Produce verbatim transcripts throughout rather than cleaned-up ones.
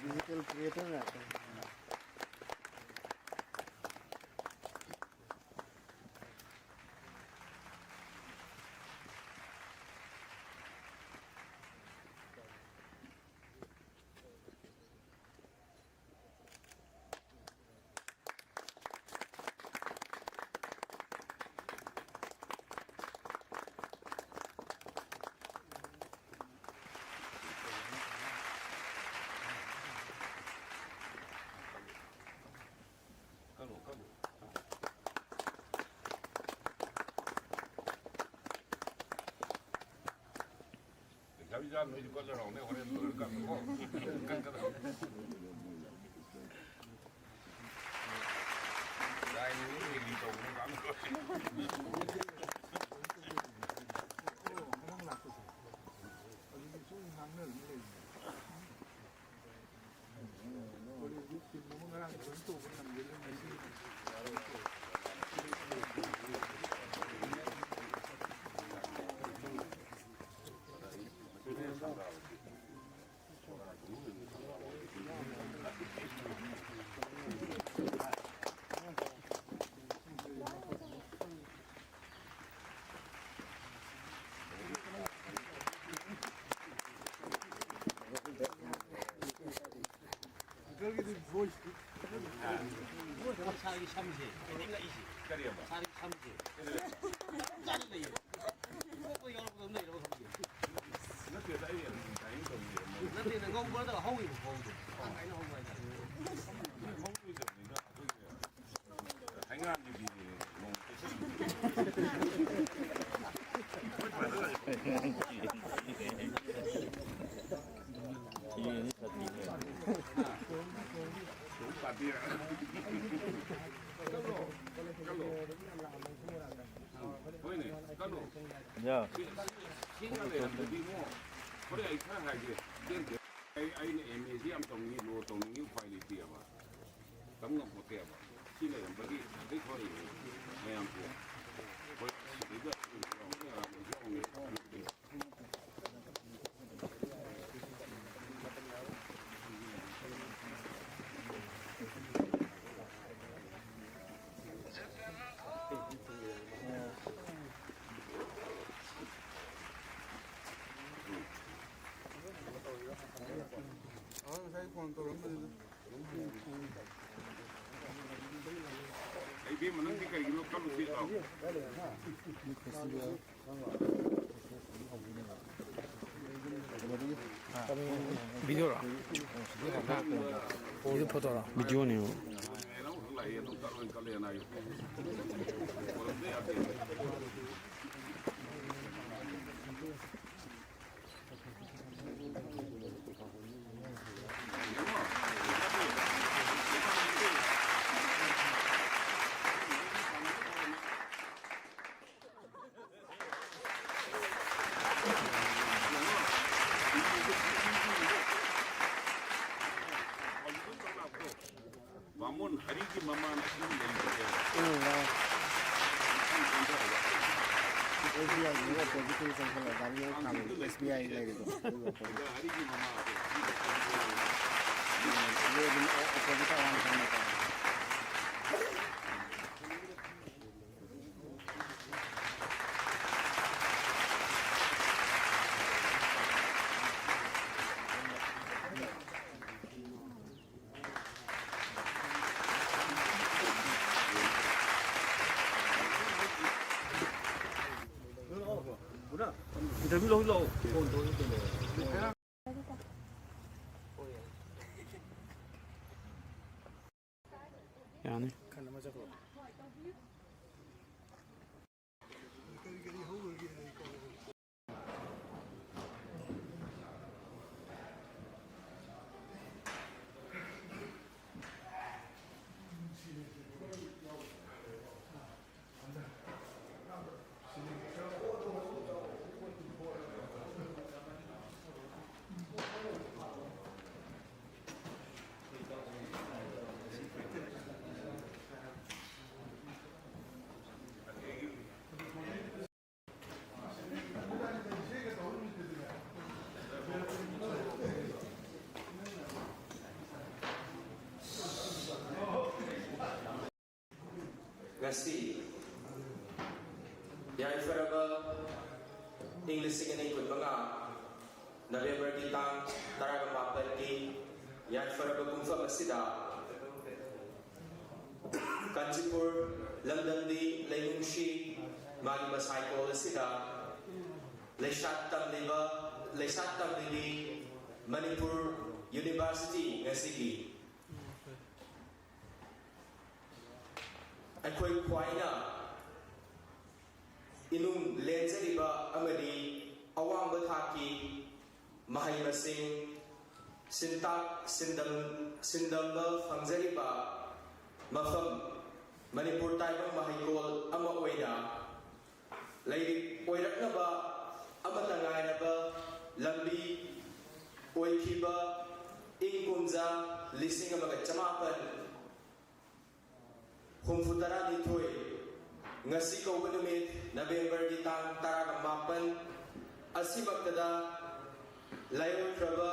Digital creator ꯉꯥꯛꯇꯅꯤ꯫ ꯀꯛꯂꯣ, ꯀꯛꯂꯣ꯫ ꯂꯩꯁꯥꯕꯤ ꯖꯥꯠ ꯅꯣꯏꯁꯨ ꯀꯠꯂꯔꯥꯎꯅꯦ, ꯍꯣꯔꯦꯟ ꯂꯣꯏꯔꯀꯥꯟꯗꯀꯣ꯫ ꯀꯠꯀꯗꯕꯅꯤ꯫ ꯂꯥꯏꯅꯤꯡꯕ ꯀꯔꯤ ꯀꯔꯤ ꯇꯧꯕꯅꯣ ꯀꯥꯟꯗ꯫ ꯑꯗꯨꯗꯤ ꯁꯨꯝ ꯉꯥꯡꯅꯗꯅ ꯂꯩꯕꯅꯦ꯫ ꯁꯥꯔꯒꯤ ꯁꯝꯁꯦ ꯑꯩꯗꯤ ꯉꯛꯏꯁꯦ꯫ ꯀꯔꯤꯑꯕ? ꯁꯥꯔꯒꯤ ꯁꯝꯁꯦ꯫ ꯀꯔꯤꯑꯕ? ꯆꯞ ꯆꯥꯅ ꯂꯩꯌꯦ꯫ ꯄꯣꯛꯄ ꯌꯥꯎꯔꯛꯄꯗ ꯑꯗꯨꯝ ꯂꯩꯔꯕ ꯈꯪꯗꯦ꯫ ꯅꯠꯇꯦꯗ, ꯑꯩ ꯑꯗꯨꯝ ꯇꯥꯏꯌꯦ ꯇꯧꯕꯤꯔꯝꯃꯣ꯫ ꯅꯠꯇꯦ, ꯅꯪ ꯉꯧꯕꯗ ꯍꯧꯋꯦꯕ ꯈꯣꯡꯁꯦ꯫ ꯀꯃꯥꯏꯅ ꯍꯧꯕ ꯍꯥꯏꯇꯥꯔꯦ? ꯍꯧꯔꯣꯏꯗꯕꯅꯤꯗ, ꯑꯩꯈꯣꯏꯒꯤ ꯍꯩꯉꯥꯡꯒꯤ ꯐꯤꯅꯦ, ꯅꯣꯡ ꯇꯩꯁꯜꯂꯨ꯫ ꯐꯤꯅꯤ ꯁꯥꯊꯤꯅꯦ꯫ ꯆꯠꯂꯣ, ꯆꯠꯂꯣ꯫ ꯍꯣꯏꯅꯦ, ꯆꯠꯂꯣ꯫ ꯌꯥ꯫ ꯁꯤ, ꯁꯤ, ꯁꯤꯒ ꯂꯩꯔꯝꯗ꯭ꯔꯗꯤ ꯏꯕꯨꯡꯉꯣ, ꯍꯣꯔꯦꯟ ꯑꯩ ꯈꯔ ꯍꯥꯏꯒꯦ꯫ ꯆꯦꯟꯗꯦ꯫ ꯑꯩ, ꯑꯩꯅ ꯑꯦꯝ ꯑꯦꯁꯤ ꯌꯥꯝ ꯇꯧꯅꯤꯡꯉꯤ, ꯂꯣ ꯇꯧꯅꯤꯡꯉꯤ, ꯎꯄꯥꯏ ꯂꯩꯇꯦꯕ꯫ ꯇꯝ ꯉꯝꯄꯣꯠꯇꯦꯕ꯫ ꯁꯤ ꯂꯩꯔꯝꯕꯒꯤ ꯑꯗꯩ ꯊꯣꯛꯂꯛꯏꯅꯤ ꯃꯌꯥꯝꯁꯦ꯫ ꯑꯩꯈꯣꯏ ꯁꯤꯗꯩꯗ ꯌꯥꯎꯅꯤ꯫ ꯉꯁꯥꯏ ꯐꯣꯟ ꯇꯧꯔꯛꯑꯝꯕꯅꯤꯗ꯫ ꯑꯩ ꯏꯕꯦꯝꯃ, ꯅꯪꯗꯤ ꯀꯔꯤꯒꯤꯅꯣ ꯀꯞꯂꯨꯁꯤ ꯂꯥꯎ? ꯚꯤꯗꯤꯑꯣꯔꯣ? ꯚꯤꯗꯤꯑꯣ ꯐꯣꯇꯣꯔꯣ? ꯚꯤꯗꯤꯑꯣꯅꯦꯕ꯫ ꯕꯥꯃꯣꯟ ꯍꯔꯤꯒꯤ ꯃꯃꯥꯟ ꯑꯁꯤ ꯂꯩꯕꯅꯦ꯫ ꯎꯝ, ꯌꯥꯎꯋꯦ꯫ ꯑꯦꯁ ꯕꯤ ꯑꯥꯏꯒꯤ opposite ꯇ ꯆꯪꯁꯤꯜꯂꯒ ꯒꯥꯔꯤ ꯍꯦꯛ ꯈꯥꯝꯕꯗ ꯑꯦꯁ ꯕꯤ ꯑꯥꯏ ꯂꯩꯔꯤꯗꯣ꯫ ꯑꯗꯨꯒ opposite꯫ ꯁꯤꯗ ꯍꯔꯤꯒꯤ ꯃꯃꯥꯟ ꯑꯗꯨ ꯑꯗꯨꯝ opposite ꯇ ꯑꯋꯥꯡ ꯊꯪꯕꯀꯣ꯫ Interview ꯂꯧ ꯂꯥꯛꯑꯣ꯫ ꯐꯣꯟ ꯇꯧꯔ ꯂꯩꯔꯦ꯫ ꯌꯥꯅꯤ꯫ ꯉꯁꯤ ꯌꯥꯏꯐꯔꯕ ꯏꯪ ꯂꯤꯁꯤꯡ ꯑꯅꯤ ꯀꯨꯟꯃꯉꯥ ꯅꯕꯦꯝꯕꯔꯒꯤ ꯇꯥꯡ ꯇꯔꯥꯃꯥꯄꯜꯒꯤ ꯌꯥꯏꯐꯔꯕ ꯄꯨꯡꯐꯝ ꯑꯁꯤꯗ ꯀꯥꯟꯆꯤꯄꯨꯔ ꯂꯝꯗꯝꯗꯤ ꯂꯩꯅꯨꯡꯁꯤ ꯃꯥꯒꯤ ꯃꯁꯥꯏꯀꯣꯜ ꯑꯁꯤꯗ ꯂꯩꯁꯥ ꯇꯝꯂꯤꯕ ꯂꯩꯁꯥ ꯇꯝꯂꯤꯕꯤ ꯃꯅꯤꯄꯨꯔ ꯌꯨꯅꯤꯚꯔꯁꯤꯇꯤ ꯉꯁꯤꯒꯤ ꯑꯩꯈꯣꯏ ꯈ꯭ꯋꯥꯏꯅ ꯏꯅꯨꯡ ꯂꯦꯟꯖꯔꯤꯕ ꯑꯃꯗꯤ ꯑꯋꯥꯡꯕ ꯊꯥꯛꯀꯤ ꯃꯍꯩ ꯃꯁꯤꯡ ꯁꯤꯟꯇꯥꯛ ꯁꯤꯟꯗꯝ ꯁꯤꯟꯗꯝꯕ ꯐꯪꯖꯔꯤꯕ ꯃꯐꯝ ꯃꯅꯤꯄꯨꯔ ꯇꯥꯏꯕꯪ ꯃꯍꯩꯀꯣꯜ ꯑꯃ ꯑꯣꯏꯅ ꯂꯩꯔꯤꯛ ꯑꯣꯏꯔꯛꯅꯕ ꯑꯃꯠꯇ ꯉꯥꯏꯔꯕ ꯂꯝꯕꯤ ꯑꯣꯏꯈꯤꯕ ꯏꯪ ꯀꯨꯝꯖꯥ ꯂꯤꯁꯤꯡ ꯑꯃꯒ ꯆꯃꯥꯄꯜ ꯍꯨꯝꯐꯨ ꯇꯔꯥꯅꯤꯊꯣꯏ ꯉꯁꯤ ꯀꯧꯕ ꯅꯨꯃꯤꯠ ꯅꯕꯦꯝꯕꯔꯒꯤ ꯇꯥꯡ ꯇꯔꯥꯃꯥꯄꯜ ꯑꯁꯤꯃꯛꯇꯗ ꯂꯥꯏꯑꯣꯏꯈ꯭ꯔꯕ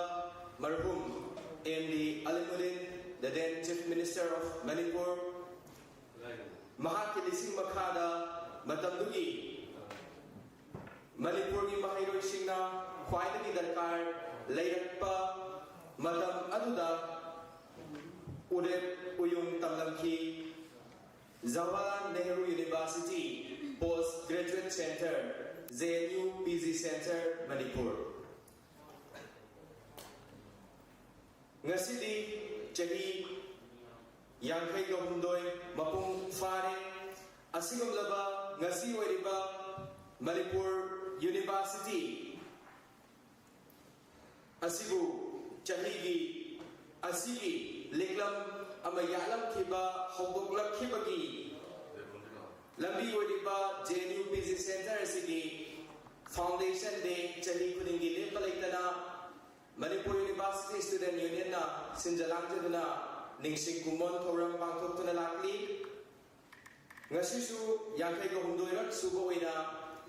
ꯃꯔꯍꯨꯝ M D Alimuddin, the then Chief Minister of Manipur, ꯃꯍꯥꯛꯀꯤ ꯂꯤꯁꯤꯡ ꯃꯈꯥꯗ ꯃꯇꯝꯗꯨꯒꯤ ꯃꯅꯤꯄꯨꯔꯒꯤ ꯃꯍꯩꯔꯣꯏꯁꯤꯡꯅ ꯈ꯭ꯋꯥꯏꯗꯒꯤ ꯗꯔꯀꯥꯔ ꯂꯩꯔꯛꯄ ꯃꯇꯝ ꯑꯗꯨꯗ ꯎꯔꯦꯞ ꯎꯌꯨꯡ ꯇꯝꯂꯝꯈꯤ꯫ Jawaharlal Nehru University Post Graduate Center, J N U P G Center, Manipur. ꯉꯁꯤꯗꯤ ꯆꯍꯤ ꯌꯥꯡꯈꯩꯒ ꯍꯨꯝꯗꯣꯏ ꯃꯄꯨꯡ ꯐꯥꯔꯦ꯫ ꯑꯁꯤꯒꯨꯝꯂꯕ ꯉꯁꯤ ꯑꯣꯏꯔꯤꯕ ꯃꯅꯤꯄꯨꯔ ꯌꯨꯅꯤꯚꯔꯁꯤꯇꯤ ꯑꯁꯤꯕꯨ ꯆꯍꯤꯒꯤ ꯑꯁꯤꯒꯤ ꯂꯤꯛꯂꯝ ꯑꯃ ꯌꯥꯠꯂꯝꯈꯤꯕ ꯍꯧꯗꯣꯛꯂꯛꯈꯤꯕꯒꯤ ꯂꯝꯕꯤ ꯑꯣꯏꯔꯤꯕ J N U P G Center ꯑꯁꯤꯒꯤ Foundation Day ꯆꯍꯤ ꯈꯨꯗꯤꯡꯒꯤ ꯂꯦꯞꯄ ꯂꯩꯇꯅ ꯃꯅꯤꯄꯨꯔ ꯌꯨꯅꯤꯚꯔꯁꯤꯇꯤ ꯁ꯭ꯇꯨꯗꯦꯟ ꯌꯨꯅꯤꯌꯟꯅ ꯁꯤꯟꯖ ꯂꯥꯡꯖꯗꯨꯅ ꯅꯤꯡꯁꯤꯡ ꯀꯨꯝꯑꯣꯟ ꯊꯧꯔꯝ ꯄꯥꯡꯊꯣꯛꯇꯨꯅ ꯂꯥꯛꯂꯤ꯫ ꯉꯁꯤꯁꯨ ꯌꯥꯡꯈꯩꯒ ꯍꯨꯝꯗꯣꯏꯔꯛ ꯁꯨꯕ ꯑꯣꯏꯅ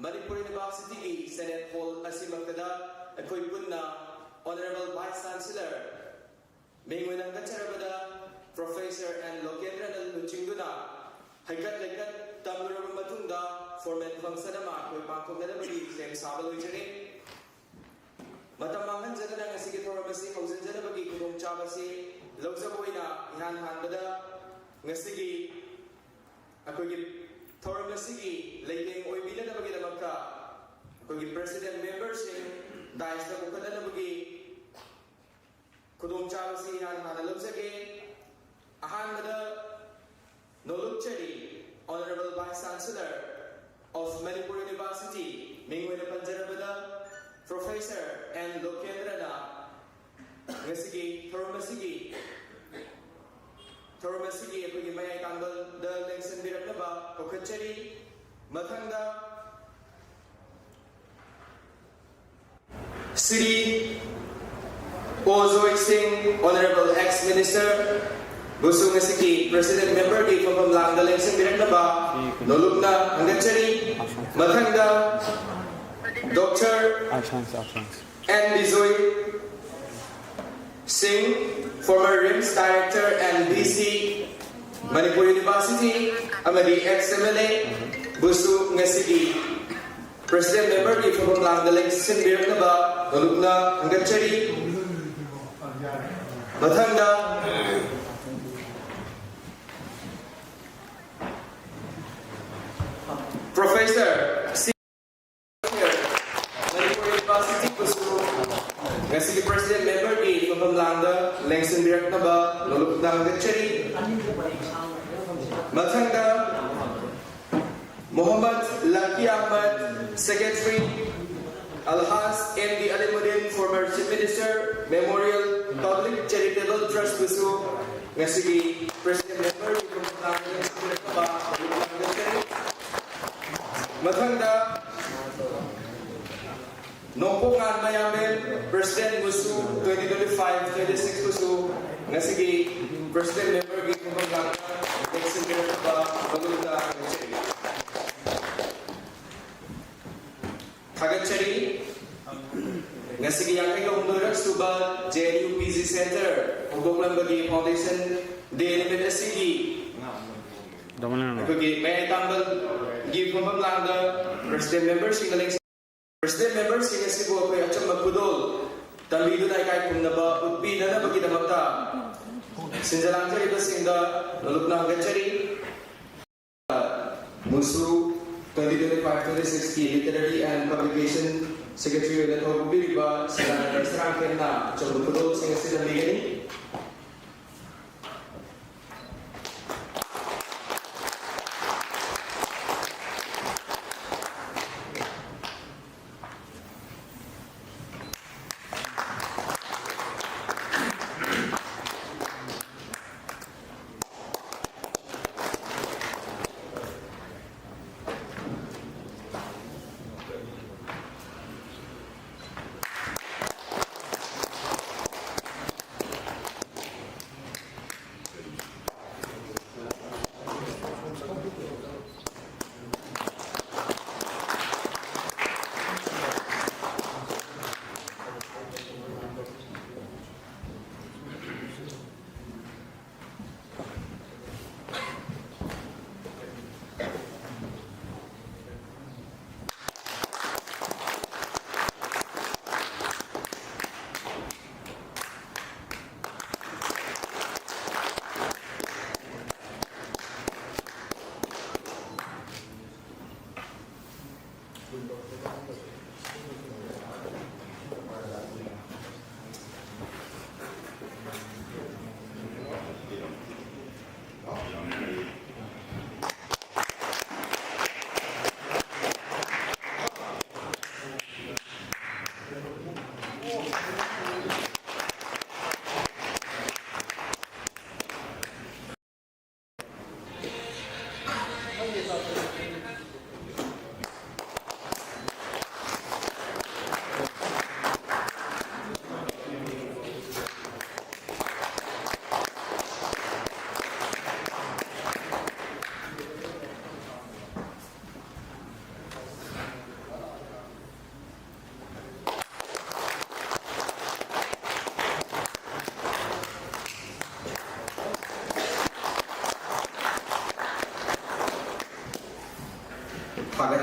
ꯃꯅꯤꯄꯨꯔ ꯌꯨꯅꯤꯚꯔꯁꯤꯇꯤꯒꯤ Senate Hall ꯑꯁꯤꯃꯛꯇꯗ ꯑꯩꯈꯣꯏ ꯄꯨꯟꯅ Honourable Vice Chancellor ꯃꯤꯡ ꯑꯣꯏꯅ ꯍꯪꯒꯠꯆꯔꯕꯗ Professor N ꯂꯣꯀꯦꯟꯗ꯭ꯔꯅ ꯂꯨꯆꯤꯡꯗꯨꯅ ꯍꯩꯀꯠ ꯂꯩꯀꯠ ꯇꯝꯂꯨꯔꯕ ꯃꯇꯨꯡꯗ formal function ꯑꯃ ꯑꯩꯈꯣꯏ ꯄꯥꯡꯊꯣꯛꯅꯅꯕꯒꯤ ꯁꯦꯝ ꯁꯥꯕ ꯂꯣꯏꯖꯔꯦ꯫ ꯃꯇꯝ ꯃꯥꯡꯍꯟꯖꯗꯅ ꯉꯁꯤꯒꯤ ꯊꯧꯔꯝ ꯑꯁꯤ ꯍꯧꯖꯤꯟꯖꯅꯕꯒꯤ ꯈꯨꯗꯣꯡꯆꯥꯕ ꯑꯁꯤ ꯂꯧꯖꯕ ꯑꯣꯏꯅ ꯏꯍꯥꯟ ꯍꯥꯟꯕꯗ ꯉꯁꯤꯒꯤ ꯑꯩꯈꯣꯏꯒꯤ ꯊꯧꯔꯝ ꯑꯁꯤꯒꯤ ꯂꯩꯇꯦꯡ ꯑꯣꯏꯕꯤꯅꯅꯕꯒꯤꯗꯃꯛꯇ ꯑꯩꯈꯣꯏꯒꯤ president memberꯁꯤꯡ dais ꯀꯥꯈꯠꯅꯅꯕꯒꯤ ꯈꯨꯗꯣꯡꯆꯥꯕ ꯑꯁꯤ ꯏꯍꯥꯟ ꯍꯥꯟꯅ ꯂꯧꯖꯒꯦ꯫ ꯑꯍꯥꯟꯕꯗ ꯅꯣꯂꯨꯛꯆꯔꯤ Honourable Vice Chancellor of Manipur University, ꯃꯤꯡ ꯑꯣꯏꯅ ꯄꯟꯖꯔꯕꯗ Professor N ꯂꯣꯀꯦꯟꯗ꯭ꯔꯅ ꯉꯁꯤꯒꯤ ꯊꯧꯔꯝ ꯑꯁꯤꯒꯤ ꯊꯧꯔꯝ ꯑꯁꯤꯒꯤ ꯑꯩꯈꯣꯏꯒꯤ ꯃꯌꯥꯏ ꯀꯥꯡꯕꯗ ꯂꯦꯡꯁꯤꯟꯕꯤꯔꯛꯅꯕ ꯀꯧꯈꯠꯆꯔꯤ꯫ ꯃꯊꯪꯗ ꯁ꯭ꯔꯤ ꯑꯣ ꯖꯣꯏ ꯁꯤꯡ, Honourable ex Minister, ꯕꯨꯁꯨ ꯉꯁꯤꯒꯤ president memberꯒꯤ ꯐꯝꯐꯝ ꯂꯥꯡꯗ ꯂꯦꯡꯁꯤꯟꯕꯤꯔꯛꯅꯕ ꯅꯣꯂꯨꯛꯅ ꯍꯪꯒꯠꯆꯔꯤ꯫ ꯃꯊꯪꯗ Doctor N ꯕꯤꯖꯣꯏ ꯁꯤꯡ, former RIMS director and VC, Manipur University, ꯑꯃꯗꯤ ex MLA, ꯕꯨꯁꯨ ꯉꯁꯤꯒꯤ president memberꯒꯤ ꯐꯝꯐꯝ ꯂꯥꯡꯗ ꯂꯦꯡꯁꯤꯟꯕꯤꯔꯛꯅꯕ ꯅꯣꯂꯨꯛꯅ ꯍꯪꯒꯠꯆꯔꯤ꯫ ꯃꯊꯪꯗ Professor ꯁꯤ Manipur University ꯕꯨꯁꯨ ꯉꯁꯤꯒꯤ president memberꯒꯤ ꯐꯝꯐꯝ ꯂꯥꯡꯗ ꯂꯦꯡꯁꯤꯟꯕꯤꯔꯛꯅꯕ ꯅꯣꯂꯨꯛꯅ ꯍꯪꯒꯠꯆꯔꯤ꯫ ꯃꯊꯪꯗ Mohammad Lucky Ahmed, Secretary, Alhaj M D Alimuddin, former Chief Minister, Memorial Public Charitable Trust ꯕꯨꯁꯨ ꯉꯁꯤꯒꯤ president memberꯒꯤ ꯐꯝꯐꯝ ꯂꯥꯡꯗ ꯂꯦꯡꯁꯤꯟꯕꯤꯔꯛꯅꯕ ꯅꯣꯂꯨꯛꯅ ꯍꯪꯒꯠꯆꯔꯤ꯫ ꯃꯊꯪꯗ ꯅꯣꯡꯄꯣꯛꯉꯥꯟ ꯃꯌꯥꯝꯕꯦꯝ, president ꯕꯨꯁꯨ twenty twenty-five twenty-six ꯕꯨꯁꯨ ꯉꯁꯤꯒꯤ president memberꯒꯤ ꯐꯝꯐꯝ ꯂꯥꯡꯗ ꯂꯦꯡꯁꯤꯟꯕꯤꯔꯛꯅꯕ ꯅꯣꯂꯨꯛꯅ ꯍꯪꯒꯠꯆꯔꯤ꯫ ꯊꯥꯒꯠꯆꯔꯤ꯫ ꯉꯁꯤꯒꯤ ꯌꯥꯡꯈꯩꯒ ꯍꯨꯝꯗꯣꯏꯔꯛ ꯁꯨꯕ JNU PG Centre ꯍꯧꯗꯣꯛꯂꯝꯕꯒꯤ foundation day ꯅꯨꯃꯤꯠ ꯑꯁꯤꯒꯤ ꯑꯩꯈꯣꯏꯒꯤ ꯃꯌꯥꯏ ꯇꯥꯡꯕꯒꯤ ꯐꯝꯐꯝ ꯂꯥꯡꯗ president memberꯁꯤꯡꯒ ꯂꯦꯡ president memberꯁꯤꯡ ꯑꯁꯤꯕꯨ ꯑꯩꯈꯣꯏ ꯑꯆꯝꯕ ꯈꯨꯗꯣꯜ ꯇꯝꯕꯤꯗꯨꯅ ꯏꯀꯥꯏ ꯈꯨꯝꯅꯕ ꯎꯠꯄꯤꯅꯅꯕꯒꯤꯗꯃꯛꯇ ꯁꯤꯟꯖ ꯂꯥꯡꯖꯔꯤꯕꯁꯤꯡꯗ ꯅꯣꯂꯨꯛꯅ ꯍꯪꯒꯠꯆꯔꯤ꯫ ꯃꯨꯁꯨ twenty twenty-five twenty-sixꯀꯤ literary and publication secretary ꯑꯣꯏꯅ ꯊꯧ ꯄꯨꯕꯤꯔꯤꯕ ꯁꯤꯂꯥꯅꯟꯗ ꯁꯔꯥꯡꯊꯦꯝꯅ ꯑꯆꯝꯕ ꯈꯨꯗꯣꯜꯁꯤꯡ ꯑꯁꯤ ꯇꯝꯕꯤꯒꯅꯤ꯫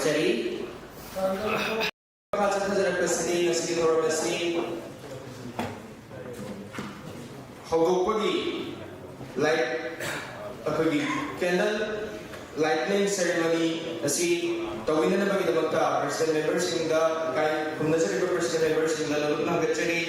ꯀꯔꯤ? ꯃꯈꯥ ꯆꯠꯊꯖꯔꯛꯄꯁꯤꯗꯤ ꯉꯁꯤꯒꯤ ꯊꯧꯔꯝ ꯑꯁꯤ ꯍꯧꯗꯣꯛꯄꯒꯤ light, ꯑꯩꯈꯣꯏꯒꯤ candle lighting ceremony ꯑꯁꯤ ꯇꯧꯕꯤꯅꯅꯕꯒꯤꯗꯃꯛꯇ president memberꯁꯤꯡꯗ, ꯏꯀꯥꯏ ꯈꯨꯝꯅꯖꯔꯤꯕ president memberꯁꯤꯡꯗ ꯂꯣꯏꯅ ꯍꯪꯒꯠꯆꯔꯤ꯫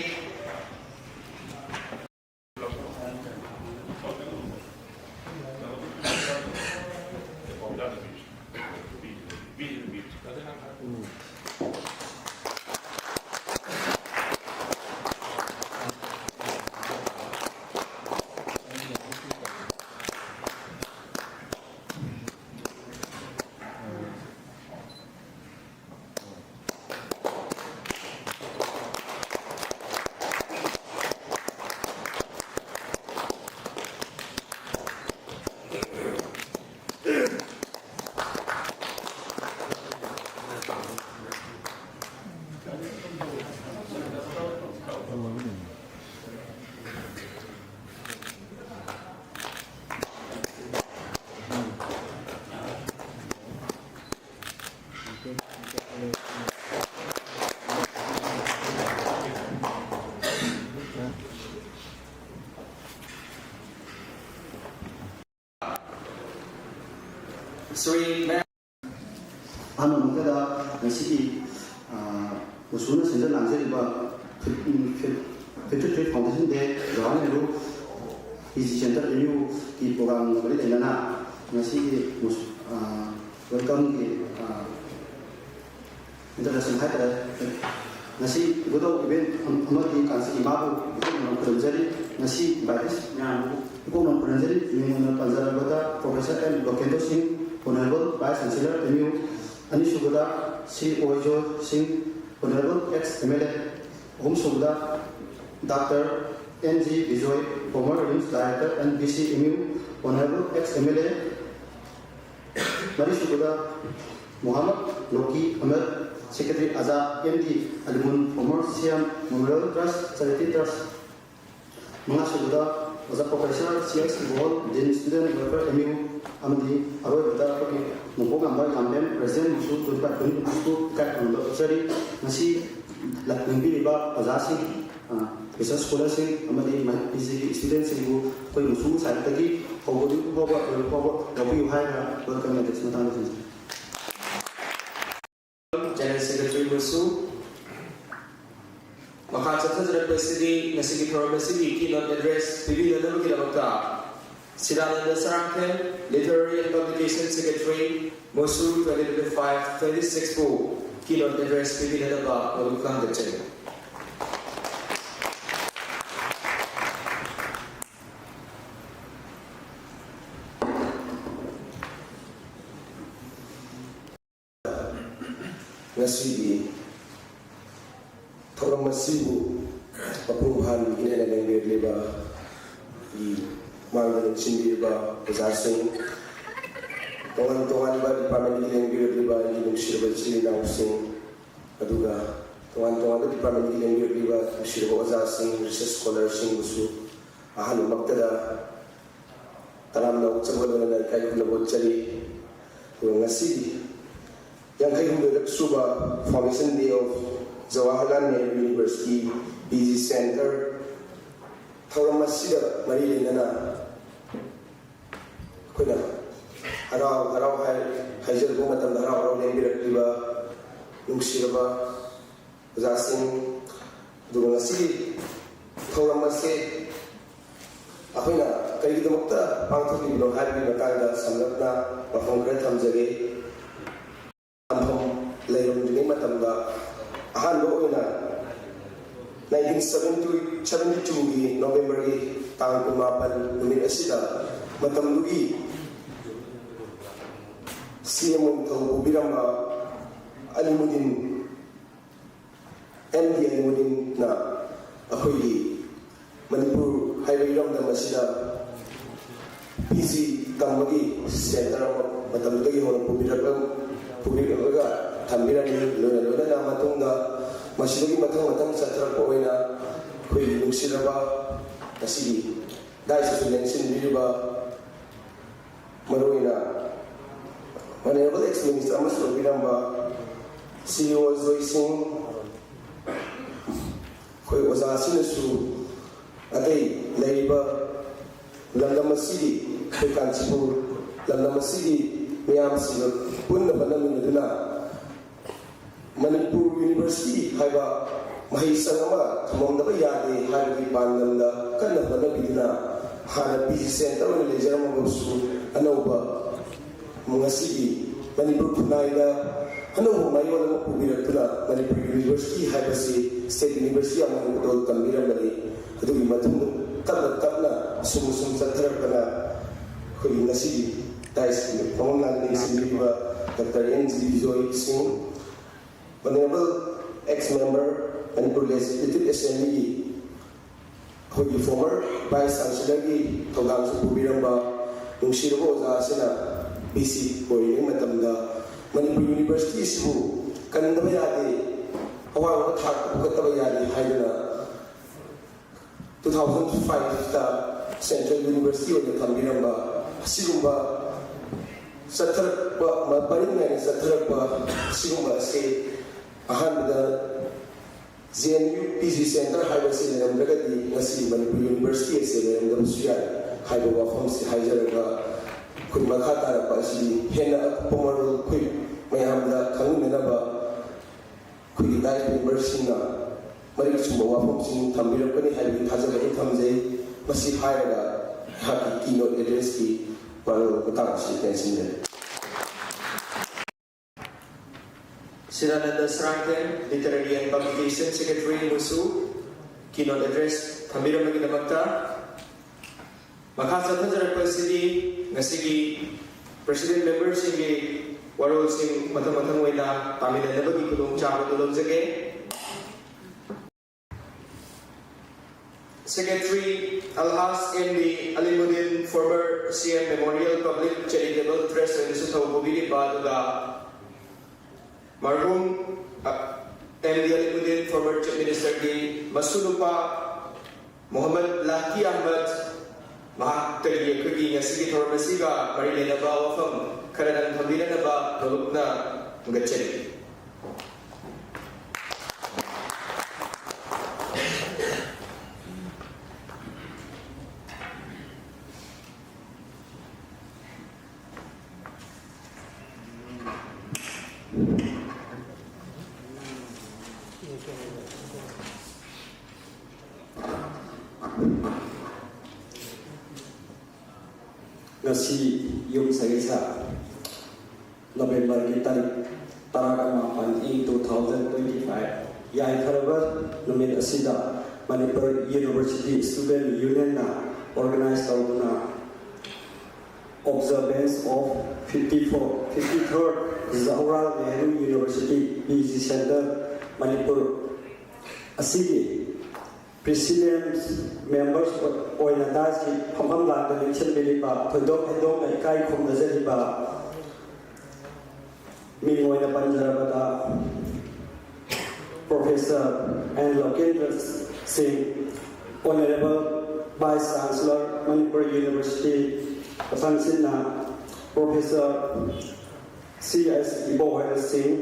Sorry, ma'am. ꯑꯍꯥꯟꯕ ꯃꯛꯇꯗ ꯉꯁꯤꯒꯤ, ꯑ, ꯃꯨꯁꯨꯅ ꯁꯤꯟꯖ ꯂꯥꯡꯖꯔꯤꯕ ꯐꯤꯐ-, ꯐꯤꯐ-, fifty-three Foundation Day, Jawaharlal Nehru P G centre M ꯌꯨꯒꯤ ꯄ꯭ꯔꯣꯒ꯭ꯔꯥꯝꯒ ꯃꯔꯤ ꯂꯩꯅꯅ ꯉꯁꯤꯒꯤ ꯃꯨꯁ-, ꯑ, welcome ꯒꯤ, ꯑ, introduction ꯍꯥꯏꯇꯥꯔꯦ꯫ ꯉꯁꯤ ꯏꯕꯨꯙꯧ event ꯑꯃꯗꯤ ꯀꯥꯟꯆꯤ ꯏꯃꯥꯕꯨ ꯏꯀꯣꯛꯅꯅ ꯈꯨꯔꯨꯝꯖꯔꯤ꯫ ꯉꯁꯤ invitees ꯃꯌꯥꯝꯕꯨ ꯏꯀꯣꯛꯅꯅ ꯈꯨꯔꯨꯝꯖꯔꯤ꯫ ꯃꯤꯡ ꯑꯣꯏꯅ ꯄꯟꯖꯔꯕꯗ Professor ꯑꯦꯝ ꯂꯣꯀꯦꯟꯗ꯭ꯔꯣ ꯁꯤꯡ, Honorable Vice Chancellor M U, ꯑꯅꯤꯁꯨꯕꯗ ꯁꯤ ꯑꯣꯏꯖꯣꯏ ꯁꯤꯡ, Honorable ex M L A, ꯑꯍꯨꯝꯁꯨꯕꯗ Doctor N G Bijoy, former RIMS Director and V C M U, Honorable ex M L A, ꯃꯔꯤꯁꯨꯕꯗ Mohammad Loki Ahmad, Secretary Azad M D Alimun, former C M Memorial Trust, Charity Trust, ꯃꯉꯥꯁꯨꯕꯗ ꯑꯣꯖꯥ professor C S Kibol, dean student welfare M U, ꯑꯃꯗꯤ ꯑꯔꯣꯏꯕꯗ ꯑꯩꯈꯣꯏꯒꯤ ꯅꯣꯡꯄꯣꯛ ꯉꯝꯕ ꯌꯥꯝꯕꯦꯝ president ꯕꯨꯁꯨ twenty five twenty twenty two ꯏꯀꯥꯏ ꯈꯨꯝꯅꯕ ꯎꯠꯆꯔꯤ꯫ ꯉꯁꯤ ꯂꯦꯡꯕꯤꯔꯤꯕ ꯑꯣꯖꯥꯁꯤꯡ, ꯔꯤꯁꯔꯁ ꯁ꯭ꯀꯣꯂꯔꯁꯤꯡ ꯑꯃꯗꯤ ꯃꯍꯩ ꯄꯤ ꯖꯤꯒꯤ ꯁ꯭ꯇꯨꯗꯦꯟꯠꯁꯤꯡꯕꯨ ꯑꯩꯈꯣꯏ ꯃꯨꯁꯨ ꯁꯥꯏꯠꯇꯒꯤ ꯍꯧꯕꯗꯒꯤ ꯐꯥꯎꯕ ꯂꯣꯏꯕ ꯐꯥꯎꯕ ꯌꯥꯎꯕꯤꯌꯨ ꯍꯥꯏꯅ ꯋꯦꯜꯀꯝ ꯃꯦꯁꯦꯖ ꯃꯇꯥꯡꯗ ꯊꯝꯖꯒꯦ꯫ ꯖꯦꯅꯔꯦꯜ ꯁꯦꯀ꯭ꯔꯦꯇꯔꯤ ꯕꯨꯁꯨ꯫ ꯃꯈꯥ ꯆꯠꯊꯖꯔꯛꯄꯁꯤꯗꯤ ꯉꯁꯤꯒꯤ ꯊꯧꯔꯝ ꯑꯁꯤꯒꯤ keynote address ꯄꯤꯕꯤꯅꯅꯕꯒꯤꯗꯃꯛꯇ ꯁꯤꯗꯥꯅꯟꯗ Sarangthem, Literary and Publication Secretary, ꯃꯨꯁꯨ twenty twenty-five twenty-six ꯄꯨ keynote address ꯄꯤꯕꯤꯅꯅꯕ ꯃꯔꯨ ꯈꯥꯡꯖꯠꯆꯔꯤ꯫ ꯉꯁꯤꯒꯤ ꯊꯧꯔꯝ ꯑꯁꯤꯕꯨ ꯃꯄꯨꯡ ꯐꯥꯍꯟꯕꯤꯗꯨꯅ ꯂꯦꯡꯕꯤꯔꯛꯂꯤꯕ ꯃꯥꯡꯗ ꯂꯦꯡꯁꯤꯟꯕꯤꯔꯤꯕ ꯑꯣꯖꯥꯁꯤꯡ, ꯇꯣꯉꯥꯟ ꯇꯣꯉꯥꯟꯕ ꯗꯤꯄꯥꯔꯠꯃꯦꯟꯒꯤ ꯂꯦꯡꯕꯤꯔꯛꯂꯤꯕ ꯑꯩꯒꯤ ꯅꯨꯡꯁꯤꯔꯕ ꯏꯆꯤꯜ ꯏꯅꯥꯎꯁꯤꯡ, ꯑꯗꯨꯒ ꯇꯣꯉꯥꯟ ꯇꯣꯉꯥꯟꯕ ꯗꯤꯄꯥꯔꯠꯃꯦꯟꯒꯤ ꯂꯦꯡꯕꯤꯔꯛꯂꯤꯕ ꯅꯨꯡꯁꯤꯔꯕ ꯑꯣꯖꯥꯁꯤꯡ, ꯔꯤꯁꯔꯁ ꯁ꯭ꯀꯣꯂꯔꯁꯤꯡꯕꯨꯁꯨ ꯑꯍꯥꯟꯕꯃꯛꯇꯗ ꯇꯔꯥꯝꯅ ꯑꯣꯛꯆꯕ ꯂꯣꯏꯅꯅ ꯏꯀꯥꯏ ꯈꯨꯝꯅꯕ ꯎꯠꯆꯔꯤ꯫ ꯑꯗꯨꯒ ꯉꯁꯤꯒꯤ ꯌꯥꯡꯈꯩ ꯍꯨꯝꯗꯣꯏꯔꯛ ꯁꯨꯕ Foundation Day of Jawaharlal Nehru University P G Center ꯊꯧꯔꯝ ꯑꯁꯤꯒ ꯃꯔꯤ ꯂꯩꯅꯅ ꯑꯩꯈꯣꯏꯅ ꯍꯔꯥꯎ ꯍꯔꯥꯎ ꯍꯥꯏ-, ꯍꯥꯏꯖꯔꯨꯕ ꯃꯇꯝꯗ ꯍꯔꯥꯎ ꯍꯔꯥꯎ ꯂꯦꯡꯕꯤꯔꯛꯂꯤꯕ ꯅꯨꯡꯁꯤꯔꯕ ꯑꯣꯖꯥꯁꯤꯡ, ꯑꯗꯨꯒ ꯉꯁꯤꯒꯤ ꯊꯧꯔꯝ ꯑꯁꯤ ꯑꯩꯈꯣꯏꯅ ꯀꯔꯤꯒꯤꯗꯃꯛꯇ ꯄꯥꯡꯊꯣꯛꯂꯤꯕꯅꯣ ꯍꯥꯏꯕꯒꯤ ꯃꯇꯥꯡꯗ ꯁꯝꯂꯞꯅ ꯋꯥꯐꯝ ꯈꯔ ꯊꯝꯖꯒꯦ꯫ ꯇꯝꯐꯝ ꯂꯩꯔꯝꯗ꯭ꯔꯤꯉꯩ ꯃꯇꯝꯗ ꯑꯍꯥꯟꯕ ꯑꯣꯏꯅ nineteen seventy, seventy twoꯒꯤ Novemberꯒꯤ ꯇꯥꯡ ꯀꯨꯟꯃꯥꯄꯟ ꯅꯨꯃꯤꯠ ꯑꯁꯤꯗ ꯃꯇꯝꯗꯨꯒꯤ C M ꯑꯣꯏꯅ ꯊꯧ ꯄꯨꯕꯤꯔꯝꯕ ꯑꯂꯤꯃꯨꯗꯤꯟ, M D ꯑꯂꯤꯃꯨꯗꯤꯟꯅ ꯑꯩꯈꯣꯏꯒꯤ ꯃꯅꯤꯄꯨꯔ ꯍꯥꯏꯕ ꯏꯔꯝꯗꯝ ꯑꯁꯤꯗ P G ꯇꯝꯕꯒꯤ center ꯑꯃ ꯃꯇꯝꯗꯨꯗꯒꯤ ꯍꯧꯅ ꯄꯨꯕꯤꯔꯛꯂ-, ꯄꯨꯕꯤꯔꯛꯂꯒ ꯊꯝꯕꯤꯔꯝꯃꯤ꯫ ꯂꯣꯏꯅ ꯂꯣꯏꯅꯅ ꯃꯇꯨꯡꯗ ꯃꯁꯤꯗꯒꯤ ꯃꯊꯪ ꯃꯊꯪ ꯆꯠꯊꯔꯛꯄ ꯑꯣꯏꯅ ꯑꯩꯈꯣꯏꯒꯤ ꯅꯨꯡꯁꯤꯔꯕ ꯉꯁꯤꯒꯤ ꯗꯥꯏꯁꯇꯁꯨ ꯂꯦꯡꯁꯤꯟꯕꯤꯔꯤꯕ ꯃꯔꯨꯑꯣꯏꯅ Honourable ex minister ꯑꯃꯁꯨ ꯑꯣꯏꯕꯤꯔꯝꯕ ꯁꯤ ꯏ ꯑꯣ ꯖꯣꯏ ꯁꯤꯡ, ꯑꯩꯈꯣꯏ ꯑꯣꯖꯥꯁꯤꯡꯅꯁꯨ ꯑꯇꯩ ꯂꯩꯔꯤꯕ ꯂꯝꯗꯝ ꯑꯁꯤꯒꯤ, ꯑꯩꯈꯣꯏ ꯀꯥꯟꯆꯤꯄꯨꯔ ꯂꯝꯗꯝ ꯑꯁꯤꯒꯤ ꯃꯤꯌꯥꯝꯁꯤꯡꯒ ꯄꯨꯟꯅ ꯍꯣꯠꯅꯃꯤꯟꯅꯗꯨꯅ ꯃꯅꯤꯄꯨꯔ ꯌꯨꯅꯤꯚꯔꯁꯤꯇꯤ ꯍꯥꯏꯕ ꯃꯍꯩꯁꯪ ꯑꯃ ꯊꯝꯃꯝꯗꯕ ꯌꯥꯗꯦ ꯍꯥꯏꯕꯒꯤ ꯄꯥꯟꯗꯝꯗ ꯀꯟꯅ ꯍꯣꯠꯅꯕꯤꯗꯨꯅ ꯍꯥꯟꯅ ꯄꯤ ꯖꯤ ꯁꯦꯟꯇꯔ ꯑꯣꯏꯅ ꯂꯩꯖꯔꯝꯃꯕꯁꯨ ꯑꯅꯧꯕ ꯉꯁꯤꯗꯤ ꯃꯅꯤꯄꯨꯔ ꯈꯨꯟꯅꯥꯏꯗ ꯑꯅꯧꯕ ꯃꯌꯣꯜ ꯑꯃ ꯄꯨꯕꯤꯔꯛꯇꯨꯅ ꯃꯅꯤꯄꯨꯔ ꯌꯨꯅꯤꯚꯔꯁꯤꯇꯤ ꯍꯥꯏꯕꯁꯤ ꯁ꯭ꯇꯦꯠ ꯌꯨꯅꯤꯚꯔꯁꯤꯇꯤ ꯑꯃ ꯑꯣꯏꯅ ꯈꯨꯗꯣꯜ ꯇꯝꯕꯤꯔꯝꯕꯅꯤ꯫ ꯑꯗꯨꯒꯤ ꯃꯇꯨꯡꯗ ꯇꯞꯅ ꯇꯞꯅ ꯁꯨꯝ ꯁꯨꯝ ꯆꯠꯊꯔꯛꯄꯅ ꯑꯩꯈꯣꯏꯒꯤ ꯉꯁꯤꯒꯤ ꯗꯥꯏꯁꯀꯤ ꯃꯃꯝ ꯂꯥꯟꯅ ꯂꯦꯡꯁꯤꯟꯕꯤꯔꯤꯕ ꯗꯣꯛꯇꯔ ꯑꯦꯟ ꯖꯤ ꯕꯤꯖꯣꯏ ꯁꯤꯡ, Honourable ex member Manipur Legislative Assembly ꯒꯤ ꯑꯩꯈꯣꯏꯒꯤ former vice chancellor ꯒꯤ ꯊꯧꯗꯥꯡꯁꯨ ꯄꯨꯕꯤꯔꯝꯕ ꯅꯨꯡꯁꯤꯔꯕ ꯑꯣꯖꯥ ꯑꯁꯤꯅ ꯚꯤ ꯁꯤ ꯑꯣꯏꯔꯤꯉꯩ ꯃꯇꯝꯗ ꯃꯅꯤꯄꯨꯔ ꯌꯨꯅꯤꯚꯔꯁꯤꯇꯤ ꯑꯁꯤꯕꯨ ꯀꯟꯗꯕ ꯌꯥꯗꯦ, ꯑꯋꯥꯡꯕ ꯊꯥꯛꯇ ꯄꯨꯈꯠꯇꯕ ꯌꯥꯗꯦ ꯍꯥꯏꯗꯨꯅ two thousand five ꯇ central university ꯑꯣꯏꯅ ꯊꯝꯕꯤꯔꯝꯕ ꯑꯁꯤꯒꯨꯝꯕ ꯆꯠꯊꯔꯛꯄ, ꯃꯔꯤꯛ ꯅꯥꯏꯅ ꯆꯠꯊꯔꯛꯄ ꯑꯁꯤꯒꯨꯝꯕ ꯑꯁꯤ ꯑꯍꯥꯟꯕꯗ J N U P G centre ꯍꯥꯏꯕꯁꯤ ꯂꯩꯔꯝꯗ꯭ꯔꯒꯗꯤ ꯉꯁꯤ ꯃꯅꯤꯄꯨꯔ ꯌꯨꯅꯤꯚꯔꯁꯤꯇꯤ ꯑꯁꯤ ꯂꯩꯔꯝꯗꯕꯁꯨ ꯌꯥꯏ ꯍꯥꯏꯕ ꯋꯥꯐꯝꯁꯤ ꯍꯥꯏꯖꯔꯒ, ꯑꯩꯈꯣꯏ ꯃꯈꯥ ꯇꯥꯔꯛꯄ ꯑꯁꯤ ꯍꯦꯟꯅ ꯑꯀꯨꯞꯄ ꯃꯔꯣꯜ ꯑꯩꯈꯣꯏ ꯃꯌꯥꯝꯗ ꯈꯪꯃꯤꯟꯅꯅꯕ ꯑꯩꯈꯣꯏꯒꯤ ꯗꯥꯏꯁ ꯃꯦꯝꯕꯔꯁꯤꯡꯅ ꯃꯔꯤꯛ ꯆꯨꯝꯕ ꯋꯥꯐꯝꯁꯤꯡ ꯊꯝꯕꯤꯔꯛꯀꯅꯤ ꯍꯥꯏꯕꯒꯤ ꯊꯥꯖꯕ ꯑꯩ ꯊꯝꯖꯩ꯫ ꯃꯁꯤ ꯍꯥꯏꯔꯒ ꯑꯩꯍꯥꯛꯀꯤ keynote address ꯀꯤ ꯋꯥꯔꯣꯜ ꯃꯇꯥꯡ ꯑꯁꯤ ꯇꯦꯟꯁꯤꯟꯖꯔꯤ꯫ ꯁꯤꯗꯥꯅꯟꯗ Sarangthem, Literary and Publication Secretary ꯑꯃꯁꯨ keynote address ꯊꯝꯕꯤꯔꯝꯕꯒꯤꯗꯃꯛꯇ꯫ ꯃꯈꯥ ꯆꯠꯊꯖꯔꯛꯄꯁꯤꯗꯤ ꯉꯁꯤꯒꯤ president member ꯁꯤꯡꯒꯤ ꯋꯥꯔꯣꯜꯁꯤꯡ ꯃꯊꯪ ꯃꯊꯪ ꯑꯣꯏꯅ ꯇꯥꯃꯤꯟꯅꯅꯕꯒꯤ ꯈꯨꯗꯣꯡꯆꯥꯕ ꯑꯗꯨ ꯂꯧꯖꯒꯦ꯫ Secretary Alhaj M D Alimuddin, former C M Memorial Public Charitable Trust ꯑꯣꯏꯅꯁꯨ ꯊꯧ ꯄꯨꯕꯤꯔꯤꯕ, ꯑꯗꯨꯒ ꯃꯔꯍꯨꯝ, ꯑ, M D Alimuddin, former Chief Minister ꯒꯤ ꯃꯁꯨ ꯅꯨꯄꯥ ꯃꯣꯍꯝꯃꯗ ꯂꯥꯀꯤ ꯑꯍꯃꯗ, ꯃꯍꯥꯛꯇꯒꯤ ꯑꯩꯈꯣꯏꯒꯤ ꯉꯁꯤꯒꯤ ꯊꯧꯔꯝ ꯑꯁꯤꯒ ꯃꯔꯤ ꯂꯩꯅꯕ ꯋꯥꯐꯝ ꯈꯔꯗꯪ ꯊꯝꯕꯤꯅꯅꯕ ꯅꯣꯂꯨꯛꯅ ꯊꯥꯒꯠꯆꯔꯤ꯫ ꯉꯁꯤ ꯌꯨꯝ ꯁꯥꯒꯩꯁꯥ ꯅꯕꯦꯝꯕꯔꯒꯤ ꯇꯥꯔꯤꯛ ꯇꯔꯥꯃꯥꯄꯟ ꯏꯪ two thousand twenty five, ꯌꯥꯏꯐꯔꯕ ꯅꯨꯃꯤꯠ ꯑꯁꯤꯗ ꯃꯅꯤꯄꯨꯔ ꯌꯨꯅꯤꯚꯔꯁꯤꯇꯤ ꯁ꯭ꯇꯨꯗꯦꯟ ꯌꯨꯅꯤꯌꯟꯅ ꯑꯣꯔꯒꯅꯥꯏꯖ ꯇꯧꯗꯨꯅ Observance of fifty four, fifty third Jawaharlal Nehru University P G Center, Manipur ꯑꯁꯤꯒꯤ ꯄ꯭ꯔꯤꯁꯤꯗꯦꯟ ꯃꯦꯝꯕꯔꯁ ꯑꯣꯏꯅ ꯗꯥꯏꯁꯀꯤ ꯐꯝꯐꯝ ꯂꯥꯡꯗ ꯂꯦꯡꯁꯤꯟꯕꯤꯔꯤꯕ ꯊꯣꯏꯗꯣꯛ ꯍꯦꯟꯗꯣꯛꯅ ꯏꯀꯥꯏ ꯈꯨꯝꯅꯖꯔꯤꯕ ꯃꯤꯡ ꯑꯣꯏꯅ ꯄꯟꯖꯔꯕꯗ, Professor N Lokendra Singh, Honorable Vice Chancellor, Manipur University, ꯃꯊꯪꯁꯤꯠꯅ Professor C S Ibohwel Singh,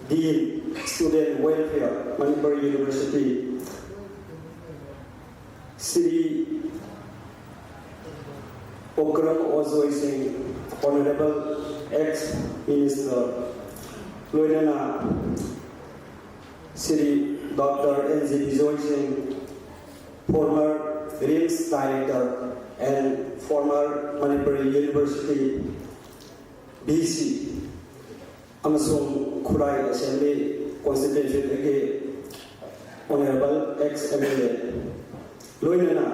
Dean, Student Welfare, Manipur University, Shri Okram Ojoi Singh, Honorable Ex Minister, ꯂꯣꯏꯅꯅ Shri Doctor N G Bijoy Singh, former RIMS Director and former Manipur University V C, ꯑꯃꯁꯨꯡ ꯈꯨꯔꯥꯏ Assembly Constituencyꯗꯒꯤ Honorable Ex M L A, ꯂꯣꯏꯅꯅ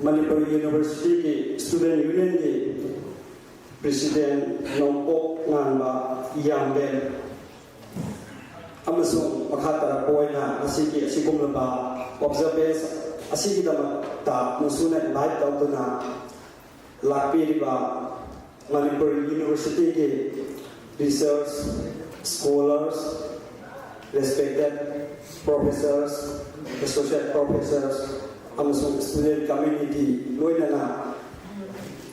ꯃꯅꯤꯄꯨꯔ ꯌꯨꯅꯤꯚꯔꯁꯤꯇꯤꯒꯤ Student Unionꯒꯤ President ꯅꯣꯡꯄꯣꯛ ꯉꯥꯟꯕ ꯏꯌꯥꯝꯕꯦꯝ, ꯑꯃꯁꯨꯡ ꯃꯈꯥ ꯇꯥꯔꯛꯄ ꯑꯣꯏꯅ ꯉꯁꯤꯒꯤ ꯑꯁꯤꯒꯨꯝꯂꯕ observance ꯑꯁꯤꯒꯤꯗꯃꯛꯇ ꯅꯨꯡꯁꯨꯅ invite ꯇꯧꯗꯨꯅ ꯂꯥꯛꯄꯤꯔꯤꯕ ꯃꯅꯤꯄꯨꯔ ꯌꯨꯅꯤꯚꯔꯁꯤꯇꯤꯒꯤ research scholars, respected professors, associate professors, ꯑꯃꯁꯨꯡ student community, ꯂꯣꯏꯅꯅ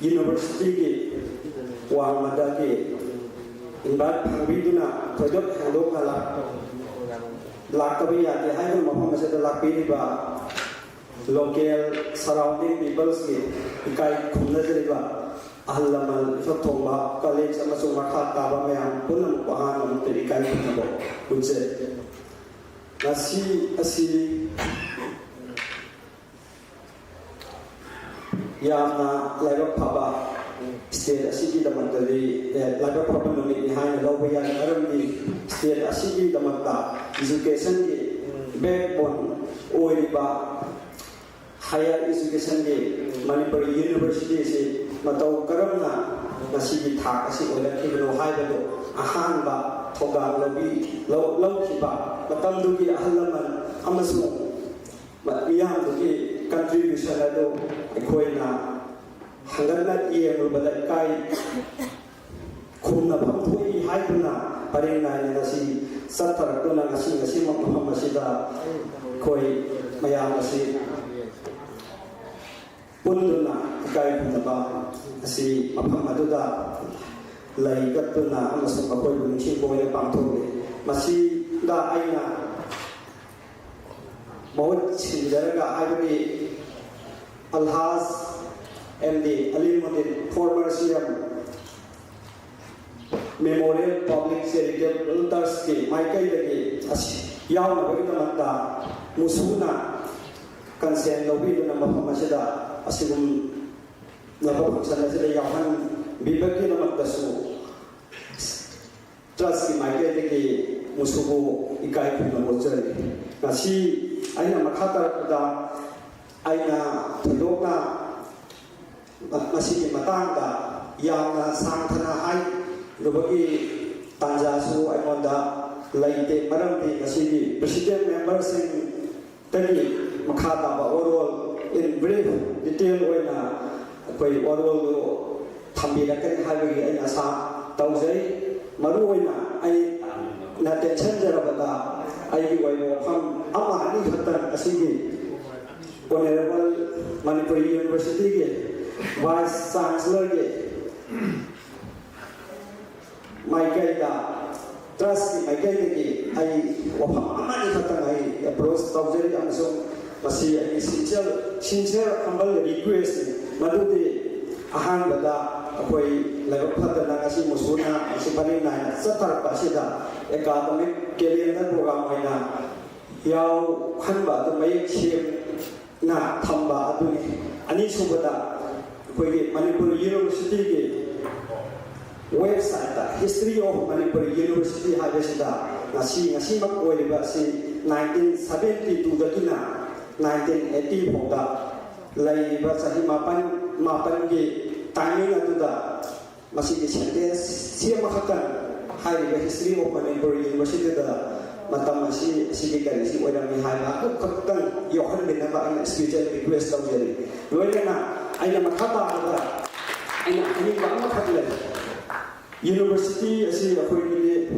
universityꯒꯤ ꯋꯥꯡꯃꯗꯒꯤ invite ꯐꯪꯕꯤꯗꯨꯅ ꯊꯣꯏꯗꯣꯛ ꯍꯦꯟꯗꯣꯛꯅ ꯂꯥꯛ-, ꯂꯥꯛꯇꯕ ꯌꯥꯗꯦ ꯍꯥꯏꯗꯨꯅ ꯃꯐꯝ ꯑꯁꯤꯗ ꯂꯥꯛꯄꯤꯔꯤꯕ local surrounding peopleꯁꯀꯤ ꯏꯀꯥꯏ ꯈꯨꯝꯅꯖꯔꯤꯕ ꯑꯍꯜ ꯂꯃꯟ, ꯏꯊꯛ ꯊꯣꯡꯕ, colleagues ꯑꯃꯁꯨꯡ ꯃꯈꯥ ꯇꯥꯕ ꯃꯌꯥꯝ ꯄꯨꯝꯅꯃꯛꯄꯨ ꯑꯍꯥꯟꯕ ꯃꯛꯇꯗ ꯏꯀꯥꯏ ꯈꯨꯝꯅꯕ ꯎꯠꯆꯔꯤ꯫ ꯉꯁꯤ ꯑꯁꯤ ꯌꯥꯝꯅ ꯂꯥꯏꯕꯛ ꯐꯕ state ꯑꯁꯤꯒꯤꯗꯃꯛꯇꯗꯤ, ꯑꯦ, ꯂꯥꯏꯕꯛ ꯐꯕ ꯅꯨꯃꯤꯠꯅꯤ ꯍꯥꯏꯅ ꯂꯧꯕ ꯌꯥꯏ꯫ ꯃꯔꯝꯗꯤ state ꯑꯁꯤꯒꯤꯗꯃꯛꯇ educationꯒꯤ backbone ꯑꯣꯏꯔꯤꯕ higher educationꯒꯤ ꯃꯅꯤꯄꯨꯔ universityꯁꯤ ꯃꯇꯧ ꯀꯔꯝꯅ ꯉꯁꯤꯒꯤ ꯊꯥꯛ ꯑꯁꯤ ꯑꯣꯏꯔꯛꯈꯤꯕꯅꯣ ꯍꯥꯏꯕꯗꯨ ꯑꯍꯥꯟꯕ ꯊꯧꯗꯥꯡ ꯂꯧꯕꯤ-, ꯂꯧ-, ꯂꯧꯈꯤꯕ ꯃꯇꯝꯗꯨꯒꯤ ꯑꯍꯜ ꯂꯃꯟ ꯑꯃꯁꯨꯡ ꯃꯤꯌꯥꯝꯗꯨꯒꯤ contribution ꯑꯗꯨ ꯑꯩꯈꯣꯏꯅ ꯍꯟꯒꯠꯅ ꯌꯦꯡꯂꯨꯕꯗ ꯏꯀꯥꯏ ꯈꯨꯝꯅꯐꯝ ꯊꯣꯛꯏ ꯍꯥꯏꯗꯨꯅ ꯄꯔꯦꯡ ꯅꯥꯏꯅ ꯉꯁꯤ ꯆꯠꯊꯔꯛꯇꯨꯅ ꯉꯁꯤ, ꯉꯁꯤꯃꯛ ꯃꯐꯝ ꯑꯁꯤꯗ ꯑꯩꯈꯣꯏ ꯃꯌꯥꯝ ꯑꯁꯤ ꯄꯨꯟꯗꯨꯅ ꯏꯀꯥꯏ ꯈꯨꯝꯅꯕ ꯑꯁꯤ ꯃꯐꯝ ꯑꯗꯨꯗ ꯂꯩ ꯀꯠꯇꯨꯅ ꯑꯃꯁꯨꯡ ꯃꯈꯣꯏꯕꯨ ꯅꯤꯡꯁꯤꯡꯕ ꯑꯣꯏꯅ ꯄꯥꯡꯊꯣꯛꯂꯤ꯫ ꯃꯁꯤꯗ ꯑꯩꯅ ꯃꯍꯨꯠ ꯁꯤꯟꯖꯔꯒ, ꯍꯥꯏꯕꯗꯤ Alhaj M D Alimuddin, former C M, Memorial Public Charitable Trustꯀꯤ ꯃꯥꯏꯀꯩꯗꯒꯤ ꯑꯁꯤ ꯌꯥꯎꯅꯕꯒꯤꯗꯃꯛꯇ ꯃꯨꯁꯨꯅ consent ꯂꯧꯕꯤꯗꯨꯅ ꯃꯐꯝ ꯑꯁꯤꯗ ꯑꯁꯤꯒꯨꯝꯂꯕ function ꯑꯁꯤꯗ ꯌꯥꯎꯍꯟꯕꯤꯕꯒꯤꯗꯃꯛꯇꯁꯨ trustꯀꯤ ꯃꯥꯏꯀꯩꯗꯒꯤ ꯃꯨꯁꯨꯕꯨ ꯏꯀꯥꯏ ꯈꯨꯝꯅꯕ ꯎꯠꯆꯔꯤ꯫ ꯉꯁꯤ ꯑꯩꯅ ꯃꯈꯥ ꯇꯥꯔꯛꯄꯗ ꯑꯩꯅ ꯊꯣꯏꯗꯣꯛꯅ ꯃꯁꯤꯒꯤ ꯃꯇꯥꯡꯗ ꯌꯥꯝꯅ ꯁꯥꯡꯊꯅ ꯍꯥꯏꯔꯨꯕꯒꯤ ꯇꯥꯟꯖꯥꯁꯨ ꯑꯩꯉꯣꯟꯗ ꯂꯩꯇꯦ, ꯃꯔꯝꯗꯤ ꯉꯁꯤꯒꯤ president memberꯁꯤꯡꯗꯒꯤ ꯃꯈꯥ ꯇꯥꯕ overall in brief detail ꯑꯣꯏꯅ ꯑꯩꯈꯣꯏ overallꯗꯨ ꯊꯝꯕꯤꯔꯛꯀꯅꯤ ꯍꯥꯏꯕꯒꯤ ꯑꯩꯅ ꯑꯁꯥ ꯇꯧꯖꯩ꯫ ꯃꯔꯨꯑꯣꯏꯅ ꯑꯩꯅ ꯇꯦꯟꯁꯤꯟꯖꯔꯕꯗ ꯑꯩꯒꯤ ꯑꯣꯏꯕ ꯋꯥꯐꯝ ꯑꯃ ꯑꯅꯤ ꯈꯛꯇꯪ ꯑꯁꯤꯒꯤ Honorable Manipuri University ꯒꯤ Vice Chancellor ꯒꯤ ꯃꯥꯏꯀꯩꯗ, Trust ꯀꯤ ꯃꯥꯏꯀꯩꯗꯒꯤ ꯑꯩ ꯋꯥꯐꯝ ꯑꯃꯅꯤ ꯈꯛꯇꯪ ꯑꯩ approach ꯇꯧꯖꯔꯤ, ꯑꯃꯁꯨꯡ ꯃꯁꯤ ꯑꯩꯒꯤ sincere, sincere humble request ꯅꯤ꯫ ꯃꯗꯨꯗꯤ ꯑꯍꯥꯟꯕꯗ ꯑꯩꯈꯣꯏ ꯂꯥꯏꯕꯛ ꯐꯗꯅ ꯉꯁꯤ ꯃꯨꯁꯨꯅ ꯉꯁꯤ ꯄꯔꯤꯡ ꯅꯥꯏꯅ ꯆꯠꯊꯔꯛꯄ ꯑꯁꯤꯗ academic calendar program ꯑꯣꯏꯅ ꯌꯥꯎꯍꯟꯕ ꯑꯗꯨ ꯃꯌꯦꯛ ꯁꯦꯡꯅ ꯊꯝꯕ ꯑꯗꯨꯅꯤ꯫ ꯑꯅꯤꯁꯨꯕꯗ ꯑꯩꯈꯣꯏꯒꯤ ꯃꯅꯤꯄꯨꯔ University ꯒꯤ website ꯇ History of Manipur University ꯍꯥꯏꯕꯁꯤꯗ ꯉꯁꯤ, ꯉꯁꯤꯃꯛ ꯑꯣꯏꯔꯤꯕ ꯑꯁꯤ nineteen seventy two ꯗꯒꯤꯅ nineteen eighty ꯐꯥꯎꯗ ꯂꯩꯔꯤꯕ ꯆꯍꯤ ꯃꯥꯄꯟ, ꯃꯥꯄꯟꯒꯤ timing ꯑꯗꯨꯗ ꯃꯁꯤꯒꯤ sentence ꯁꯤ ꯑꯃꯈꯛꯇꯪ ꯍꯥꯏꯔꯤꯕ History of Manipur University ꯗ ꯃꯇꯝ ꯑꯁꯤ, ꯑꯁꯤꯒꯤ ꯀꯔꯤꯁꯤ ꯑꯣꯏꯔꯝꯃꯤ ꯍꯥꯏꯕ ꯑꯗꯨ ꯈꯛꯇꯪ ꯌꯥꯎꯍꯟꯕꯤꯅꯕ ꯑꯩꯅ special request ꯇꯧꯖꯔꯤ꯫ ꯂꯣꯏꯅꯅ ꯑꯩꯅ ꯃꯈꯥ ꯇꯥꯕꯗ ꯑꯩꯅ ꯍꯥꯏꯅꯤꯡꯕ ꯑꯃꯈꯛ ꯂꯩ꯫ University ꯑꯁꯤ ꯑꯩꯈꯣꯏꯒꯤꯗꯤ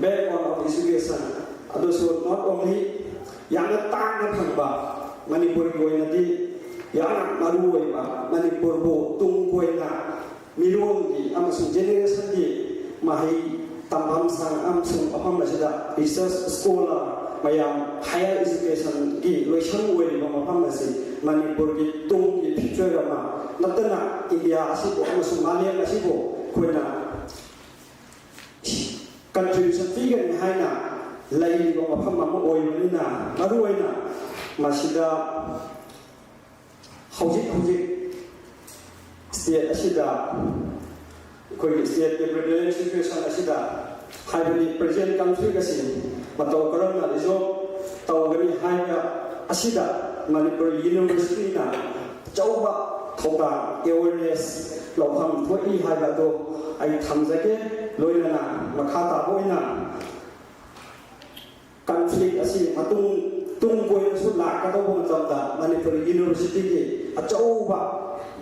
backbone of education, ꯑꯗꯨꯁꯨ not only ꯌꯥꯝꯅ ꯇꯥꯡꯅ ꯐꯪꯕ, ꯃꯅꯤꯄꯨꯔꯒꯤ ꯑꯣꯏꯅꯗꯤ ꯌꯥꯝꯅ ꯃꯔꯨ ꯑꯣꯏꯕ, ꯃꯅꯤꯄꯨꯔꯕꯨ ꯇꯨꯡ ꯀꯣꯏꯅ ꯃꯤꯔꯣꯜꯒꯤ ꯑꯃꯁꯨꯡ generation ꯒꯤ ꯃꯍꯩ ꯇꯝꯐꯝ ꯁꯪ ꯑꯃꯁꯨꯡ ꯃꯐꯝ ꯑꯁꯤꯗ research scholar ꯃꯌꯥꯝ, higher education ꯒꯤ ꯂꯣꯏꯁꯪ ꯑꯣꯏꯔꯤꯕ ꯃꯐꯝ ꯑꯁꯤ ꯃꯅꯤꯄꯨꯔꯒꯤ ꯇꯨꯡꯒꯤ future ꯑꯃ ꯅꯠꯇꯅ India ꯑꯁꯤꯕꯨ ꯑꯃꯁꯨꯡ ꯃꯥꯂꯦꯝ ꯑꯁꯤꯕꯨ ꯑꯩꯈꯣꯏꯅ contribution ꯄꯤꯒꯅꯤ ꯍꯥꯏꯅ ꯂꯩꯔꯤꯕ ꯃꯐꯝ ꯑꯃ ꯑꯣꯏꯕꯅꯤꯅ, ꯃꯔꯨꯑꯣꯏꯅ ꯃꯁꯤꯗ ꯍꯧꯖꯤꯛ ꯍꯧꯖꯤꯛ state ꯑꯁꯤꯗ, ꯑꯩꯈꯣꯏꯒꯤ state ꯀꯤ prevailing situation ꯑꯁꯤꯗ, ꯍꯥꯏꯕꯗꯤ present conflict ꯑꯁꯤ ꯃꯇꯧ ꯀꯔꯝꯅ resolve ꯇꯧꯒꯅꯤ ꯍꯥꯏꯕ ꯑꯁꯤꯗ ꯃꯅꯤꯄꯨꯔ University ꯅ ꯑꯆꯧꯕ ꯊꯧꯗꯥꯡ, awareness ꯂꯧꯐꯝ ꯊꯣꯛꯏ ꯍꯥꯏꯕ ꯑꯗꯨ ꯑꯩ ꯊꯝꯖꯒꯦ꯫ ꯂꯣꯏꯅꯅ ꯃꯈꯥ ꯇꯥꯕ ꯑꯣꯏꯅ conflict ꯑꯁꯤ ꯃꯇꯨꯡ, ꯇꯨꯡ ꯀꯣꯏꯅꯁꯨ ꯂꯥꯛꯀꯗꯧꯕ ꯃꯇꯝꯗ ꯃꯅꯤꯄꯨꯔ University ꯒꯤ ꯑꯆꯧꯕ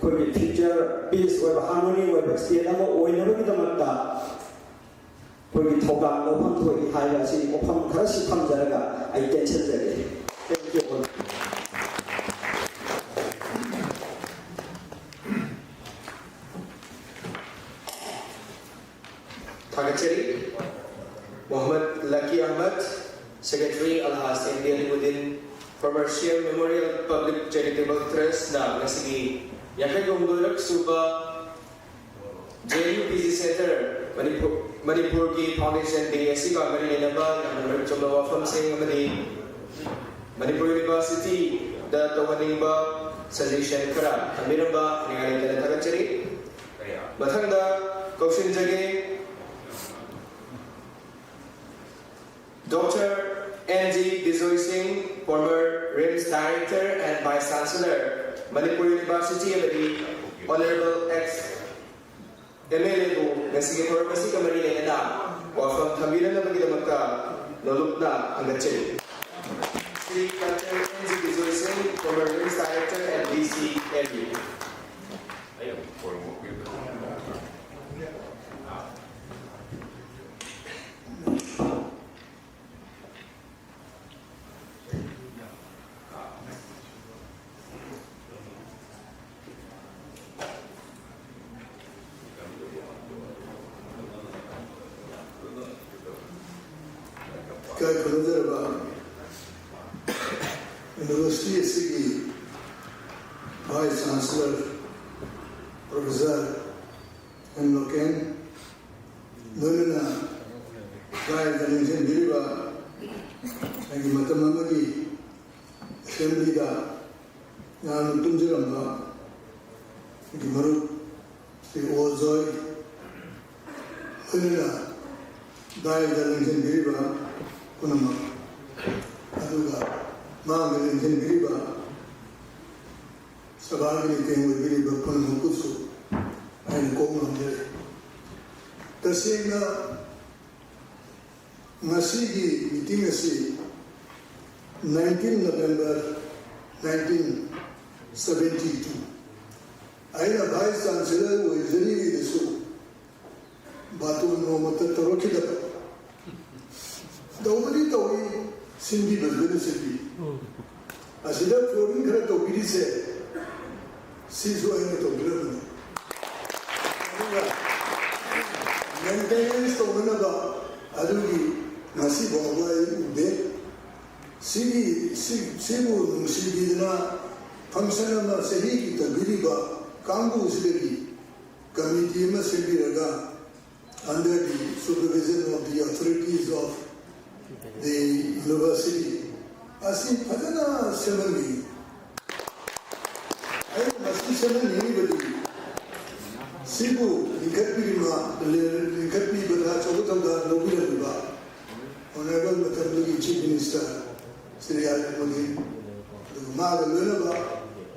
ꯑꯩꯈꯣꯏꯒꯤ future peace ꯑꯣꯏꯕ, harmony ꯑꯣꯏꯕ state ꯑꯃ ꯑꯣꯏꯅꯕꯒꯤꯗꯃꯛꯇ ꯑꯩꯈꯣꯏꯒꯤ ꯊꯧꯗꯥꯡ ꯂꯧꯐꯝ ꯊꯣꯛꯏ ꯍꯥꯏꯕ ꯑꯁꯤ ꯋꯥꯐꯝ ꯈꯔꯁꯤ ꯊꯝꯖꯔꯒ ꯑꯩ ꯇꯦꯟꯁꯤꯟꯖꯒꯦ꯫ Thank you all. Secretary Alhaj M D Alimuddin, former C M Memorial Public Charitable Trust ꯅ ꯉꯁꯤꯒꯤ ꯌꯥꯡꯈꯩ ꯍꯨꯝꯗꯣꯏꯔꯛ ꯁꯨꯕ J N U P G Center Manipur, ꯃꯅꯤꯄꯨꯔꯒꯤ Foundation Day ꯑꯁꯤꯒ ꯃꯔꯤ ꯂꯩꯅꯕ ꯌꯥꯝꯅ ꯃꯔꯤꯛ ꯆꯨꯝꯕ ꯋꯥꯐꯝꯁꯤꯡ ꯑꯃꯗꯤ ꯃꯅꯤꯄꯨꯔ University ꯗ ꯇꯧꯍꯟꯅꯤꯡꯕ suggestion ꯈꯔ ꯊꯝꯕꯤꯔꯝꯕ ꯅꯤꯡꯉꯥꯏ ꯂꯩꯇꯅ ꯊꯥꯒꯠꯆꯔꯤ꯫ ꯃꯊꯪꯗ ꯀꯧꯁꯤꯟꯖꯒꯦ꯫ Doctor N G Bijoy Singh, former RIMS Director and Vice Chancellor, Manipur University ꯑꯃꯗꯤ Honorable Ex M L A ꯕꯨ ꯉꯁꯤꯒꯤ ꯊꯧꯔꯝ ꯑꯁꯤꯒ ꯃꯔꯤ ꯂꯩꯅꯅ ꯋꯥꯐꯝ ꯊꯝꯕꯤꯅꯅꯕꯒꯤꯗꯃꯛꯇ ꯅꯣꯂꯨꯛꯅ ꯊꯥꯒꯠꯆꯔꯤ꯫ Shri Doctor N G Bijoy Singh, former RIMS Director and V C M U. ꯏꯀꯥꯏ ꯈꯨꯝꯅꯖꯔꯕ University ꯑꯁꯤꯒꯤ Vice Chancellor Professor M Loken, ꯂꯣꯏꯅꯅ ꯂꯥꯏꯗ ꯂꯦꯡꯁꯤꯟꯕꯤꯔꯤꯕ ꯑꯩꯒꯤ ꯃꯇꯝ ꯑꯃꯒꯤ Assembly ꯗ ꯌꯥꯝꯅ ꯇꯨꯝꯖꯔꯝꯕ ꯑꯩꯒꯤ ꯃꯔꯨꯞ ꯁ꯭ꯔꯤ ꯑꯣꯖꯣꯏ, ꯂꯣꯏꯅꯅ ꯂꯥꯏꯗ ꯂꯦꯡꯁꯤꯟꯕꯤꯔꯤꯕ ꯄꯨꯝꯅꯃꯛ, ꯑꯗꯨꯒ ꯃꯥꯡꯗ ꯂꯦꯡꯁꯤꯟꯕꯤꯔꯤꯕ ꯁꯚꯥꯒꯤ ꯃꯤꯇꯦꯡ ꯑꯣꯏꯕꯤꯔꯤꯕ ꯄꯨꯝꯅꯃꯛꯄꯨꯁꯨ ꯑꯩꯅ ꯀꯣꯛ ꯉꯝꯖꯔꯤ꯫ ꯇꯁꯦꯡꯅ ꯉꯁꯤꯒꯤ meeting ꯑꯁꯤ nineteen November nineteen seventy two, ꯑꯩꯅ Vice Chancellor ꯑꯣꯏꯖꯔꯤꯉꯩꯗꯁꯨ ꯕꯥꯇꯣꯟ ꯅꯣꯡꯃꯇ ꯇꯧꯔꯛꯈꯤꯗꯕ꯫ ꯇꯧꯕꯗꯤ ꯇꯧꯏ, ꯁꯤꯟꯕꯤꯕꯗꯨꯅ ꯁꯤꯟꯕꯤ꯫ ꯑꯁꯤꯗ flooring ꯈꯔ ꯇꯧꯕꯤꯔꯤꯁꯦ, ꯁꯤꯁꯨ ꯑꯩꯅ ꯇꯧꯖꯔꯕꯅꯤ꯫ ꯑꯗꯨꯒ maintenance ꯇꯧꯅꯅꯕ ꯑꯗꯨꯒꯤ ꯉꯁꯤ ꯐꯥꯎꯕ ꯑꯩ ꯎꯗꯦ꯫ ꯁꯤꯒꯤ ꯁꯤ- ꯁꯤꯕꯨ ꯅꯨꯡꯁꯤꯕꯤꯗꯅ ꯐꯪꯁꯟ ꯑꯃ ꯆꯍꯤꯒꯤ ꯇꯧꯕꯤꯔꯤꯕ ꯀꯥꯡꯕꯨꯁꯤꯗꯒꯤ ꯀꯃꯤꯇꯤ ꯑꯃ ꯁꯦꯝꯕꯤꯔꯒ, under the supervision of the authorities of the university, ꯑꯁꯤ ꯐꯖꯅ ꯁꯦꯝꯍꯟꯅꯤꯡꯉꯤ꯫ ꯑꯩꯅ ꯃꯁꯤ ꯁꯦꯝꯍꯟꯅꯤꯡꯉꯤꯕꯗꯤ, ꯁꯤꯕꯨ ꯂꯤꯡꯈꯠꯄꯤꯔꯤꯕ, ꯂꯤꯡꯈꯠꯄꯤꯕꯗ ꯑꯆꯧꯕ ꯊꯧꯗꯥꯡ ꯂꯧꯕꯤꯔꯝꯂꯤꯕ Honourable ꯃꯇꯝꯗꯨꯒꯤ Chief Minister Shri R L Modi, ꯑꯗꯨꯒ ꯃꯥꯒ ꯂꯣꯏꯅꯕ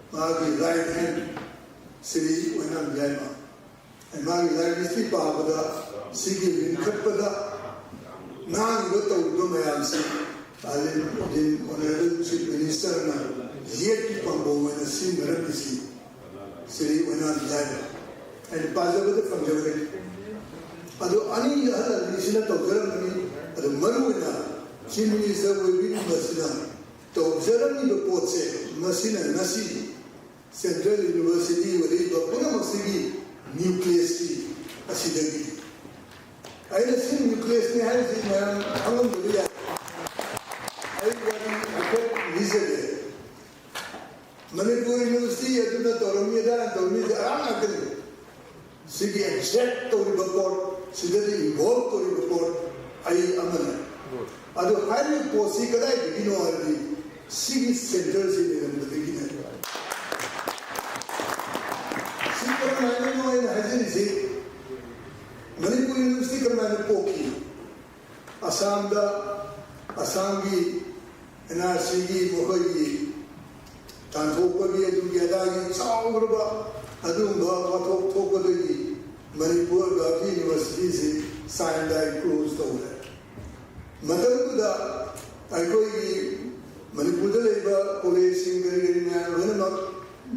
ꯃꯥꯒꯤ right hand ꯁ꯭ꯔꯤ ꯑꯣꯏꯅꯥꯝ ꯌꯥꯏꯃ, ꯃꯥꯒꯤ ꯂꯥꯏꯔꯤꯛꯁꯤ ꯄꯥꯕꯗ, ꯁꯤꯒꯤ ꯂꯤꯡꯈꯠꯄꯗ ꯉꯥꯡꯉꯤꯕ ꯇꯧꯔꯤꯕ ꯃꯌꯥꯝꯁꯤ R L Modi Honourable Chief Ministerꯅ ꯌꯦꯠꯀꯤ ꯄꯥꯝꯕꯣꯝ ꯑꯣꯏꯅ ꯁꯤꯖꯤꯟꯅꯔꯝꯃꯤꯁꯤ ꯁ꯭ꯔꯤ ꯑꯣꯏꯅꯥꯝ ꯌꯥꯏꯃ꯫ ꯑꯩꯅ ꯄꯥꯖꯕꯗ ꯐꯪꯖꯕꯅꯤ꯫ ꯑꯗꯨ ꯑꯅꯤ ꯑꯍꯜ ꯑꯅꯤꯁꯤꯅ ꯇꯧꯖꯔꯝꯕꯅꯤ꯫ ꯑꯗꯨ ꯃꯔꯨ ꯑꯣꯏꯅ Chief Minister ꯑꯣꯏꯕꯤꯔꯤꯕꯁꯤꯅ ꯇꯧꯖꯔꯝꯃꯤꯕ ꯄꯣꯠꯁꯦ, ꯃꯁꯤꯅ ꯉꯁꯤ Central University ꯑꯣꯏꯔꯛꯏꯕ ꯄꯨꯝꯅꯃꯛꯁꯤꯒꯤ nucleusꯁꯤ ꯑꯁꯤꯗꯒꯤ꯫ ꯑꯩꯅ ꯁꯤ nucleusꯅꯤ ꯍꯥꯏꯔꯤꯁꯤ ꯃꯌꯥꯝ ꯈꯪꯂꯝꯗꯕ ꯌꯥꯏ꯫ ꯑꯩ ꯋꯥꯔꯤ ꯍꯥꯏꯐꯦꯠ ꯂꯤꯖꯒꯦ꯫ ꯃꯅꯤꯄꯨꯔ University ꯑꯗꯨꯅ ꯇꯧꯔꯝꯃꯤ, ꯑꯗꯥꯅ ꯇꯧꯔꯝꯃꯤ, ꯑꯔꯥꯡ ꯉꯥꯛꯇꯅꯤ꯫ ꯁꯤꯒꯤ exact ꯇꯧꯔꯤꯕ ꯄꯣꯠ, ꯁꯤꯗꯗꯤ involve ꯇꯧꯔꯤꯕ ꯄꯣꯠ ꯑꯩ ꯑꯃꯅ꯫ ꯑꯗꯨ ꯍꯥꯏꯔꯤꯕ ꯄꯣꯠꯁꯤ ꯀꯗꯥꯏꯗꯒꯤꯅꯣ ꯍꯥꯏꯔꯗꯤ, ꯁꯤꯒꯤ centreꯁꯤ ꯂꯩꯔꯝꯕꯗꯒꯤꯅꯦ꯫ ꯁꯤ ꯀꯔꯝꯍꯥꯏꯅꯅꯣ ꯑꯩꯅ ꯍꯥꯏꯖꯔꯤꯁꯤ? ꯃꯅꯤꯄꯨꯔ University ꯀꯔꯝꯍꯥꯏꯅ ꯄꯣꯛꯈꯤ? ꯑꯁꯥꯝꯗ, ꯑꯁꯥꯝꯒꯤ ꯑꯦꯟ ꯑꯥꯔ ꯁꯤꯒꯤ ꯃꯈꯣꯏꯒꯤ ꯇꯥꯟꯊꯣꯛꯄꯒꯤ ꯑꯗꯨꯒꯤ ꯑꯗꯥꯒꯤ ꯆꯥꯎꯈ꯭ꯔꯕ ꯑꯗꯨꯒꯨꯝꯕ ꯋꯥꯊꯣꯛ ꯊꯣꯛꯄꯗꯒꯤ ꯃꯅꯤꯄꯨꯔ ꯒꯨꯋꯥꯍꯥꯇꯤ Universityꯁꯤ ꯆꯥꯏꯜꯗꯥꯏ ꯀ꯭ꯂꯣꯖ ꯇꯧꯈ꯭ꯔꯦ꯫ ꯃꯇꯝꯗꯨꯗ ꯑꯩꯈꯣꯏꯒꯤ ꯃꯅꯤꯄꯨꯔꯗ ꯂꯩꯕ ꯀꯣꯂꯦꯖꯁꯤꯡ ꯀꯔꯤ ꯀꯔꯤ ꯃꯌꯥꯝ ꯂꯣꯏꯅꯃꯛ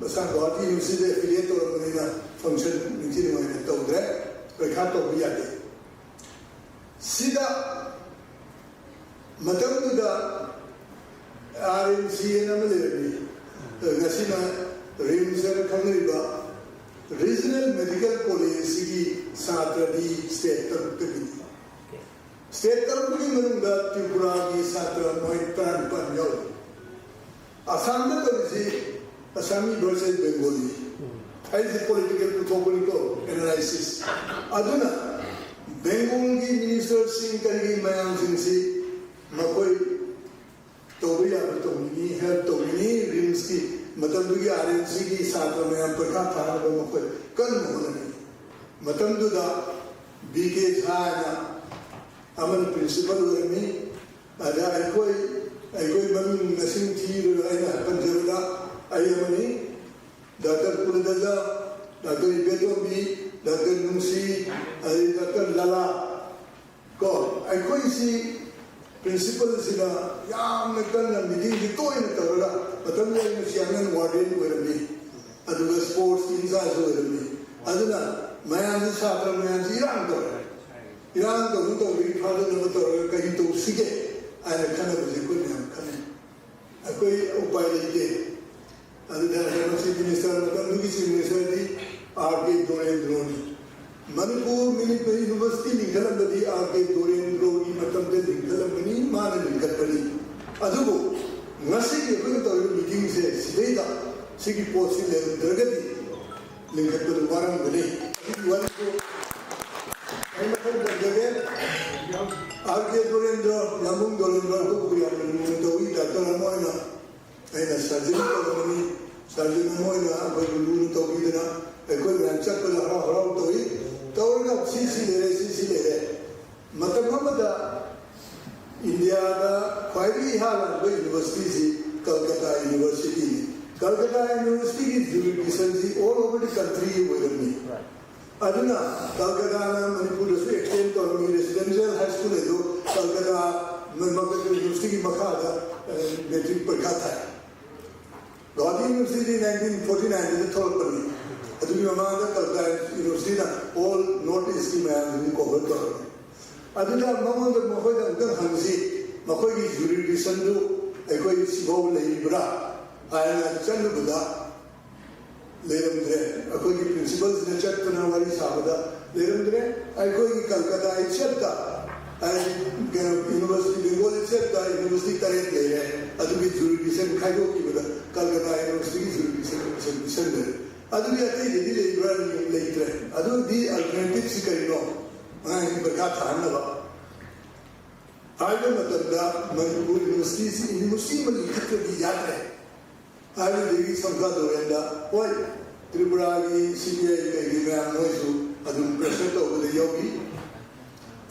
ꯃꯁꯥ ꯒꯨꯋꯥꯍꯥꯇꯤ Universityꯗ affiliate ꯇꯧꯔꯝꯕꯅꯤꯅ function ꯅꯤꯡꯊꯤ ꯅꯨꯡꯉꯥꯏꯅ ꯇꯧꯗ꯭ꯔꯦ, ꯄꯔꯤꯈꯥ ꯇꯧꯕ ꯌꯥꯗꯦ꯫ ꯁꯤꯗ ꯃꯇꯝꯗꯨꯗ ꯑꯥꯔ ꯑꯦꯝ ꯁꯤ ꯍꯥꯏꯅ ꯑꯃ ꯂꯩꯔꯝꯃꯤ, ꯉꯁꯤꯅ ꯔꯤꯝꯁ ꯍꯥꯏꯅ ꯈꯪꯅꯔꯤꯕ Regional Medical Collegeꯁꯤꯒꯤ ꯁꯥꯇ꯭ꯔꯗꯤ state ꯇꯔꯨꯛꯇꯒꯤꯅꯤ꯫ ꯁ꯭ꯇꯦꯠ ꯇꯔꯨꯛꯀꯤ ꯃꯅꯨꯡꯗ ꯇ꯭ꯔꯤꯄꯨꯔꯥꯒꯤ ꯁꯥꯇ꯭ꯔ ꯃꯣꯏ ꯇꯔꯥꯅꯤꯄꯥꯟ ꯌꯥꯎꯔꯤ꯫ ꯑꯁꯥꯝꯗ ꯇꯧꯔꯤꯁꯤ ꯑꯁꯥꯃꯤ ꯚꯔꯁꯦꯁ ꯕꯦꯡꯒꯣꯂꯤ꯫ ꯑꯩꯁꯦ ꯄꯣꯂꯤꯇꯤꯀꯦꯜ ꯄꯨꯊꯣꯛꯄꯅꯤꯀꯣ, ꯑꯦꯅꯥꯂꯥꯏꯁꯤꯁ꯫ ꯑꯗꯨꯅ ꯕꯦꯡꯒꯣꯜꯒꯤ ꯃꯤꯅꯤꯁꯇꯔꯁꯤꯡ ꯀꯔꯤꯒꯤ ꯃꯌꯥꯝꯁꯤꯡꯁꯤ ꯃꯈꯣꯏ ꯇꯧꯕ ꯌꯥꯕ ꯇꯧꯅꯤꯡꯉꯤ, ꯍꯦꯜꯞ ꯇꯧꯅꯤꯡꯉꯤ꯫ ꯔꯤꯝꯁꯀꯤ ꯃꯇꯝꯗꯨꯒꯤ ꯑꯥꯔ ꯑꯦꯟ ꯁꯤꯒꯤ ꯁꯥꯇ꯭ꯔ ꯃꯌꯥꯝ ꯄꯩꯈꯥ ꯊꯥꯅꯕ ꯃꯈꯣꯏ ꯀꯟꯅ ꯍꯣꯠꯅꯔꯤ꯫ ꯃꯇꯝꯗꯨꯗ ꯕꯤ ꯀꯦ ꯖꯥ ꯍꯥꯏꯅ ꯑꯃꯅ ꯄ꯭ꯔꯤꯟꯁꯤꯄꯜ ꯑꯣꯏꯔꯝꯃꯤ꯫ ꯑꯗ ꯑꯩꯈꯣꯏ ꯑꯩꯈꯣꯏ ꯃꯃꯤꯡ ꯃꯁꯤꯡ ꯊꯤꯔꯒ ꯑꯩꯅ ꯄꯟꯖꯕꯗ ꯑꯩ ꯑꯃꯅꯤ, ꯗꯥꯛꯇꯔ ꯀꯨꯂꯗꯖꯥ, ꯗꯥꯛꯇꯔ ꯏꯕꯦꯇꯣꯝꯕꯤ, ꯗꯥꯛꯇꯔ ꯅꯨꯡꯁꯤ, ꯑꯗꯩ ꯗꯥꯛꯇꯔ ꯂꯂꯥ꯫ ꯀꯣ, ꯑꯩꯈꯣꯏꯁꯤ ꯄ꯭ꯔꯤꯟꯁꯤꯄꯜꯁꯤꯅ ꯌꯥꯝꯅ ꯀꯟꯅ ꯃꯤꯇꯤꯡꯁꯤ ꯇꯣꯏꯅ ꯇꯧꯔꯒ, ꯃꯇꯝꯗꯨꯗ ꯑꯩꯅ ꯆꯤꯌꯥꯔꯃꯦꯟ ꯋꯥꯔꯗꯦꯟ ꯑꯣꯏꯔꯝꯃꯤ, ꯑꯗꯨꯒ ꯁ꯭ꯄꯣꯔꯠꯁꯀꯤ ꯏꯟꯆꯥꯔꯖ ꯑꯣꯏꯔꯝꯃꯤ꯫ ꯑꯗꯨꯅ ꯃꯌꯥꯝꯁꯤ, ꯁꯥꯇ꯭ꯔ ꯃꯌꯥꯝꯁꯤ ꯏꯔꯥꯡ ꯇꯧꯔꯦ꯫ ꯏꯔꯥꯡ ꯇꯧꯅ ꯇꯧꯕꯒꯤ ꯐꯥꯗꯅꯕ ꯇꯧꯔꯒ ꯀꯔꯤ ꯇꯧꯁꯤꯒꯦ ꯍꯥꯏꯅ ꯈꯟꯅꯕꯁꯦ ꯑꯩꯈꯣꯏ ꯃꯌꯥꯝ ꯈꯟꯅꯩ꯫ ꯑꯩꯈꯣꯏ ꯎꯄꯥꯏ ꯂꯩꯇꯦ꯫ ꯑꯗꯨꯗ ꯍꯟꯗꯛ ꯆꯤꯐ ꯃꯤꯅꯤꯁꯇꯔ, ꯃꯇꯝꯗꯨꯒꯤ ꯆꯤꯐ ꯃꯤꯅꯤꯁꯇꯔꯗꯤ ꯑꯥꯔ ꯀꯦ ꯗꯣꯔꯦꯟꯗ꯭ꯔꯣꯅꯤ꯫ ꯃꯅꯤꯄꯨꯔ ꯃꯤꯅꯤꯄꯨꯔ ꯌꯨꯅꯤꯚꯔꯁꯤꯇꯤ ꯂꯤꯡꯈꯠꯂꯝꯕꯗꯤ ꯑꯥꯔ ꯀꯦ ꯗꯣꯔꯦꯟꯗ꯭ꯔꯣꯒꯤ ꯃꯇꯝꯗ ꯂꯤꯡꯈꯠꯂꯝꯕꯅꯤ, ꯃꯥꯅ ꯂꯤꯡꯈꯠꯄꯅꯤ꯫ ꯑꯗꯨꯕꯨ ꯉꯁꯤꯒꯤ ꯑꯩꯈꯣꯏꯅ ꯇꯧꯔꯤꯕ ꯃꯤꯇꯤꯡꯁꯦ ꯁꯤꯗꯩꯗ ꯁꯤꯒꯤ ꯄꯣꯠꯁꯤ ꯂꯩꯔꯝꯗ꯭ꯔꯒꯗꯤ ꯂꯤꯡꯈꯠꯄꯗꯨ ꯋꯥꯔꯝꯒꯅꯤ꯫ ꯑꯗꯨꯒꯤ ꯋꯥꯔꯤꯗꯨ ꯑꯩ ꯃꯊꯪ ꯇꯧꯖꯒꯦ꯫ ꯑꯥꯔ ꯀꯦ ꯗꯣꯔꯦꯟꯗ꯭ꯔꯣ, ꯌꯥꯝꯕꯨꯡ ꯗꯣꯔꯦꯟꯗ꯭ꯔꯣ, ꯑꯩꯈꯣꯏꯕꯨ ꯌꯥꯝꯅ ꯂꯨꯅ ꯇꯧꯏ꯫ ꯗꯥꯛꯇꯔ ꯑꯃ ꯑꯣꯏꯅ ꯑꯩꯅ ꯁꯔꯖꯔꯤ ꯇꯧꯔꯝꯕꯅꯤ꯫ ꯁꯔꯖꯟ ꯑꯃ ꯑꯣꯏꯅ ꯑꯩꯈꯣꯏꯕꯨ ꯂꯨꯅ ꯇꯧꯕꯤꯗꯅ ꯑꯩꯈꯣꯏ ꯃꯌꯥꯝ ꯆꯠꯄꯗ ꯍꯔꯥꯎ ꯍꯔꯥꯎ ꯇꯧꯏ꯫ ꯇꯧꯔꯒ ꯁꯤ ꯁꯤ ꯂꯩꯔꯦ, ꯁꯤ ꯁꯤ ꯂꯩꯔꯦ꯫ ꯃꯇꯝ ꯑꯃꯗ ꯏꯟꯗꯤꯌꯥꯗ ꯈ꯭ꯋꯥꯏꯗꯒꯤ ꯏꯍꯥꯟ ꯍꯥꯟꯕ ꯌꯨꯅꯤꯚꯔꯁꯤꯇꯤꯁꯤ ꯀꯜꯀꯇꯥ ꯌꯨꯅꯤꯚꯔꯁꯤꯇꯤꯅꯤ꯫ ꯀꯜꯀꯇꯥ ꯌꯨꯅꯤꯚꯔꯁꯤꯇꯤꯒꯤ ꯖꯨꯔꯤꯗꯤꯛꯁꯟꯁꯤ all over the country ꯑꯣꯏꯔꯝꯃꯤ꯫ ꯑꯗꯨꯅ ꯀꯜꯀꯇꯥꯅ ꯃꯅꯤꯄꯨꯔꯗꯁꯨ ꯑꯦꯛꯁꯇꯦꯟ ꯇꯧꯔꯝꯃꯤ꯫ ꯔꯦꯁꯤꯗꯦꯟꯁꯤꯌꯦꯜ ꯍꯥꯏ ꯁ꯭ꯀꯨꯜ ꯑꯗꯨ ꯀꯜꯀꯇꯥ ꯌꯨꯅꯤꯚꯔꯁꯤꯇꯤꯒꯤ ꯃꯈꯥꯗ ꯃꯦꯇ꯭ꯔꯤꯛ ꯄꯔꯤꯈꯥ ꯊꯥꯏ꯫ ꯒꯧꯍꯥꯇꯤ ꯌꯨꯅꯤꯚꯔꯁꯤꯇꯤ ꯅꯥꯏꯟꯇꯤꯟ ꯐꯣꯔꯇꯤ ꯅꯥꯏꯟꯗ ꯊꯣꯛꯂꯛꯄꯅꯤ꯫ ꯑꯗꯨꯒꯤ ꯃꯃꯥꯡꯗ ꯀꯜꯀꯇꯥ ꯌꯨꯅꯤꯚꯔꯁꯤꯇꯤꯅ ꯑꯣꯜ ꯅꯣꯔꯠ ꯏꯁꯀꯤ ꯃꯌꯥꯝꯁꯤꯡ ꯀꯣꯚꯔ ꯇꯧꯔꯝꯃꯤ꯫ ꯑꯗꯨꯗ ꯃꯉꯣꯟꯗ, ꯃꯈꯣꯏꯗ ꯑꯃꯨꯛꯇꯪ ꯍꯪꯁꯤ, ꯃꯈꯣꯏꯒꯤ ꯖꯨꯔꯤꯗꯤꯛꯁꯟꯗꯨ ꯑꯩꯈꯣꯏ ꯁꯤꯐꯥꯎ ꯂꯩꯔꯤꯕ꯭ꯔꯥ ꯍꯥꯏꯅ ꯆꯠꯂꯨꯕꯗ ꯂꯩꯔꯝꯗ꯭ꯔꯦ꯫ ꯑꯩꯈꯣꯏꯒꯤ ꯄ꯭ꯔꯤꯟꯁꯤꯄꯜꯁꯤꯅ ꯆꯠꯇꯨꯅ ꯋꯥꯔꯤ ꯁꯥꯕꯗ ꯂꯩꯔꯝꯗ꯭ꯔꯦ꯫ ꯑꯩꯈꯣꯏꯒꯤ ꯀꯜꯀꯇꯥ ꯏꯠꯁꯦꯜꯐꯇ ꯍꯥꯏꯗꯤ ꯀꯩꯅꯣ ꯌꯨꯅꯤꯚꯔꯁꯤꯇꯤ, ꯕꯦꯡꯒꯣꯜ ꯏꯆꯦꯜꯗ ꯌꯨꯅꯤꯚꯔꯁꯤꯇꯤ ꯇꯔꯦꯠ ꯂꯩꯔꯦ꯫ ꯑꯗꯨꯒꯤ ꯖꯨꯔꯤꯗꯤꯛꯁꯟ ꯈꯥꯏꯗꯣꯛꯈꯤꯕꯗ ꯀꯜꯀꯇꯥ ꯌꯨꯅꯤꯚꯔꯁꯤꯇꯤꯒꯤ ꯖꯨꯔꯤꯗꯤꯛꯁꯟ ꯄꯤꯁꯟꯈ꯭ꯔꯦ꯫ ꯑꯗꯨꯒꯤ ꯑꯇꯩꯗꯗꯤ ꯂꯩꯕ꯭ꯔꯥ? ꯂꯩꯇ꯭ꯔꯦ꯫ ꯑꯗꯨꯗꯤ ꯑꯜꯇꯔꯅꯦꯇꯤꯚꯁꯤ ꯀꯔꯤꯅꯣ? ꯑꯉꯥꯡꯁꯤꯡ ꯄꯔꯤꯈꯥ ꯊꯥꯍꯟꯅꯕ ꯍꯥꯏꯕ ꯃꯇꯝꯗ ꯃꯅꯤꯄꯨꯔ ꯌꯨꯅꯤꯚꯔꯁꯤꯇꯤꯁꯤ ꯌꯨꯅꯤꯚꯔꯁꯤꯇꯤ ꯑꯃ ꯂꯤꯡꯈꯠꯇ꯭ꯔꯗꯤ ꯌꯥꯗ꯭ꯔꯦ꯫ ꯍꯥꯏꯕꯗꯒꯤ ꯁꯝꯈꯥ ꯗꯣꯔꯦꯟꯗ, ꯍꯣꯏ, ꯇ꯭ꯔꯤꯄꯨꯔꯥꯒꯤ ꯁꯤ ꯄꯤ ꯑꯥꯏ ꯀꯩꯒꯤ ꯃꯌꯥꯝ ꯃꯣꯏꯁꯨ ꯑꯗꯨꯝ ꯄ꯭ꯔꯦꯁꯔ ꯇꯧꯕꯗ ꯌꯥꯎꯈꯤ꯫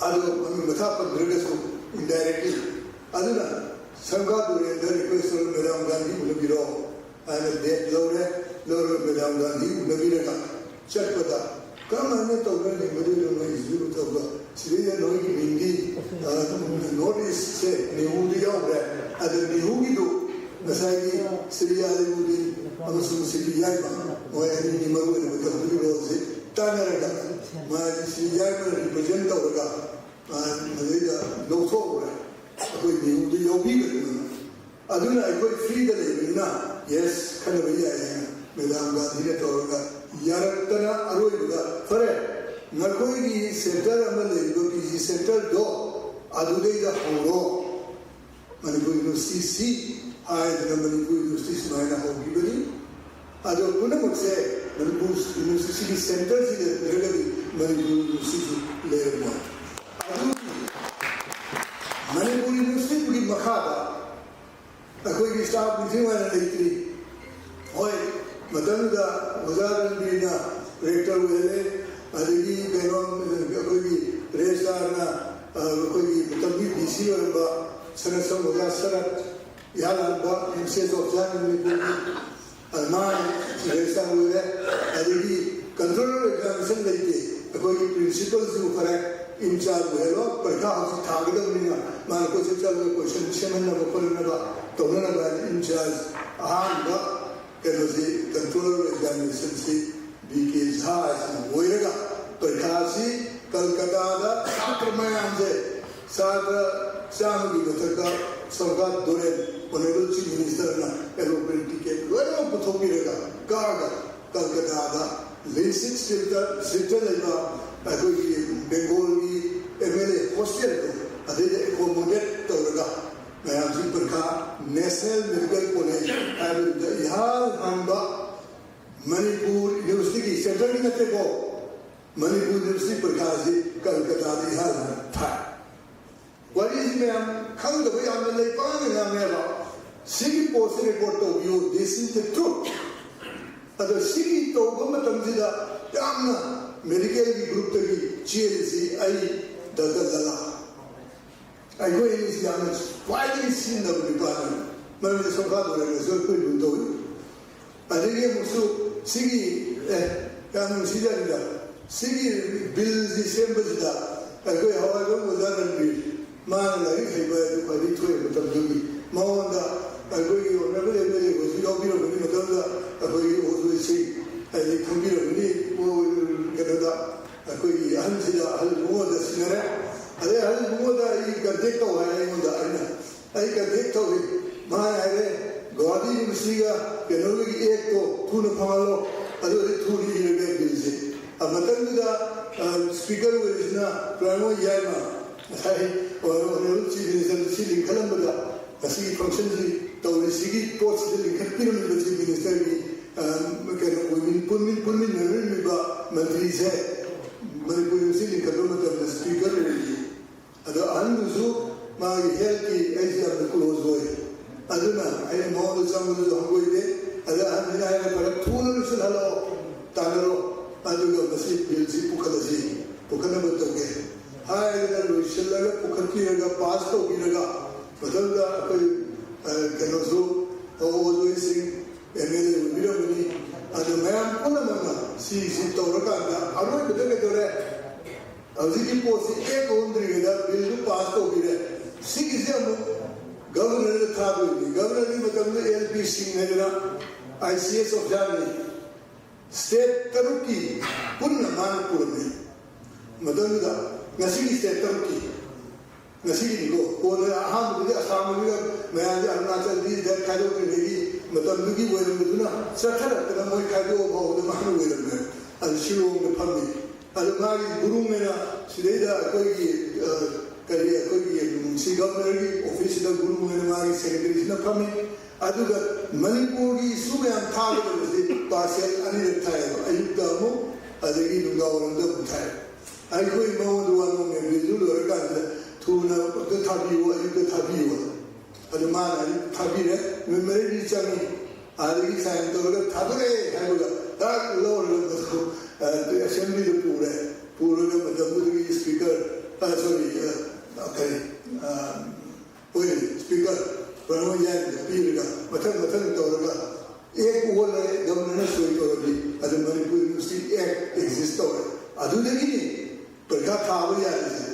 ꯑꯗꯣ ꯃꯃꯤꯡ ꯃꯊꯥ ꯄꯟꯗ꯭ꯔꯒꯁꯨ ꯏꯟꯗꯥꯏꯔꯦꯛꯂꯤ꯫ ꯑꯗꯨꯅ ꯁꯝꯈꯥ ꯗꯣꯔꯦꯟꯗ ꯔꯤꯀ꯭ꯋꯦꯁ ꯇꯧꯔ, "ꯃꯦꯗꯥꯝ ꯒꯥꯟꯙꯤ ꯎꯅꯕꯤꯔꯣ" ꯍꯥꯏꯅ ꯗꯦꯠ ꯂꯧꯔꯦ꯫ ꯂꯧꯔꯒ ꯃꯦꯗꯥꯝ ꯒꯥꯟꯙꯤ ꯎꯅꯕꯤꯔꯒ ꯆꯠꯄꯗ ꯀꯔꯝꯍꯥꯏꯅ ꯇꯧꯗꯅ ꯂꯤꯡꯒꯗꯣꯏꯅꯣ ꯅꯣꯏꯒꯤꯁꯤꯕꯨ ꯇꯧꯕ? ꯁꯤꯗꯩꯗ ꯅꯣꯏꯒꯤ ꯃꯤꯡꯗꯤ, ꯑ, ꯅꯣꯔꯠ ꯏꯁꯁꯦ ꯅꯦꯍꯨꯗ ꯌꯥꯎꯈ꯭ꯔꯦ꯫ ꯑꯗ ꯅꯦꯍꯨꯒꯤꯗꯨ ꯉꯁꯥꯏꯒꯤ ꯁ꯭ꯔꯤ ꯑꯂꯤꯃꯨꯗꯤꯟ ꯑꯃꯁꯨꯡ ꯁ꯭ꯔꯤ ꯌꯥꯏꯃ, ꯃꯣꯏ ꯑꯅꯤꯒꯤ ꯃꯔꯨ ꯑꯣꯏꯅ ꯃꯇꯝꯗꯨꯒꯤ ꯔꯣꯜꯁꯦ ꯇꯥꯟꯅꯔꯒ, ꯃꯥꯒꯤ ꯁ꯭ꯔꯤ ꯌꯥꯏꯃꯅ ꯔꯤꯄ꯭ꯔꯖꯦꯟ ꯇꯧꯔꯒ, ꯑ, ꯃꯗꯩꯗ ꯂꯧꯊꯣꯛꯎꯔꯦ꯫ ꯑꯩꯈꯣꯏ ꯅꯦꯍꯨꯗ ꯌꯥꯎꯕꯤꯒꯗꯕꯅꯤ꯫ ꯑꯗꯨꯅ ꯑꯩꯈꯣꯏ ꯐ꯭ꯔꯤꯗ ꯂꯩꯕꯅꯤꯅ, ꯌꯦꯁ, ꯈꯟꯅꯕ ꯌꯥꯏ ꯍꯥꯏꯅ ꯃꯦꯗꯥꯝ ꯒꯥꯟꯙꯤꯅ ꯇꯧꯔꯒ ꯌꯥꯔꯛꯇꯅ ꯑꯔꯣꯏꯕꯗ, "ꯐꯔꯦ, ꯅꯈꯣꯏꯒꯤ ꯁꯦꯟꯇꯔ ꯑꯃ ꯂꯩꯔꯤꯕ ꯄꯤ ꯖꯤ ꯁꯦꯟꯇꯔꯗꯣ ꯑꯗꯨꯗꯩꯗ ꯍꯧꯔꯣ꯫ ꯃꯅꯤꯄꯨꯔ ꯌꯨꯅꯤꯚꯔꯁꯤꯇꯤ ꯁꯤ" ꯍꯥꯏꯗꯅ ꯃꯅꯤꯄꯨꯔ ꯌꯨꯅꯤꯚꯔꯁꯤꯇꯤ ꯁꯨꯃꯥꯏꯅ ꯍꯧꯈꯤꯕꯅꯤ꯫ ꯑꯗꯣ ꯄꯨꯝꯅꯃꯛꯁꯦ ꯃꯅꯤꯄꯨꯔ ꯌꯨꯅꯤꯚꯔꯁꯤꯇꯤꯒꯤ ꯁꯦꯟꯇꯔꯁꯤꯗ ꯅꯠꯇ꯭ꯔꯒꯗꯤ ꯃꯅꯤꯄꯨꯔ ꯌꯨꯅꯤꯚꯔꯁꯤꯇꯤꯁꯨ ꯂꯩꯔꯝꯃꯣꯏ꯫ ꯑꯗꯨꯒꯤ ꯃꯅꯤꯄꯨꯔ ꯌꯨꯅꯤꯚꯔꯁꯤꯇꯤꯗꯨꯒꯤ ꯃꯈꯥꯗ ꯑꯩꯈꯣꯏꯒꯤ ꯁ꯭ꯇꯥꯐ ꯅꯤꯡꯊꯤ ꯅꯨꯡꯉꯥꯏꯅ ꯂꯩꯇ꯭ꯔꯤ꯫ ꯍꯣꯏ, ꯃꯇꯝꯗꯨꯗ ꯑꯣꯖꯥ ꯔꯟꯕꯤꯔꯅ ꯔꯦꯛꯇꯔ ꯑꯣꯏꯍꯜꯂꯦ, ꯑꯗꯒꯤ ꯀꯩꯅꯣ, ꯑꯩꯈꯣꯏꯒꯤ ꯔꯦꯖꯤꯁꯇ꯭ꯔꯥꯔꯅ, ꯑ, ꯑꯩꯈꯣꯏꯒꯤ ꯃꯇꯝꯒꯤ ꯗꯤ ꯁꯤ ꯑꯣꯏꯔꯝꯕ ꯁꯅꯠ ꯁꯪ ꯑꯣꯖꯥ ꯁꯅꯠ ꯏꯍꯥꯟ ꯍꯥꯟꯕ ꯑꯦꯝ ꯁꯤ ꯑꯦꯁ ꯑꯣꯐꯤꯁꯥꯔ ꯃꯅꯤꯄꯨꯔꯒꯤ, ꯑ, ꯃꯥ ꯔꯦꯖꯤꯁꯇ꯭ꯔꯥꯔ ꯑꯣꯏꯔꯦ꯫ ꯑꯗꯒꯤ ꯀꯟꯇ꯭ꯔꯣꯂꯔ ꯑꯦꯛꯖꯥꯃꯤꯅꯦꯁꯟ ꯂꯩꯇꯦ꯫ ꯑꯩꯈꯣꯏꯒꯤ ꯄ꯭ꯔꯤꯟꯁꯤꯄꯜꯁꯤꯕꯨ ꯐꯔꯦ, ꯏꯟꯆꯥꯔꯖ ꯑꯣꯏꯍꯜꯂꯣ, ꯄꯔꯤꯈꯥ ꯍꯧꯖꯤꯛ ꯊꯥꯒꯗꯕꯅꯤꯅ ꯃꯥꯅ ꯀꯣꯏꯆꯠ ꯆꯠꯂꯒ ꯀꯣꯏꯁꯟ ꯁꯦꯝꯍꯟꯅꯕ ꯈꯣꯠꯍꯟꯅꯕ ꯇꯧꯅꯅꯕ ꯍꯥꯏꯅ ꯏꯟꯆꯥꯔꯖ ꯑꯍꯥꯟꯕ ꯀꯩꯅꯣꯁꯤ, ꯀꯟꯇ꯭ꯔꯣꯂꯔ ꯑꯦꯛꯖꯥꯃꯤꯅꯦꯁꯟꯁꯤ ꯕꯤ ꯀꯦ ꯖꯥ ꯍꯥꯏꯁꯤꯅ ꯑꯣꯏꯔꯒ ꯄꯔꯤꯈꯥꯁꯤ ꯀꯜꯀꯇꯥꯗ ꯁꯥꯇ꯭ꯔ ꯃꯌꯥꯝꯁꯦ, ꯁꯥꯇ꯭ꯔ ꯆꯥꯝꯃꯒꯤ ꯃꯊꯛꯇ ꯁꯝꯈꯥ ꯗꯣꯔꯦꯟ, ꯑꯣꯅꯔꯦꯕꯜ ꯆꯤꯐ ꯃꯤꯅꯤꯁꯇꯔꯅ ꯑꯦꯔꯣꯄ꯭ꯂꯦꯟ ꯇꯤꯀꯦꯠ ꯂꯣꯏꯅꯃꯛ ꯄꯨꯊꯣꯛꯄꯤꯔꯒ ꯀꯛꯑꯒ ꯀꯜꯀꯇꯥꯗ ꯂꯤꯟꯁꯤꯠ ꯁ꯭ꯇ꯭ꯔꯤꯠꯇ, ꯁ꯭ꯇ꯭ꯔꯤꯠꯇ ꯂꯩꯕ ꯑꯩꯈꯣꯏꯒꯤ ꯕꯦꯡꯒꯣꯜꯒꯤ ꯑꯦꯝ ꯑꯦꯜ ꯑꯦ ꯍꯣꯁꯇꯦꯜꯗꯣ ꯑꯗꯩꯗ ꯑꯦꯀꯣꯃꯣꯗꯦꯠ ꯇꯧꯔꯒ ꯃꯌꯥꯝꯁꯤ ꯄꯔꯤꯈꯥ ꯅꯦꯁꯅꯦꯜ ꯃꯦꯗꯤꯀꯦꯜ ꯀꯣꯂꯦꯖ ꯍꯥꯏꯕꯗꯨꯗ ꯏꯍꯥꯟ ꯍꯥꯟꯕ ꯃꯅꯤꯄꯨꯔ ꯌꯨꯅꯤꯚꯔꯁꯤꯇꯤꯒꯤ, ꯁꯦꯟꯇ꯭ꯔꯦꯜꯒꯤ ꯅꯠꯇꯦꯀꯣ, ꯃꯅꯤꯄꯨꯔ ꯌꯨꯅꯤꯚꯔꯁꯤꯇꯤ ꯄꯔꯤꯈꯥꯁꯤ ꯀꯜꯀꯇꯥꯗ ꯏꯍꯥꯟ ꯍꯥꯟꯅ ꯊꯥꯏ꯫ ꯋꯥꯔꯤꯁꯤ ꯃꯌꯥꯝ ꯈꯪꯗꯕ ꯌꯥꯝꯅ ꯂꯩ, ꯄꯥꯡꯅ ꯉꯥꯡꯉꯦꯕ꯫ ꯁꯤꯒꯤ ꯄꯣꯠꯁꯤ ꯔꯦꯀꯣꯔꯠ ꯇꯧꯕꯤꯌꯨ, this is the truth꯫ ꯑꯗꯣ ꯁꯤꯒꯤ ꯇꯧꯕ ꯃꯇꯝꯁꯤꯗ ꯌꯥꯝꯅ ꯃꯦꯗꯤꯀꯦꯜꯒꯤ ꯒ꯭ꯔꯨꯞꯇꯒꯤ ꯆꯦꯜꯂꯤꯁꯤ ꯑꯩ ꯗꯥꯛꯇꯔ ꯂꯂꯥ꯫ ꯑꯩꯈꯣꯏ ꯑꯅꯤꯁꯤ ꯌꯥꯝꯅ ꯈ꯭ꯋꯥꯏꯗꯒꯤ ꯁꯤꯖꯤꯟꯅꯕ ꯅꯨꯄꯥꯅꯤ꯫ ꯃꯔꯝꯗꯤ ꯁꯣꯝꯀꯥ ꯂꯣꯏꯔꯒꯁꯨ ꯑꯩꯈꯣꯏ ꯂꯨ ꯇꯧꯏ꯫ ꯑꯗꯒꯤ ꯑꯃꯨꯛꯁꯨ ꯁꯤꯒꯤ, ꯑꯦ, ꯌꯥꯝ ꯅꯨꯡꯁꯤꯖꯔꯤꯗ, ꯁꯤꯒꯤ ꯕꯤꯜꯁꯤ ꯁꯦꯝꯕꯁꯤꯗ ꯑꯩꯈꯣꯏ ꯍꯋꯥꯏꯕꯝ ꯑꯣꯖꯥ ꯔꯟꯕꯤꯔ, ꯃꯥꯅ ꯂꯥꯏꯔꯤꯛ ꯍꯩꯕ ꯍꯥꯏꯗꯨ ꯈ꯭ꯋꯥꯏꯗꯒꯤ ꯊꯣꯛꯑꯦ ꯃꯇꯝꯗꯨꯒꯤ꯫ ꯃꯉꯣꯟꯗ ꯑꯩꯈꯣꯏꯒꯤ ꯑꯣꯅꯔꯦꯕꯜ ꯑꯦꯝ ꯑꯦꯜ ꯑꯦ ꯍꯣꯏꯁꯨ ꯌꯥꯎꯕꯤꯔꯝꯒꯅꯤ ꯃꯇꯝꯗ, ꯑꯩꯈꯣꯏꯒꯤ ꯑꯣꯖꯣꯏꯁꯤꯡ ꯍꯥꯏꯗꯤ ꯈꯪꯕꯤꯔꯝꯒꯅꯤ꯫ ꯃꯣꯏ ꯀꯩꯅꯣꯗ ꯑꯩꯈꯣꯏꯒꯤ ꯑꯍꯟꯁꯤꯗ, ꯑꯍꯜ ꯏꯕꯨꯡꯉꯣꯗ ꯁꯤꯟꯅꯔꯦ꯫ ꯑꯗꯩ ꯑꯍꯜ ꯏꯕꯨꯡꯉꯣꯗ ꯑꯩ ꯀꯟꯇꯦꯛ ꯇꯧ ꯍꯥꯏ ꯑꯩꯉꯣꯟꯗ꯫ ꯑꯩꯅ ꯑꯩ ꯀꯟꯇꯦꯛ ꯇꯧꯏ꯫ ꯃꯥ ꯍꯥꯏꯔꯦ, "ꯒꯨꯋꯥꯍꯥꯇꯤ ꯌꯨꯅꯤꯚꯔꯁꯤꯇꯤꯒ ꯀꯩꯅꯣꯒꯤ ꯑꯦꯛꯇꯣ ꯊꯨꯅ ꯐꯪꯍꯜꯂꯣ, ꯑꯗꯨ ꯑꯣꯏꯔꯗꯤ ꯊꯨꯅ ꯏꯔꯒꯦ ꯕꯤꯜꯁꯦ"꯫ ꯑ, ꯃꯇꯝꯗꯨꯗ, ꯑ, ꯁ꯭ꯄꯤꯀꯔ ꯑꯣꯏꯔꯤꯁꯤꯅ ꯄ꯭ꯔꯃꯣꯗ ꯌꯥꯏꯃ, ꯉꯁꯥꯏ ꯑꯣꯅꯔꯦꯕꯜ ꯆꯤꯐ ꯃꯤꯅꯤꯁꯇꯔ ꯁꯤ ꯂꯤꯡꯈꯠꯂꯝꯕꯗ, ꯉꯁꯤꯒꯤ ꯐꯪꯁꯟꯁꯤ ꯇꯧꯔꯤꯁꯤꯒꯤ ꯄꯣꯠꯁꯤꯗ ꯂꯤꯡꯈꯠꯄꯤꯔꯝꯃꯤꯕ ꯆꯤꯐ ꯃꯤꯅꯤꯁꯇꯔꯒꯤ, ꯑ, ꯀꯩꯅꯣ ꯑꯣꯏꯃꯤꯟ-, ꯄꯨꯟꯃꯤꯟ-, ꯄꯨꯟꯃꯤꯟꯅꯔꯝꯃꯤꯕ ꯃꯟꯇ꯭ꯔꯤꯁꯦ ꯃꯅꯤꯄꯨꯔ ꯌꯨꯅꯤꯚꯔꯁꯤꯇꯤ ꯂꯤꯡꯈꯠꯄ ꯃꯇꯝꯗ ꯁ꯭ꯄꯤꯀꯔ ꯑꯣꯏꯔꯤ꯫ ꯑꯗꯣ ꯑꯍꯟꯗꯨꯁꯨ ꯃꯥꯒꯤ ꯍꯦꯜꯊꯀꯤ ꯑꯩꯁꯦ ꯌꯥꯝꯅ ꯀ꯭ꯂꯣꯖ ꯑꯣꯏ꯫ ꯑꯗꯨꯅ ꯑꯩꯅ ꯃꯉꯣꯟꯗ ꯆꯪꯕꯗꯨꯁꯨ ꯍꯪꯒꯣꯏꯗꯦ꯫ ꯑꯗ ꯑꯍꯟꯗꯨꯅ ꯍꯥꯏꯔꯦ, "ꯐꯔꯦ, ꯊꯨꯅ ꯂꯣꯏꯁꯤꯜꯍꯜꯂꯛꯑꯣ, ꯇꯥꯟꯅꯔꯣ, ꯑꯗꯨꯒ ꯃꯁꯤ ꯕꯤꯜꯁꯤ ꯄꯨꯈꯠꯂꯁꯤ, ꯄꯨꯈꯠꯅꯕ ꯇꯧꯒꯦ" ꯍꯥꯏꯗꯅ ꯂꯣꯏꯁꯤꯜꯂꯒ ꯄꯨꯈꯠꯄꯤꯔꯒ ꯄꯥꯁ ꯇꯧꯕꯤꯔꯒ ꯃꯊꯪꯗ ꯑꯩꯈꯣꯏ, ꯑ, ꯀꯩꯅꯣꯁꯨ, ꯑꯣꯖꯣꯏꯁꯤꯡ ꯑꯦꯝ ꯑꯦꯜ ꯑꯦ ꯑꯣꯏꯕꯤꯔꯝꯕꯅꯤ꯫ ꯑꯗꯨ ꯃꯌꯥꯝ ꯄꯨꯝꯅꯃꯛꯅ ꯁꯤꯁꯤ ꯇꯧꯔꯀꯥꯟꯗ ꯑꯔꯣꯏꯕꯗ ꯀꯩꯗꯧꯔꯦ? ꯍꯧꯖꯤꯛꯀꯤ ꯄꯣꯠꯁꯤ ꯑꯦꯛ ꯑꯣꯟꯗ꯭ꯔꯤꯉꯩꯗ ꯕꯤꯜꯗꯨ ꯄꯥꯁ ꯇꯧꯕꯤꯔꯦ꯫ ꯁꯤꯒꯤꯁꯦ ꯑꯃꯨꯛ ꯒꯕꯔꯅꯔꯗ ꯊꯥꯗꯣꯏꯅꯤ꯫ ꯒꯕꯔꯅꯔꯒꯤ ꯃꯇꯝꯗ ꯑꯦꯜ ꯄꯤ ꯁꯤꯡ ꯍꯥꯏꯗꯅ ꯑꯥꯏ ꯁꯤ ꯑꯦꯁ ꯑꯣꯐꯤꯁꯥꯔꯅꯤ꯫ ꯁ꯭ꯇꯦꯠ ꯇꯔꯨꯛꯀꯤ ꯄꯨꯟꯅ ꯃꯥꯅ ꯄꯨꯔꯝꯃꯤ꯫ ꯃꯇꯝꯗꯨꯗ ꯉꯁꯤꯒꯤ ꯁ꯭ꯇꯦꯠ ꯇꯔꯨꯛꯀꯤ, ꯉꯁꯤꯒꯤꯗꯤꯀꯣ, ꯀꯣꯟꯅ ꯑꯍꯥꯟꯕꯗꯗꯤ ꯑꯁꯥꯝꯒꯤꯒ ꯃꯌꯥꯝꯁꯦ ꯑꯔꯨꯅꯥꯆꯜꯒꯤꯗ ꯈꯥꯏꯗꯣꯛꯇ꯭ꯔꯤꯉꯩꯒꯤ ꯃꯇꯝꯗꯨꯒꯤ ꯑꯣꯏꯔꯝꯕꯗꯨꯅ ꯆꯠꯊꯔꯛꯇꯅ ꯃꯣꯏ ꯈꯥꯏꯗꯣꯛꯑ ꯐꯥꯎꯕꯗ ꯃꯥꯅ ꯑꯣꯏꯔꯝꯃꯦ꯫ ꯑꯗꯨ ꯁꯤꯂꯣꯡꯗ ꯐꯝꯃꯤ꯫ ꯑꯗꯨ ꯃꯥꯒꯤ ꯒꯨꯔꯨ ꯃꯦꯅ ꯁꯤꯗꯩꯗ ꯑꯩꯈꯣꯏꯒꯤ, ꯑ, ꯀꯔꯤ, ꯑꯩꯈꯣꯏꯒꯤ ꯁꯤ ꯒꯚꯔꯅꯔꯒꯤ ꯑꯣꯐꯤꯁꯁꯤꯗ ꯒꯨꯔꯨ ꯃꯦꯅ ꯃꯥꯒꯤ ꯁꯦꯀ꯭ꯔꯦꯇꯔꯤꯁꯤꯅ ꯐꯝꯃꯤ꯫ ꯑꯗꯨꯒ ꯃꯅꯤꯄꯨꯔꯒꯤ ꯏꯁꯨ ꯃꯌꯥꯝ ꯊꯥꯒꯗꯕꯁꯤ ꯄꯥꯔꯁꯦꯜ ꯑꯅꯤꯔꯛ ꯊꯥꯏꯌꯦꯕ, ꯑꯌꯨꯛꯇ ꯑꯃꯨꯛ, ꯑꯗꯒꯤ ꯅꯨꯡꯗꯥꯡ ꯋꯥꯏꯔꯝꯗ ꯑꯃꯨꯛ ꯊꯥꯏ꯫ ꯑꯩꯈꯣꯏ ꯃꯉꯣꯟꯗ ꯋꯥ ꯅꯣꯡꯃꯦꯕꯤꯁꯨ ꯂꯣꯏꯔꯀꯥꯟꯗ ꯊꯨꯅ ꯑꯝꯇ ꯊꯥꯕꯤꯌꯨ, ꯑꯌꯨꯛꯇ ꯊꯥꯕꯤꯌꯨ꯫ ꯑꯗꯨ ꯃꯥꯅ ꯑꯌꯨꯛ ꯊꯥꯕꯤꯔꯦ, ꯅꯨꯃꯤꯠ ꯃꯔꯤꯅꯤ ꯆꯪꯉꯤ꯫ ꯑꯗꯒꯤ ꯁꯥꯏꯟ ꯇꯧꯔꯒ ꯊꯥꯗꯣꯔꯛꯑꯦ ꯍꯥꯏꯕꯒ ꯇꯥꯛ ꯂꯧꯔꯒ ꯃꯗꯨ, ꯑ, ꯑꯦꯁꯦꯝꯕ꯭ꯂꯤꯗ ꯄꯨꯔꯦ꯫ ꯄꯨꯔꯒ ꯃꯇꯝꯗꯨꯗꯒꯤ ꯁ꯭ꯄꯤꯀꯔ, ꯑ, ꯁꯣꯔꯤ, ꯑ, ꯀꯔꯤ, ꯑ, ꯍꯣꯏ, ꯁ꯭ꯄꯤꯀꯔ ꯄ꯭ꯔꯃꯣꯗ ꯌꯥꯏꯗ ꯄꯤꯔꯒ ꯃꯊꯪ ꯃꯊꯪ ꯇꯧꯔꯒ ꯑꯦꯛ ꯑꯣꯜꯂꯦ, ꯒꯚꯔꯅꯔꯅ ꯁꯣꯏ ꯇꯧꯔꯗꯤ ꯑꯗꯨ ꯃꯅꯤꯄꯨꯔ ꯌꯨꯅꯤꯚꯔꯁꯤꯇꯤ ꯑꯦꯛ ꯑꯦꯛꯖꯤꯁ ꯇꯧꯔꯦ꯫ ꯑꯗꯨꯗꯒꯤꯅꯤ ꯄꯔꯤꯈꯥ ꯊꯥꯕ ꯌꯥꯔꯤꯁꯦ꯫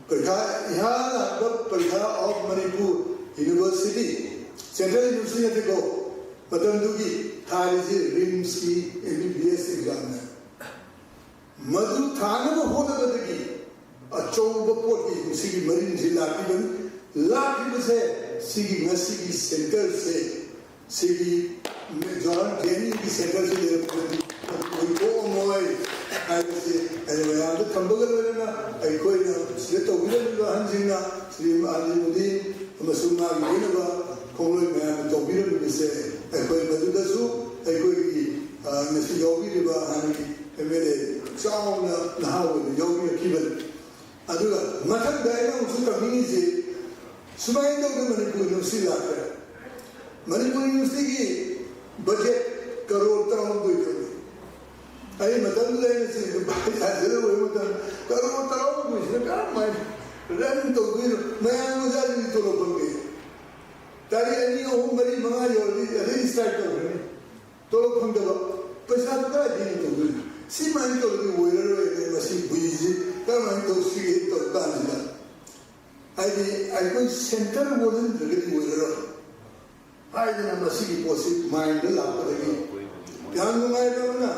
ꯄꯔꯤꯈꯥ, ꯏꯍꯥꯟ ꯍꯥꯟꯕ ꯄꯔꯤꯈꯥ of Manipur university, central university ꯅꯠꯇꯦꯀꯣ, ꯃꯇꯝꯗꯨꯒꯤ ꯊꯥꯔꯤꯁꯦ ꯔꯤꯝꯁꯀꯤ ꯑꯦꯝ ꯕꯤ ꯕꯤ ꯑꯦꯁ ꯑꯦꯛꯖꯥꯝꯅꯦ꯫ ꯃꯗꯨ ꯊꯥꯅꯕ ꯍꯣꯠꯅꯕꯗꯒꯤ ꯑꯆꯧꯕ ꯄꯣꯠꯀꯤ ꯁꯤꯒꯤ ꯃꯔꯤꯟꯁꯤ ꯂꯥꯛꯈꯤꯕꯅꯤ꯫ ꯂꯥꯛꯈꯤꯕꯁꯦ ꯁꯤꯒꯤ ꯉꯁꯤꯒꯤ ꯁꯦꯟꯇꯔꯁꯦ, ꯁꯤꯒꯤ ꯖꯋꯥꯍꯔ ꯖꯦ ꯑꯦꯟ ꯌꯨꯒꯤ ꯁꯦꯟꯇꯔꯁꯤ ꯂꯩꯔꯝꯗ꯭ꯔꯗꯤ ꯑꯣꯏꯊꯣꯛꯑꯝꯃꯣꯏ ꯍꯥꯏꯕꯁꯤ ꯑꯩꯅ ꯃꯌꯥꯝꯗ ꯊꯝꯕꯒ ꯂꯣꯏꯅꯅ ꯑꯩꯈꯣꯏꯅ ꯁꯤꯗ ꯇꯧꯕꯤꯔꯝꯃꯤꯕ ꯑꯍꯟꯁꯤꯡꯅ, ꯁ꯭ꯔꯤ ꯑꯥꯔ ꯖꯤ ꯃꯨꯗꯤ ꯑꯃꯁꯨꯡ ꯃꯥꯒꯤ ꯂꯣꯏꯅꯕ ꯈꯣꯡꯂꯣꯏ ꯃꯌꯥꯝꯅ ꯇꯧꯕꯤꯔꯝꯃꯤꯕꯁꯦ ꯑꯩꯈꯣꯏ ꯃꯗꯨꯗꯁꯨ ꯑꯩꯈꯣꯏꯒꯤ, ꯑ, ꯉꯁꯤ ꯌꯥꯎꯕꯤꯔꯤꯕ ꯍꯥꯟꯅꯒꯤ ꯑꯦꯝ ꯑꯦꯜ ꯑꯦ ꯆꯥꯎꯅ ꯅꯍꯥ ꯑꯣꯏꯅ ꯌꯥꯎꯕꯤꯔꯛꯈꯤꯕꯅꯤ꯫ ꯑꯗꯨꯒ ꯃꯊꯪꯗ ꯑꯩꯅ ꯑꯃꯨꯛꯁꯨ ꯇꯧꯅꯤꯡꯉꯤꯁꯤ, ꯁꯨꯃꯥꯏꯅ ꯇꯧꯗꯅ ꯃꯅꯤꯄꯨꯔ ꯌꯨꯅꯤꯚꯔꯁꯤꯇꯤ ꯂꯥꯛꯈ꯭ꯔꯦ꯫ ꯃꯅꯤꯄꯨꯔ ꯌꯨꯅꯤꯚꯔꯁꯤꯇꯤꯒꯤ ꯕꯖꯦꯠ ꯀꯔꯣꯔ ꯇꯔꯥꯍꯨꯝꯗꯣꯏ ꯈꯛꯅꯤ꯫ ꯑꯩ ꯃꯇꯝꯗꯨꯗ ꯑꯩꯅ ꯁꯤ ꯚꯥꯏꯁ ꯆꯥꯟꯁꯦꯂꯔ ꯑꯣꯏꯕ ꯃꯇꯝꯗ ꯀꯔꯣꯔ ꯇꯔꯥꯍꯨꯝꯗꯣꯏꯁꯤꯅ ꯀꯔꯝꯍꯥꯏꯅ ꯔꯟ ꯇꯧꯗꯣꯏꯅꯣ? ꯃꯌꯥꯝ ꯑꯣꯖꯥꯁꯤꯡꯒꯤ ꯇꯣꯂꯣꯞ ꯐꯪꯗꯦ꯫ ꯇꯥꯔꯤꯛ ꯑꯅꯤ, ꯑꯍꯨꯝ, ꯃꯔꯤ, ꯃꯉꯥ ꯌꯧꯔꯗꯤ ꯑꯗꯩ ꯁ꯭ꯇ꯭ꯔꯥꯏꯛ ꯇꯧꯈ꯭ꯔꯅꯤ꯫ ꯇꯣꯂꯣꯞ ꯐꯪꯗꯕ, ꯄꯩꯁꯥꯗꯨ ꯀꯗꯥꯏꯗꯒꯤ ꯇꯧꯗꯣꯏꯅꯣ? ꯁꯤꯃꯥꯏꯅ ꯇꯧꯔꯗꯤ ꯑꯣꯏꯔꯔꯣꯏꯅꯦ꯫ ꯃꯁꯤ ꯕꯨꯏꯁꯤ ꯀꯔꯝꯍꯥꯏꯅ ꯇꯧꯁꯤꯒꯦ ꯇꯧ ꯀꯥꯟꯁꯤꯗ, ꯍꯥꯏꯗꯤ ꯑꯩꯈꯣꯏ ꯁꯦꯟꯇꯔ ꯑꯣꯜꯍꯟꯗ꯭ꯔꯒꯗꯤ ꯑꯣꯏꯔꯔꯣꯏ ꯍꯥꯏꯗꯅ ꯃꯁꯤꯒꯤ ꯄꯣꯠꯁꯤ ꯃꯥꯏꯟꯗ ꯂꯥꯛꯄꯗꯒꯤ ꯌꯥꯝ ꯅꯨꯡꯉꯥꯏꯇꯕꯅ,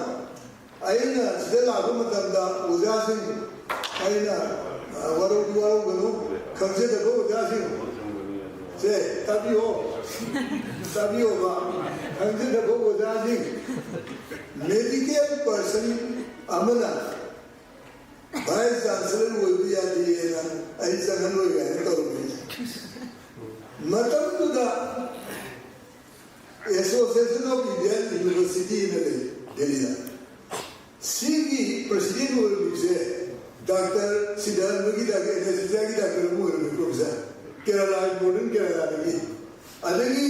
ꯑꯩꯅ ꯁꯤꯗ ꯂꯥꯛꯄ ꯃꯇꯝꯗ ꯑꯣꯖꯥꯁꯤꯡ, ꯑꯩꯅ, ꯑ, ꯋꯥꯔꯧ-, ꯋꯥꯔꯧꯒꯅꯨ, ꯈꯪꯖꯗꯕ ꯑꯣꯖꯥꯁꯤꯡ, ꯁꯦ, ꯇꯥꯕꯤꯌꯣ, ꯇꯥꯕꯤꯌꯣꯕ, ꯈꯪꯖꯗꯕ ꯑꯣꯖꯥꯁꯤꯡ, ꯃꯦꯗꯤꯀꯦꯜ ꯄꯔꯁꯟ ꯑꯃꯅ ꯚꯥꯏꯁ ꯆꯥꯟꯁꯦꯂꯔ ꯑꯣꯏꯕ ꯌꯥꯗꯦꯅ ꯑꯩ ꯆꯪꯍꯜꯂꯣꯏ ꯀꯥꯏꯅ ꯇꯧꯔꯝꯃꯤ꯫ ꯃꯇꯝꯗꯨꯗ ꯑꯦꯁꯣꯁꯤꯌꯦꯁꯟ ꯑꯣꯐ ꯏꯟꯗꯤꯌꯟ ꯌꯨꯅꯤꯚꯔꯁꯤꯇꯤ ꯑꯅ ꯂꯩ ꯗꯦꯜꯂꯤꯗ꯫ ꯁꯤꯒꯤ ꯄ꯭ꯔꯁꯤꯗꯦꯟ ꯑꯣꯏꯔꯝꯃꯤꯁꯦ ꯗꯥꯛꯇꯔ ꯁꯤꯗꯥꯅꯟꯗꯒꯤ ꯗꯥꯛꯇꯔ ꯑꯦꯅꯦꯁꯊꯤꯁꯤꯌꯥꯒꯤ ꯗꯥꯛꯇꯔ ꯑꯃ ꯑꯣꯏꯔꯝꯃꯤ, ꯄ꯭ꯔꯣꯐꯦꯁꯔ꯫ ꯀꯦꯔꯂꯥ, ꯃꯣꯗꯔꯟ ꯀꯦꯔꯂꯥꯗꯒꯤ꯫ ꯑꯗꯒꯤ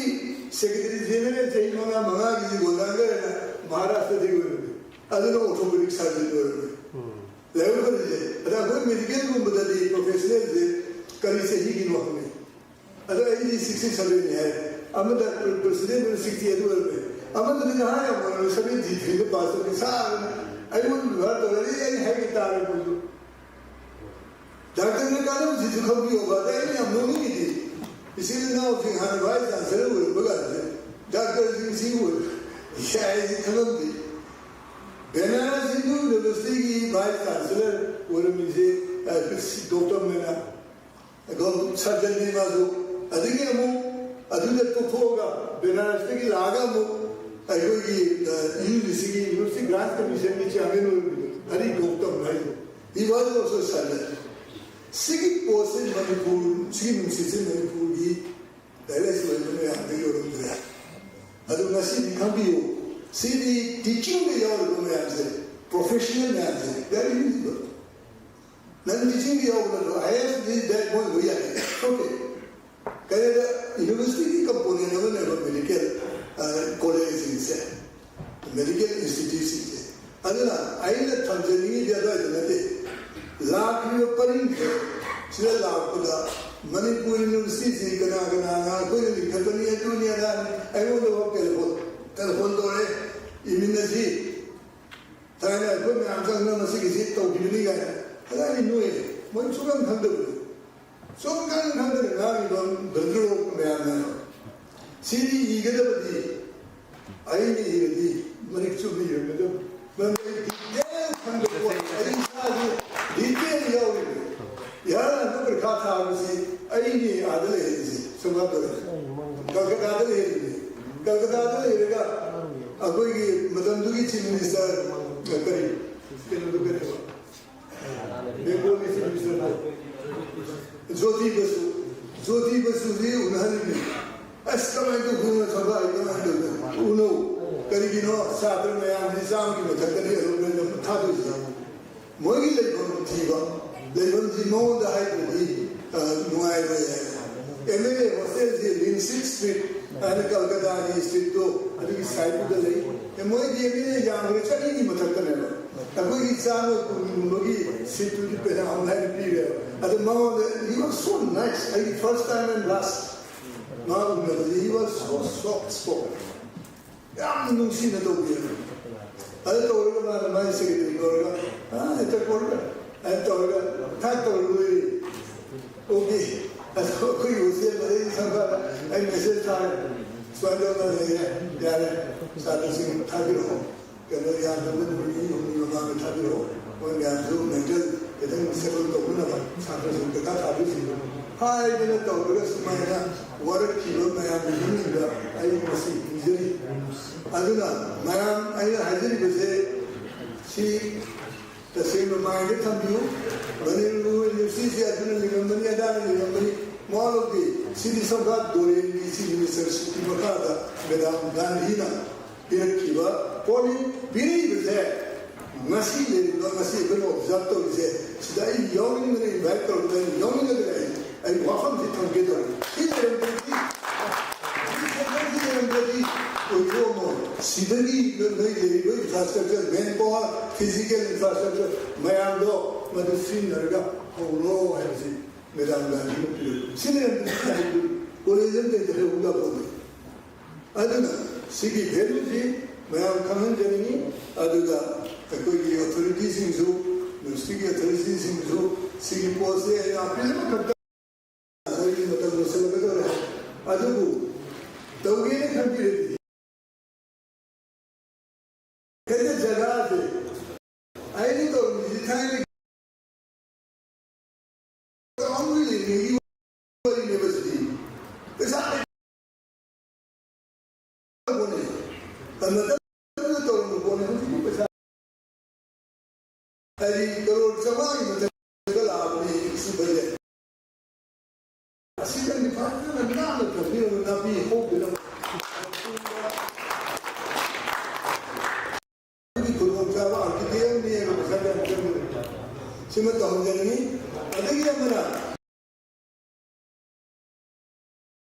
ꯁꯦꯀ꯭ꯔꯦꯇꯔꯤ ꯖꯦꯅꯔꯦꯜ ꯆꯍꯤ ꯃꯉꯥ ꯃꯉꯥꯒꯤ ꯒꯣꯜꯗꯥꯡꯒꯔꯅ ꯃꯍꯥꯔꯥꯁꯇ꯭ꯔꯗꯒꯤ ꯑꯣꯏꯔꯝꯃꯤ꯫ ꯑꯗꯨꯅ ꯑꯣꯔꯊꯣꯄꯦꯗꯤꯛ ꯁꯔꯖꯟ ꯑꯣꯏꯔꯝꯃꯤ꯫ ꯂꯥꯏꯕꯛ ꯐꯔꯤꯁꯦ, ꯑꯗ ꯑꯩꯈꯣꯏ ꯃꯦꯗꯤꯀꯦꯜꯒꯨꯝꯕꯗꯗꯤ ꯄ꯭ꯔꯣꯐꯦꯁꯅꯦꯜꯁꯦ ꯀꯔꯤ ꯆꯍꯤꯒꯤꯅꯣ ꯍꯪꯉꯤ꯫ ꯑꯗꯣ ꯑꯩꯗꯤ ꯁꯤꯛꯁꯇꯤ ꯁꯚꯦꯟꯅꯤ ꯍꯥꯏ꯫ ꯑꯃꯗ ꯄ꯭ꯔ-, ꯄ꯭ꯔꯁꯤꯗꯦꯟ ꯑꯣꯏꯅ ꯁꯤꯛꯁꯇꯤ ꯑꯦꯠ ꯑꯣꯏꯔꯝꯃꯦ꯫ ꯑꯃꯗꯨꯗꯤ ꯅꯍꯥ ꯌꯥꯝ ꯑꯣꯏꯔꯝꯃꯦ, ꯁꯚꯦꯟꯇꯤ ꯊ꯭ꯔꯤꯗ ꯄꯥꯁ ꯇꯧꯔꯦ꯫ ꯁꯥꯔꯅ ꯑꯩꯉꯣꯟꯗ ꯕꯦꯕꯥꯔ ꯇꯧꯔꯗꯤ ꯑꯩ ꯍꯥꯏꯒꯦ ꯇꯥꯔꯦ ꯃꯣꯏꯁꯨ꯫ ꯗꯥꯛꯇꯔꯅ ꯀꯥꯟꯅꯕꯁꯤꯁꯨ ꯈꯪꯕꯤꯌꯣꯕ꯫ ꯑꯗ ꯑꯩꯅ ꯌꯥꯝ ꯅꯣꯛꯅꯤꯡꯉꯤꯗꯤ, ꯏꯆꯤꯜ ꯏꯅꯥꯎꯁꯤꯡ ꯍꯥꯟꯅ ꯚꯥꯏꯁ ꯆꯥꯟꯁꯦꯂꯔ ꯑꯣꯏꯔꯝꯕ ꯀꯥꯟꯗ ꯗꯥꯛꯇꯔꯁꯤꯡꯁꯤ ꯑꯣꯏ-, ꯏꯁꯥ ꯑꯩꯁꯤ ꯈꯪꯉꯝꯗꯦ꯫ ꯕꯦꯅꯥꯔꯁ ꯍꯤꯟꯗꯨ ꯌꯨꯅꯤꯚꯔꯁꯤꯇꯤꯒꯤ ꯚꯥꯏꯁ ꯆꯥꯟꯁꯦꯂꯔ ꯑꯣꯏꯔꯝꯃꯤꯁꯦ, ꯑ, ꯗꯣꯛꯇꯔ ꯃꯦꯅꯥ꯫ ꯑꯗꯣ ꯁꯔꯖꯟꯅꯤ ꯃꯥꯁꯨ꯫ ꯑꯗꯒꯤ ꯑꯃꯨꯛ ꯑꯗꯨꯗ ꯇꯣꯛꯊꯣꯛꯑꯒ ꯕꯦꯅꯥꯔꯁꯇꯒꯤ ꯂꯥꯛꯑꯒ ꯑꯃꯨꯛ ꯑꯩꯈꯣꯏꯒꯤ, ꯑ, ꯌꯨ ꯖꯤ ꯁꯤꯒꯤ ꯌꯨꯅꯤꯚꯔꯁꯤꯇꯤ ꯒ꯭ꯔꯥꯟꯠ ꯀꯃꯤꯁꯟꯒꯤ ꯆꯤꯌꯥꯔꯃꯦꯟ ꯑꯣꯏꯔꯝꯃꯤꯗꯣ, ꯍꯔꯤ ꯒꯧꯇꯝ ꯍꯥꯏꯗꯣ꯫ He was also surgeon. ꯁꯤꯒꯤ ꯄꯣꯠꯁꯤ ꯃꯅꯤꯄꯨꯔ, ꯁꯤꯒꯤ ꯅꯨꯡꯁꯤꯠꯁꯤ ꯃꯅꯤꯄꯨꯔꯒꯤ ꯂꯥꯏꯔꯤꯛ ꯂꯥꯏꯁꯨ ꯍꯩꯕ ꯃꯌꯥꯝꯗ ꯌꯧꯔꯝꯗ꯭ꯔꯦ꯫ ꯑꯗꯨ ꯉꯁꯤꯗꯤ ꯈꯪꯕꯤꯌꯨ, ꯁꯤꯗꯤ ꯇꯤꯆꯤꯡꯗ ꯌꯥꯎꯔꯤꯕ ꯃꯌꯥꯝꯁꯦ, ꯄ꯭ꯔꯣꯐꯦꯁꯅꯦꯜ ꯃꯌꯥꯝꯁꯦ, very visible꯫ ꯅꯪ ꯇꯤꯆꯤꯡꯗ ꯌꯥꯎꯕ ꯅꯠꯇ꯭ꯔꯣ? I A S D bag ꯃꯣꯏ ꯂꯣꯏ ꯌꯥꯏ꯫ ꯑꯣꯀꯦ꯫ ꯀꯩꯅꯣꯗ ꯌꯨꯅꯤꯚꯔꯁꯤꯇꯤꯒꯤ ꯀꯝꯄꯣꯅꯦꯟ ꯑꯃꯅꯦꯕ ꯃꯦꯗꯤꯀꯦꯜ, ꯑ, ꯀꯣꯂꯦꯖꯁꯤꯡꯁꯦ꯫ ꯃꯦꯗꯤꯀꯦꯜ ꯏꯟꯁꯇꯤꯇ꯭ꯌꯨꯠꯁꯤꯡꯁꯦ꯫ ꯑꯗꯨꯅ ꯑꯩꯅ ꯊꯝꯖꯅꯤꯡꯉꯤꯗꯤ ꯑꯗꯨꯋꯥꯏꯗ ꯅꯠꯇꯦ, ꯂꯥꯛꯂꯤꯕ ꯄꯔꯤꯡꯁꯦ ꯁꯤꯗ ꯂꯥꯛꯄꯗ ꯃꯅꯤꯄꯨꯔ ꯌꯨꯅꯤꯚꯔꯁꯤꯇꯤꯁꯤ ꯀꯅꯥ ꯀꯅꯥꯅ ꯑꯩꯈꯣꯏꯅ ꯂꯤꯡꯈꯠꯄꯅꯤ, ꯑꯗꯨꯅꯤ ꯑꯗꯥꯅꯤ, ꯑꯩꯉꯣꯟꯗ ꯐꯥꯎ ꯇꯦꯂꯤꯐꯣꯟ, ꯇꯦꯂꯤꯐꯣꯟ ꯇꯧꯔꯛꯑꯦ, ꯏꯃꯤꯟꯅꯁꯤ, ꯊꯥꯏꯅ ꯑꯩꯈꯣꯏ ꯃꯌꯥꯝ ꯆꯪꯗꯅ ꯃꯁꯤꯒꯤꯁꯤ ꯇꯧꯈꯤꯕꯅꯤ ꯀꯥꯏꯅ꯫ ꯑꯗ ꯑꯩ ꯅꯣꯛꯑꯦ, ꯃꯣꯏ ꯁꯨꯛꯈꯪ ꯈꯪꯗꯕꯅꯤ꯫ ꯁꯨꯝ ꯈꯪ ꯈꯪꯗꯅ ꯉꯥꯡꯉꯤꯕ ꯗꯟꯗ꯭ꯔꯣ ꯃꯌꯥꯝꯅ꯫ ꯁꯤꯗꯤ ꯏꯒꯗꯕꯗꯤ ꯑꯩꯅ ꯏꯔꯗꯤ ꯃꯔꯤꯛ ꯆꯨꯝꯅ ꯏꯔꯝꯒꯗꯕ꯫ ꯃꯔꯝꯗꯤ ꯑꯩ ꯗꯤꯇꯦꯜ ꯈꯪꯗꯕ ꯄꯣꯠ, ꯑꯩ ꯏꯁꯥꯁꯨ ꯗꯤꯇꯦꯜ ꯌꯥꯎꯔꯤꯕ꯫ ꯏꯍꯥꯟ ꯍꯥꯟꯕ ꯄꯔꯤꯈꯥ ꯊꯥꯕꯁꯤ ꯑꯩꯅꯤ ꯑꯥꯗ ꯂꯩꯔꯤꯁꯦ, ꯁꯣꯝꯅꯥꯀꯟꯗ꯫ ꯀꯜꯀꯇꯥꯗ ꯂꯩꯔꯤꯅꯤ꯫ ꯀꯜꯀꯇꯥꯗ ꯂꯩꯔꯒ ꯑꯩꯈꯣꯏꯒꯤ ꯃꯇꯝꯗꯨꯒꯤ ꯆꯤꯐ ꯃꯤꯅꯤꯁꯇꯔ, ꯀꯔꯤ, ꯀꯩꯅꯣꯗꯨ ꯀꯔꯤꯕ? ꯖꯣꯇꯤ ꯕꯁꯨ, ꯖꯣꯇꯤ ꯕꯁꯨꯗꯤ ꯎꯅꯍꯜꯂꯤꯅꯤ꯫ ꯑꯁ, ꯀꯃꯥꯏꯅ ꯇꯧꯗꯣꯏꯅꯣ, ꯊꯕꯛ ꯑꯩ ꯀꯃꯥꯏꯅ ꯇꯧꯗꯣꯏꯅꯣ? ꯎꯅꯧ꯫ ꯀꯔꯤꯒꯤꯅꯣ? ꯁꯥꯇ꯭ꯔ ꯃꯌꯥꯝꯁꯤ ꯆꯥꯝꯃꯒꯤ ꯃꯊꯛꯇꯅꯤ ꯑꯦꯔꯣꯄ꯭ꯂꯦꯟꯗ ꯊꯥꯗꯣꯏꯁꯦ꯫ ꯃꯣꯏꯒꯤ ꯂꯩꯐꯝ ꯊꯤꯕ, ꯂꯩꯐꯝꯁꯤ ꯃꯉꯣꯟꯗ ꯍꯥꯏꯗ꯭ꯔꯗꯤ, ꯑ, ꯅꯨꯡꯉꯥꯏꯔꯣꯏ ꯍꯥꯏ꯫ ꯑꯦꯝ ꯑꯦꯜ ꯑꯦ ꯍꯣꯁꯇꯦꯜꯁꯤ ꯂꯤꯟ ꯁꯤꯛꯁ ꯁ꯭ꯇ꯭ꯔꯤꯠ ꯍꯥꯏꯅ ꯀꯜꯀꯇꯥꯒꯤ ꯁ꯭ꯇ꯭ꯔꯤꯠꯇꯣ ꯑꯗꯨꯒꯤ ꯁꯥꯏꯠꯇꯨꯗ ꯂꯩ꯫ ꯑꯦ, ꯃꯣꯏꯗꯤ ꯑꯦꯝ ꯑꯦꯜ ꯑꯦ ꯌꯥꯝꯈ꯭ꯔꯦ, ꯆꯅꯤꯒꯤ ꯃꯊꯛꯇꯅꯦꯕ꯫ ꯑꯩꯈꯣꯏꯒꯤ ꯆꯥꯝꯃ ꯀꯨꯟꯒꯨꯝꯕꯒꯤ ꯁꯤꯠꯇꯨꯗꯤ ꯄꯩꯁꯥ ꯑꯃ ꯍꯥꯏꯅ ꯄꯤꯔꯦꯕ꯫ ꯑꯗꯨ ꯃꯉꯣꯟꯗ, he was so nice, ꯑꯩꯒꯤ first time and last ꯃꯥ ꯎꯅꯕꯗꯤ, he was so soft spoken꯫ ꯌꯥꯝ ꯅꯨꯡꯁꯤꯅ ꯇꯧꯕꯤꯌꯦ꯫ ꯑꯗꯨ ꯇꯧꯔꯒ ꯃꯥꯅ ꯃꯥꯒꯤ ꯁꯦꯀ꯭ꯔꯦꯇꯔꯤ ꯀꯧꯔꯒ, "ꯑꯥ, ꯍꯦꯛꯇ ꯀꯧꯔꯒ, ꯑꯗꯨ ꯇꯧꯔꯒ, ꯊꯥꯛ ꯇꯧꯔ ꯂꯣꯏꯔꯦ꯫ ꯑꯣꯀꯦ꯫ ꯑꯗꯣ ꯑꯩꯈꯣꯏꯒꯤ ꯍꯣꯁꯇꯦꯜ ꯃꯔꯩ ꯁꯪꯕꯗ ꯑꯩ ꯃꯦꯁꯦꯖ ꯊꯥꯔꯦ꯫ ꯁꯨꯃꯥꯏꯅ ꯇꯧꯗꯅ ꯂꯩꯔꯦ꯫ ꯌꯥꯔꯦ꯫ ꯁꯥꯇ꯭ꯔꯁꯤꯡ ꯊꯥꯕꯤꯔꯛꯑꯣ꯫ ꯀꯩꯅꯣ ꯌꯥꯝꯗꯕ ꯅꯨꯃꯤꯠ ꯅꯤꯅꯤ ꯍꯨꯝꯅꯤ ꯃꯃꯥꯡꯗ ꯊꯥꯕꯤꯔꯛꯑꯣ꯫ ꯃꯣꯏ ꯃꯌꯥꯝꯁꯨ ꯃꯦꯟꯇꯦꯜ ꯈꯤꯇꯪ ꯁꯦꯇꯜ ꯇꯧꯅꯅꯕ ꯁꯥꯇ꯭ꯔꯁꯤꯡ ꯄꯩꯈꯥ ꯊꯥꯕꯤꯁꯤꯡꯗꯨ ꯍꯥꯏꯗꯅ ꯇꯧꯔꯒ ꯁꯨꯃꯥꯏꯅ ꯋꯥꯔꯛꯈꯤꯕ ꯃꯌꯥꯝꯒꯤ ꯃꯃꯤꯡꯗ ꯑꯩ ꯉꯁꯤ ꯄꯤꯖꯔꯤ꯫ ꯑꯗꯨꯅ ꯃꯌꯥꯝ ꯑꯩꯅ ꯍꯥꯏꯖꯔꯤꯕꯁꯦ ꯁꯤ ꯇꯁꯦꯡꯅ ꯃꯥꯏꯟꯗ ꯊꯝꯕꯤꯌꯨ꯫ ꯃꯅꯤꯄꯨꯔ ꯌꯨꯅꯤꯚꯔꯁꯤꯇꯤꯁꯦ ꯑꯗꯨꯅ ꯂꯤꯡꯉꯝꯕꯅꯤ, ꯑꯗꯥꯅ ꯂꯤꯡꯉꯝꯕꯅꯤ, ꯃꯋꯥ ꯂꯧꯗꯦ꯫ ꯁꯤꯗꯤ ꯁꯝꯀꯥ ꯗꯣꯔꯦꯟꯒꯤ ꯆꯤꯐ ꯃꯤꯅꯤꯁꯇꯔꯁꯤꯞꯀꯤ ꯃꯈꯥꯗ ꯃꯦꯗꯥꯝ ꯒꯥꯟꯙꯤꯅ ꯄꯤꯔꯛꯈꯤꯕ ꯄꯣꯠꯅꯤ꯫ ꯄꯤꯔꯛꯏꯕꯁꯦ ꯉꯁꯤ ꯂꯩꯔꯤꯕ, ꯉꯁꯤ ꯑꯩꯈꯣꯏꯅ ꯑꯣꯕꯖꯥꯔꯕ ꯇꯧꯔꯤꯁꯦ, ꯁꯤꯗ ꯑꯩ ꯌꯥꯎꯅꯤꯡꯗꯅ, ꯏꯟꯚꯥꯏꯠ ꯇꯧꯔꯛꯄꯗ ꯑꯩ ꯌꯥꯎꯅꯤꯡꯗꯅ ꯑꯩ, ꯑꯩ ꯋꯥꯐꯝꯁꯤ ꯊꯝꯒꯦ ꯇꯧꯔꯤ꯫ ꯁꯤ ꯂꯩꯔꯝꯗ꯭ꯔꯗꯤ, ꯁꯤ ꯁꯦꯟꯇꯔꯁꯤ ꯂꯩꯔꯝꯗ꯭ꯔꯗꯤ ꯑꯣꯏꯊꯣꯛꯑꯝꯃꯣꯏ꯫ ꯁꯤꯗꯒꯤ ꯅꯣꯏ ꯂꯩꯔꯤꯕ ꯏꯟꯐ꯭ꯔꯥꯁ꯭ꯇ꯭ꯔꯛꯆꯔ, ꯃꯦꯟ ꯄꯥꯋꯔ, ꯐꯤꯖꯤꯀꯦꯜ ꯏꯟꯐ꯭ꯔꯥꯁ꯭ꯇ꯭ꯔꯛꯆꯔ ꯃꯌꯥꯝꯗꯣ ꯃꯗꯨ ꯁꯤꯖꯤꯟꯅꯔꯒ ꯍꯧꯔꯣ ꯍꯥꯏꯕꯁꯤ ꯃꯦꯗꯥꯝ ꯒꯥꯟꯙꯤꯅ ꯄꯤꯔꯛꯄ꯫ ꯁꯤ ꯂꯩꯔꯝꯗ꯭ꯔꯗꯤ ꯀꯣꯂꯦꯖ ꯑꯃ ꯀꯩꯗ ꯍꯧꯕ ꯌꯥꯄꯣꯠꯇꯦ꯫ ꯑꯗꯨꯅ ꯁꯤꯒꯤ ꯚꯦꯂꯨꯁꯤ ꯃꯌꯥꯝ ꯈꯪꯍꯟꯖꯅꯤꯡꯉꯤ꯫ ꯑꯗꯨꯒ ꯑꯩꯈꯣꯏꯒꯤ ꯑꯣꯊꯣꯔꯤꯇꯤꯁꯤꯡꯁꯨ, ꯌꯨꯅꯤꯚꯔꯁꯤꯇꯤꯒꯤ ꯑꯣꯊꯣꯔꯤꯇꯤꯁꯤꯡꯁꯨ ꯁꯤꯒꯤ ꯄꯣꯠꯁꯦ ꯑꯩꯅ ꯑꯄꯤꯜ ꯑꯃꯈꯛꯇ, ꯉꯁꯥꯏꯒꯤ ꯃꯇꯝ ꯂꯣꯏꯁꯤꯜꯂꯛꯀꯗꯧꯔꯦ꯫ ꯑꯗꯨꯕꯨ ꯇꯧꯒꯦꯅ ꯈꯟꯕꯤꯔꯗꯤ ꯀꯩꯅꯣ ꯖꯒꯥꯁꯦ ꯑꯩꯅ ꯇꯧꯔꯝꯃꯤꯁꯤ ꯊꯥꯏꯅ ꯇꯧꯔꯝꯃꯤ ꯂꯩꯔꯤꯉꯩꯒꯤ ꯋꯥꯔꯤꯅꯦꯕ ꯁꯤꯗꯤ꯫ ꯄꯩꯁꯥ ꯂꯩꯇꯕ ꯄꯣꯠꯅꯤ꯫ ꯃꯇꯝꯗꯨꯗ ꯇꯧꯔꯝꯕ ꯄꯣꯠꯅꯤ꯫ ꯍꯧꯖꯤꯛꯇꯤ ꯄꯩꯁꯥ ꯍꯥꯏꯗꯤ ꯀꯔꯣꯔ ꯆꯥꯝꯃꯉꯥꯒꯤ ꯃꯊꯛꯇ ꯂꯥꯛꯑꯕꯅꯤ꯫ ꯄꯤ ꯍꯧꯗꯅ ꯑꯗꯨꯒꯤ ꯈꯨꯗꯣꯡꯆꯥꯕ architect ꯑꯃ ꯅꯦꯛꯑꯒ ꯄꯩꯁꯥ ꯀꯌꯥꯝ ꯆꯪꯒꯅꯤ? ꯁꯤꯃ ꯇꯧꯍꯟꯖꯅꯤꯡꯉꯤ꯫ ꯑꯗꯒꯤ ꯑꯃꯅ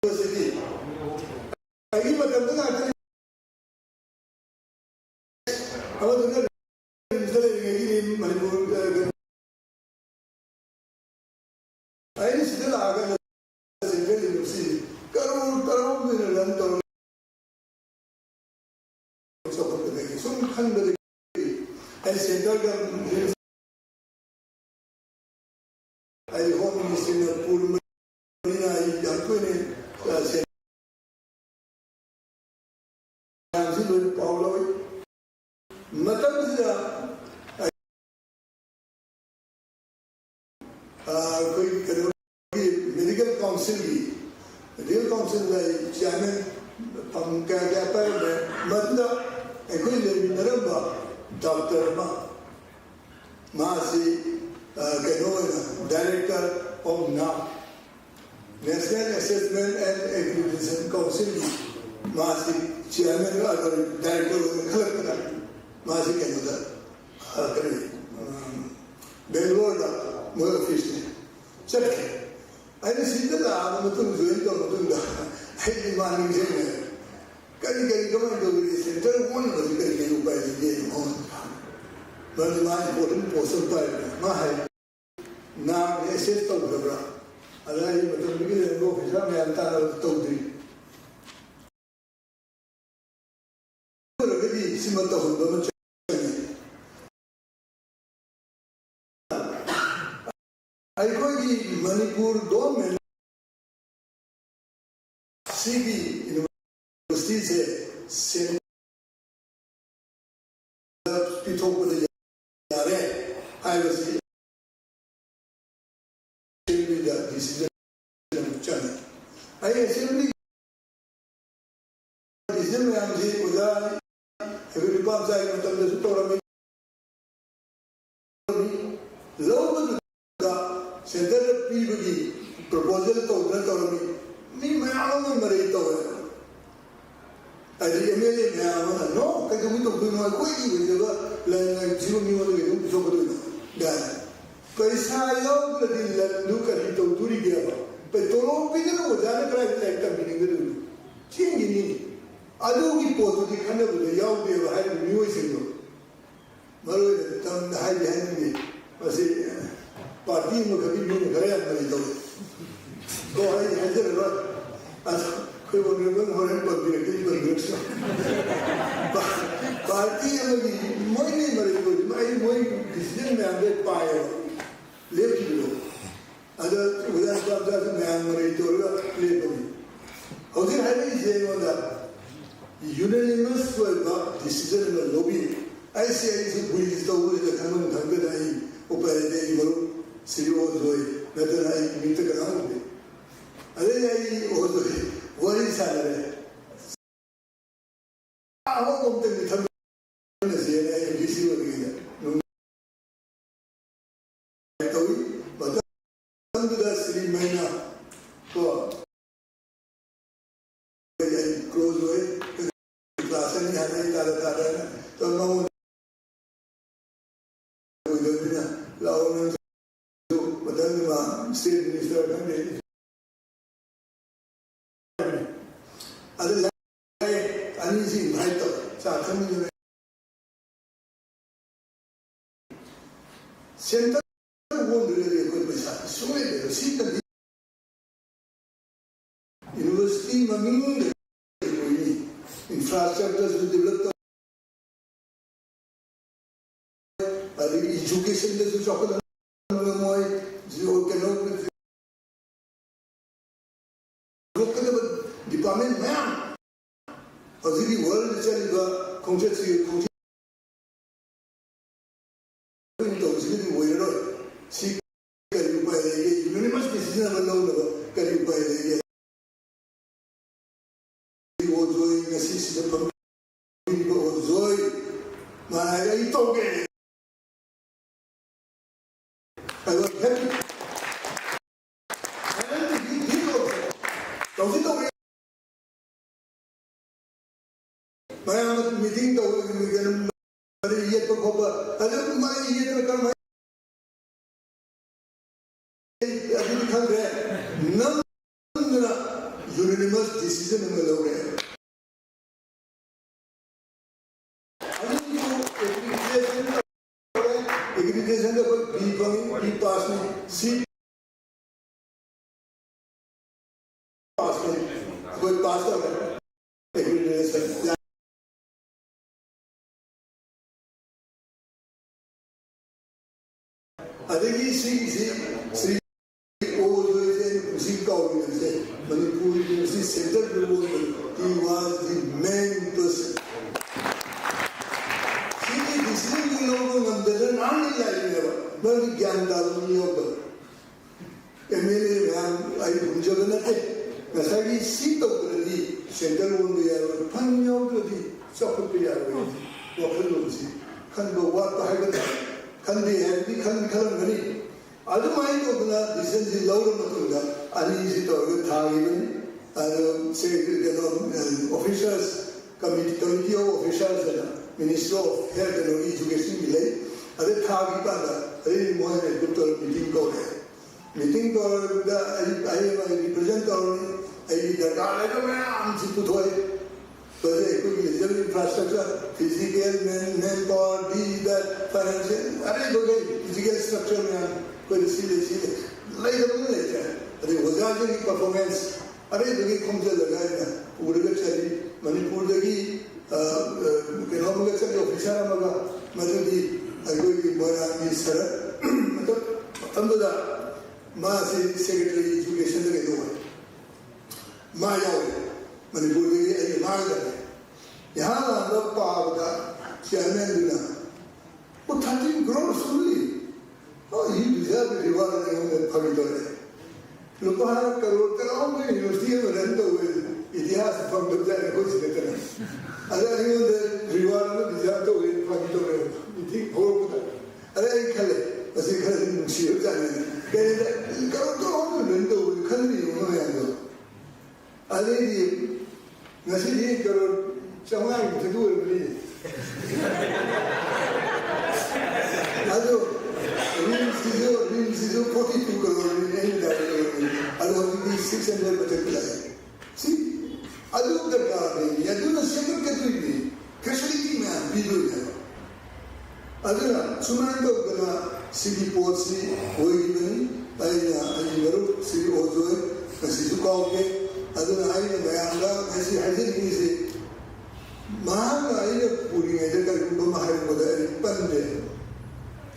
university ꯑꯩꯒꯤ ꯃꯇꯝꯗ ꯉꯥꯛꯇꯅꯤ꯫ ꯑꯃꯗꯨꯅ ꯔꯤꯝꯁꯇ ꯂꯩꯔꯤꯉꯩꯒꯤꯅꯤ ꯃꯅꯤꯄꯨꯔ, ꯑ, ꯑꯩꯅ ꯁꯤꯗ ꯂꯥꯛꯑꯒ central university ꯀꯔꯣꯔ ꯀꯔꯣꯔ ꯑꯣꯏꯅ run ꯇꯧꯔꯒ ꯆꯥꯎꯈꯠꯄꯗꯒꯤ ꯁꯨꯝ ꯈꯟꯕꯗꯒꯤ ꯑꯩ centreꯒ ꯑꯩ home ministryꯅ ꯄꯨꯔꯕꯅꯤꯅ ꯑꯩ ꯌꯥꯝ ꯇꯣꯏꯅ, ꯑ, ꯃꯌꯥꯝꯁꯤ ꯂꯣꯏꯅ ꯄꯥꯎ ꯂꯧꯏ꯫ ꯃꯇꯝꯁꯤꯗ ꯑꯩ, ꯑ, ꯑꯩꯈꯣꯏ ꯀꯩꯅꯣꯒꯤ medical councilꯒꯤ, medical councilꯗ ꯑꯩ chairman ꯐꯝ ꯀꯌꯥ ꯀꯌꯥ ꯄꯥꯏꯔꯝꯃꯦ꯫ ꯃꯗꯨꯗ ꯑꯩꯈꯣꯏ ꯂꯩꯃꯤꯟꯅꯔꯝꯕ doctor ꯑꯃ, ꯃꯥꯁꯤ, ꯑ, ꯀꯩꯅꯣ ꯑꯣꯏꯅ director of NAAC, National Assessment and Accreditation Councilꯒꯤ ꯃꯥꯁꯤ chairman ꯑꯣꯏꯅ, director ꯑꯣꯏꯅ ꯈꯜꯂꯛꯇꯅ ꯃꯥꯁꯤ ꯀꯩꯅꯣꯗ, ꯑ, ꯀꯔꯤ, ꯎꯝ, Bangaloreꯗ ꯃꯣꯏ officeꯅꯤ ꯆꯠꯈ꯭ꯔꯦ꯫ ꯑꯩꯅ ꯁꯤꯗ ꯂꯥꯛꯑꯕ ꯃꯇꯨꯡ, join ꯇꯧꯔ ꯃꯇꯨꯡꯗ ꯑꯩꯗꯤ ꯃꯥ ꯅꯤꯡꯁꯤꯡꯉꯦ꯫ ꯀꯔꯤ ꯀꯔꯤ ꯀꯃꯥꯏꯅ ꯇꯧꯒꯅꯤ? Centre ꯑꯣꯟꯕꯁꯤ ꯀꯔꯤ ꯀꯔꯤ ꯎꯄꯥꯏ ꯂꯩꯒꯦ? ꯃꯉꯣꯟꯗ ꯃꯔꯝꯗꯤ ꯃꯥ important post ꯑꯃ ꯄꯥꯏꯕꯅꯤ꯫ ꯃꯥ ꯍꯥꯏ, "NAACꯅ assess ꯇꯧꯈ꯭ꯔꯕ꯭ꯔꯥ?" ꯑꯗ ꯑꯩ ꯃꯇꯝꯗꯨꯒꯤ ꯂꯩꯔꯝꯕ officer ꯃꯌꯥꯝ ꯇꯥꯟꯅꯕ ꯇꯧꯗ꯭ꯔꯤ꯫ ꯑꯗꯨ ꯑꯣꯏꯔꯒꯗꯤ ꯁꯤꯃ ꯇꯧꯍꯟꯕ ꯑꯃ ꯆꯪꯉꯤ꯫ ꯑꯩꯈꯣꯏꯒꯤ ꯃꯅꯤꯄꯨꯔ government ꯁꯤꯒꯤ universityꯁꯦ ꯁꯦꯟ ꯄꯤꯊꯣꯛꯄꯗ ꯌꯥꯔꯦ ꯍꯥꯏꯕꯁꯤ assemblyꯗ decision ꯑꯃ ꯆꯪꯉꯤ꯫ ꯑꯩ assembly decision ꯃꯌꯥꯝꯁꯤ ꯑꯣꯖꯥ ꯑꯩꯈꯣꯏ ꯅꯨꯄꯥ ꯃꯆꯥꯒꯤ ꯃꯇꯝꯗꯁꯨ ꯇꯧꯔꯝꯃꯤ꯫ ꯂꯧꯕꯗꯨꯗ centreꯗ ꯄꯤꯕꯒꯤ proposal ꯇꯧꯗꯅ ꯇꯧꯔꯝꯃꯤ꯫ ꯃꯤ ꯃꯌꯥꯝ ꯑꯃ ꯃꯔꯩ ꯇꯧꯋꯦ꯫ ꯑꯗꯒꯤ ꯑꯦꯝ ꯑꯦꯜ ꯑꯦ ꯃꯌꯥꯝ ꯑꯃꯅ, "ꯅꯣ, ꯀꯩꯗꯧꯕꯩ ꯇꯧꯗꯣꯏꯅꯣ? ꯑꯩꯈꯣꯏꯒꯤ ꯑꯣꯏꯖꯕ ꯂꯟ ꯁꯤꯕꯨ ꯃꯤꯉꯣꯟꯗ ꯀꯩꯗꯧ ꯄꯤꯊꯣꯛꯀꯗꯣꯏꯅꯣ?" ꯀꯥꯏꯅ꯫ ꯄꯩꯁꯥ ꯌꯥꯎꯗ꯭ꯔꯗꯤ ꯂꯟꯗꯨ ꯀꯔꯤ ꯇꯧꯗꯣꯔꯤꯒꯦꯕ? ꯇꯣꯂꯣꯞ ꯄꯤꯗꯅ ꯑꯣꯖꯥꯅ ꯀꯗꯥꯏꯗ ꯂꯥꯏꯔꯤꯛ ꯇꯝꯕꯤꯅꯤꯡꯒꯗꯣꯏꯅꯣ? ꯆꯦꯟꯈꯤꯅꯤ꯫ ꯑꯗꯨꯒꯤ ꯄꯣꯠꯇꯨꯗꯤ ꯈꯟꯅꯕꯗ ꯌꯥꯎꯗꯦꯕ ꯍꯥꯏꯔꯤꯕ ꯃꯤꯑꯣꯏꯁꯤꯡꯗꯣ꯫ ꯃꯔꯨ ꯑꯣꯏꯅ ꯇꯝꯗ ꯍꯥꯏꯗꯤ ꯍꯥꯏꯅꯤꯡꯗꯦ꯫ ꯃꯁꯤ ꯄꯥꯔꯇꯤ ꯑꯃꯈꯛꯀꯤ ꯃꯤꯅ ꯈꯔ ꯌꯥꯝ ꯃꯔꯤ ꯇꯧꯏ꯫ ꯀꯣ ꯑꯩ ꯍꯥꯏꯖꯔꯔꯣꯏ꯫ ꯑꯗꯣ ꯑꯩꯈꯣꯏ ꯑꯣꯅꯔꯦꯕꯜ ꯍꯣꯔꯦꯟ ꯄꯟꯕꯤꯔꯛꯀꯦ, ꯑꯩ ꯄꯟꯕꯤꯔꯛꯁꯅꯨ꯫ ꯄꯥꯔꯇꯤ ꯑꯃꯒꯤ ꯃꯣꯏꯒꯤ ꯃꯔꯤ ꯇꯧꯏ꯫ ꯑꯩ ꯃꯣꯏ ꯗꯤꯁꯤꯖꯟ ꯃꯌꯥꯝꯗꯣ ꯄꯥꯏꯌꯦꯕ꯫ ꯂꯦꯞꯈꯤꯕꯗꯣ꯫ ꯑꯗ ꯑꯣꯖꯥ ꯅꯨꯄꯥ ꯃꯆꯥꯁꯨ ꯃꯌꯥꯝ ꯃꯔꯩ ꯇꯧꯔꯒ ꯂꯦꯞꯄꯅꯤ꯫ ꯍꯧꯖꯤꯛ ꯍꯥꯏꯔꯛꯏꯁꯦ ꯑꯩꯉꯣꯟꯗ ꯌꯨꯅꯥꯅꯤꯃꯁ ꯑꯣꯏꯕ ꯗꯤꯁꯤꯖꯟ ꯑꯃ ꯂꯧꯕꯤ꯫ ꯑꯩꯁꯦ ꯑꯩꯁꯨ ꯕꯨꯂꯤꯁ ꯇꯧꯕꯁꯤꯗ ꯈꯪꯐꯝ ꯈꯪꯗꯅ ꯑꯩ ꯎꯄꯥꯏ ꯂꯩꯇꯦ, ꯑꯩ ꯃꯔꯨꯞ ꯁꯤꯔꯤ ꯑꯣꯖꯣꯏ ꯅꯠꯇꯅ ꯑꯩ ꯃꯤꯠꯇ ꯀꯅꯥ ꯎꯗꯦ꯫ ꯑꯗꯩ ꯑꯩ ꯑꯣꯖꯣꯏ ꯋꯥꯔꯤ ꯁꯥꯟꯅꯔꯦ꯫ ꯑꯍꯣꯡꯕ ꯑꯝꯇꯪꯗꯤ ꯊꯝꯃꯤꯟꯅꯁꯦꯅ ꯑꯩ ꯚꯤ ꯁꯤ ꯑꯣꯏꯔꯤꯉꯩꯗ ꯇꯧꯏ꯫ ꯃꯇꯝꯗꯨꯗ ꯁ꯭ꯔꯤ ꯃꯩꯅ ꯀꯣ ꯑꯩ ꯀ꯭ꯂꯣꯖ ꯑꯣꯏ, ꯀ꯭ꯂꯥꯁ ꯑꯅꯤ ꯍꯥꯟꯅ ꯑꯩ ꯇꯥꯗ ꯇꯥꯗꯅ ꯇꯧ ꯃꯉꯣꯟꯗ ꯑꯣꯏꯗꯕꯅꯤꯅ ꯂꯥꯛꯑꯣ ꯅꯪꯁꯨ ꯃꯊꯪꯗ ꯃꯥ ꯁ꯭ꯇꯦꯠ ꯃꯤꯅꯤꯁꯇꯔ ꯈꯪꯗꯦ꯫ ꯑꯗꯨ ꯂꯥꯛꯑꯦ, ꯑꯅꯤꯁꯤ ꯏꯟꯚꯥꯏꯠ ꯇꯧ, ꯆꯥ ꯊꯛꯃꯤꯟꯅꯔꯦ꯫ ꯁꯦꯟꯇꯔ ꯑꯣꯟꯗ꯭ꯔꯒꯗꯤ ꯑꯩꯈꯣꯏ ꯄꯩꯁꯥ ꯁꯨꯡꯂꯩ ꯂꯩꯔꯣꯏ꯫ ꯁꯤꯗꯗꯤ ꯌꯨꯅꯤꯚꯔꯁꯤꯇꯤ ꯃꯃꯤꯡꯗ ꯑꯣꯏꯅꯤ, ꯏꯟꯐ꯭ꯔꯥꯁ꯭ꯇ꯭ꯔꯛꯆꯔꯁꯨ ꯗꯤꯕꯂꯞ ꯇꯧ, ꯑꯗꯒꯤ ꯏꯖꯨꯀꯦꯁꯟꯗꯁꯨ ꯆꯥꯎꯈꯠꯍꯟꯕ ꯉꯝꯃꯣꯏ, ꯖꯤꯑꯣ ꯀꯩꯅꯣ ꯂꯧꯈꯠꯀꯗꯕ ꯗꯤꯄꯥꯔꯠꯃꯦꯟ ꯃꯌꯥꯝ ꯍꯧꯖꯤꯛꯀꯤ ꯋꯥꯔꯜꯗ ꯆꯠꯂꯤꯕ ꯈꯣꯡꯆꯠꯁꯤ ꯈꯣꯡꯆꯠ ꯑꯩꯈꯣꯏꯅ ꯇꯧꯕꯁꯤꯒꯗꯤ ꯑꯣꯏꯔꯔꯣꯏ꯫ ꯁꯤ ꯀꯔꯤ ꯎꯄꯥꯏ ꯂꯩꯒꯦ? ꯌꯨꯅꯥꯅꯤꯃꯁ ꯗꯤꯁꯤꯖꯟ ꯑꯃ ꯂꯧꯅꯕ ꯀꯔꯤ ꯎꯄꯥꯏ ꯂꯩꯒꯦ? ꯑꯣꯖꯣꯏ ꯉꯁꯤ ꯁꯤꯗ ꯐꯝꯃꯤꯕ ꯑꯣꯖꯣꯏ ꯃꯥ ꯍꯥꯏꯔꯦ, "ꯑꯩ ꯇꯧꯒꯦ"꯫ I was happy. And he did also. ꯇꯧꯁꯤ ꯇꯧ ꯃꯌꯥꯝ ꯃꯤꯇꯤꯡ ꯇꯧꯕ, ꯀꯩꯅꯣ, ꯃꯔꯩ ꯌꯦꯠꯄ ꯈꯣꯠꯄ, ꯑꯗꯨ ꯃꯔꯩ ꯌꯦꯠꯇꯅ ꯀꯔꯝꯍꯥꯏꯅ? ꯑꯗꯨꯗꯤ ꯈꯪꯗ꯭ꯔꯦ꯫ ꯅꯝꯗꯅ unanimous decision ꯑꯃ ꯂꯧꯔꯦ꯫ ꯑꯅꯤꯁꯨ accreditation ꯇꯧꯔꯦ, accreditation ꯗ ꯑꯩꯈꯣꯏ B ꯐꯪꯉꯤ, B pass ꯅꯤ, C pass ꯅꯤ, ꯑꯩꯈꯣꯏ pass ꯇꯧꯔꯦ꯫ Accreditation ꯑꯗꯒꯤ ꯁꯤꯒꯤꯁꯤ ꯁ꯭ꯔꯤ ꯑꯣ ꯖꯣꯏꯁꯦ ꯑꯩꯅ ꯄꯨꯟꯁꯤ ꯀꯥꯎꯔꯣꯏꯗꯕꯁꯦ, ꯃꯅꯤꯄꯨꯔꯒꯤ ꯉꯁꯤ central government, he was the main person꯫ ꯁꯤꯒꯤ decision ꯁꯤ ꯂꯧꯕ ꯉꯝꯗꯗꯅ ꯅꯍꯥꯟ ꯑꯩ ꯂꯥꯛꯏꯅꯦꯕ, ꯃꯔꯝꯗꯤ ꯒ꯭ꯌꯥꯟ ꯇꯥꯕ ꯃꯤ ꯌꯥꯎꯗꯕ꯫ MLA ꯃꯌꯥꯝ ꯑꯩ ꯍꯨꯝꯖꯕ ꯅꯠꯇꯦ꯫ ꯉꯁꯥꯏꯒꯤ ꯁꯤ ꯇꯧꯗ꯭ꯔꯗꯤ central ꯑꯣꯟꯕ ꯌꯥꯔꯣꯏ, fund ꯌꯥꯎꯗ꯭ꯔꯗꯤ ꯆꯥꯎꯈꯠꯄ ꯌꯥꯔꯣꯏ꯫ ꯋꯥꯈꯜꯂꯣꯟꯁꯤ ꯈꯟꯕ ꯋꯥꯠꯄ ꯍꯥꯏꯒꯗ꯭ꯔꯥ? ꯈꯟꯗꯦ ꯍꯥꯏꯕꯗꯤ ꯈꯟꯗꯤ ꯈꯜꯂꯝꯒꯅꯤ꯫ ꯑꯗꯨꯃꯥꯏꯅ ꯇꯧꯗꯅ decision ꯁꯤ ꯂꯧꯔ ꯃꯇꯨꯡꯗ ꯑꯅꯤꯁꯤ ꯇꯧꯔꯒ ꯊꯥꯈꯤꯕꯅꯤ꯫ ꯑꯗꯣ ꯁꯤ ꯀꯩꯅꯣ, officers committee, committee of officers ꯍꯥꯏꯅ Ministry of Health, ꯀꯩꯅꯣꯒꯤ, Education ꯒꯤ ꯂꯩ꯫ ꯑꯗ ꯊꯥꯈꯤꯕ ꯀꯥꯟꯗ ꯑꯗꯩ ꯃꯣꯏꯅ group ꯇꯧꯔ meeting ꯀꯧꯔꯦ꯫ Meeting ꯇꯧꯔꯒ ꯑꯩ, ꯑꯩ ꯑꯃ represent ꯇꯧꯔꯅꯤ꯫ ꯑꯩꯒꯤ ꯗꯔꯀꯥꯔ ꯂꯩꯕ ꯃꯌꯥꯝꯁꯤ ꯄꯨꯊꯣꯛꯑꯦ꯫ ꯍꯧꯖꯤꯛ ꯑꯩꯈꯣꯏꯒꯤ legal infrastructure, physical, man, manpower, this, that, financial, ꯑꯔꯩꯕꯈꯩ physical structure ꯃꯌꯥꯝ ꯑꯩꯈꯣꯏꯗ ꯁꯤ ꯂꯩ, ꯁꯤ ꯂꯩ, ꯂꯩꯇꯕ ꯑꯃ ꯂꯩꯇ꯭ꯔꯦ꯫ ꯑꯗꯩ ꯑꯣꯖꯥꯁꯤꯡꯒꯤ performance, ꯑꯔꯩꯕꯒꯤ ꯈꯣꯝꯖꯤꯜꯂꯒ ꯑꯩꯅ ꯄꯨꯔꯒ ꯆꯠꯂꯤ꯫ ꯃꯅꯤꯄꯨꯔꯗꯒꯤ, ꯑ, ꯑ, ꯀꯩꯅꯣ ꯑꯃꯒ ꯆꯠꯂꯤ, officer ꯑꯃꯒ, ꯃꯗꯨꯗꯤ ꯑꯩꯈꯣꯏꯒꯤ ꯃꯣꯏꯔꯥꯡꯒꯤ ꯁꯔꯠ, ꯃꯇꯝ, ꯃꯇꯝꯗꯨꯗ ꯃꯥꯁꯤ Secretary Education ꯗ ꯀꯩꯅꯣ ꯑꯣꯏ꯫ ꯃꯥ ꯌꯥꯎꯔꯦ꯫ ꯃꯅꯤꯄꯨꯔꯗꯒꯤ ꯑꯩꯒ ꯃꯥꯒ ꯆꯠꯂꯦ꯫ ꯏꯍꯥꯟ ꯍꯥꯟꯕ ꯄꯥꯕꯗ chairman ꯗꯨꯅ, "Oh, thirteen crores only? Oh, he deserve reward," ꯑꯩꯉꯣꯟꯗ ꯐꯥꯒꯤ ꯇꯧꯔꯛꯑꯦ꯫ ꯂꯨꯄꯥ ꯀꯔꯣꯔ ꯇꯔꯥꯍꯨꯝꯗꯣꯏ university ꯑꯃ run ꯇꯧꯋꯦ, ꯏꯇꯤꯍꯥꯁ ꯐꯪꯗꯕꯖꯥꯠꯅꯤ ꯑꯩꯈꯣꯏ ꯁꯤ ꯅꯠꯇꯅ꯫ ꯑꯗ ꯑꯩꯉꯣꯟꯗ reward ꯑꯃ deserve ꯇꯧꯋꯦ, ꯐꯥꯒꯤ ꯇꯧꯔꯛꯑꯦ꯫ Meeting ꯍꯧꯔꯛꯄꯗ꯫ ꯑꯗ ꯑꯩ ꯈꯜꯂꯦ, "ꯃꯁꯤ ꯈꯔꯗꯤ ꯅꯨꯡꯁꯤꯔꯕꯖꯥꯠꯅꯤ꯫ ꯀꯩꯅꯣꯗ ꯀꯔꯣꯔ ꯇꯔꯥꯍꯨꯝꯗꯣꯏ run ꯇꯧꯕꯗ ꯈꯜꯂꯤꯕ ꯃꯌꯥꯝꯗꯣ?" ꯑꯗꯩꯗꯤ ꯉꯁꯤꯗꯤ ꯀꯔꯣꯔ ꯆꯥꯝꯃꯉꯥꯒꯤ ꯃꯊꯛꯇ ꯑꯣꯏꯔꯝꯒꯅꯤ꯫ ꯑꯗꯨ ꯔꯤꯝꯁꯀꯤꯁꯨ, ꯔꯤꯝꯁꯀꯤꯁꯨ forty two crore ꯅꯤ ꯑꯩꯅ direct ꯑꯣꯏꯔꯝꯒꯅꯤ꯫ ꯑꯗꯣ ꯍꯧꯖꯤꯛꯇꯤ six hundred ꯃꯊꯛꯇ ꯂꯥꯛꯑꯦ꯫ ꯁꯤ ꯑꯗꯨ ꯗꯔꯀꯥꯔ ꯂꯩꯔꯤ, ꯑꯗꯨꯅ ꯁꯦꯝꯒꯠꯀꯗꯣꯏꯅꯤ, facility ꯃꯌꯥꯝ ꯄꯤꯗꯣꯏꯅꯦꯕ꯫ ꯑꯗꯨꯅ ꯁꯨꯃꯥꯏꯅ ꯇꯧꯗꯅ ꯁꯤꯒꯤ ꯄꯣꯠꯁꯤ ꯑꯣꯏꯈꯤꯕꯅꯤ꯫ ꯑꯩꯅ ꯑꯩꯒꯤ ꯃꯔꯨꯞ ꯁ꯭ꯔꯤ ꯑꯣꯖꯣꯏ ꯉꯁꯤꯁꯨ ꯀꯥꯎꯗꯦ꯫ ꯑꯗꯨꯅ ꯑꯩꯅ ꯃꯌꯥꯝꯗ ꯉꯁꯤ ꯍꯥꯏꯖꯅꯤꯡꯉꯤꯁꯤ, ꯃꯍꯥꯛꯅ ꯑꯩꯅ ꯄꯨꯔꯤꯉꯩꯗ ꯀꯔꯤꯒꯨꯝꯕ ꯑꯃ ꯍꯥꯏꯔꯛꯄꯗ ꯑꯩ ꯄꯟꯗꯦ,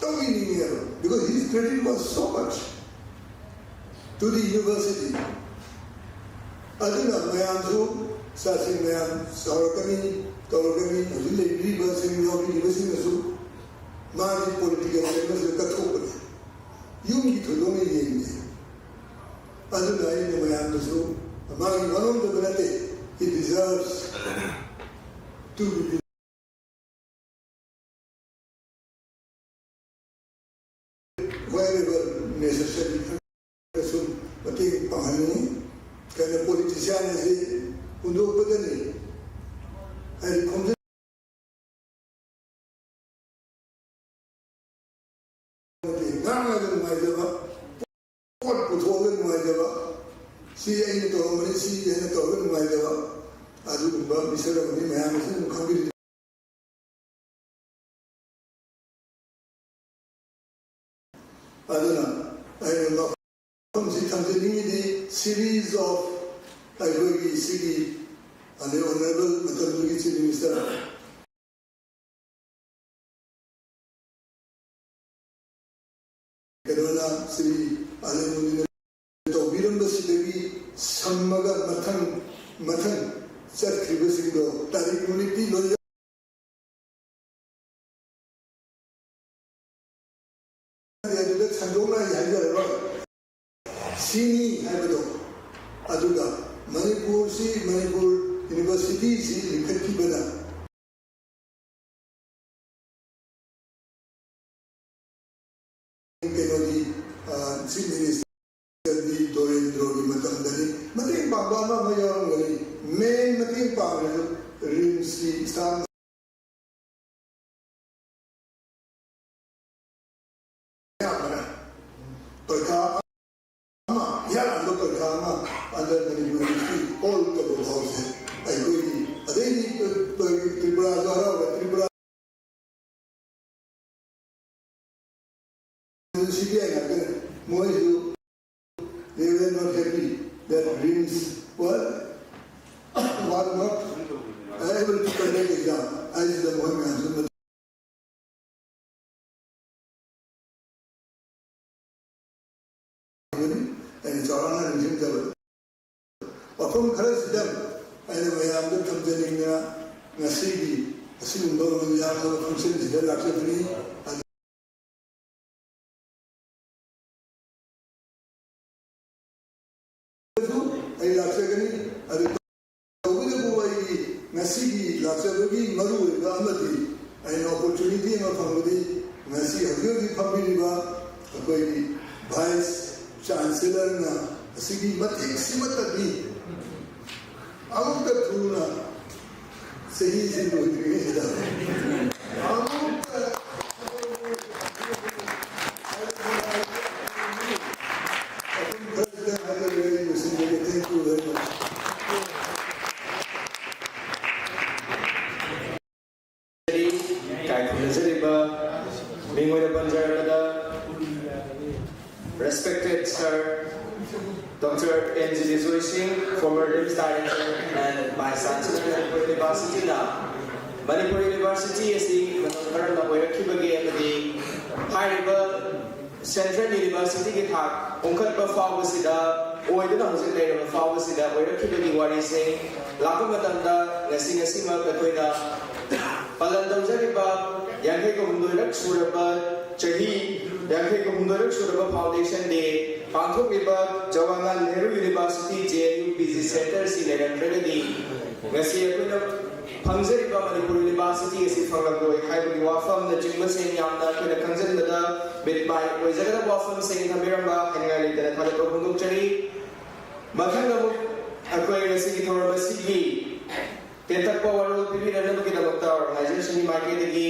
ꯇꯧꯕꯤꯅꯤꯡꯉꯦꯕ, because his credit was so much to the university꯫ ꯑꯗꯨꯅ ꯃꯌꯥꯝꯁꯨ, ꯏꯆꯥꯁꯤꯡ ꯃꯌꯥꯝ ꯆꯥꯎꯔꯛꯀꯅꯤ, ꯇꯧꯔꯛꯀꯅꯤ, ꯍꯧꯖꯤꯛ ꯂꯩꯕꯤꯔꯤꯕꯁꯤꯡ, ꯌꯥꯎꯕꯤꯔꯤꯕꯁꯤꯡꯅꯁꯨ ꯃꯥꯒꯤ political career ꯁꯤꯗ ꯀꯠꯊꯣꯛꯄꯅꯤ꯫ ꯌꯨꯝꯒꯤ ꯊꯣꯏꯗꯣꯛꯅ ꯌꯦꯡꯗꯦ꯫ ꯑꯗꯨꯅ ꯑꯩꯅ ꯃꯌꯥꯝꯗꯁꯨ, ꯃꯥꯒꯤ ꯋꯥꯅꯣꯝꯗꯕ ꯅꯠꯇꯦ, he deserves to be wherever necessary ꯈꯔ ꯁꯨꯝ ꯃꯇꯦꯡ ꯄꯥꯡꯍꯟꯅꯤꯡꯉꯤ꯫ ꯀꯩꯅꯣ, politician ꯑꯁꯤ ꯍꯨꯟꯗꯣꯛꯄꯗꯅꯤ꯫ ꯍꯥꯏꯗꯤ ꯈꯣꯝꯖꯤꯟ-, ꯉꯥꯡꯉꯒ ꯅꯨꯡꯉꯥꯏꯖꯕ, ꯄꯣꯠ ꯄꯨꯊꯣꯛꯑꯒ ꯅꯨꯡꯉꯥꯏꯖꯕ, ꯁꯤ ꯑꯩꯅ ꯇꯧꯔꯝꯕꯅꯤ, ꯁꯤ ꯑꯩꯅ ꯇꯧꯔꯒ ꯅꯨꯡꯉꯥꯏꯖꯕ, ꯑꯗꯨꯒꯨꯝꯕ ꯃꯤꯁꯛ ꯑꯃꯅꯤ꯫ ꯃꯌꯥꯝꯅꯁꯨ ꯑꯗꯨꯝ ꯈꯪꯕꯤꯔꯤ꯫ ꯑꯗꯨꯅ ꯑꯩꯅ ꯃꯐꯝꯁꯤ ꯊꯝꯖꯅꯤꯡꯉꯤꯗꯤ, series of ꯑꯩꯈꯣꯏꯒꯤ ꯁꯤꯒꯤ ꯑꯗꯩ honourable ꯃꯇꯝꯗꯨꯒꯤ Chief Minister ꯀꯩꯅꯣꯅ ꯁ꯭ꯔꯤ ꯑꯂꯦꯃꯨꯗꯤꯅ ꯇꯧꯕꯤꯔꯝꯕꯁꯤꯗꯒꯤ ꯁꯝꯃꯒ ꯃꯊꯪ ꯃꯊꯪ ꯆꯠꯈ꯭ꯔꯤꯕꯁꯤꯡꯗꯣ ꯇꯥꯔꯤꯛ ꯅꯨꯃꯤꯠꯇꯤ ꯂꯣꯏ ꯑꯗꯨꯗ ꯁꯟꯗꯣꯛꯅ ꯑꯩ ꯍꯥꯏꯖꯔꯔꯣꯏ꯫ ꯁꯤꯅꯤ ꯍꯥꯏꯕꯗꯣ꯫ ꯑꯗꯨꯒ ꯃꯅꯤꯄꯨꯔꯁꯤ, ꯃꯅꯤꯄꯨꯔ ꯌꯨꯅꯤꯚꯔꯁꯤꯇꯤꯁꯤ ꯂꯤꯡꯈꯠꯈꯤꯕꯅ ꯀꯩꯅꯣꯗꯤ, ꯑ, Chief Minister ꯗꯤ ꯗꯣꯔꯦꯟꯗ꯭ꯔꯣꯒꯤ ꯃꯇꯝꯗꯗꯤ ꯃꯇꯦꯡ ꯄꯥꯡꯕ ꯑꯃ ꯑꯃ ꯌꯥꯎꯔꯝꯒꯅꯤ꯫ Main ꯃꯇꯦꯡ ꯄꯥꯡꯕꯗꯨ ꯔꯤꯝꯁꯀꯤ ꯏꯁꯇꯥꯐ ꯑꯌꯥꯝꯕꯅ ꯄꯔꯤꯈꯥ ꯑꯃ ꯏꯍꯥꯟ ꯍꯥꯟꯕ ꯄꯔꯤꯈꯥ ꯑꯃ under Manipur University all ꯇꯧꯕ ꯐꯥꯎꯁꯦ ꯑꯩꯈꯣꯏꯒꯤ ꯑꯗꯩꯗꯤ ꯇ꯭ꯔꯤꯄꯨꯔꯥꯁꯨ ꯍꯔꯥꯎꯔꯦ꯫ ꯇ꯭ꯔꯤꯄꯨꯔꯥ ꯁꯤ ꯕꯤ ꯑꯥꯏ ꯉꯥꯛꯇꯅꯦ꯫ ꯃꯣꯏꯁꯨ they were not happy that RIMS was, was not able to conduct exam ꯍꯥꯏꯁꯤꯗ ꯃꯣꯏ ꯃꯌꯥꯝꯁꯨ ꯑꯩꯅ ꯆꯥꯎꯔꯥꯛꯅ ꯅꯤꯡꯁꯤꯡꯖꯕ ꯋꯥꯐꯝ ꯈꯔꯁꯤꯗ ꯑꯩꯅ ꯃꯌꯥꯝꯗ ꯊꯝꯖꯅꯤꯡꯗꯅ ꯉꯁꯤꯒꯤ ꯑꯁꯤꯒꯨꯝꯕ ꯌꯥꯝꯂꯕ functionꯁꯤꯗ ꯂꯥꯛꯆꯕꯅꯤ꯫ ꯑꯩ ꯂꯥꯛꯆꯒꯅꯤ꯫ ꯑꯗꯨ ꯇꯧꯕꯇꯕꯨ ꯑꯩꯒꯤ ꯉꯁꯤꯒꯤ ꯂꯥꯛꯆꯕꯒꯤ ꯃꯔꯨꯑꯣꯏꯕ ꯑꯃꯗꯤ ꯑꯩꯅ opportunity ꯑꯃ ꯐꯪꯕꯗꯤ ꯉꯁꯤ ꯍꯧꯖꯤꯛ ꯍꯧꯖꯤꯛ ꯐꯝꯕꯤꯔꯤꯕ ꯑꯩꯈꯣꯏꯒꯤ Vice Chancellorꯅ ꯑꯁꯤꯒꯤ ꯃꯇꯤꯛ ꯁꯤꯃꯠꯇꯗꯤ ꯑꯃꯨꯛꯇ ꯊꯨꯅ ꯆꯍꯤꯁꯤ ꯂꯣꯏꯗ꯭ꯔꯤꯉꯩꯁꯤꯗ ꯑꯃꯨꯛꯇ ꯑꯗꯨꯝ ꯈꯔ ꯈꯤꯇꯪ ꯍꯥꯏꯖꯔꯒ ꯑꯩ ꯂꯣꯏꯁꯤꯟꯖꯒꯦ꯫ Thank you very much. ꯏꯀꯥꯏ ꯈꯨꯝꯅꯖꯔꯤꯕ ꯃꯤꯡ ꯑꯣꯏꯅ ꯄꯟꯖꯔꯕꯗ, respected sir, Doctor N G Joy Singh, former RIMS director and vice chancellor, Manipur Universityꯅ, Manipur University ꯑꯁꯤ ꯃꯇꯝ ꯀꯔꯝꯅ ꯑꯣꯏꯔꯛꯈꯤꯕꯒꯦ ꯑꯃꯗꯤ ꯍꯥꯏꯔꯤꯕ Central Universityꯒꯤ ꯊꯥꯛ ꯍꯣꯡꯒꯠꯄ ꯐꯥꯎꯕꯁꯤꯗ ꯑꯣꯏꯗꯨꯅ ꯍꯧꯖꯤꯛ ꯂꯩꯔꯕ ꯐꯥꯎꯕꯁꯤꯗ ꯑꯣꯏꯔꯛꯈꯤꯕꯒꯤ ꯋꯥꯔꯤꯁꯦ ꯂꯥꯛꯄ ꯃꯇꯝꯗ ꯉꯁꯤ ꯉꯁꯤꯃꯛ ꯑꯩꯈꯣꯏꯅ ꯄꯥꯂꯟ ꯇꯧꯖꯔꯤꯕ ꯌꯥꯡꯈꯩꯒ ꯍꯨꯝꯗꯣꯏꯔꯛ ꯁꯨꯔꯕ ꯆꯍꯤ ꯌꯥꯡꯈꯩꯒ ꯍꯨꯝꯗꯣꯏꯔꯛ ꯁꯨꯔꯕ Foundation Day ꯄꯥꯡꯊꯣꯛꯂꯤꯕ Jawaharlal Nehru University, J N U, P G Centreꯁꯤ ꯂꯩꯔꯝꯗ꯭ꯔꯒꯗꯤ ꯉꯁꯤ ꯑꯩꯈꯣꯏꯅ ꯐꯪꯖꯔꯤꯕ ꯃꯅꯤꯄꯨꯔ University ꯑꯁꯤ ꯐꯪꯂꯝꯂꯣꯏ ꯍꯥꯏꯕꯒꯤ ꯋꯥꯐꯝꯅꯆꯤꯡꯕꯁꯤꯡ ꯌꯥꯝꯅ ꯑꯩꯈꯣꯏꯅ ꯈꯪꯖꯤꯟꯕꯗ ꯃꯤꯠ ꯃꯥꯏ ꯑꯣꯏꯖꯒꯗꯕ ꯋꯥꯐꯝꯁꯤꯡ ꯊꯝꯕꯤꯔꯝꯕ ꯍꯥꯏꯅꯤꯡꯉꯥꯏ ꯂꯩꯇꯅ ꯊꯥꯒꯠꯄ ꯐꯣꯡꯗꯣꯛꯆꯔꯤ꯫ ꯃꯊꯪꯗ ꯑꯃꯨꯛ ꯑꯩꯈꯣꯏ ꯉꯁꯤꯒꯤ ꯊꯧꯔꯝ ꯑꯁꯤꯒꯤ ꯇꯦꯟꯇꯛꯄ ꯋꯥꯔꯣꯜ ꯄꯤꯕꯤꯔꯛꯅꯕꯒꯤꯗꯃꯛꯇ ꯑꯣꯔꯒꯅꯥꯏꯖꯔꯁꯤꯡꯒꯤ ꯃꯥꯏꯀꯩꯗꯗꯒꯤ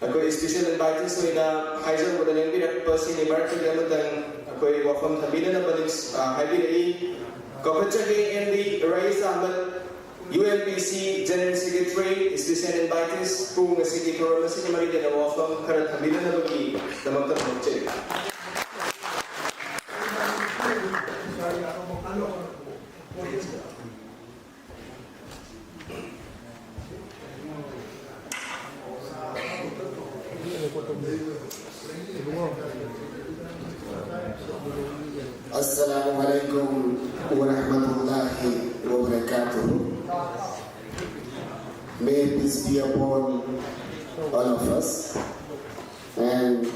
ꯑꯩꯈꯣꯏ ꯏꯁꯄꯤꯁꯦꯜ ꯏꯟꯚꯥꯏꯇꯤꯁ ꯑꯣꯏꯅ ꯍꯥꯏꯖꯔꯨꯕꯗ ꯂꯦꯡꯕꯤꯔꯛꯄꯁꯤꯡꯒꯤ ꯃꯔꯛꯇꯒꯤ ꯑꯃꯇꯪ ꯑꯩꯈꯣꯏ ꯋꯥꯐꯝ ꯊꯝꯕꯤꯅꯅꯕ ꯅꯤꯡꯁ-, ꯑ, ꯍꯥꯏꯕꯤꯔꯛꯏ꯫ ꯀꯧꯈꯠꯆꯒꯦ M D Rayees Ahmad, U M P C general secretary, special ꯏꯟꯚꯥꯏꯇꯤꯁ, ꯄꯨꯡ ꯑꯁꯤꯒꯤ ꯊꯧꯔꯝ ꯑꯁꯤꯒꯤ ꯃꯔꯤ ꯂꯩꯅꯕ ꯋꯥꯐꯝ ꯈꯔ ꯊꯝꯕꯤꯅꯅꯕꯒꯤꯗꯃꯛꯇ ꯈꯨꯔꯨꯝꯖꯔꯤ꯫ Assalamu alaikum wa rahmatullahi wa barakatuh. May peace be upon all of us. And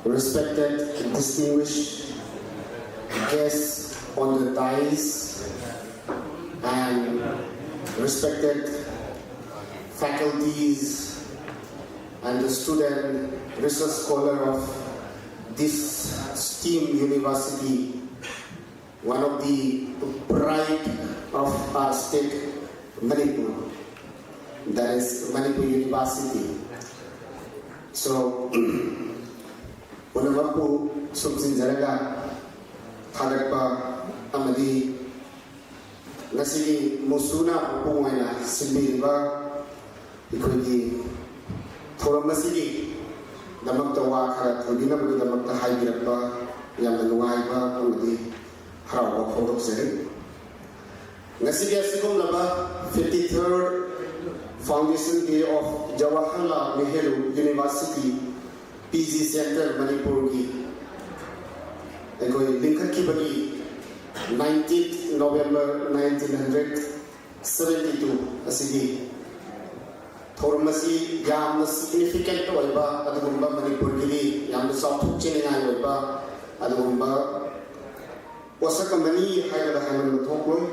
respected, distinguished guests on the dais, and respected faculties and the student research scholar of this esteemed university, one of the pride of our state, Manipur, that is Manipur University. So, ꯄꯨꯝꯅꯃꯛꯄꯨ ꯁꯨꯝ ꯆꯤꯟꯖꯔꯒ ꯊꯥꯒꯠꯄ ꯑꯃꯗꯤ ꯉꯁꯤꯒꯤ ꯃꯨꯁꯨꯅ ꯃꯄꯨꯡ ꯑꯣꯏꯅ ꯁꯤꯟꯕꯤꯔꯤꯕ ꯑꯩꯈꯣꯏꯒꯤ ꯊꯧꯔꯝ ꯑꯁꯤꯒꯤꯗꯃꯛꯇ ꯋꯥ ꯈꯔ ꯊꯝꯕꯤꯅꯕꯒꯤꯗꯃꯛꯇ ꯍꯥꯏꯕꯤꯔꯛꯄ ꯌꯥꯝꯅ ꯅꯨꯡꯉꯥꯏꯕ ꯑꯃꯗꯤ ꯍꯔꯥꯎꯕ ꯐꯣꯡꯗꯣꯛꯆꯔꯤ꯫ ꯉꯁꯤꯒꯤ ꯑꯁꯤꯒꯨꯝꯂꯕ fifty-third Foundation Day of Jawaharlal Nehru University, P G Center, ꯃꯅꯤꯄꯨꯔꯒꯤ ꯑꯩꯈꯣꯏ ꯂꯤꯡꯈꯠꯈꯤꯕꯒꯤ nineteenth November nineteen hundred seventy-two ꯑꯁꯤꯒꯤ ꯊꯧꯔꯝ ꯑꯁꯤ ꯌꯥꯝꯅ significant ꯑꯣꯏꯕ, ꯑꯗꯨꯒꯨꯝꯕ ꯃꯅꯤꯄꯨꯔꯒꯤꯗꯤ ꯌꯥꯝꯅ ꯆꯥꯎꯊꯣꯛꯆꯅꯤꯡꯉꯥꯏ ꯑꯣꯏꯕ ꯑꯗꯨꯒꯨꯝꯕ ꯄꯣꯠꯁꯛ ꯑꯃꯅꯤ ꯍꯥꯏꯔꯒ ꯍꯥꯏꯃꯟꯕ ꯊꯣꯛꯂꯣꯏ꯫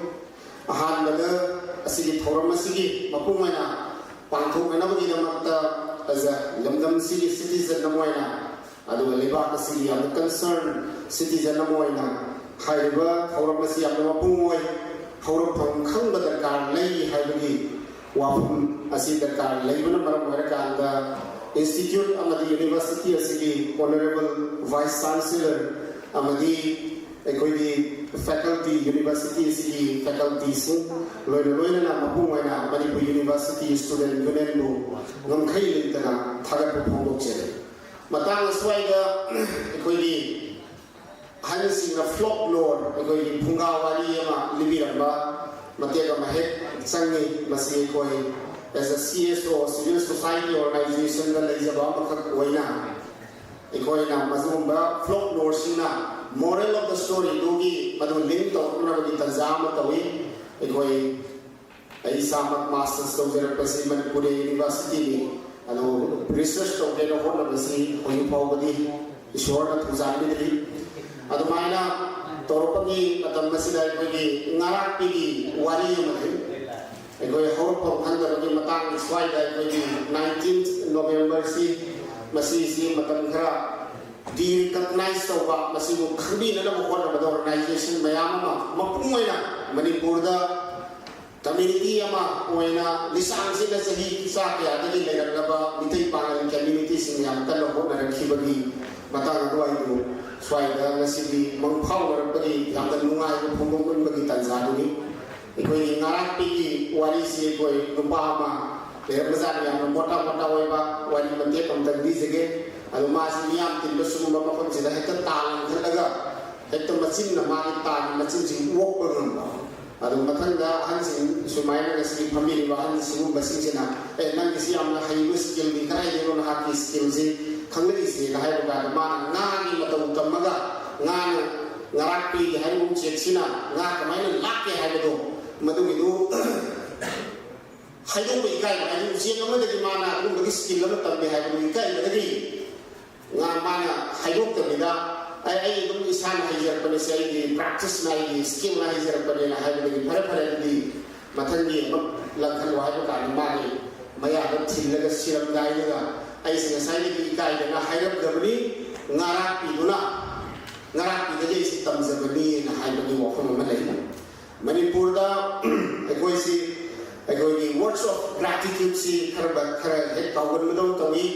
ꯑꯍꯥꯟꯕꯗ ꯑꯁꯤꯒꯤ ꯊꯧꯔꯝ ꯑꯁꯤꯒꯤ ꯃꯄꯨꯡ ꯑꯣꯏꯅ ꯄꯥꯡꯊꯣꯛꯅꯅꯕꯒꯤꯗꯃꯛꯇ ꯑꯖ-, ꯂꯝꯗꯝꯁꯤꯒꯤ citizen ꯑꯃ ꯑꯣꯏꯅ, ꯑꯗꯨꯒ ꯂꯩꯕꯥꯛ ꯑꯁꯤꯒꯤ ꯌꯥꯝꯅ concern citizen ꯑꯃ ꯑꯣꯏꯅ ꯍꯥꯏꯔꯤꯕ ꯊꯧꯔꯝ ꯑꯁꯤ ꯌꯥꯝꯅ ꯃꯄꯨꯡ ꯑꯣꯏ, ꯍꯧꯔꯛꯐꯝ ꯈꯪꯕ ꯗꯔꯀꯥꯔ ꯂꯩ ꯍꯥꯏꯕꯒꯤ ꯋꯥꯐꯝ ꯑꯁꯤ ꯗꯔꯀꯥꯔ ꯂꯩꯕꯅ ꯃꯔꯝ ꯑꯣꯏꯔꯀꯥꯟꯗ, ꯏꯟꯁꯇꯤꯇ꯭ꯌꯨꯠ ꯑꯃꯗꯤ ꯌꯨꯅꯤꯚꯔꯁꯤꯇꯤ ꯑꯁꯤꯒꯤ ꯑꯣꯅꯔꯦꯕꯜ ꯚꯥꯏꯁ ꯆꯥꯟꯁꯦꯂꯔ ꯑꯃꯗꯤ ꯑꯩꯈꯣꯏꯒꯤ ꯐꯦꯀꯜꯇꯤ, ꯌꯨꯅꯤꯚꯔꯁꯤꯇꯤ ꯑꯁꯤꯒꯤ ꯐꯦꯀꯜꯇꯤꯁꯤꯡ, ꯂꯣꯏꯅ ꯂꯣꯏꯅꯅ ꯃꯄꯨꯡ ꯑꯣꯏꯅ ꯃꯅꯤꯄꯨꯔ ꯌꯨꯅꯤꯚꯔꯁꯤꯇꯤ ꯁ꯭ꯇꯨꯗꯦꯟ ꯌꯨꯅꯤꯌꯟꯕꯨ ꯉꯝꯈꯩ ꯂꯩꯇꯅ ꯊꯥꯒꯠꯄ ꯐꯣꯡꯗꯣꯛꯆꯔꯤ꯫ ꯃꯇꯥꯡ ꯑꯁ꯭ꯋꯥꯏꯗ ꯑꯩꯈꯣꯏꯒꯤ ꯑꯍꯟꯁꯤꯡꯅ ꯐꯣꯛ ꯂꯣꯔ, ꯑꯩꯈꯣꯏꯒꯤ ꯐꯨꯡꯒꯥ ꯋꯥꯔꯤ ꯑꯃ ꯂꯤꯕꯤꯔꯝꯕ ꯃꯇꯦꯛ ꯑꯃ ꯍꯦꯛ ꯆꯪꯉꯤ꯫ ꯃꯁꯤ ꯑꯩꯈꯣꯏ as a C S O, civil society organization ꯗ ꯂꯩꯖꯕ ꯑꯃꯈꯛ ꯑꯣꯏꯅ ꯑꯩꯈꯣꯏꯅ ꯃꯗꯨꯒꯨꯝꯕ ꯐꯣꯛ ꯂꯣꯔꯁꯤꯡꯅ moral of the story ꯗꯨꯒꯤ ꯃꯗꯨ ꯂꯤꯡ ꯇꯧꯔꯛꯅꯕꯒꯤ ꯇꯥꯟꯖꯥ ꯑꯃ ꯇꯧꯏ꯫ ꯑꯩꯈꯣꯏ ꯑꯩ ꯏꯁꯥꯃꯛ ꯃꯥꯁꯇꯔꯁ ꯇꯧꯖꯔꯛꯄꯁꯤ ꯃꯅꯤꯄꯨꯔꯤ ꯌꯨꯅꯤꯚꯔꯁꯤꯇꯤꯅꯤ꯫ ꯑꯗꯣ ꯔꯤꯁꯔꯁ ꯇꯧꯒꯦꯅ ꯍꯣꯠꯅꯕꯁꯤ ꯍꯧꯖꯤꯛ ꯐꯥꯎꯕꯗꯤ ꯏꯁꯣꯔꯅ ꯊꯧꯖꯥꯟꯕꯤꯗ꯭ꯔꯤ꯫ ꯑꯗꯨꯃꯥꯏꯅ ꯇꯧꯔꯛꯄꯒꯤ ꯃꯇꯝ ꯑꯁꯤꯗ ꯑꯩꯈꯣꯏꯒꯤ ꯉꯥꯔꯥꯛꯄꯤꯒꯤ ꯋꯥꯔꯤ ꯑꯃ ꯂꯩ꯫ ꯑꯩꯈꯣꯏ ꯍꯧꯔꯛꯐꯝ ꯈꯪꯗꯕꯒꯤ ꯃꯇꯥꯡ ꯁ꯭ꯋꯥꯏꯗ ꯑꯩꯈꯣꯏꯒꯤ nineteenth November ꯁꯤ, ꯃꯁꯤꯁꯤ ꯃꯇꯝ ꯈꯔ ꯗꯤꯔꯤꯀꯛꯅꯥꯏꯖ ꯇꯧꯕ, ꯃꯁꯤꯕꯨ ꯈꯪꯕꯤꯅꯅꯕ ꯍꯣꯠꯅꯕꯗ ꯑꯣꯔꯒꯅꯥꯏꯖꯦꯁꯟ ꯃꯌꯥꯝ ꯑꯃ, ꯃꯄꯨꯡ ꯑꯣꯏꯅ ꯃꯅꯤꯄꯨꯔꯗ ꯀꯝꯃ꯭ꯌꯨꯅꯤꯇꯤ ꯑꯃ ꯑꯣꯏꯅ ꯂꯤꯁꯥꯡꯁꯤꯠꯅ ꯆꯍꯤ ꯆꯥ ꯀꯌꯥꯗꯒꯤ ꯂꯩꯔꯛꯂꯕ ꯃꯤꯇꯩ ꯄꯥꯉꯜ ꯀꯝꯃ꯭ꯌꯨꯅꯤꯇꯤꯁꯤꯡ ꯌꯥꯝ ꯀꯟꯅ ꯍꯣꯠꯅꯔꯛꯈꯤꯕꯒꯤ ꯃꯇꯥꯡ ꯑꯗꯨꯋꯥꯏꯗꯨ ꯁ꯭ꯋꯥꯏꯗ ꯉꯁꯤꯗꯤ ꯃꯪꯐꯥꯎꯅꯔꯛꯄꯒꯤ ꯌꯥꯝꯅ ꯅꯨꯡꯉꯥꯏꯕ ꯐꯣꯡꯗꯣꯛꯅꯤꯡꯕꯒꯤ ꯇꯥꯟꯖꯥꯗꯨꯅꯤ꯫ ꯑꯩꯈꯣꯏꯒꯤ ꯉꯥꯔꯥꯛꯄꯤꯒꯤ ꯋꯥꯔꯤꯁꯤ ꯑꯩꯈꯣꯏ ꯅꯨꯄꯥ ꯑꯃ ꯂꯩꯔꯝꯕꯖꯥꯠꯅꯤ, ꯌꯥꯝꯅ ꯃꯣꯇꯥ ꯃꯣꯇꯥ ꯑꯣꯏꯕ ꯋꯥꯔꯤ ꯃꯇꯦꯛ ꯑꯃꯇꯪ ꯂꯤꯖꯒꯦ꯫ ꯑꯗꯣ ꯃꯥꯁꯤ ꯃꯤꯌꯥꯝ ꯇꯤꯟꯕ ꯁꯤꯒꯨꯝꯕ ꯃꯐꯝꯁꯤꯗ ꯍꯦꯛꯇ ꯇꯥ ꯂꯪꯈꯠꯂꯒ ꯍꯦꯛꯇ ꯃꯆꯤꯟꯅ, ꯃꯥꯒꯤ ꯇꯥꯒꯤ ꯃꯆꯤꯟꯁꯤ ꯑꯣꯛꯄ ꯉꯝꯕ꯫ ꯑꯗꯨ ꯃꯊꯪꯗ ꯑꯍꯟꯁꯤꯡ, ꯁꯨꯃꯥꯏꯅ ꯉꯁꯤ ꯐꯝꯕꯤꯔꯤꯕ ꯑꯍꯟ ꯁꯤꯒꯨꯝꯕꯁꯤꯡꯁꯤꯅ, "ꯑꯦ, ꯅꯪꯒꯤꯁꯤ ꯌꯥꯝꯅ ꯍꯩꯕ ꯁ꯭ꯀꯤꯜꯅꯤ, ꯀꯗꯥꯏꯗꯒꯤꯅꯣ ꯅꯍꯥꯛꯀꯤ ꯁ꯭ꯀꯤꯜꯁꯤ ꯈꯪꯂꯛꯏꯁꯦꯅ?" ꯍꯥꯏꯕ ꯀꯥꯟꯗ ꯃꯥꯅ ꯉꯥꯒꯤ ꯃꯇꯧ ꯇꯝꯃꯒ, ꯉꯥꯅ, ꯉꯥꯔꯥꯛꯄꯤꯒꯤ ꯍꯥꯏꯔꯤꯕ ꯎꯆꯦꯛꯁꯤꯅ ꯉꯥ ꯀꯃꯥꯏꯅ ꯂꯥꯛꯀꯦ ꯍꯥꯏꯕꯗꯣ, ꯃꯗꯨꯒꯤꯗꯨ ꯍꯥꯏꯗꯣꯛꯄ ꯏꯀꯥꯏꯕ, ꯍꯥꯏꯗꯤ ꯎꯆꯦꯛ ꯑꯃꯗꯒꯤ ꯃꯥꯅ ꯑꯗꯨꯒꯨꯝꯕꯒꯤ ꯁ꯭ꯀꯤꯜ ꯑꯃ ꯇꯝꯃꯦ ꯍꯥꯏꯕꯗꯨ ꯏꯀꯥꯏꯕꯗꯒꯤ ꯉꯥ ꯃꯥꯅ ꯍꯥꯏꯗꯣꯛꯇꯕꯤꯗ, "ꯑꯩ, ꯑꯩ ꯑꯗꯨꯝ ꯏꯁꯥꯅ ꯍꯩꯖꯔꯛꯄꯅꯤ, ꯁꯤ ꯑꯩꯒꯤ ꯄ꯭ꯔꯦꯛꯇꯤꯁꯅ, ꯑꯩꯒꯤ ꯁ꯭ꯀꯤꯜꯅ ꯍꯩꯖꯔꯛꯄꯅꯦꯅ" ꯍꯥꯏꯕꯗꯒꯤ, "ꯐꯔꯦ, ꯐꯔꯦ, ꯑꯗꯨꯗꯤ ꯃꯊꯪꯒꯤ ꯑꯃꯨꯛ ꯂꯪꯈꯠꯂꯣ" ꯍꯥꯏꯕ ꯀꯥꯟꯗ ꯃꯥꯒꯤ ꯃꯌꯥꯗ ꯊꯤꯜꯂꯒ ꯁꯤꯔꯝꯗꯥꯏꯗꯨꯗ, "ꯑꯩꯁꯦ ꯉꯁꯥꯏꯗꯒꯤ ꯏꯀꯥꯏꯗꯅ ꯍꯥꯏꯔꯝꯗꯕꯅꯤ, ꯉꯥꯔꯥꯛꯄꯤꯗꯨꯅ, ꯉꯥꯔꯥꯛꯄꯤꯗꯒꯤ ꯑꯩꯁꯦ ꯇꯝꯖꯕꯅꯤꯅ" ꯍꯥꯏꯕꯒꯤ ꯋꯥꯐꯝ ꯑꯃ ꯂꯩ꯫ ꯃꯅꯤꯄꯨꯔꯗ ꯑꯩꯈꯣꯏꯁꯤ, ꯑꯩꯈꯣꯏꯒꯤ Words of gratitude ꯁꯤ ꯈꯔ ꯈꯔ ꯍꯦꯛ ꯀꯥꯎꯒꯟꯕꯗꯧ ꯇꯧꯏ꯫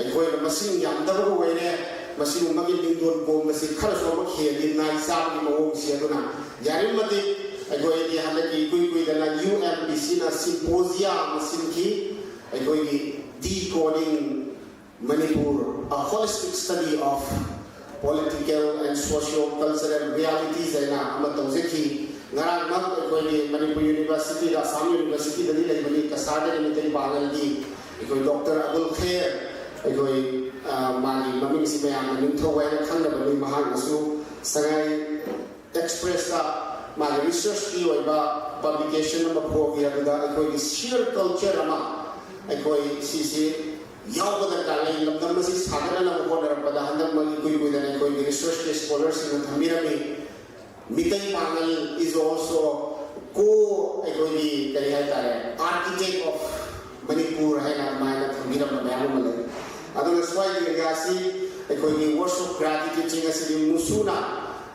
ꯑꯩꯈꯣꯏꯅ ꯃꯁꯤꯡ ꯌꯥꯝꯗꯕ ꯑꯣꯏꯔꯦ꯫ ꯃꯁꯤꯒꯨꯝꯕꯒꯤ ꯃꯤꯡꯗꯣꯟ ꯀꯣꯝꯕꯁꯤ ꯈꯔꯁꯨ ꯑꯃꯨꯛ ꯍꯦꯜꯂꯤ, ꯅꯥꯏ ꯆꯥꯕꯒꯤ ꯃꯑꯣꯡꯁꯤ꯫ ꯑꯗꯨꯅ ꯌꯥꯔꯤꯕꯃꯇꯤꯛ ꯑꯩꯈꯣꯏꯒꯤ ꯍꯟꯗꯛꯀꯤ ꯏꯀꯨꯏ ꯀꯨꯏꯗꯅ ꯌꯨ ꯑꯦꯝ ꯄꯤ ꯁꯤꯅ symposium ꯑꯃ ꯁꯤꯟꯈꯤ꯫ ꯑꯩꯈꯣꯏꯒꯤ Decoding Manipur, a holistic study of political and socio-cultural realities ꯍꯥꯏꯅ ꯑꯃ ꯇꯧꯖꯈꯤ꯫ ꯉꯔꯥꯡꯃꯛ ꯑꯩꯈꯣꯏꯒꯤ ꯃꯅꯤꯄꯨꯔ ꯌꯨꯅꯤꯚꯔꯁꯤꯇꯤꯗ, ꯑꯁꯥꯝ ꯌꯨꯅꯤꯚꯔꯁꯤꯇꯤꯗꯗꯤ ꯂꯩꯕꯅꯤ, ꯀꯁꯥꯔꯗꯒꯤ ꯃꯤꯇꯩ ꯄꯥꯉꯜꯒꯤ ꯑꯩꯈꯣꯏ ꯗꯣꯛꯇꯔ ꯑꯕꯨꯜ ꯈꯦꯔ, ꯑꯩꯈꯣꯏ, ꯑ, ꯃꯥꯒꯤ ꯃꯃꯤꯡꯁꯤ ꯃꯌꯥꯝꯅ ꯅꯤꯡꯊꯧ ꯍꯥꯏꯅ ꯈꯪꯅꯕꯅꯤ, ꯃꯍꯥꯛꯅꯁꯨ ꯁꯉꯥꯏ ꯑꯦꯛꯁꯄ꯭ꯔꯦꯁꯇ ꯃꯥꯒꯤ ꯔꯤꯁꯔꯁꯀꯤ ꯑꯣꯏꯕ ꯄꯕ꯭ꯂꯤꯀꯦꯁꯟ ꯑꯃ ꯐꯣꯡꯈꯤ꯫ ꯑꯗꯨꯗ ꯑꯩꯈꯣꯏꯒꯤ ꯁꯤꯌꯔ ꯀꯜꯆꯔ ꯑꯃ ꯑꯩꯈꯣꯏ ꯁꯤꯁꯤ ꯌꯥꯎꯕ ꯗꯔꯀꯥꯔ ꯂꯩ꯫ ꯂꯝꯗꯝ ꯑꯁꯤ ꯁꯥꯒꯠꯅꯅꯕ ꯍꯣꯠꯅꯔꯛꯄꯗ ꯍꯟꯗꯛꯃꯛ ꯏꯀꯨꯏ ꯀꯨꯏꯗꯅ ꯑꯩꯈꯣꯏꯒꯤ ꯔꯤꯁꯔꯁꯀꯤ ꯁ꯭ꯀꯣꯂꯔꯁꯤꯡꯅ ꯊꯝꯕꯤꯔꯝꯃꯤ꯫ ꯃꯤꯇꯩ ꯄꯥꯉꯜ is also co ꯑꯩꯈꯣꯏꯒꯤ ꯀꯔꯤ ꯍꯥꯏꯇꯥꯔꯦ, architect of Manipur ꯍꯥꯏꯅ ꯑꯗꯨꯃꯥꯏꯅ ꯊꯝꯕꯤꯔꯝꯕ ꯃꯌꯥꯝ ꯑꯃ ꯂꯩ꯫ ꯑꯗꯨꯅ ꯁ꯭ꯋꯥꯏꯒꯤ ꯑꯦꯔꯤꯌꯥꯁꯤ ꯑꯩꯈꯣꯏꯒꯤ words of gratitudeꯁꯤꯡ ꯑꯁꯤꯗꯤ ꯃꯨꯁꯨꯅ,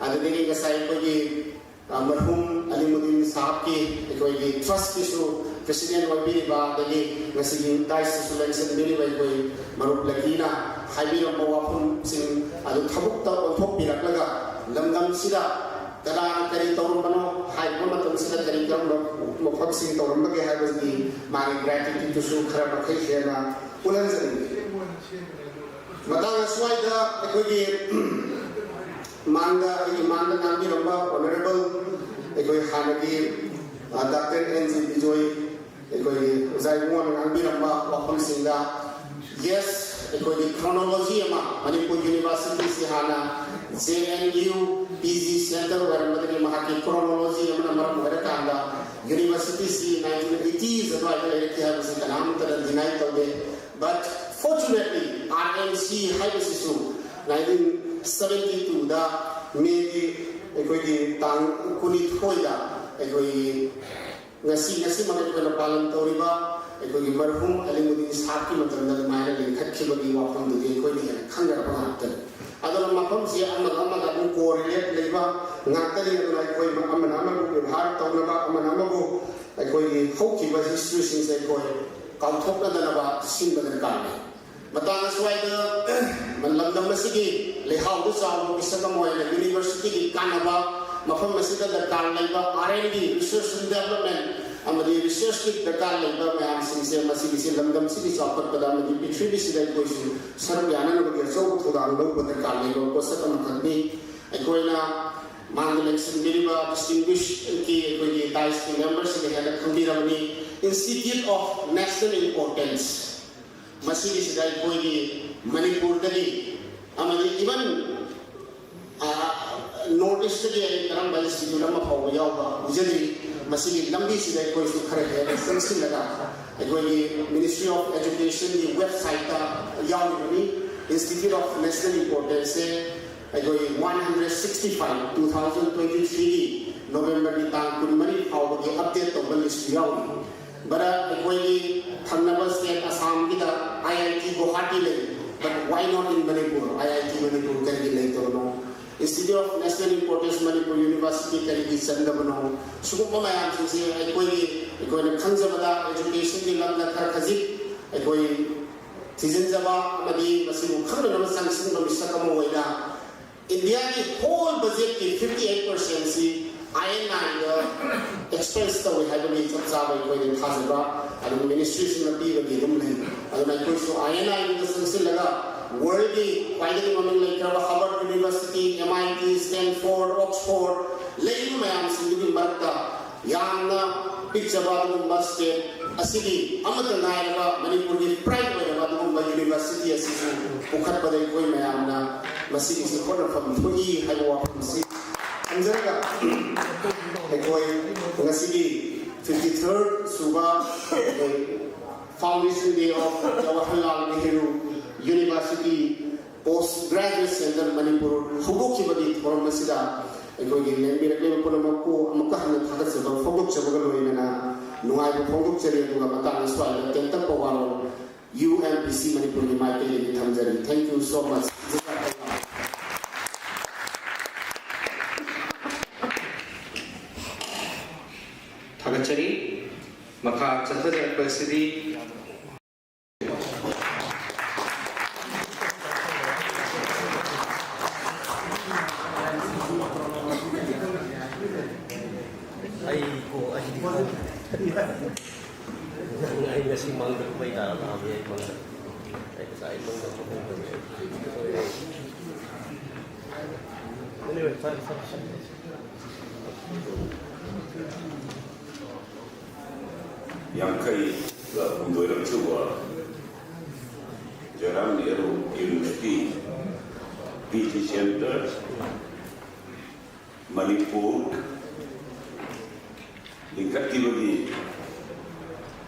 ꯑꯗꯨꯗꯒꯤ ꯉꯁꯥꯏ ꯑꯩꯈꯣꯏꯒꯤ, ꯑ, ꯃꯔꯍꯨꯝ ꯑꯂꯤꯃꯨꯗꯤꯟ ꯁꯥꯍꯕꯀꯤ ꯑꯩꯈꯣꯏꯒꯤ ꯇ꯭ꯔꯁꯀꯤꯁꯨ ꯄ꯭ꯔꯦꯁꯤꯗꯦꯟ ꯑꯣꯏꯕꯤꯔꯤꯕ, ꯑꯗꯒꯤ ꯉꯁꯤꯒꯤ ꯗꯥꯏꯁꯇꯁꯨ ꯂꯦꯡꯁꯤꯟꯕꯤꯔꯤꯕ ꯑꯩꯈꯣꯏ ꯃꯔꯨꯞ ꯂꯀꯤꯅ ꯍꯥꯏꯕꯤꯔꯝꯕ ꯋꯥꯐꯝꯁꯤꯡ ꯑꯗꯨ ꯊꯕꯛꯇ ꯑꯣꯟꯊꯣꯛꯄꯤꯔꯛꯂꯒ ꯂꯝꯗꯝꯁꯤꯗ ꯀꯅꯥꯅ ꯀꯔꯤ ꯇꯧꯔꯝꯕꯅꯣ, ꯍꯥꯏꯔꯤꯕ ꯃꯇꯝꯁꯤꯗ ꯀꯔꯤ ꯀꯔꯝꯕ ꯃꯐꯝꯁꯤꯡ ꯇꯧꯔꯝꯕꯒꯦ ꯍꯥꯏꯕꯁꯤꯒꯤ ꯃꯥꯒꯤ gratitudeꯇꯨꯁꯨ ꯈꯔ ꯃꯈꯩ ꯍꯦꯟꯅ ꯎꯠꯍꯟꯖꯅꯤꯡꯏ꯫ ꯃꯇꯥꯡ ꯑꯁ꯭ꯋꯥꯏꯗ ꯑꯩꯈꯣꯏꯒꯤ ꯃꯥꯡꯗ, ꯑꯩꯒꯤ ꯃꯥꯡꯗ ꯉꯥꯡꯕꯤꯔꯝꯕ ꯑꯣꯅꯔꯦꯕꯜ ꯑꯩꯈꯣꯏ ꯍꯥꯟꯅꯒꯤ, ꯑ, ꯗꯥꯛꯇꯔ ꯑꯦꯟ ꯖꯤ ꯕꯤꯖꯣꯏ, ꯑꯩꯈꯣꯏꯒꯤ ꯑꯣꯖꯥ ꯏꯕꯨꯡꯉꯣꯅ ꯉꯥꯡꯕꯤꯔꯝꯕ ꯋꯥꯐꯝꯁꯤꯡꯗ, yes, ꯑꯩꯈꯣꯏꯒꯤ chronology ꯑꯃ, ꯃꯅꯤꯄꯨꯔ ꯌꯨꯅꯤꯚꯔꯁꯤꯇꯤꯁꯤ ꯍꯥꯟꯅ J N U P G centre ꯑꯣꯏꯔꯝꯕꯗꯒꯤ ꯃꯍꯥꯛꯀꯤ chronology ꯑꯃꯅ ꯃꯔꯝ ꯑꯣꯏꯔꯀꯥꯟꯗ ꯌꯨꯅꯤꯚꯔꯁꯤꯇꯤꯁꯤ nineteen eighties ꯑꯗꯨꯋꯥꯏꯗ ꯂꯩꯔꯛꯈꯤ ꯍꯥꯏꯕꯁꯤ ꯀꯅꯥꯃꯠꯇꯅ deny ꯇꯧꯗꯦ꯫ But fortunately, R M C ꯍꯥꯏꯕꯁꯤꯁꯨ nineteen seventy twoꯗ ꯃꯦꯒꯤ ꯑꯩꯈꯣꯏꯒꯤ ꯇꯥꯡ ꯀꯨꯟꯅꯤꯊꯣꯏꯗ ꯑꯩꯈꯣꯏꯒꯤ ꯉꯁꯤ, ꯉꯁꯤꯃꯛ ꯑꯩꯈꯣꯏꯅ ꯄꯥꯂꯟ ꯇꯧꯔꯤꯕ ꯑꯩꯈꯣꯏꯒꯤ ꯃꯔꯍꯨꯝ ꯑꯂꯤꯃꯨꯗꯤꯟ ꯁꯥꯍꯕꯀꯤ ꯃꯇꯝꯗ ꯑꯗꯨꯃꯥꯏꯅ ꯂꯤꯡꯈꯠꯈꯤꯕꯒꯤ ꯋꯥꯐꯝꯗꯨꯗꯤ ꯑꯩꯈꯣꯏꯅ ꯍꯦꯟꯅ ꯈꯪꯅꯔꯕ ꯉꯥꯛꯇꯅꯤ꯫ ꯑꯗꯨꯅ ꯃꯐꯝꯁꯤ ꯑꯃꯒ ꯑꯃꯒ ꯑꯗꯨꯝ correlate ꯂꯩꯕ ꯉꯥꯛꯇꯅꯤ꯫ ꯑꯗꯨꯅ ꯑꯩꯈꯣꯏ ꯑꯃꯅ ꯑꯃꯕꯨ ꯕꯦꯕꯥꯔ ꯇꯧꯅꯕ, ꯑꯃꯅ ꯑꯃꯕꯨ ꯑꯩꯈꯣꯏꯒꯤ ꯍꯧꯈꯤꯕ ꯍꯤꯁꯇ꯭ꯔꯤꯁꯤꯡꯁꯦ ꯑꯩꯈꯣꯏ ꯀꯥꯎꯊꯣꯛꯅꯗꯅꯕ ꯁꯤꯟꯕ ꯗꯔꯀꯥꯔ ꯂꯩ꯫ ꯃꯇꯥꯡ ꯑꯁ꯭ꯋꯥꯏꯗ ꯂꯝꯗꯝ ꯑꯁꯤꯒꯤ ꯂꯩꯍꯥꯎꯗ ꯆꯥꯎꯕ ꯃꯤꯁꯛ ꯑꯃ ꯑꯣꯏꯅ ꯌꯨꯅꯤꯚꯔꯁꯤꯇꯤꯒꯤ ꯀꯥꯟꯅꯕ, ꯃꯐꯝ ꯑꯁꯤꯗ ꯗꯔꯀꯥꯔ ꯂꯩꯕ R and D, research and development ꯑꯃꯗꯤ researchꯀꯤ ꯗꯔꯀꯥꯔ ꯂꯩꯕ ꯃꯌꯥꯝꯁꯤꯡꯁꯦ ꯃꯁꯤꯒꯤꯁꯦ ꯂꯝꯗꯝꯁꯤꯒꯤ ꯆꯥꯎꯈꯠꯄꯗ ꯑꯃꯗꯤ ꯄ꯭ꯔꯤꯊꯤꯕꯤꯁꯤꯗ ꯑꯩꯈꯣꯏꯁꯨ ꯁꯔꯨꯛ ꯌꯥꯅꯅꯕꯒꯤ ꯑꯆꯧꯕ ꯊꯧꯗꯥꯡ ꯂꯧꯕ ꯗꯔꯀꯥꯔ ꯂꯩꯕ ꯄꯣꯠꯁꯛ ꯑꯃꯈꯛꯅꯤ꯫ ꯑꯩꯈꯣꯏꯅ ꯃꯥꯡꯗ ꯂꯦꯡꯁꯤꯟꯕꯤꯔꯤꯕ ꯗꯤꯁꯇꯤꯡꯒ꯭ꯋꯤꯁꯀꯤ ꯑꯩꯈꯣꯏꯒꯤ ꯗꯥꯏꯁꯀꯤ ꯃꯦꯝꯕꯔꯁꯤꯡꯅ ꯍꯦꯟꯅ ꯈꯪꯕꯤꯔꯕꯅꯤ꯫ Institute of National Importance, ꯃꯁꯤꯒꯤꯁꯤꯗ ꯑꯩꯈꯣꯏꯒꯤ ꯃꯅꯤꯄꯨꯔꯗꯒꯤ ꯑꯃꯗꯤ even ꯅꯣꯔꯠ ꯏꯁꯇꯒꯤ ꯑꯩ ꯀꯔꯝꯕ ꯏꯟꯁꯇꯤꯇ꯭ꯌꯨꯠ ꯑꯃ ꯐꯥꯎꯕ ꯌꯥꯎꯕ ꯎꯖꯗ꯭ꯔꯤ꯫ ꯃꯁꯤꯒꯤ ꯂꯝꯕꯤꯁꯤꯗ ꯑꯩꯈꯣꯏꯁꯨ ꯈꯔ ꯍꯦꯟꯅ ꯆꯪꯁꯤꯜꯂꯒ ꯑꯩꯈꯣꯏꯒꯤ Ministry of Educationꯒꯤ websiteꯇ ꯌꯥꯎꯔꯤꯕꯅꯤ꯫ Institute of National Importanceꯁꯦ ꯑꯩꯈꯣꯏ one hundred sixty five, two thousand twenty threeꯒꯤ Novemberꯒꯤ ꯇꯥꯡ ꯀꯨꯟꯃꯔꯤ ꯐꯥꯎꯕꯒꯤ update ꯇꯧꯕ list ꯌꯥꯎꯔꯤ꯫ ꯕꯔ ꯑꯩꯈꯣꯏꯒꯤ ꯊꯪꯅꯕ state ꯑꯁꯥꯝꯒꯤꯗ IIT Guwahati ꯂꯩ, but why not in Manipur? IIT Manipur ꯀꯔꯤꯒꯤ ꯂꯩꯇꯕꯅꯣ? Institute of National Importance Manipur University ꯀꯔꯤꯒꯤ ꯆꯟꯗꯕꯅꯣ? ꯁꯤꯒꯨꯝꯕ ꯃꯌꯥꯝꯁꯤꯡꯁꯦ ꯑꯩꯈꯣꯏꯒꯤ, ꯑꯩꯈꯣꯏꯅ ꯈꯪꯖꯕꯗ educationꯒꯤ ꯂꯝꯗ ꯈꯔ ꯈꯖꯤꯛ ꯑꯩꯈꯣꯏ ꯊꯤꯖꯤꯟꯖꯕ ꯑꯃꯗꯤ ꯃꯁꯤꯕꯨ ꯈꯪꯅꯅꯕ ꯆꯪꯁꯤꯟꯕ ꯃꯤꯁꯛ ꯑꯃ ꯑꯣꯏꯅ Indiaꯒꯤ whole budgetꯀꯤ fifty eight percentꯁꯤ INIꯗ expense ꯇꯧꯏ ꯍꯥꯏꯕꯒꯤ ꯆꯞ ꯆꯥꯕ ꯑꯩꯈꯣꯏꯅ ꯊꯥꯖꯕ ꯑꯗꯨꯝ ministryꯁꯤꯡꯅ ꯄꯤꯕꯒꯤ ꯑꯗꯨꯝ ꯂꯩ꯫ ꯑꯗꯨꯅ ꯑꯩꯈꯣꯏꯁꯨ INIꯗ ꯆꯪꯁꯤꯜꯂꯒ worldꯒꯤ ꯈ꯭ꯋꯥꯏꯗꯒꯤ ꯃꯃꯤꯡ ꯂꯩꯈ꯭ꯔꯕ Harvard University, MIT, Stanford, Oxford ꯂꯩꯔꯤꯕ ꯃꯌꯥꯝꯁꯤꯡꯗꯨꯒꯤ ꯃꯔꯛꯇ ꯌꯥꯝꯅ ꯄꯤꯛꯆꯕ ꯑꯗꯨꯒꯨꯝꯕ state ꯑꯁꯤꯒꯤ ꯑꯃꯠꯇ ꯉꯥꯏꯔꯕ ꯃꯅꯤꯄꯨꯔꯒꯤ pride ꯑꯣꯏꯔꯕ ꯑꯗꯨꯒꯨꯝꯕ university ꯑꯁꯤꯁꯨ ꯄꯨꯈꯠꯄꯗ ꯑꯩꯈꯣꯏ ꯃꯌꯥꯝꯅ ꯃꯁꯤꯒꯤꯁꯤ ꯍꯣꯠꯅꯐꯝ ꯊꯣꯛꯏ ꯍꯥꯏꯕ ꯋꯥꯐꯝꯁꯤ ꯊꯝꯖꯔꯒ ꯑꯩꯈꯣꯏ ꯉꯁꯤꯒꯤ fifty third ꯁꯨꯕ ꯑꯩꯈꯣꯏ Foundation Day of Jawaharlal Nehru University Post Graduate Center Manipur ꯍꯧꯗꯣꯛꯈꯤꯕꯒꯤ ꯊꯧꯔꯝ ꯑꯁꯤꯗ ꯑꯩꯈꯣꯏꯒꯤ ꯂꯦꯡꯕꯤꯔꯛꯂꯤꯕ ꯄꯨꯝꯅꯃꯛꯄꯨ ꯑꯃꯨꯛꯀ ꯍꯟꯅ ꯊꯥꯒꯠꯆꯕ ꯐꯣꯡꯗꯣꯛꯆꯕꯒ ꯂꯣꯏꯅꯅ ꯅꯨꯡꯉꯥꯏꯕ ꯐꯣꯡꯗꯣꯛꯆꯔꯤ꯫ ꯑꯗꯨꯒ ꯃꯇꯥꯡ ꯑꯁ꯭ꯋꯥꯏꯗ ꯇꯦꯟꯇꯛꯄ ꯋꯥꯔꯣꯜ UMPC ꯃꯅꯤꯄꯨꯔꯒꯤ ꯃꯥꯏꯀꯩꯗꯒꯤ ꯊꯝꯖꯔꯤ꯫ Thank you so much. ꯊꯥꯒꯠꯆꯔꯤ꯫ ꯆꯠꯊꯖꯔꯛꯄ ꯑꯁꯤꯗꯤ ꯑꯩ ꯀꯣ ꯑꯩꯗꯤ ꯈꯪꯗꯦ꯫ ꯑꯩ ꯉꯁꯤ ꯃꯪꯗ ꯀꯨꯝꯍꯩ ꯇꯥꯔꯝꯃꯦ꯫ ꯑꯩ ꯃꯪꯗ, ꯑꯩ ꯉꯁꯥꯏ ꯃꯪꯗ ꯀꯨꯝꯍꯩ ꯇꯧꯋꯦ꯫ Anyway, ꯐꯔꯦ, ꯐꯔꯦ, ꯐꯔꯦ꯫ ꯌꯥꯡꯈꯩꯒ ꯍꯨꯝꯗꯣꯏꯔꯛ ꯁꯨꯕ Jawaharlal Nehru university P G centre Manipur ꯂꯤꯡꯈꯠꯈꯤꯕꯒꯤ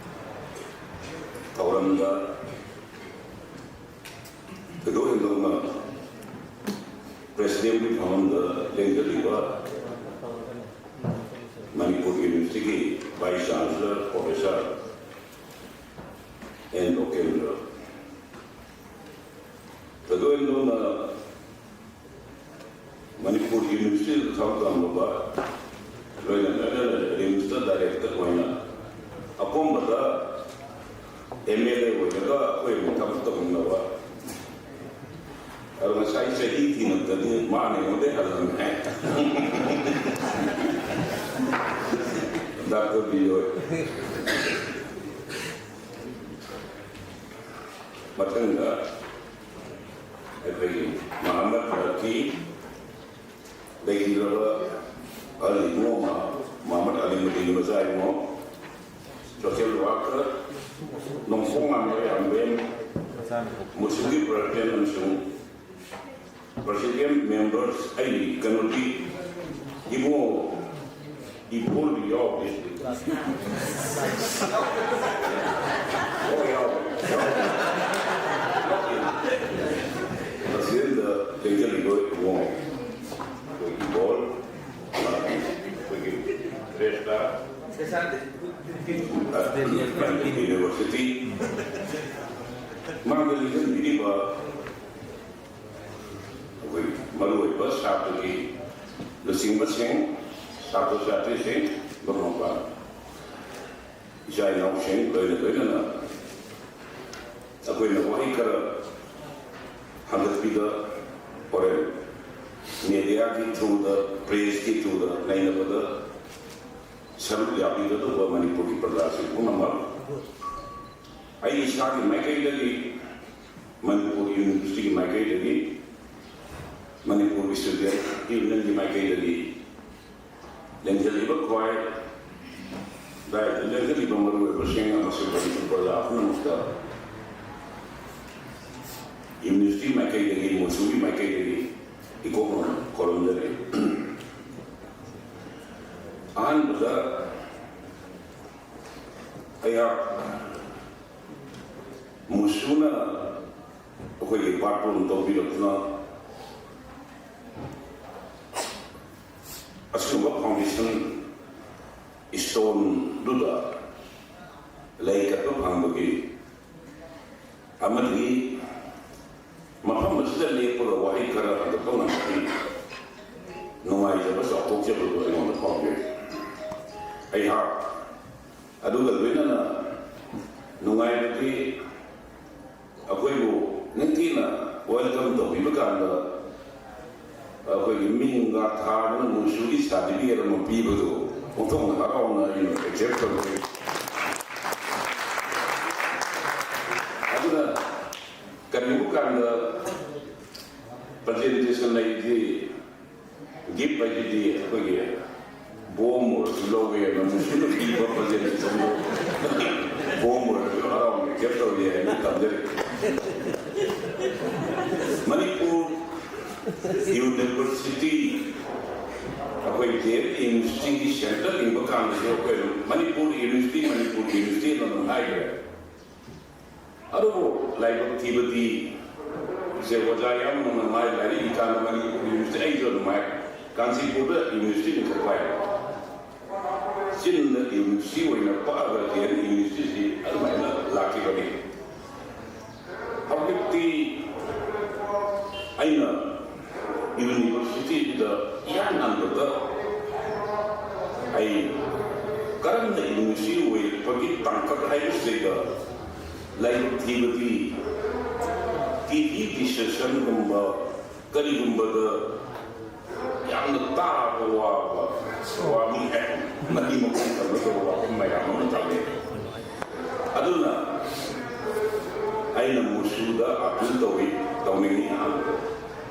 ꯊꯧꯔꯝꯗ ꯊꯣꯏꯗꯣꯛ ꯍꯦꯟꯗꯣꯛꯅ ꯄ꯭ꯔꯦꯁꯤꯗꯦꯟꯒꯤ ꯐꯝꯐꯝꯗ ꯂꯦꯡꯖꯜꯂꯤꯕ ꯃꯅꯤꯄꯨꯔ ꯌꯨꯅꯤꯚꯔꯁꯤꯇꯤꯒꯤ vice chancellor professor N Lokendra, ꯊꯣꯏꯗꯣꯛ ꯍꯦꯟꯗꯣꯛꯅ ꯃꯅꯤꯄꯨꯔ ꯌꯨꯅꯤꯚꯔꯁꯤꯇꯤꯗ ꯊꯕꯛ ꯇꯧꯔꯝꯕ, ꯂꯣꯏꯅꯅ ꯔꯤꯝꯁꯇ ꯗꯥꯏꯔꯦꯛꯇꯔ ꯑꯣꯏꯅ, ꯑꯄꯨꯟꯕꯗ ꯑꯦꯝ ꯑꯦꯜ ꯑꯦ ꯑꯣꯏꯔꯒ ꯑꯩꯈꯣꯏ ꯑꯃꯨꯛ ꯊꯕꯛ ꯇꯧꯃꯤꯟꯅꯕ, ꯑꯗꯣ ꯉꯁꯥꯏ ꯆꯍꯤ ꯊꯤꯅꯕꯗꯗꯤ ꯃꯥꯅ ꯑꯩꯉꯣꯟꯗꯩ ꯍꯜꯂꯝꯃꯦ ꯍꯥꯏ꯫ ꯗꯥꯛꯇꯔ ꯕꯤꯖꯣꯏ꯫ ꯃꯊꯪꯗ ꯑꯩꯈꯣꯏꯒꯤ ꯃꯍꯥꯃꯠ ꯔꯐꯤ, ꯂꯩꯈꯤꯗ꯭ꯔꯕ ꯑꯍꯜ ꯏꯕꯨꯡꯉꯣ ꯃꯍꯥꯃꯠ ꯑꯂꯤꯃꯨꯗꯤꯟ ꯃꯆꯥ ꯏꯕꯨꯡꯉꯣ, ꯁꯣꯁꯤꯌꯦꯜ ꯋꯥꯔꯀꯔ, ꯅꯣꯡꯄꯣꯛ ꯉꯥꯝꯕ ꯌꯥꯝꯕꯦꯝ, ꯃꯨꯁꯨꯒꯤ ꯄ꯭ꯔꯁꯤꯗꯦꯟ ꯑꯃꯁꯨꯡ ꯄ꯭ꯔꯁꯤꯗꯦꯟ ꯃꯦꯝꯕꯔꯁ, ꯑꯩ ꯀꯩꯅꯣꯗꯤ ꯏꯕꯨꯡꯉꯣ ꯏꯕꯣꯜꯗꯤ ꯌꯥꯎꯗꯦ꯫ ꯑꯣ, ꯌꯥꯎꯋꯦ, ꯌꯥꯎꯋꯦ꯫ ꯄ꯭ꯔꯁꯤꯗꯦꯟꯗ ꯂꯦꯡꯖꯜꯂꯤꯕ ꯏꯕꯨꯡꯉꯣ ꯑꯩꯈꯣꯏ ꯏꯕꯣꯜ, ꯑꯩꯈꯣꯏꯒꯤ ꯔꯦꯁꯇꯥ ꯌꯨꯅꯤꯚꯔꯁꯤꯇꯤ ꯃꯥꯡꯗ ꯂꯦꯡꯁꯤꯟꯕꯤꯔꯤꯕ ꯑꯩꯈꯣꯏ ꯃꯔꯨꯑꯣꯏꯕ ꯁꯥꯇ꯭ꯔꯒꯤ ꯂꯨꯆꯤꯡꯕꯁꯤꯡ, ꯁꯥꯇ꯭ꯔ ꯁꯥꯇ꯭ꯔꯤꯁꯤꯡ, ꯃꯔꯨꯞ ꯃꯄꯥꯡ, ꯏꯆꯥ ꯏꯅꯥꯎꯁꯤꯡ ꯂꯣꯏꯅ ꯂꯣꯏꯅꯅ ꯑꯩꯈꯣꯏꯅ ꯋꯥꯍꯩ ꯈꯔ ꯍꯟꯗꯛꯄꯤꯗ ꯍꯣꯔꯦꯟ ꯃꯦꯗꯤꯌꯥꯒꯤ ꯊ꯭ꯔꯨꯗ, ꯄ꯭ꯔꯦꯁꯀꯤ ꯊ꯭ꯔꯨꯗ ꯅꯩꯅꯕꯗ ꯁꯔꯨꯛ ꯌꯥꯕꯤꯒꯗꯧꯕ ꯃꯅꯤꯄꯨꯔꯒꯤ ꯄ꯭ꯔꯖꯥꯁꯤꯡ ꯄꯨꯝꯅꯃꯛ, ꯑꯩ ꯏꯁꯥꯒꯤ ꯃꯥꯏꯀꯩꯗꯒꯤ, ꯃꯅꯤꯄꯨꯔ ꯌꯨꯅꯤꯚꯔꯁꯤꯇꯤꯒꯤ ꯃꯥꯏꯀꯩꯗꯒꯤ, ꯃꯅꯤꯄꯨꯔꯒꯤ ꯁ꯭ꯇꯨꯗꯦꯟꯠ ꯌꯨꯅꯤꯌꯟꯒꯤ ꯃꯥꯏꯀꯩꯗꯒꯤ ꯂꯦꯡꯖꯜꯂꯤꯕ ꯈ꯭ꯋꯥꯏ ꯂꯦꯡꯖꯜꯂꯤꯕ ꯃꯔꯨꯑꯣꯏꯕꯁꯤꯡ ꯑꯃꯁꯨꯡ ꯃꯅꯤꯄꯨꯔ ꯄ꯭ꯔꯖꯥ ꯄꯨꯝꯅꯃꯛꯇ ꯌꯨꯅꯤꯚꯔꯁꯤꯇꯤ ꯃꯥꯏꯀꯩꯗꯒꯤ, ꯃꯣꯁꯨꯒꯤ ꯃꯥꯏꯀꯩꯗꯒꯤ ꯏꯀꯣꯛꯅ ꯈꯣꯏꯔꯨꯝꯖꯔꯤ꯫ ꯑꯍꯥꯟꯕꯗ ꯑꯩꯍꯥꯛ ꯃꯨꯁꯨꯅ ꯑꯩꯈꯣꯏꯒꯤ ꯕꯥꯔꯇꯣꯟ ꯇꯧꯕꯤꯔꯛꯇꯨꯅ ꯑꯁꯤꯒꯨꯝꯕ ꯐꯥꯎꯟꯗꯦꯁꯟ ꯁ꯭ꯇꯣꯟꯗꯨꯗ ꯂꯩ ꯀꯠꯄ ꯐꯪꯕꯒꯤ ꯑꯃꯗꯤ ꯃꯐꯝ ꯑꯁꯤꯗ ꯂꯦꯞꯄꯒ ꯋꯥꯍꯩ ꯈꯔ ꯍꯟꯗꯣꯛꯄ ꯉꯝꯕꯒꯤ ꯅꯨꯡꯉꯥꯏꯖꯕ ꯆꯥꯎꯊꯣꯛꯆꯕꯗꯨ ꯑꯩꯉꯣꯟꯗ ꯐꯥꯎꯖꯩ꯫ ꯑꯩꯍꯥꯛ ꯑꯗꯨꯒ ꯂꯣꯏꯅꯅ ꯅꯨꯡꯉꯥꯏꯕꯗꯤ ꯑꯩꯈꯣꯏꯕꯨ ꯅꯤꯡꯊꯤꯅ ꯋꯦꯜꯀꯝ ꯇꯧꯕꯤꯕ ꯀꯥꯟꯗ ꯑꯩꯈꯣꯏꯒꯤ ꯃꯤꯡꯒ ꯊꯥꯗꯨꯅ ꯃꯨꯁꯨꯒꯤ ꯁꯥꯔꯇꯤꯐꯤꯀꯦꯠ ꯑꯃ ꯄꯤꯕꯗꯨ ꯑꯣꯟꯊꯣꯛꯅ ꯍꯔꯥꯎꯅ ꯑꯩꯅ ꯑꯦꯛꯁꯦꯞ ꯇꯧꯖꯩ꯫ ꯑꯗꯨꯅ ꯀꯔꯤꯒꯨꯝꯕ ꯀꯥꯟꯗ ꯄ꯭ꯔꯖꯦꯟꯇꯦꯁꯟ ꯂꯩꯔꯤꯗꯤ ꯒꯤꯐ ꯍꯥꯏꯁꯤꯗꯤ ꯑꯩꯈꯣꯏꯒꯤ ꯕꯣꯝ ꯑꯣꯏꯔꯁꯨ ꯂꯧꯋꯦ, ꯃꯨꯁꯨꯅ ꯄꯤꯕ ꯄ꯭ꯔꯖꯦꯟꯇꯦꯁꯟꯗꯣ ꯕꯣꯝ ꯑꯣꯏꯔꯁꯨ ꯍꯔꯥꯎꯅ ꯑꯦꯛꯁꯦꯞ ꯇꯧꯏ ꯍꯥꯏꯅ ꯊꯝꯖꯔꯤ꯫ ꯃꯅꯤꯄꯨꯔ ꯌꯨꯅꯤꯚꯔꯁꯤꯇꯤ, ꯑꯩꯈꯣꯏ ꯗꯤ ꯑꯦꯝ ꯌꯨꯅꯤꯚꯔꯁꯤꯇꯤꯒꯤ ꯁꯦꯟꯇꯔ ꯂꯤꯡꯕ ꯀꯥꯟꯗꯁꯨ ꯑꯩꯈꯣꯏ ꯃꯅꯤꯄꯨꯔ ꯌꯨꯅꯤꯚꯔꯁꯤꯇꯤ, ꯃꯅꯤꯄꯨꯔ ꯌꯨꯅꯤꯚꯔꯁꯤꯇꯤ ꯑꯗꯨꯝ ꯍꯥꯏꯈ꯭ꯔꯦ꯫ ꯑꯗꯨꯕꯨ ꯂꯥꯏꯕꯛ ꯊꯤꯕꯗꯤ, ꯁꯦ ꯑꯣꯖꯥ ꯌꯥꯝꯅ ꯃꯥꯏ ꯂꯥꯏꯔꯤꯛ ꯏꯀꯥꯟꯗ ꯃꯅꯤꯄꯨꯔ ꯌꯨꯅꯤꯚꯔꯁꯤꯇꯤ, ꯑꯩꯁꯨ ꯑꯗꯨꯃꯥꯏ ꯀꯥꯟꯆꯤꯄꯨꯔꯗ ꯌꯨꯅꯤꯚꯔꯁꯤꯇꯤ ꯂꯤꯡꯈꯠꯄ ꯍꯥꯏ꯫ ꯆꯤꯟꯗ ꯌꯨꯅꯤꯚꯔꯁꯤꯇꯤ ꯑꯣꯏꯅ ꯄꯛꯑꯒ ꯗꯤ ꯑꯦꯝ ꯌꯨꯅꯤꯚꯔꯁꯤꯇꯤꯁꯤ ꯑꯗꯨꯃꯥꯏꯅ ꯂꯥꯛꯈꯤꯕꯅꯤ꯫ ꯍꯧꯖꯤꯛꯇꯤ ꯑꯩꯅ ꯌꯨꯅꯤꯚꯔꯁꯤꯇꯤꯗ ꯏꯍꯥꯟ ꯍꯥꯟꯕꯗ ꯑꯩ ꯀꯔꯝꯅ ꯌꯨꯅꯤꯚꯔꯁꯤꯇꯤ ꯑꯣꯏꯔꯛꯄꯒꯦ ꯍꯥꯏꯕꯁꯤꯗ ꯂꯥꯏꯕꯛ ꯊꯤꯕꯗꯤ ꯇꯤ ꯚꯤ ꯗꯤꯁꯀꯁꯟꯒꯨꯝꯕ ꯀꯔꯤꯒꯨꯝꯕꯗ ꯌꯥꯝꯅ ꯇꯥꯕ ꯋꯥꯕ ꯋꯥꯃꯤ ꯍꯥꯏ ꯃꯇꯤ ꯃꯈꯣꯡ ꯊꯝꯒꯗꯕ ꯋꯥꯐꯝ ꯃꯌꯥꯝ ꯑꯃ ꯊꯝꯃꯦ꯫ ꯑꯗꯨꯅ ꯑꯩꯅ ꯃꯨꯁꯨꯗ ꯑꯥꯄꯤꯜ ꯇꯧꯏ, ꯇꯧꯅꯤꯡꯏ꯫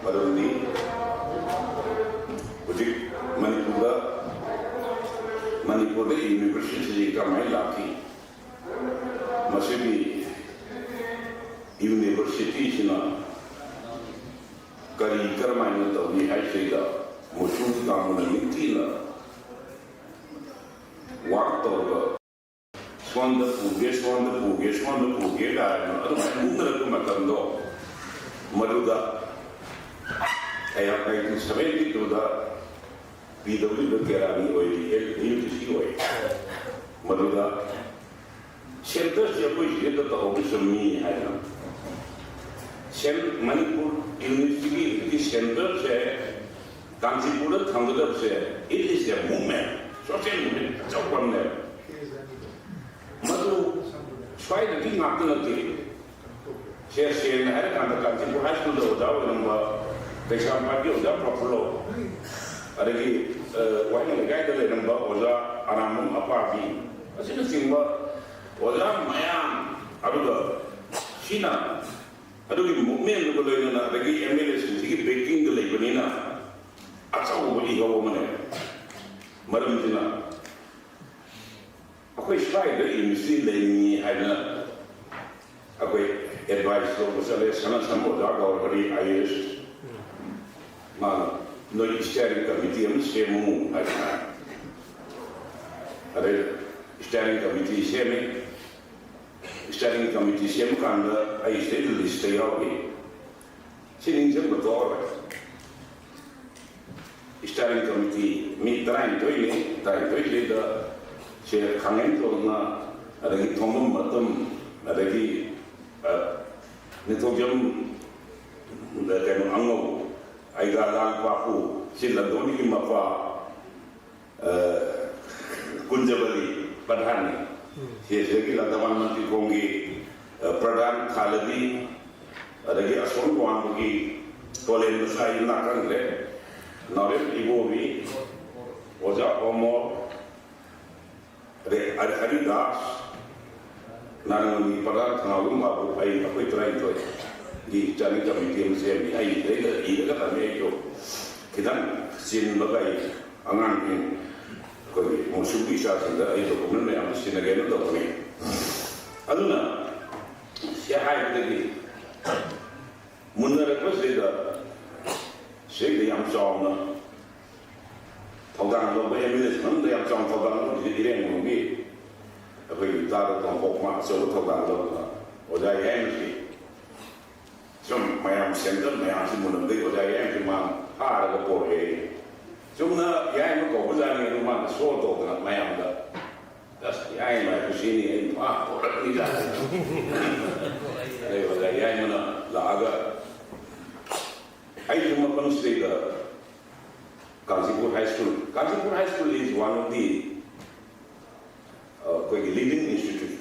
ꯃꯔꯝꯗꯤ ꯍꯧꯖꯤꯛ ꯃꯅꯤꯄꯨꯔꯗ ꯃꯅꯤꯄꯨꯔꯗ ꯌꯨꯅꯤꯚꯔꯁꯤꯇꯤꯁꯤ ꯀꯃꯥꯏꯅ ꯂꯥꯛꯈꯤ? ꯃꯁꯤꯒꯤ ꯌꯨꯅꯤꯚꯔꯁꯤꯇꯤꯁꯤꯅ ꯀꯔꯤ ꯀꯔꯝꯍꯥꯏꯅ ꯇꯧꯏ ꯍꯥꯏꯁꯤꯗ ꯃꯨꯁꯨ ꯀꯥꯡꯕꯨꯅ ꯅꯤꯡꯊꯤꯅ ꯋꯥꯛ ꯇꯧꯔꯒ ꯁꯣꯝꯗ ꯄꯨꯒꯦ, ꯁꯣꯝꯗ ꯄꯨꯒꯦ, ꯁꯣꯝꯗ ꯄꯨꯒꯦ ꯀꯥꯏꯅ ꯑꯗꯨꯃꯥꯏꯅ ꯃꯨꯛꯅꯔꯛꯄ ꯃꯇꯝꯗꯣ ꯃꯗꯨꯗ ꯑꯩꯍꯥꯛ ꯅꯥꯏꯟꯇꯤꯟ ꯁꯚꯦꯟꯇꯤ ꯇꯨꯗ ꯄꯤ ꯗꯕ꯭ꯂꯤꯎ ꯗ ꯀꯦꯔꯥꯅꯤ ꯑꯣꯏꯔꯤ, ꯑꯦꯜ ꯌꯨ ꯗꯤ ꯁꯤ ꯑꯣꯏ꯫ ꯃꯗꯨꯗ ꯁꯦꯟꯇꯔꯁꯦ ꯑꯩꯈꯣꯏ ꯁꯤꯗ ꯇꯧꯍꯧꯕ ꯆꯨꯝꯃꯤ ꯍꯥꯏꯅ ꯁꯦꯟ-, ꯃꯅꯤꯄꯨꯔ ꯌꯨꯅꯤꯚꯔꯁꯤꯇꯤꯒꯤ ꯍꯧꯖꯤꯛꯀꯤ ꯁꯦꯟꯇꯔꯁꯦ ꯀꯥꯟꯆꯤꯄꯨꯔꯗ ꯊꯝꯒꯗꯕꯁꯦ, it is a movement, social movement ꯑꯆꯧꯕ ꯑꯃꯅꯦꯕ꯫ ꯃꯗꯨ ꯁ꯭ꯋꯥꯏꯗꯒꯤ ꯉꯥꯛꯇ ꯅꯠꯇꯦ꯫ ꯁꯦ, ꯁꯦꯡꯅ ꯍꯥꯏꯔꯀꯥꯟꯗ ꯀꯥꯟꯆꯤꯄꯨꯔ ꯍꯥꯏ ꯁ꯭ꯀꯨꯜꯗ ꯑꯣꯖꯥ ꯑꯣꯏꯔꯝꯕ ꯀꯩꯁꯥꯝꯄꯥꯠꯀꯤ ꯑꯣꯖꯥ ꯄ꯭ꯔꯐꯨꯜꯂꯣ, ꯑꯗꯒꯤ, ꯑ, ꯋꯥꯍꯦꯡ ꯂꯩꯀꯥꯏꯗ ꯂꯩꯔꯝꯕ ꯑꯣꯖꯥ ꯑꯔꯥꯝꯕꯝ ꯑꯄꯥꯕꯤ ꯑꯁꯤꯅꯆꯤꯡꯕ ꯑꯣꯖꯥ ꯃꯌꯥꯝ, ꯑꯗꯨꯒ ꯁꯤꯅ ꯑꯗꯨꯒꯤ ꯃꯨꯞꯃꯦꯟꯗꯨꯒ ꯂꯣꯏꯅꯅ ꯑꯗꯒꯤ ꯑꯦꯝ ꯑꯦꯜ ꯑꯦꯁꯤꯡꯁꯤꯒꯤ ꯕꯦꯀꯤꯡꯗ ꯂꯩꯕꯅꯤꯅ ꯑꯆꯧꯕ ꯏꯍꯧ ꯑꯃꯅꯦ꯫ ꯃꯔꯝꯁꯤꯅ ꯑꯩꯈꯣꯏ ꯁ꯭ꯋꯥꯏꯗ ꯌꯨꯅꯤꯚꯔꯁꯤꯇꯤ ꯂꯩꯅꯤꯡꯉꯤ ꯍꯥꯏꯗꯅ ꯑꯩꯈꯣꯏ ꯑꯦꯗꯚꯥꯏꯁ ꯂꯧꯕ ꯆꯠꯂꯦ꯫ ꯁꯅꯥ ꯁꯝ ꯑꯣꯖꯥ ꯒꯧꯔꯍꯔꯤ ꯑꯥꯏ ꯑꯦ ꯑꯦꯁ, ꯃꯥꯅ ꯅꯣꯏ ꯁ꯭ꯇꯤꯌꯔꯤꯡ ꯀꯃꯤꯇꯤ ꯑꯃ ꯁꯦꯝꯃꯨ ꯍꯥꯏꯗꯅ, ꯑꯗꯩ ꯁ꯭ꯇꯤꯌꯔꯤꯡ ꯀꯃꯤꯇꯤ ꯁꯦꯝꯃꯤ꯫ ꯁ꯭ꯇꯤꯌꯔꯤꯡ ꯀꯃꯤꯇꯤ ꯁꯦꯝꯕ ꯀꯥꯟꯗ ꯑꯩ ꯁꯤꯗꯩ ꯂꯤꯁꯇ ꯌꯥꯎꯔꯤ꯫ ꯁꯤ ꯅꯤꯡꯁꯤꯡꯕ ꯊꯣꯛꯑꯔꯣꯏ꯫ ꯁ꯭ꯇꯤꯌꯔꯤꯡ ꯀꯃꯤꯇꯤ ꯃꯤ ꯇꯔꯥꯅꯤꯊꯣꯏꯅꯤ꯫ ꯇꯔꯥꯅꯤꯊꯣꯏꯁꯤꯗ ꯁꯦ ꯈꯥꯡꯉꯦꯟ ꯇꯣꯟꯅ, ꯑꯗꯒꯤ ꯊꯣꯡꯕꯝ ꯃꯇꯝ, ꯑꯗꯒꯤ, ꯑ, ꯅꯤꯡꯊꯧꯖꯝ, ꯀꯩꯅꯣ, ꯑꯉꯧ, ꯑꯩꯒꯥ ꯂꯥꯡ ꯄꯥꯄꯨ, ꯁꯤ ꯂꯟꯗꯣꯅꯤꯒꯤ ꯃꯄꯥ, ꯑ, ꯀꯨꯟꯖꯕꯂꯤ ꯄ꯭ꯔꯙꯥꯟꯅꯤ꯫ ꯁꯤꯗꯒꯤ ꯂꯟꯗꯥꯕꯥꯟ ꯃꯟꯇ꯭ꯔꯤ ꯈꯣꯡꯒꯤ ꯄ꯭ꯔꯙꯥꯟ ꯊꯥꯂꯕꯤ, ꯑꯗꯒꯤ ꯑꯁꯣꯝ ꯋꯥꯡꯃꯒꯤ ꯇꯣꯂꯦꯟ ꯃꯆꯥ ꯑꯩ ꯅꯥꯀꯟꯈ꯭ꯔꯦ, ꯅꯥꯎꯔꯦꯝ ꯏꯕꯣꯕꯤ, ꯑꯣꯖꯥ ꯑꯣꯃꯣꯔ, ꯑꯗꯩ ꯍꯔꯤꯗꯥꯁ, ꯅꯥꯔꯪꯕꯝꯒꯤ ꯄ꯭ꯔꯙꯥꯟ ꯊꯧꯅꯥꯎꯖꯝ ꯕꯥꯕꯨ, ꯑꯩ, ꯑꯩꯈꯣꯏ ꯇꯔꯥꯅꯤꯊꯣꯏꯒꯤ ꯆꯥꯅꯤꯡ ꯀꯃꯤꯇꯤ ꯑꯃ ꯁꯦꯝꯃꯤ꯫ ꯑꯩ ꯁꯤꯗꯩꯗ ꯏꯔꯒ ꯊꯝꯃꯤ꯫ ꯑꯩꯁꯨ ꯈꯤꯇꯪ ꯆꯤꯟꯕꯒ ꯑꯩ ꯑꯉꯥꯡꯁꯤꯡ, ꯑꯩꯈꯣꯏꯒꯤ ꯃꯨꯁꯨꯒꯤ ꯏꯆꯥꯁꯤꯡꯗ ꯑꯩ ꯗꯣꯀꯨꯃꯦꯟ ꯃꯌꯥꯝꯗꯨ ꯁꯤꯟꯅꯒꯦꯅ ꯇꯧꯕꯅꯤ꯫ ꯑꯗꯨꯅ ꯁꯤ ꯍꯥꯏꯕꯗꯒꯤ ꯃꯨꯟꯅꯔꯛꯄꯁꯤꯗ ꯁꯤꯗ ꯌꯥꯝ ꯆꯥꯎꯅ ꯊꯧꯗꯥꯡ ꯂꯧꯕ, ꯑꯦꯝ ꯑꯦꯜ ꯑꯦꯁꯤꯡ ꯃꯅꯨꯡꯗ ꯌꯥꯝ ꯆꯥꯎꯅ ꯊꯧꯗꯥꯡ ꯂꯧꯕꯁꯤ ꯏꯔꯦꯡꯕꯝꯒꯤ ꯑꯩꯈꯣꯏꯒꯤ ꯇꯥꯗ ꯇꯣꯡꯄꯣꯛ ꯃꯥ ꯑꯆꯧꯕ ꯊꯧꯗꯥꯡ ꯂꯧꯗꯅ ꯑꯣꯖꯥ ꯌꯥꯏꯃꯁꯤ ꯁꯨꯝ ꯃꯌꯥꯝ ꯁꯦꯟꯇꯔ ꯃꯌꯥꯝꯁꯤ ꯃꯨꯟꯅꯕꯗꯒꯤ ꯑꯣꯖꯥ ꯌꯥꯏꯃꯁꯤ ꯃꯥ ꯐꯥꯔꯒ ꯄꯣꯔꯛꯑꯦ꯫ ꯆꯨꯝꯅ ꯌꯥꯏꯃ ꯀꯧꯕꯖꯥꯠꯅꯤ, ꯑꯗꯨ ꯃꯥꯅ ꯁꯣ ꯇꯧꯗꯅ ꯃꯌꯥꯝꯗ ꯑꯁ ꯌꯥꯏꯃ ꯍꯥꯏꯕꯁꯤꯅꯤ ꯑꯩ ꯐꯥ ꯄꯣꯔꯛꯂꯤꯖꯥꯠꯅꯤ꯫ ꯑꯗꯩ ꯑꯣꯖꯥ ꯌꯥꯏꯃꯅ ꯂꯥꯛꯑꯒ ꯑꯩꯁꯨ ꯃꯐꯝꯁꯤꯗꯩꯗ Kazipur High School, Kazipur High School is one of the ꯑꯩꯈꯣꯏꯒꯤ ꯂꯤꯗꯤꯡ ꯏꯟꯁꯇꯤꯇ꯭ꯌꯨꯠ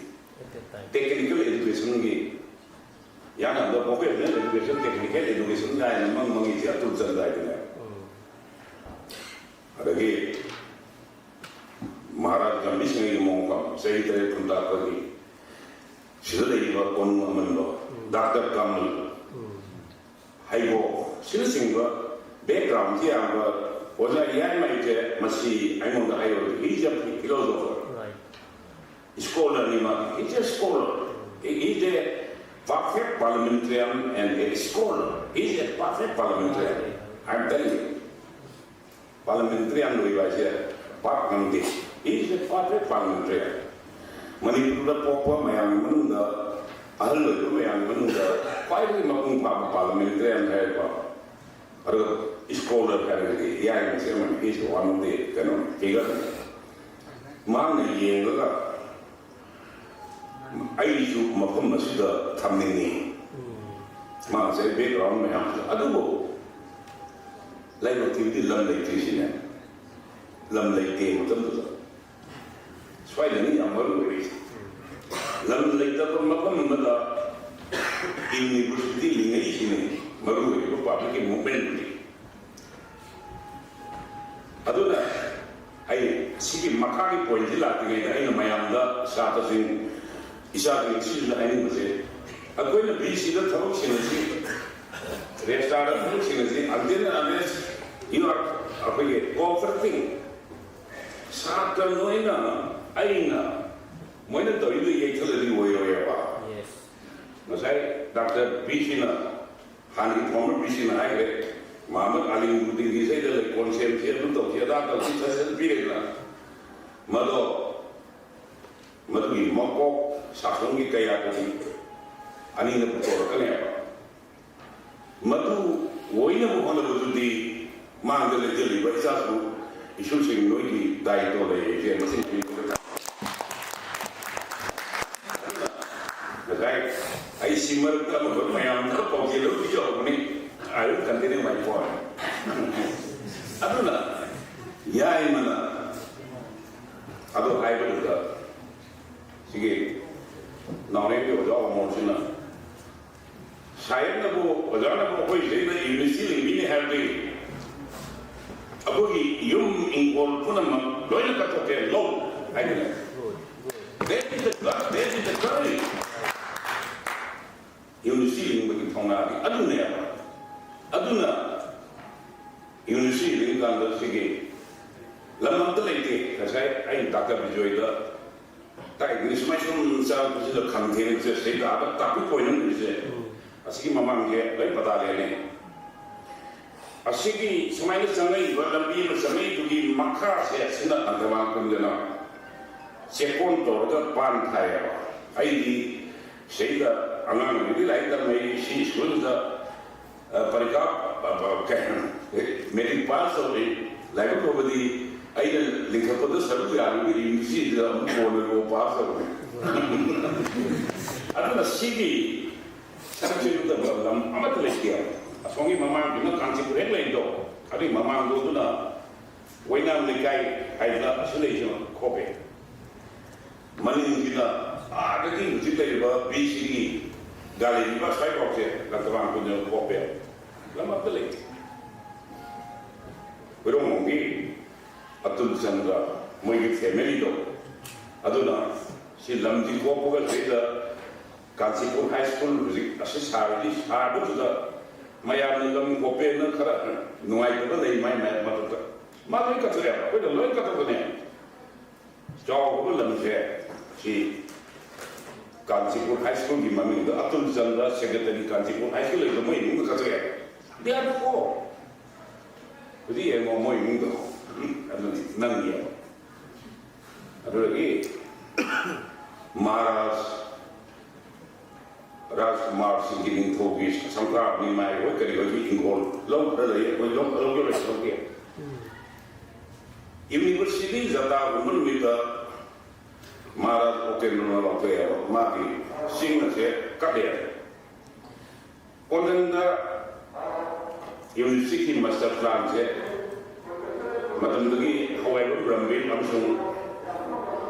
ꯇꯦꯛꯅꯤꯀꯦꯜ ꯑꯦꯖꯨꯀꯦꯁꯟꯒꯤ ꯌꯥꯅꯕ ꯚꯣꯀꯦꯁꯅꯦꯜ ꯑꯦꯖꯨꯀꯦꯁꯟ, ꯇꯦꯛꯅꯤꯀꯦꯜ ꯑꯦꯖꯨꯀꯦꯁꯟ ꯀꯥꯏꯅ ꯃꯪ ꯃꯪꯉꯤꯁꯦ ꯑꯇꯨꯜ ꯆꯟꯗ꯭ꯔ ꯍꯥꯏꯗꯨꯅꯦ꯫ ꯑꯗꯒꯤ ꯃꯍꯥꯔꯥꯖ ꯒꯝꯚꯤꯔ ꯁꯤꯡꯍꯒꯤ ꯃꯣꯡꯐꯝ ꯆꯍꯤ ꯇꯔꯦꯠ ꯐꯨꯟ ꯇꯥꯛꯄꯒꯤ ꯁꯤꯗ ꯂꯩꯔꯤꯕ ꯀꯣꯅꯨꯡ ꯑꯃꯟꯕ ꯗꯥꯛꯇꯔ ꯀꯃꯜ ꯍꯩꯕꯣꯛ ꯁꯤꯅꯆꯤꯡꯕ ꯕꯦꯛꯒ꯭ꯔꯥꯎꯟꯁꯤ ꯌꯥꯝꯕ ꯑꯣꯖꯥ ꯌꯥꯏꯃꯩꯁꯦ ꯃꯁꯤ ꯑꯩꯉꯣꯟꯗ ꯍꯥꯏꯔꯨꯔꯗꯤ he's a philosopher, scholar ꯅꯤ ꯃꯥ, he's a scholar, he's a perfect parliamentarian and a scholar, he's a perfect parliamentarian, I am telling you. Parliamentarian ꯑꯣꯏꯕ ꯍꯥꯏꯁꯦ ꯄꯥꯛ ꯉꯝꯗꯦ꯫ He is a perfect parliamentarian. ꯃꯅꯤꯄꯨꯔꯗ ꯄꯣꯛꯄ ꯃꯌꯥꯝꯒꯤ ꯃꯅꯨꯡꯗ, ꯑꯍꯜ ꯑꯣꯏꯕ ꯃꯌꯥꯝꯒꯤ ꯃꯅꯨꯡꯗ ꯈ꯭ꯋꯥꯏꯗꯒꯤ ꯃꯄꯨꯡ ꯐꯥꯕ parliamentarian ꯍꯥꯏꯔꯕ, ꯑꯗꯨꯒ scholar ꯍꯥꯏꯔꯒꯗꯤ ꯌꯥꯏꯃꯁꯦ ꯑꯃꯅꯤ꯫ He is one of the, ꯀꯩꯅꯣ, figure꯫ ꯃꯥꯅ ꯌꯦꯡꯉꯒ ꯑꯩꯁꯨ ꯃꯐꯝ ꯑꯁꯤꯗ ꯊꯝꯅꯤꯡꯉꯤ꯫ ꯃꯥ ꯉꯁꯥꯏ background ꯃꯌꯥꯝꯁꯦ꯫ ꯑꯗꯨꯕꯨ ꯂꯥꯏꯕꯛ ꯊꯤꯕꯗꯤ ꯂꯝ ꯂꯩꯇ꯭ꯔꯤꯁꯤꯅꯦ꯫ ꯂꯝ ꯂꯩꯇꯦ ꯃꯇꯝꯗꯨꯗ꯫ ꯁ꯭ꯋꯥꯏꯗꯅꯤ ꯌꯥꯝ ꯃꯔꯨ ꯑꯣꯏꯔꯤꯁꯦ꯫ ꯂꯝ ꯂꯩꯇꯕ ꯃꯐꯝ ꯑꯃꯗ ꯌꯨꯅꯤꯚꯔꯁꯤꯇꯤ ꯂꯤꯡꯉꯛꯏꯁꯤꯅꯤ ꯃꯔꯨ ꯑꯣꯏꯔꯤꯕ ꯄꯥꯕ꯭ꯂꯤꯛꯀꯤ ꯃꯨꯚꯃꯦꯟꯠꯇꯨꯗꯤ꯫ ꯑꯗꯨꯅ ꯑꯩ ꯁꯤꯒꯤ ꯃꯈꯥꯒꯤ ꯄꯣꯏꯟꯠꯁꯤ ꯂꯥꯛꯇ꯭ꯔꯤꯉꯩꯗ ꯑꯩꯅ ꯃꯌꯥꯝꯗ, ꯁꯥꯇ꯭ꯔꯁꯤꯡ, ꯏꯆꯥꯁꯤꯡ ꯁꯤꯁꯤꯗ ꯍꯥꯏꯅꯤꯡꯕꯁꯦ, ꯑꯩꯈꯣꯏꯅ ꯕꯤ ꯁꯤꯗ ꯊꯕꯛ ꯁꯤꯟꯅꯁꯤ, ꯔꯦꯁꯇꯥꯔꯗ ꯊꯕꯛ ꯁꯤꯟꯅꯁꯤ, until unless you are, ꯑꯩꯈꯣꯏꯒꯤ, cooperating, ꯁꯥꯇ꯭ꯔ ꯅꯣꯏꯅ, ꯑꯩꯅ, ꯃꯣꯏꯅ ꯇꯧꯔꯤꯗꯨ ꯌꯩꯊꯠꯂꯗꯤ ꯑꯣꯏꯔꯣꯏꯕ꯫ ꯉꯁꯥꯏ ꯗꯥꯛꯇꯔ ꯕꯤ ꯁꯤꯅ, ꯍꯥꯟꯅꯒꯤ ꯐꯣꯔꯃꯔ ꯕꯤ ꯁꯤꯅ ꯍꯥꯏꯈ꯭ꯔꯦ, ꯃꯍꯃꯗ ꯑꯂꯤꯒꯨꯗꯤꯟꯒꯤ ꯏꯁꯩꯗ ꯂꯩ, ꯀꯣꯟꯁꯦꯝꯁꯤ ꯑꯗꯨ ꯇꯧꯁꯤ, ꯑꯗꯥ ꯇꯧꯁꯤ, ꯁꯖꯦꯁꯟ ꯄꯤꯔꯦꯗꯅ꯫ ꯃꯗꯣ, ꯃꯗꯨꯒꯤ ꯃꯀꯣꯛ ꯁꯥꯁꯣꯟꯒꯤ ꯀꯌꯥꯗꯨꯗꯤ ꯑꯅꯤꯅ ꯄꯨꯊꯣꯔꯛꯀꯅꯦꯕ꯫ ꯃꯗꯨ ꯑꯣꯏꯅꯕ ꯍꯣꯠꯅꯕꯗꯨꯗꯤ ꯃꯥꯡꯗ ꯂꯩꯖꯜꯂꯤꯕ ꯏꯆꯥꯁꯨ ꯏꯁꯨꯁꯤꯡ ꯅꯣꯏꯒꯤ ꯗꯥꯏꯇꯣ ꯂꯩ, ꯏꯆꯦ ꯃꯁꯤꯡ ꯄꯤꯕꯗ꯫ ꯉꯁꯥꯏ ꯑꯩ ꯁꯤ ꯃꯔꯛꯇ ꯑꯃꯈꯛ ꯃꯌꯥꯝꯗ ꯄꯥꯎꯖꯦꯜ ꯑꯃ ꯄꯤꯖꯍꯧꯕꯅꯤ꯫ I will continue my point. ꯑꯗꯨꯅ ꯌꯥꯏꯃꯅ ꯑꯗꯨ ꯍꯥꯏꯕꯗꯨꯗ ꯁꯤꯒꯤ ꯅꯥꯎꯔꯦꯝꯒꯤ ꯑꯣꯖꯥ ꯑꯃꯣꯜꯁꯤꯅ ꯁꯥꯍꯦꯕꯅꯕꯨ, ꯑꯣꯖꯥꯅꯕꯨ ꯑꯩꯈꯣꯏ ꯁꯤꯗꯩꯗ ꯌꯨꯅꯤꯚꯔꯁꯤꯇꯤ ꯂꯤꯡꯕꯤꯅꯤ ꯍꯥꯏꯔꯗꯤ ꯑꯩꯈꯣꯏꯒꯤ ꯌꯨꯝ ꯏꯪꯈꯣꯜ ꯄꯨꯝꯅꯃꯛ ꯂꯣꯏꯅ ꯀꯠꯊꯣꯛꯀꯦ, ꯂꯧ ꯍꯥꯏꯗꯅ꯫ That is the gut, that is the courage. University ꯂꯤꯡꯕꯒꯤ ꯊꯧꯅꯥꯗꯤ ꯑꯗꯨꯅꯦꯕ꯫ ꯑꯗꯨꯅ ꯌꯨꯅꯤꯚꯔꯁꯤꯇꯤ ꯂꯤꯡ ꯀꯥꯟꯗ ꯁꯤꯒꯤ ꯂꯝ ꯑꯝꯇ ꯂꯩꯇꯦ꯫ ꯉꯁꯥꯏ ꯑꯩ ꯗꯥꯛꯇꯔ ꯕꯤꯖꯣꯏꯗ ꯇꯥꯛꯏꯗꯨꯅꯤ, ꯁꯨꯃꯥꯏ ꯁꯨꯝ ꯆꯪꯉꯛꯄꯁꯤꯗ ꯈꯝ ꯊꯦꯡꯕꯁꯦ ꯁꯤꯗ ꯑꯥꯗ ꯇꯥꯛꯄꯤ ꯄꯣꯏꯟ ꯑꯃ ꯂꯩꯔꯤꯁꯦ꯫ ꯑꯁꯤꯒꯤ ꯃꯃꯥꯡꯁꯦ ꯂꯣꯏ ꯄꯇꯥ ꯂꯩꯔꯦ꯫ ꯑꯁꯤꯒꯤ ꯁꯨꯃꯥꯏꯅ ꯆꯪꯉꯛꯏꯕ ꯂꯝꯕꯤ ꯑꯃ ꯆꯪꯉꯛꯏꯗꯨꯒꯤ ꯃꯈꯥꯁꯦ ꯑꯁꯤꯅ ꯑꯟꯗꯃꯥꯟ ꯀꯨꯝꯗꯅ ꯆꯦꯛꯀꯣꯟ ꯇꯧꯔꯒ ꯄꯥꯟ ꯊꯥꯏꯌꯦꯕ꯫ ꯑꯩꯗꯤ ꯁꯤꯗ ꯑꯉꯥꯡ ꯑꯣꯏꯔꯤꯉꯩꯗꯒꯤ ꯂꯥꯏꯔꯤꯛ ꯇꯝꯃꯛꯏ, ꯁꯤ ꯁ꯭ꯀꯨꯜꯗ, ꯑ, ꯄꯔꯤꯈꯥ, ꯑ, ꯑ, ꯀꯩ ꯍꯥꯏꯅꯣ, ꯃꯦꯇ꯭ꯔꯤꯛ ꯄꯥꯁ ꯇꯧꯔꯛꯏ꯫ ꯂꯥꯏꯕꯛ ꯐꯕꯗꯤ ꯑꯩꯅ ꯂꯤꯡꯈꯠꯄꯗ ꯁꯔꯨꯛ ꯌꯥꯔꯨꯕ ꯌꯨꯅꯤꯚꯔꯁꯤꯇꯤꯗ ꯑꯃꯨꯛ ꯀꯣꯟꯅ ꯂꯣ ꯄꯥꯁ ꯇꯧꯔꯛꯏ꯫ ꯑꯗꯨꯅ ꯁꯤꯒꯤ ꯁꯔꯨꯛꯁꯦ ꯂꯨꯞꯇꯕ ꯂꯝ ꯑꯃꯠꯇ ꯂꯩꯇꯦ꯫ ꯑꯁꯣꯝꯒꯤ ꯃꯃꯥꯡꯒꯤꯅ ꯀꯥꯟꯆꯤꯄꯨꯔ ꯍꯦꯛ ꯂꯩꯗꯣ, ꯑꯗꯨꯒꯤ ꯃꯃꯥꯡꯗꯣ ꯑꯗꯨꯅ ꯑꯣꯏꯅꯥꯝ ꯂꯩꯀꯥꯏ ꯍꯥꯏꯗꯅ ꯑꯁꯤ ꯂꯩꯁꯦ, ꯈꯣꯞꯄꯦ꯫ ꯃꯅꯤꯡꯁꯤꯅ ꯑꯥꯗꯒꯤ ꯍꯧꯖꯤꯛ ꯂꯩꯔꯤꯕ ꯕꯤ ꯁꯤꯒꯤ ꯒꯥꯂꯤ ꯔꯤꯚꯔ ꯁ꯭ꯋꯥꯏꯐꯥꯎꯁꯦ ꯂꯪꯊꯕꯥꯜ ꯀꯨꯟꯖ ꯈꯣꯞꯄꯦ꯫ ꯂꯝ ꯑꯝꯇ ꯂꯩꯇꯦ꯫ ꯍꯣꯏꯔꯣꯡꯂꯣꯝꯒꯤ ꯑꯇꯨꯜ ꯆꯟꯗ꯭ꯔ ꯃꯣꯏꯒꯤ ꯐꯦꯃꯤꯂꯤꯗꯣ, ꯑꯗꯨꯅ ꯁꯤ ꯂꯝꯁꯤ ꯈꯣꯞꯄꯒ ꯁꯤꯗ ꯀꯥꯟꯆꯤꯄꯨꯔ ꯍꯥꯏ ꯁ꯭ꯀꯨꯜ ꯍꯧꯖꯤꯛ ꯑꯁꯤ ꯁꯥꯔꯤꯁꯤ ꯁꯥꯕꯗꯨꯗ ꯃꯌꯥꯝꯅ ꯂꯝ ꯈꯣꯞꯄꯦꯅ ꯈꯔ ꯅꯨꯡꯉꯥꯏꯇꯕ ꯂꯩ ꯃꯥꯏ ꯃꯥꯏ ꯃꯔꯛꯇ꯫ ꯃꯥ ꯂꯣꯏ ꯀꯠꯊꯣꯛꯑꯦ, ꯑꯩꯈꯣꯏꯅ ꯂꯣꯏ ꯀꯠꯊꯣꯛꯄꯅꯦ꯫ ꯆꯥꯎꯈ꯭ꯔꯕ ꯂꯝꯁꯦ ꯁꯤ ꯀꯥꯟꯆꯤꯄꯨꯔ ꯍꯥꯏ ꯁ꯭ꯀꯨꯜꯒꯤ ꯃꯃꯤꯡꯗ Atul Chandra secretary Kanchipur high school ꯂꯩꯕꯗꯣ ꯃꯣꯏ ꯏꯃꯨꯡꯗ ꯀꯠꯊꯣꯛꯑꯦ꯫ They are poor. ꯍꯧꯖꯤꯛ ꯌꯦꯡꯉꯣ ꯃꯣꯏ ꯏꯃꯨꯡꯗꯣ꯫ ꯑꯗꯨꯅꯤ ꯅꯪ ꯌꯦꯡꯉꯣ꯫ ꯑꯗꯨꯗꯒꯤ ꯃꯍꯥꯔꯥꯖ ꯔꯥꯖꯀꯨꯃꯥꯔ ꯁꯤꯡꯒꯤ ꯅꯤꯡꯊꯧꯒꯤ ꯁꯝꯀꯥ ꯅꯤꯡꯃꯥꯏ ꯍꯣꯏ ꯀꯔꯤ ꯍꯣꯏꯒꯤ ꯏꯪꯈꯣꯜ ꯂꯧ ꯈꯔ ꯂꯩ, ꯑꯩꯈꯣꯏ ꯂꯧ ꯂꯧꯒꯦ ꯂꯣꯏꯁꯤꯜꯂꯛꯀꯦ꯫ ꯌꯨꯅꯤꯚꯔꯁꯤꯇꯤ ꯖꯇꯥꯒꯨꯝꯕ ꯅꯨꯃꯤꯠꯇ ꯃꯍꯥꯔꯥꯖ ꯑꯣꯀꯦꯟꯗ꯭ꯔꯅ ꯂꯥꯎꯊꯣꯛꯑꯦꯕ, ꯃꯥꯒꯤ ꯆꯤꯡ ꯑꯁꯦ ꯀꯛꯑꯦ꯫ ꯀꯣꯟꯖꯪꯗ ꯌꯨꯅꯤꯚꯔꯁꯤꯇꯤꯒꯤ ꯃꯥꯁꯇꯔ ꯄ꯭ꯂꯥꯟꯁꯦ ꯃꯇꯝꯗꯨꯒꯤ ꯍꯋꯥꯏꯕꯝ ꯔꯝꯕꯤꯔ ꯑꯃꯁꯨꯡ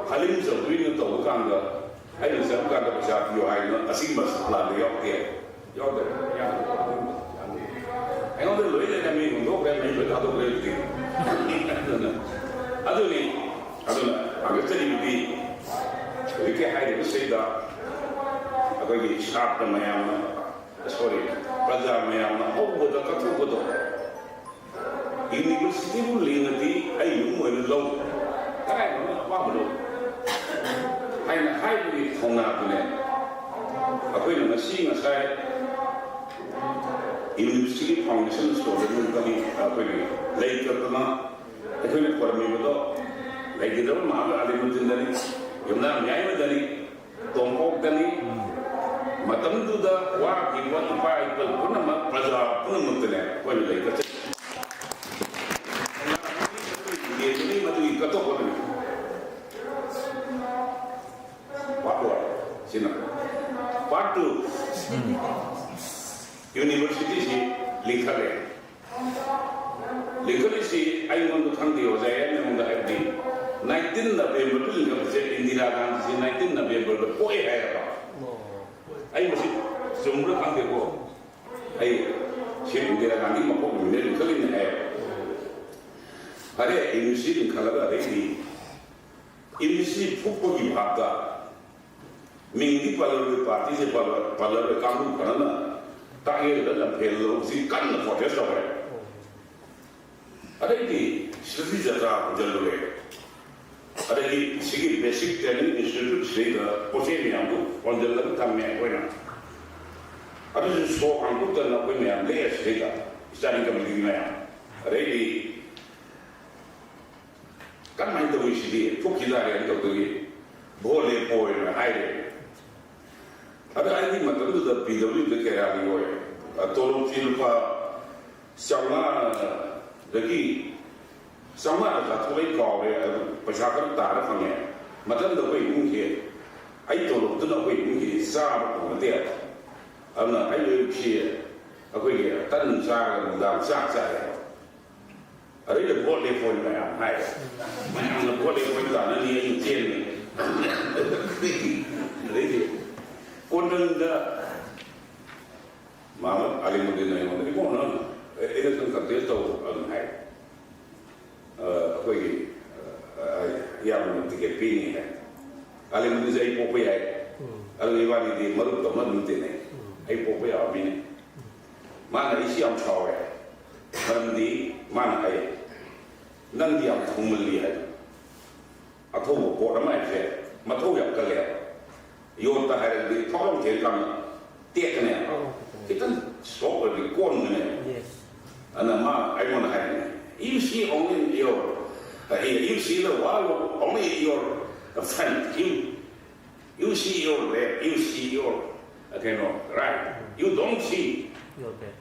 ꯍꯂꯤꯝ ꯆꯧꯙꯨꯔꯤꯅ ꯇꯧꯕ ꯀꯥꯟꯗ ꯑꯩꯅ ꯆꯠꯄ ꯀꯥꯟꯗ ꯄꯩꯁꯥ ꯄꯤꯌꯨ ꯍꯥꯏꯗꯅ ꯑꯁꯤꯒꯤ ꯃꯥꯁꯇꯔ ꯄ꯭ꯂꯥꯟꯗ ꯌꯥꯎꯗꯦ꯫ ꯌꯥꯎꯗꯦ꯫ ꯑꯩꯉꯣꯟꯗ ꯂꯣꯏ ꯂꯩꯔꯝꯃꯤ, ꯍꯨꯟꯗꯣꯛꯈ꯭ꯔꯦ, ꯃꯩ ꯂꯣꯏ ꯊꯥꯗꯣꯛꯈ꯭ꯔꯦ ꯍꯧꯖꯤꯛꯇꯤ꯫ ꯑꯗꯨꯅ, ꯑꯗꯨꯅꯤ, ꯑꯗꯨꯅ ꯊꯥꯒꯠꯆꯔꯤꯕꯗꯤ ꯍꯧꯖꯤꯛꯀꯤ ꯍꯥꯏꯔꯤꯕꯁꯤꯗ ꯑꯩꯈꯣꯏꯒꯤ ꯁꯥꯇ꯭ꯔ ꯃꯌꯥꯝꯅ, ꯁꯣꯔꯤ, ꯄ꯭ꯔꯖꯥ ꯃꯌꯥꯝꯅ ꯍꯧꯕꯗ ꯀꯠꯊꯣꯛꯄꯗꯣ, ꯌꯨꯅꯤꯚꯔꯁꯤꯇꯤꯕꯨ ꯂꯤꯡꯉꯗꯤ ꯑꯩ ꯌꯨꯝ ꯑꯣꯏꯅ ꯂꯧ, ꯀꯗꯥꯏꯗꯅꯣ ꯑꯄꯥꯝꯕ ꯂꯧ ꯍꯥꯏꯅ ꯍꯥꯏꯕꯒꯤ ꯊꯧꯅꯥꯗꯨꯅꯦ꯫ ꯑꯩꯈꯣꯏꯅ ꯉꯁꯤ ꯉꯁꯥꯏ ꯌꯨꯅꯤꯚꯔꯁꯤꯇꯤꯒꯤ ꯐꯥꯎꯟꯗꯦꯁꯟ ꯁ꯭ꯇꯣꯟꯗ ꯅꯨꯡ ꯀꯔꯤ ꯑꯩꯈꯣꯏꯒꯤ ꯂꯩ ꯀꯠꯇꯅ ꯑꯩꯈꯣꯏꯅ ꯈꯣꯏꯔꯝꯃꯤꯕꯗꯣ ꯂꯩꯈꯤꯗ꯭ꯔꯕ ꯃꯍꯥꯕꯤꯔ ꯑꯂꯤꯃꯨꯗꯤꯟꯗꯅꯤ, ꯌꯨꯝꯅꯥꯝ ꯌꯥꯏꯃꯗꯅꯤ, ꯇꯣꯝꯄꯣꯛꯇꯅꯤ꯫ ꯃꯇꯝꯗꯨꯗ ꯋꯥꯈꯤꯕ ꯏꯄꯥ ꯏꯄꯨ ꯄꯨꯝꯅꯃꯛ, ꯄ꯭ꯔꯖꯥ ꯄꯨꯝꯅꯃꯛꯇꯅꯦ ꯑꯩꯈꯣꯏꯅ ꯂꯩ ꯀꯠꯆꯩ꯫ ꯃꯗꯨꯒꯤ ꯀꯠꯊꯣꯛꯄꯗꯨꯅꯤ꯫ Part one ꯁꯤꯅ꯫ Part two, ꯌꯨꯅꯤꯚꯔꯁꯤꯇꯤꯁꯤ ꯂꯤꯡꯈꯠꯂꯦ꯫ ꯂꯤꯡꯈꯠꯂꯤꯁꯤ ꯑꯩꯉꯣꯟꯗ ꯈꯪꯗꯦ, ꯑꯣꯖꯥ ꯌꯥꯏꯃꯉꯣꯟꯗ ꯍꯥꯏꯕꯗꯤ ꯅꯥꯏꯟꯇꯤꯟ ꯅꯕꯦꯝꯕꯔꯗ ꯂꯤꯡꯈꯠꯄꯁꯦ ꯏꯟꯗꯤꯔꯥ ꯒꯥꯟꯙꯤꯁꯦ ꯅꯥꯏꯟꯇꯤꯟ ꯅꯕꯦꯝꯕꯔꯗ ꯄꯣꯛꯑꯦ ꯍꯥꯏꯌꯦꯕ꯫ ꯑꯩ ꯃꯁꯤ ꯆꯨꯝꯕ꯭ꯔꯥ ꯈꯪꯗꯦꯀꯣ꯫ ꯑꯩ ꯁꯤ ꯏꯟꯗꯤꯔꯥ ꯒꯥꯟꯙꯤ ꯃꯄꯣꯛ ꯅꯨꯃꯤꯠꯅ ꯂꯤꯡꯈꯠꯂꯤꯅꯦ ꯍꯥꯏꯌꯦꯕ꯫ ꯐꯔꯦ, ꯑꯦꯝ ꯌꯨ ꯁꯤ ꯂꯤꯡꯈꯠꯂꯒ ꯑꯗꯩꯗꯤ ꯑꯦꯝ ꯌꯨ ꯁꯤ ꯐꯨꯛꯄꯒꯤ ꯚꯥꯞꯇ ꯃꯤꯡꯗꯤ ꯄꯜꯂꯔꯣꯏ, ꯄꯥꯔꯇꯤꯁꯦ ꯄꯜꯂ-, ꯄꯜꯂꯔꯣꯏ, ꯀꯥꯡꯕꯨ ꯈꯔꯅ ꯇꯥꯛꯌꯦꯜꯗ ꯂꯝꯐꯦꯜ ꯂꯧꯁꯤ ꯀꯟꯅ ꯄ꯭ꯔꯣꯇꯦꯁ ꯇꯧꯔꯦ꯫ ꯑꯗꯩꯗꯤ ꯁꯤꯗꯗꯤ ꯖꯇ꯭ꯔꯥ ꯍꯧꯖꯤꯜꯂꯨꯔꯦ꯫ ꯑꯗꯒꯤ ꯁꯤꯒꯤ ꯕꯦꯁꯤꯛ ꯇ꯭ꯔꯦꯅꯤꯡ ꯏꯟꯁꯇꯤꯇ꯭ꯌꯨꯠꯁꯤꯗꯩꯗ ꯄꯣꯠ ꯆꯩ ꯃꯌꯥꯝꯗꯨ ꯍꯣꯟꯖꯜꯂꯒ ꯊꯝꯃꯦ ꯑꯩꯈꯣꯏꯅ꯫ ꯑꯗꯨꯁꯨ ꯁꯣ ꯍꯥꯡꯗꯣꯛꯇꯅ ꯑꯩꯈꯣꯏ ꯃꯌꯥꯝ ꯂꯦꯛꯑꯦ ꯁꯤꯗꯩꯗ, ꯏꯁꯇ꯭ꯌꯥꯔꯤꯡ ꯀꯃꯤꯇꯤꯒꯤ ꯃꯌꯥꯝ꯫ ꯑꯗꯩꯗꯤ ꯀꯃꯥꯏꯅ ꯇꯧꯏ ꯁꯤꯗꯤ? ꯊꯣꯛꯈꯤ ꯇꯥꯔꯦꯅ ꯇꯧꯗꯣꯏꯒꯤ ꯚꯣꯠ ꯂꯦꯞꯄꯣꯏꯅ ꯍꯥꯏꯔꯦ꯫ ꯑꯗ ꯑꯩꯒꯤ ꯃꯇꯝꯗꯨꯗ ꯄꯤ ꯗꯕ꯭ꯂꯤꯎꯗ ꯀꯦꯔꯥꯅꯤ ꯑꯣꯏ꯫ ꯑ, ꯇꯣꯂꯣꯞꯁꯤ ꯂꯨꯄꯥ ꯆꯥꯝꯃꯉꯥꯗꯒꯤ, ꯆꯥꯝꯃꯉꯥꯗ ꯆꯥꯊꯣꯛ ꯑꯩ ꯀꯥꯎꯔꯦ꯫ ꯑꯗꯨ ꯄꯩꯁꯥ ꯈꯔ ꯇꯥꯔ ꯐꯪꯉꯦ꯫ ꯃꯊꯪꯗ ꯑꯩꯈꯣꯏ ꯏꯃꯨꯡꯁꯦ, ꯑꯩ ꯇꯣꯂꯣꯞꯇꯨꯅ ꯑꯩꯈꯣꯏ ꯏꯃꯨꯡꯁꯤ ꯆꯥꯕ ꯀꯣꯟꯅꯗꯦ꯫ ꯑꯗꯨꯅ ꯑꯩ ꯑꯌꯨꯛꯁꯤ ꯑꯩꯈꯣꯏꯒꯤ ꯇꯟ ꯆꯥꯔꯒ ꯅꯨꯡꯗꯥꯡ ꯆꯥꯛ ꯆꯥꯏꯌꯦꯕ꯫ ꯑꯗꯩꯗ ꯚꯣꯠ ꯂꯦꯞꯄꯣꯏ ꯃꯌꯥꯝ ꯍꯥꯏ꯫ ꯃꯌꯥꯝꯅ ꯚꯣꯠ ꯂꯦꯞꯄꯣꯏ ꯇꯥꯅꯅꯤ, ꯑꯩ ꯆꯦꯟꯕꯅꯤ꯫ ꯑꯗꯩꯗꯤ ꯀꯣꯟꯊꯪꯗ ꯃꯥꯃ ꯑꯥꯂꯤꯃꯨꯗꯤꯟꯅ ꯑꯩꯉꯣꯟꯗ, "ꯏꯕꯨꯡꯉꯣ, ꯅꯪ ꯏꯂꯦꯛꯁꯟ ꯀꯟꯇꯦꯁ ꯇꯧ?" ꯑꯗꯨꯝ ꯍꯥꯏ꯫ ꯑ, ꯑꯩꯈꯣꯏꯒꯤ, ꯑ, ꯏꯌꯥꯝꯕꯅ ꯇꯤꯀꯦꯠ ꯄꯤꯅꯤ ꯍꯥꯏ꯫ ꯑꯥꯂꯤꯃꯨꯗꯤꯟꯁꯦ ꯑꯩ ꯄꯣꯛꯄ ꯌꯥꯏ꯫ ꯎꯝ꯫ ꯑꯗꯨ ꯏꯕꯥꯅꯤꯗꯤ ꯃꯔꯨꯞ ꯇꯧꯅ ꯑꯗꯨꯝ ꯇꯤꯟꯅꯩ꯫ ꯎꯝ꯫ ꯑꯩ ꯄꯣꯛꯄ ꯌꯥꯕ ꯃꯤꯅꯤ꯫ ꯃꯥꯅ ꯑꯩꯁꯤ ꯌꯥꯝ ꯁꯥꯎꯔꯦ꯫ ꯃꯔꯝꯗꯤ ꯃꯥꯅ ꯍꯥꯏ, "ꯅꯪꯗꯤ ꯌꯥꯝ ꯊꯧꯃꯜꯂꯤ" ꯍꯥꯏ꯫ ꯑꯊꯧꯕ ꯄꯣꯠ ꯑꯃ ꯍꯥꯏꯁꯦ ꯃꯊꯧ ꯌꯥꯝ ꯀꯜꯂꯦ꯫ ꯌꯣꯠꯇ ꯍꯥꯏꯔꯒꯗꯤ ꯊꯕꯛ ꯊꯦꯡ ꯀꯥꯟꯗ ꯇꯦꯛꯀꯅꯦ꯫ ꯑꯧ꯫ ꯈꯤꯇꯪ ꯁꯣꯐ ꯑꯣꯏꯔꯗꯤ ꯀꯣꯟꯒꯅꯦ꯫ Yes꯫ ꯑꯗꯨꯅ ꯃꯥ ꯑꯩꯉꯣꯟꯗ ꯍꯥꯏꯔꯤꯅꯦ, "You see only your, uh, you see the world only your front. You, you see your back, you see your, uh, ꯀꯩꯅꯣ, right? You don't see Your back.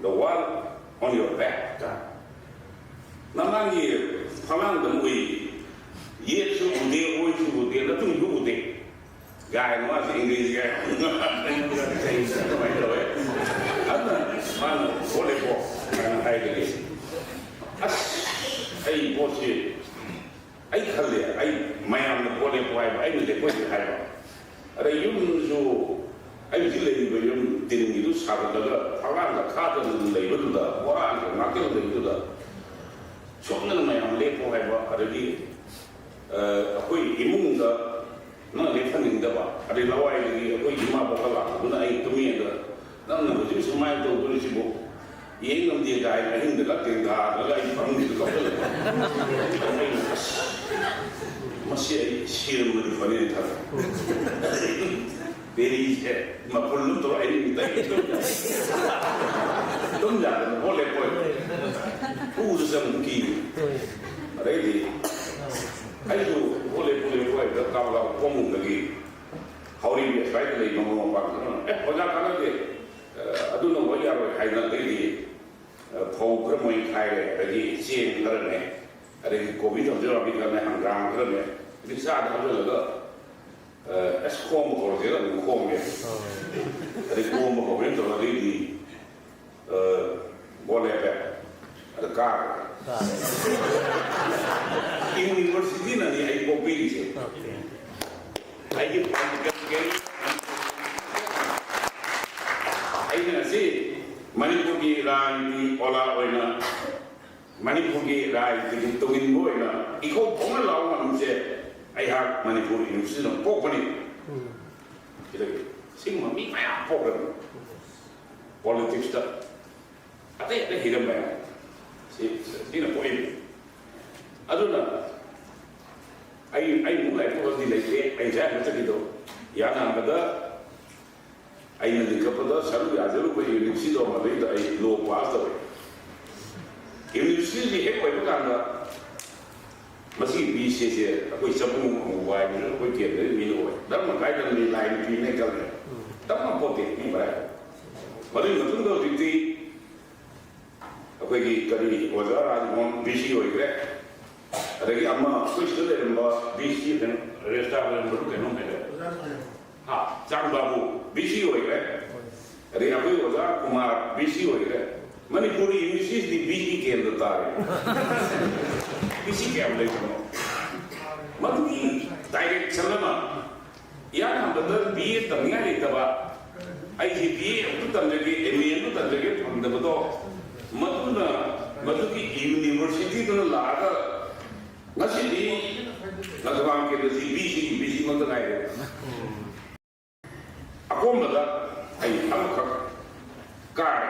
The world on your back." ꯅꯃꯥꯡꯒꯤ ꯐꯃꯥꯡꯗ ꯃꯣꯏ ꯌꯦꯠꯁꯨ ꯎꯗꯦ, ꯑꯣꯏꯁꯨ ꯎꯗꯦ, ꯅꯇꯨꯡꯁꯨ ꯎꯗꯦ꯫ ꯒꯥꯏꯅ ꯃꯥꯁꯦ ꯏꯪꯒ꯭ꯔꯦꯖꯤ ꯒꯥꯏ ꯑꯗꯨꯃꯥꯏꯅ ꯇꯧꯋꯦ꯫ ꯑꯗꯨꯅ ꯃꯥꯅ ꯚꯣꯠ ꯂꯦꯞꯄꯣ ꯍꯥꯏꯅ ꯍꯥꯏꯕꯗꯤ, ꯑꯁ, ꯑꯩ ꯚꯣꯠꯁꯤ ꯑꯩ ꯈꯜꯂꯦ, ꯑꯩ ꯃꯌꯥꯝꯅ ꯚꯣꯠ ꯂꯦꯞꯄꯨ ꯍꯥꯏꯕ, ꯑꯩꯅ ꯂꯦꯞꯄꯣꯏꯗꯤ ꯍꯥꯏꯕ꯫ ꯑꯗꯩ ꯌꯨꯝꯁꯨ, ꯑꯩ ꯍꯧꯖꯤꯛ ꯂꯩꯔꯤꯕ ꯌꯨꯝ ꯇꯤꯟꯒꯤꯗꯨ ꯁꯥꯒꯠꯂꯒ ꯐꯛꯂꯥꯡꯗ ꯈꯥꯗꯅ ꯑꯗꯨꯝ ꯂꯩꯕꯗꯨꯗ, ꯕꯣꯔꯥꯒ ꯉꯥꯛꯇꯪ ꯂꯩꯕꯗꯨꯗ, ꯁꯣꯝꯗꯅ ꯃꯌꯥꯝ ꯂꯦꯞꯄꯨ ꯍꯥꯏꯕ, ꯑꯗꯒꯤ ꯑ, ꯑꯩꯈꯣꯏ ꯏꯃꯨꯡꯗ ꯅꯪ ꯂꯦꯞꯍꯟꯅꯤꯡꯗꯕ, ꯑꯗꯩ ꯂꯋꯥꯏꯗꯒꯤ ꯑꯩꯈꯣꯏ ꯏꯃꯥ ꯄꯣꯛꯄ ꯂꯥꯛꯄꯗꯨꯅ ꯑꯩ ꯇꯨꯝꯃꯤꯉꯩꯗ, "ꯅꯪꯅ ꯍꯧꯖꯤꯛ ꯁꯨꯃꯥꯏꯅ ꯇꯧꯗꯣꯔꯤꯁꯤꯕꯨ ꯌꯦꯡ ꯉꯝꯗꯦ" ꯀꯥꯏꯅ ꯑꯍꯤꯡꯗꯒ ꯇꯦꯡꯊꯥꯔꯒ ꯑꯩ ꯐꯃꯨꯡꯁꯤꯗ ꯀꯞꯁꯜꯂꯦ꯫ ꯑꯩꯅ, "ꯑꯁ, ꯃꯁꯤ ꯑꯩ ꯁꯤꯔꯝꯃꯗꯤ ꯐꯅꯤꯅ" ꯈꯜꯂꯦ꯫ ꯕꯦꯔꯤꯁꯦ ꯃꯄꯨꯟ ꯑꯗꯨꯝ ꯇꯧꯔ ꯑꯩ ꯇꯩ ꯇꯨꯝ ꯌꯥꯗꯅ ꯍꯣꯠꯂꯦ ꯄꯣꯏ꯫ ꯎꯗꯨ ꯆꯪꯕ ꯀꯤꯕ꯫ ꯑꯗꯩꯗꯤ ꯑꯩꯁꯨ ꯍꯣꯠꯂꯦ ꯄꯣꯠꯂꯦ ꯄꯣꯏꯗ ꯀꯥꯕ ꯀꯥꯕ ꯈꯣꯡꯗꯒꯤ ꯍꯧꯔꯤꯕꯤ ꯑꯁ꯭ꯋꯥꯏꯗ ꯂꯩꯕ ꯃꯃꯥ ꯃꯄꯥꯗꯨꯅ, "ꯑꯦ, ꯑꯣꯖꯥ ꯀꯥꯟꯅꯗꯦ, ꯑꯗꯨꯅ ꯍꯣꯏ ꯌꯥꯔꯣꯏ" ꯍꯥꯏꯅ ꯑꯗꯩꯗꯤ ꯐꯧ ꯈꯔ ꯃꯣꯏ ꯈꯥꯏꯔꯦ, ꯑꯗꯒꯤ ꯆꯦꯡ ꯈꯔꯅꯦ, ꯑꯗꯒꯤ ꯀꯣꯕꯤ ꯊꯝꯆꯦꯠ ꯄꯥꯝꯕꯤ ꯈꯔꯅꯦ, ꯍꯪꯒꯥꯝ ꯈꯔꯅꯦ, ꯔꯤꯛꯁꯥꯗ ꯍꯥꯞꯆꯜꯂꯒ, ꯑ, ꯑꯁ, ꯈꯣꯝꯕ ꯍꯧꯔꯁꯦꯅ ꯑꯗꯨꯝ ꯈꯣꯝꯃꯦ꯫ ꯑꯗꯩ ꯈꯣꯝꯕ ꯍꯧꯔꯦꯅ ꯇꯧꯔꯒ ꯑꯗꯩꯗꯤ, ꯑ, ꯕꯣꯜ ꯂꯦꯞꯄꯦ꯫ ꯑꯗ ꯀꯥꯔꯦ꯫ ꯌꯨꯅꯤꯚꯔꯁꯤꯇꯤꯅꯅꯤ ꯑꯩ ꯄꯣꯛꯄꯤꯔꯤꯁꯦ꯫ ꯑꯩꯒꯤ political career, ꯑꯩꯅ ꯉꯁꯤ ꯃꯅꯤꯄꯨꯔꯒꯤ ꯔꯥꯖꯅꯤꯇꯤ ꯑꯣꯂꯥ ꯑꯣꯏꯅ, ꯃꯅꯤꯄꯨꯔꯒꯤ ꯔꯥꯖꯅꯤꯇꯤꯒꯤ ꯇꯨꯡꯏꯟꯕ ꯑꯣꯏꯅ ꯏꯈꯧ ꯊꯣꯛꯅ ꯂꯥꯎ ꯉꯝꯃꯤꯁꯦ ꯑꯩꯍꯥꯛ ꯃꯅꯤꯄꯨꯔ ꯌꯨꯅꯤꯚꯔꯁꯤꯇꯤꯗ ꯄꯣꯛꯄꯅꯤ꯫ ꯁꯤꯗꯒꯤ ꯁꯤꯒꯨꯝꯕ ꯃꯤ ꯃꯌꯥꯝ ꯄꯣꯛꯈ꯭ꯔꯕꯅꯤ꯫ Politics ꯇ ꯑꯇꯩ ꯑꯇꯩ ꯍꯤꯔꯝ ꯃꯌꯥꯝ ꯁꯤ, ꯁꯤꯅ ꯄꯣꯛꯏꯅꯤ꯫ ꯑꯗꯨꯅ ꯑꯩ, ꯑꯩ ꯑꯃꯨꯛ ꯂꯥꯏꯔꯤꯛ ꯄꯨꯕꯗꯤ ꯂꯩꯇꯦ꯫ ꯑꯩ ꯉꯁꯥꯏ ꯍꯥꯏꯕ ꯆꯠꯈꯤꯗꯣ, ꯌꯥꯅꯥꯡꯕꯗ ꯑꯩꯅ ꯂꯤꯡꯈꯠꯄꯗ ꯁꯔꯨꯛ ꯌꯥꯖꯔꯨꯕ ꯌꯨꯅꯤꯚꯔꯁꯤꯇꯤꯗꯣ ꯃꯗꯩꯗ ꯑꯩ ꯂꯣ ꯄꯥꯁ ꯇꯧꯔꯦ꯫ ꯌꯨꯅꯤꯚꯔꯁꯤꯇꯤꯁꯤ ꯍꯦꯛ ꯑꯣꯏꯕ ꯀꯥꯟꯗ ꯃꯁꯤꯒꯤ ꯕꯤ ꯁꯤꯁꯦ ꯑꯩꯈꯣꯏ ꯆꯐꯨ ꯑꯃꯨꯛ ꯋꯥꯏꯕꯁꯨ ꯑꯩꯈꯣꯏ ꯀꯦꯟꯗ꯭ꯔꯒꯤ ꯃꯤꯅ ꯑꯣꯏ꯫ ꯙꯔꯃ ꯀꯥꯏꯗꯕ ꯃꯤ ꯂꯥꯏ ꯅꯨꯄꯤꯅꯦ ꯈꯜꯂꯦ꯫ ꯇꯞꯅ ꯄꯣꯠꯇꯦ ꯃꯤ ꯃꯔꯥꯏ꯫ ꯃꯗꯨꯒꯤ ꯃꯇꯨꯡꯗ ꯍꯧꯖꯤꯛꯇꯤ ꯑꯩꯈꯣꯏꯒꯤ ꯀꯔꯤ ꯑꯣꯖꯥ ꯔꯥꯖꯃꯣꯍꯟ ꯕꯤ ꯁꯤ ꯑꯣꯏꯈ꯭ꯔꯦ꯫ ꯑꯗꯒꯤ ꯑꯃ ꯑꯩꯈꯣꯏ ꯁꯤꯗ ꯂꯩꯔꯝꯕ ꯕꯤ ꯁꯤ ꯀꯩꯅꯣ, ꯔꯦꯁꯇꯥ ꯂꯩꯔꯝꯕꯗꯨ ꯀꯩꯅꯣꯝ ꯍꯥꯏꯔꯦ꯫ ꯍꯥ, ꯆꯥꯡꯕꯥꯕꯨ ꯕꯤ ꯁꯤ ꯑꯣꯏꯈ꯭ꯔꯦ꯫ ꯑꯗꯒꯤ ꯑꯩꯈꯣꯏ ꯑꯣꯖꯥ ꯀꯨꯃꯥꯔ ꯕꯤ ꯁꯤ ꯑꯣꯏꯈ꯭ꯔꯦ꯫ ꯃꯅꯤꯄꯨꯔꯤ ꯌꯨꯅꯤꯚꯔꯁꯤꯇꯤꯗꯤ ꯕꯤ ꯁꯤ ꯀꯦꯟꯗ꯭ꯔ ꯇꯥꯔꯦ꯫ ꯕꯤ ꯁꯤ ꯀꯌꯥꯝ ꯂꯩꯕꯅꯣ? ꯃꯗꯨꯒꯤ ꯗꯥꯏꯔꯦꯛꯁꯟ ꯑꯃ, ꯏꯍꯥꯟ ꯍꯥꯟꯕꯗ ꯕꯤ ꯑꯦ ꯇꯝꯅꯤꯡꯉꯥꯏ ꯂꯩꯇꯕ, ꯑꯩꯁꯤ ꯕꯤ ꯑꯦ ꯑꯃꯨꯛꯇ ꯇꯝꯖꯒꯦ, ꯑꯦꯝ ꯑꯦ ꯑꯃꯨꯛꯇ ꯇꯝꯖꯒꯦ ꯐꯪꯗꯕꯗꯣ, ꯃꯗꯨꯅ, ꯃꯗꯨꯒꯤ ꯌꯨꯅꯤꯚꯔꯁꯤꯇꯤꯗꯨꯅ ꯂꯥꯛꯑꯒ ꯉꯁꯤꯗꯤ ꯂꯪꯊꯕꯥꯜ ꯀꯦꯟꯗ꯭ꯔꯁꯤ ꯕꯤ ꯁꯤꯒꯤ ꯕꯤ ꯁꯤ ꯉꯥꯛꯇ ꯉꯥꯏꯔꯦ꯫ ꯑꯀꯣꯟꯕꯗ ꯑꯩ ꯑꯃꯈꯛ ꯀꯥꯔꯦ꯫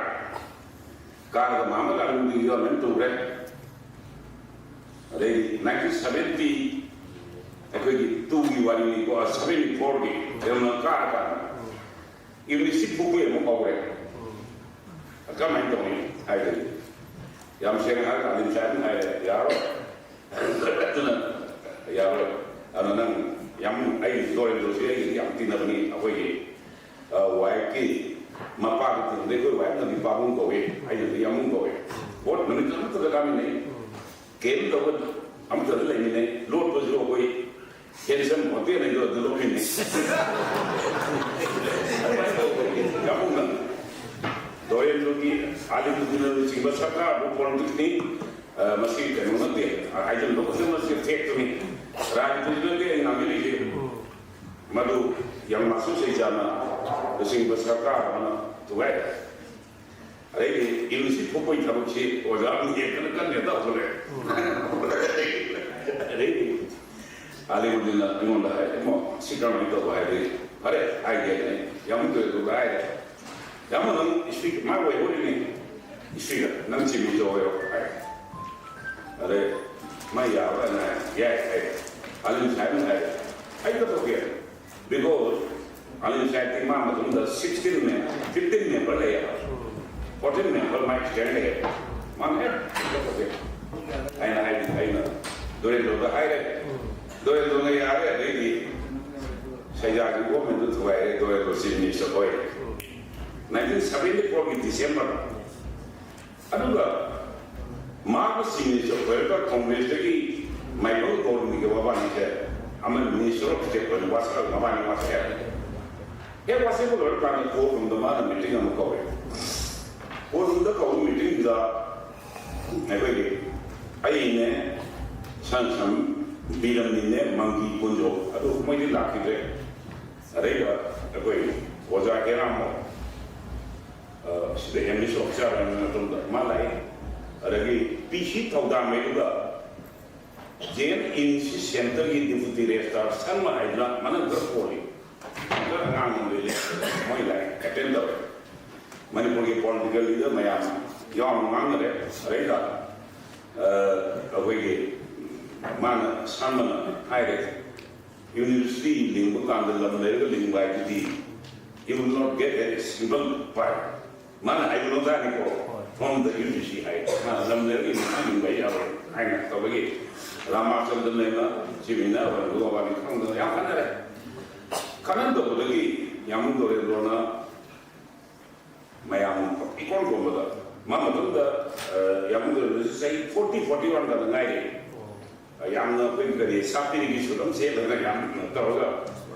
ꯀꯥꯔꯒ ꯃꯍꯥꯠꯃꯥ ꯒꯥꯟꯙꯤꯒꯤ ꯌꯣꯟ ꯑꯃ ꯇꯧꯔꯦ꯫ ꯑꯗꯩꯗꯤ ꯅꯥꯏꯟꯇꯤꯟ ꯁꯚꯦꯟꯇꯤ, ꯑꯩꯈꯣꯏꯒꯤ ꯇꯨꯒꯤ ꯋꯥꯔꯤꯅꯤꯀꯣ, ꯁꯚꯦꯟꯇꯤ ꯐꯣꯔꯒꯤ ꯀꯩꯅꯣ ꯀꯥꯔꯀꯥꯟꯗ ꯏꯪꯂꯤꯁꯁꯤ ꯐꯨꯕꯩ ꯑꯃꯨꯛ ꯍꯧꯔꯦ꯫ ꯀꯃꯥꯏꯅ ꯇꯧꯅꯤ ꯍꯥꯏꯔꯗꯤ, ꯌꯥꯝ ꯁꯦꯡꯅ ꯍꯥꯏꯔꯒ ꯑꯥꯂꯤꯝ ꯁꯥꯍꯦꯕꯅ ꯍꯥꯏꯔꯦ, "ꯌꯥꯔꯣꯏ, ꯑꯗꯨꯅ ꯌꯥꯔꯣꯏ꯫ ꯑꯗꯣ ꯅꯪ ꯌꯥꯝ, ꯑꯩ ꯗꯣꯔꯦꯟꯗ꯭ꯔꯣꯁꯤ ꯑꯩꯒꯤ ꯌꯥꯝ ꯇꯤꯟꯅꯕꯅꯤ, ꯑꯩꯈꯣꯏꯒꯤ ꯋꯥꯏꯐꯀꯤ ꯃꯄꯥꯒꯤ ꯇꯤꯝꯗ ꯑꯩꯈꯣꯏ ꯋꯥꯏꯐꯅꯗꯤ ꯄꯥꯕꯨꯡ ꯀꯧꯏ, ꯑꯩꯅꯗꯤ ꯌꯥꯝꯕꯨꯡ ꯀꯧꯏ꯫ ꯕꯣꯠ ꯅꯨꯃꯤꯠ ꯑꯃꯠꯇꯗ ꯀꯥꯃꯤꯟꯅꯩ, ꯀꯦꯝ ꯇꯧꯕ ꯑꯃꯠꯇꯗ ꯂꯩꯃꯤꯟꯅꯩ, ꯂꯣꯠꯄꯁꯨ ꯑꯩꯈꯣꯏ ꯍꯦꯟꯁꯝ ꯍꯣꯇꯦꯜ ꯍꯥꯏꯗꯣ ꯑꯗꯨ ꯂꯣꯠꯃꯤꯟꯅꯩ꯫ ꯑꯗꯨꯃꯥꯏꯅ ꯇꯧꯕꯒꯤ ꯌꯥꯝꯕꯨꯡꯅ ꯗꯣꯔꯦꯟꯗ꯭ꯔꯣꯒꯤ ꯑꯥꯂꯤꯝ ꯀꯨꯇꯨꯕꯅꯆꯤꯡꯕ ꯁꯔꯀꯥꯔꯕꯨ ꯄꯣꯂꯤꯇꯤꯛꯁꯅꯤ, ꯃꯁꯤ ꯀꯩꯅꯣ ꯅꯠꯇꯦ, ꯍꯥꯏꯖꯤꯟꯕ ꯈꯨꯗꯤꯡꯃꯛꯁꯦ ꯐꯦꯛꯇꯨꯅꯤ꯫ ꯔꯥꯖꯅꯤꯇꯤꯗꯤ ꯅꯠꯇꯦ ꯑꯩ ꯉꯥꯡꯕꯤꯔꯤꯁꯦ꯫ ꯃꯗꯨ ꯌꯥꯝ ꯃꯥꯁꯨ ꯁꯩꯖꯥꯅ ꯂꯨꯆꯤꯡꯕ ꯁꯔꯀꯥꯔ ꯑꯃꯅ ꯊꯨꯒꯥꯏꯔꯦ꯫ ꯑꯗꯩꯗꯤ ꯏꯪꯂꯤꯁꯀꯤ ꯊꯣꯛꯄꯒꯤ ꯊꯕꯛꯁꯤ ꯑꯣꯖꯥ ꯑꯃ ꯌꯦꯡꯗꯅ ꯀꯟꯅ ꯇꯧꯈ꯭ꯔꯦ꯫ ꯑꯗꯩꯗꯤ ꯑꯥꯂꯤꯃꯨꯗꯤꯟꯅ ꯑꯩꯉꯣꯟꯗ ꯍꯥꯏ, "ꯏꯃꯣ, ꯁꯤ ꯀꯔꯝꯍꯥꯏꯅ ꯇꯧꯕ?" ꯍꯥꯏꯗꯤ, "ꯐꯔꯦ, ꯍꯥꯏꯒꯦ ꯍꯥꯏꯅ ꯌꯥꯝ ꯇꯣꯏꯗꯨꯗ ꯍꯥꯏꯔꯦ꯫ ꯌꯥꯝ ꯅꯪ ꯏꯁꯄꯤꯛ ꯃꯥ ꯑꯣꯏꯍꯧꯔꯤꯅꯤ, ꯏꯁꯄꯤꯛ ꯅꯪ ꯆꯤꯃꯤ ꯇꯧꯔꯦ" ꯍꯥꯏ꯫ ꯑꯗꯩ ꯃꯥ ꯌꯥꯕ꯭ꯔꯥꯅ ꯍꯥꯏ, "ꯌꯥꯏ" ꯍꯥꯏ꯫ ꯑꯥꯂꯤꯝ ꯁꯥꯍꯦꯕꯅ ꯍꯥꯏ, "ꯑꯩ ꯀꯩꯗꯧꯒꯦ?" Because ꯑꯥꯂꯤꯝ ꯁꯥꯍꯦꯕꯇꯤ ꯃꯥ ꯃꯇꯨꯡꯗ ꯁꯤꯛꯁꯇꯤꯟ ꯃꯦꯝ, ꯐꯤꯐꯇꯤꯟ ꯃꯦꯝꯕꯔ ꯂꯩꯌꯦꯕ, ꯐꯣꯔꯇꯤꯟ ꯃꯦꯝꯕꯔ ꯃꯥꯏ ꯁ꯭ꯇꯦꯟ ꯂꯩꯌꯦꯕ꯫ ꯃꯥꯅ ꯍꯦꯛ ꯀꯩꯗꯧꯒꯦ ꯍꯥꯏꯅ ꯍꯥꯏꯗꯤ ꯑꯩꯅ ꯗꯣꯔꯦꯟꯗ꯭ꯔꯣꯗ ꯍꯥꯏꯔꯦ꯫ ꯗꯣꯔꯦꯟꯗ꯭ꯔꯣꯅ ꯌꯥꯔꯦ꯫ ꯑꯗꯩꯗꯤ ꯁꯩꯖꯥꯒꯤ ꯒꯣꯔꯃꯦꯟꯗꯨ ꯊꯨꯒꯥꯏꯔꯦ, ꯗꯣꯔꯦꯟꯗ꯭ꯔꯣ ꯆꯤꯐ ꯃꯤꯅꯤꯁꯇꯔ ꯑꯣꯏꯔꯦ꯫ ꯅꯥꯏꯟꯇꯤꯟ ꯁꯚꯦꯟꯇꯤ ꯐꯣꯔꯒꯤ ꯗꯤꯁꯦꯝꯕꯔ꯫ ꯑꯗꯨꯒ ꯃꯍꯥꯛꯅ ꯆꯤꯐ ꯃꯤꯅꯤꯁꯇꯔ ꯑꯣꯏꯔꯒ ꯀꯣꯡꯒ꯭ꯔꯦꯁꯇꯒꯤ ꯃꯥꯏꯀꯦꯜ ꯒꯣꯔꯃꯤꯒ ꯃꯕꯥꯅꯤꯁꯦ ꯑꯃꯅ ꯃꯤꯅꯤꯁꯇꯔ ꯑꯣꯐ ꯁ꯭ꯇꯦꯠ ꯑꯣꯏꯅ ꯋꯥꯁꯛꯑꯒ ꯃꯕꯥꯅꯤ ꯋꯥꯁꯛꯑꯦ꯫ ꯍꯦꯛ ꯋꯥꯁꯛꯄ ꯂꯣꯏꯔꯀꯥꯟꯗ ꯀꯣꯔꯠ ꯔꯨꯝꯗ ꯃꯥꯅ ꯃꯤꯇꯤꯡ ꯑꯃ ꯀꯧꯋꯦ꯫ ꯀꯣꯔꯠ ꯔꯨꯝꯗ ꯀꯧꯕ ꯃꯤꯇꯤꯡꯗꯨꯗ ꯑꯩꯈꯣꯏꯒꯤ ꯑꯩꯅꯦ, ꯁꯟ ꯁꯟ ꯕꯤꯔꯝꯅꯤꯅꯦ, ꯃꯪꯒꯤ ꯀꯨꯟꯖꯣ, ꯑꯗꯨ ꯃꯣꯏꯗꯤ ꯂꯥꯛꯈꯤꯗ꯭ꯔꯦ꯫ ꯑꯗꯩꯗ ꯑꯩꯈꯣꯏ ꯑꯣꯖꯥ ꯍꯦꯔꯥꯃꯣ, ꯑ, ꯁꯤꯗ ꯑꯦꯝ ꯑꯦꯁ ꯑꯣꯐꯤꯁꯥꯔ ꯑꯣꯏꯅ ꯃꯇꯝꯗ ꯃꯥ ꯂꯥꯛꯏ꯫ ꯑꯗꯒꯤ ꯄꯤ ꯁꯤ ꯊꯧꯗꯥꯝ ꯍꯥꯏꯗꯨꯒ ꯖꯦ ꯑꯦꯟ ꯏꯟꯁꯤ ꯁꯦꯟꯇꯔꯒꯤ ꯗꯤꯄꯨꯇꯤ ꯔꯦꯖꯤꯁꯇ꯭ꯔꯥꯔ ꯁꯟꯃ ꯍꯥꯏꯗꯨꯅ ꯃꯅꯪ ꯈꯔ ꯄꯣꯜꯂꯤ꯫ ꯈꯔ ꯑꯉꯥꯡ ꯑꯃ ꯂꯩ, ꯃꯣꯏ ꯂꯥꯛꯑꯦ, ꯑꯦꯇꯦꯟ ꯇꯧꯔꯦ꯫ ꯃꯅꯤꯄꯨꯔꯒꯤ ꯄꯣꯂꯤꯇꯤꯀꯦꯜ ꯂꯤꯗꯔ ꯃꯌꯥꯝ ꯌꯥꯎꯅ ꯉꯥꯡꯅꯔꯦ꯫ ꯑꯗꯩꯗ, ꯑ, ꯑꯩꯈꯣꯏꯒꯤ ꯃꯥꯅ, ꯁꯟꯃꯅ ꯍꯥꯏꯔꯦ, "ꯌꯨꯅꯤꯚꯔꯁꯤꯇꯤ ꯂꯤꯡꯕ ꯀꯥꯟꯗ ꯂꯝ ꯂꯩꯔꯒ ꯂꯤꯡꯕ ꯍꯥꯏꯗꯨꯗꯤ, you will not get a single pie." ꯃꯥꯅ ꯍꯥꯏꯕ ꯂꯣꯟꯗꯥꯅꯤꯀꯣ, "From the U G C" ꯍꯥꯏ꯫ ꯃꯥꯅ ꯂꯝ ꯂꯩꯔꯒ ꯌꯨꯅꯤꯚꯔꯁꯤꯇꯤ ꯂꯤꯡꯕ ꯌꯥꯔꯣꯏ ꯍꯥꯏꯅ ꯇꯧꯕꯒꯤ ꯔꯥꯃꯥꯆꯟꯗ꯭ꯔꯟꯅ ꯁꯤꯃꯤꯅ ꯑꯣꯏꯔꯝꯕ ꯋꯥꯅꯤ ꯈꯪꯗꯅ ꯌꯥꯝ ꯈꯟꯅꯔꯦ꯫ ꯈꯟꯅꯗꯧꯕꯗꯒꯤ ꯌꯥꯝꯕꯨꯡ ꯗꯣꯔꯦꯟꯗ꯭ꯔꯣꯅ ꯃꯌꯥꯝ ꯏꯀꯣꯟ ꯀꯣꯟꯕꯗ, ꯃꯥ ꯃꯇꯨꯡꯗ, ꯑ, ꯌꯥꯝꯕꯨꯡ ꯗꯣꯔꯦꯟꯗ꯭ꯔꯣꯁꯤ ꯆꯍꯤ ꯐꯣꯔꯇꯤ, ꯐꯣꯔꯇꯤ ꯋꯥꯟ ꯈꯛꯇ ꯉꯥꯏꯔꯤ꯫ ꯌꯥꯝꯅ ꯑꯩꯈꯣꯏ ꯀꯔꯤ ꯁꯥꯞꯄꯤꯔꯤꯒꯤ ꯁꯨꯠ ꯑꯃ ꯁꯦꯠꯂꯒ ꯌꯥꯝꯅ ꯇꯧꯔꯒ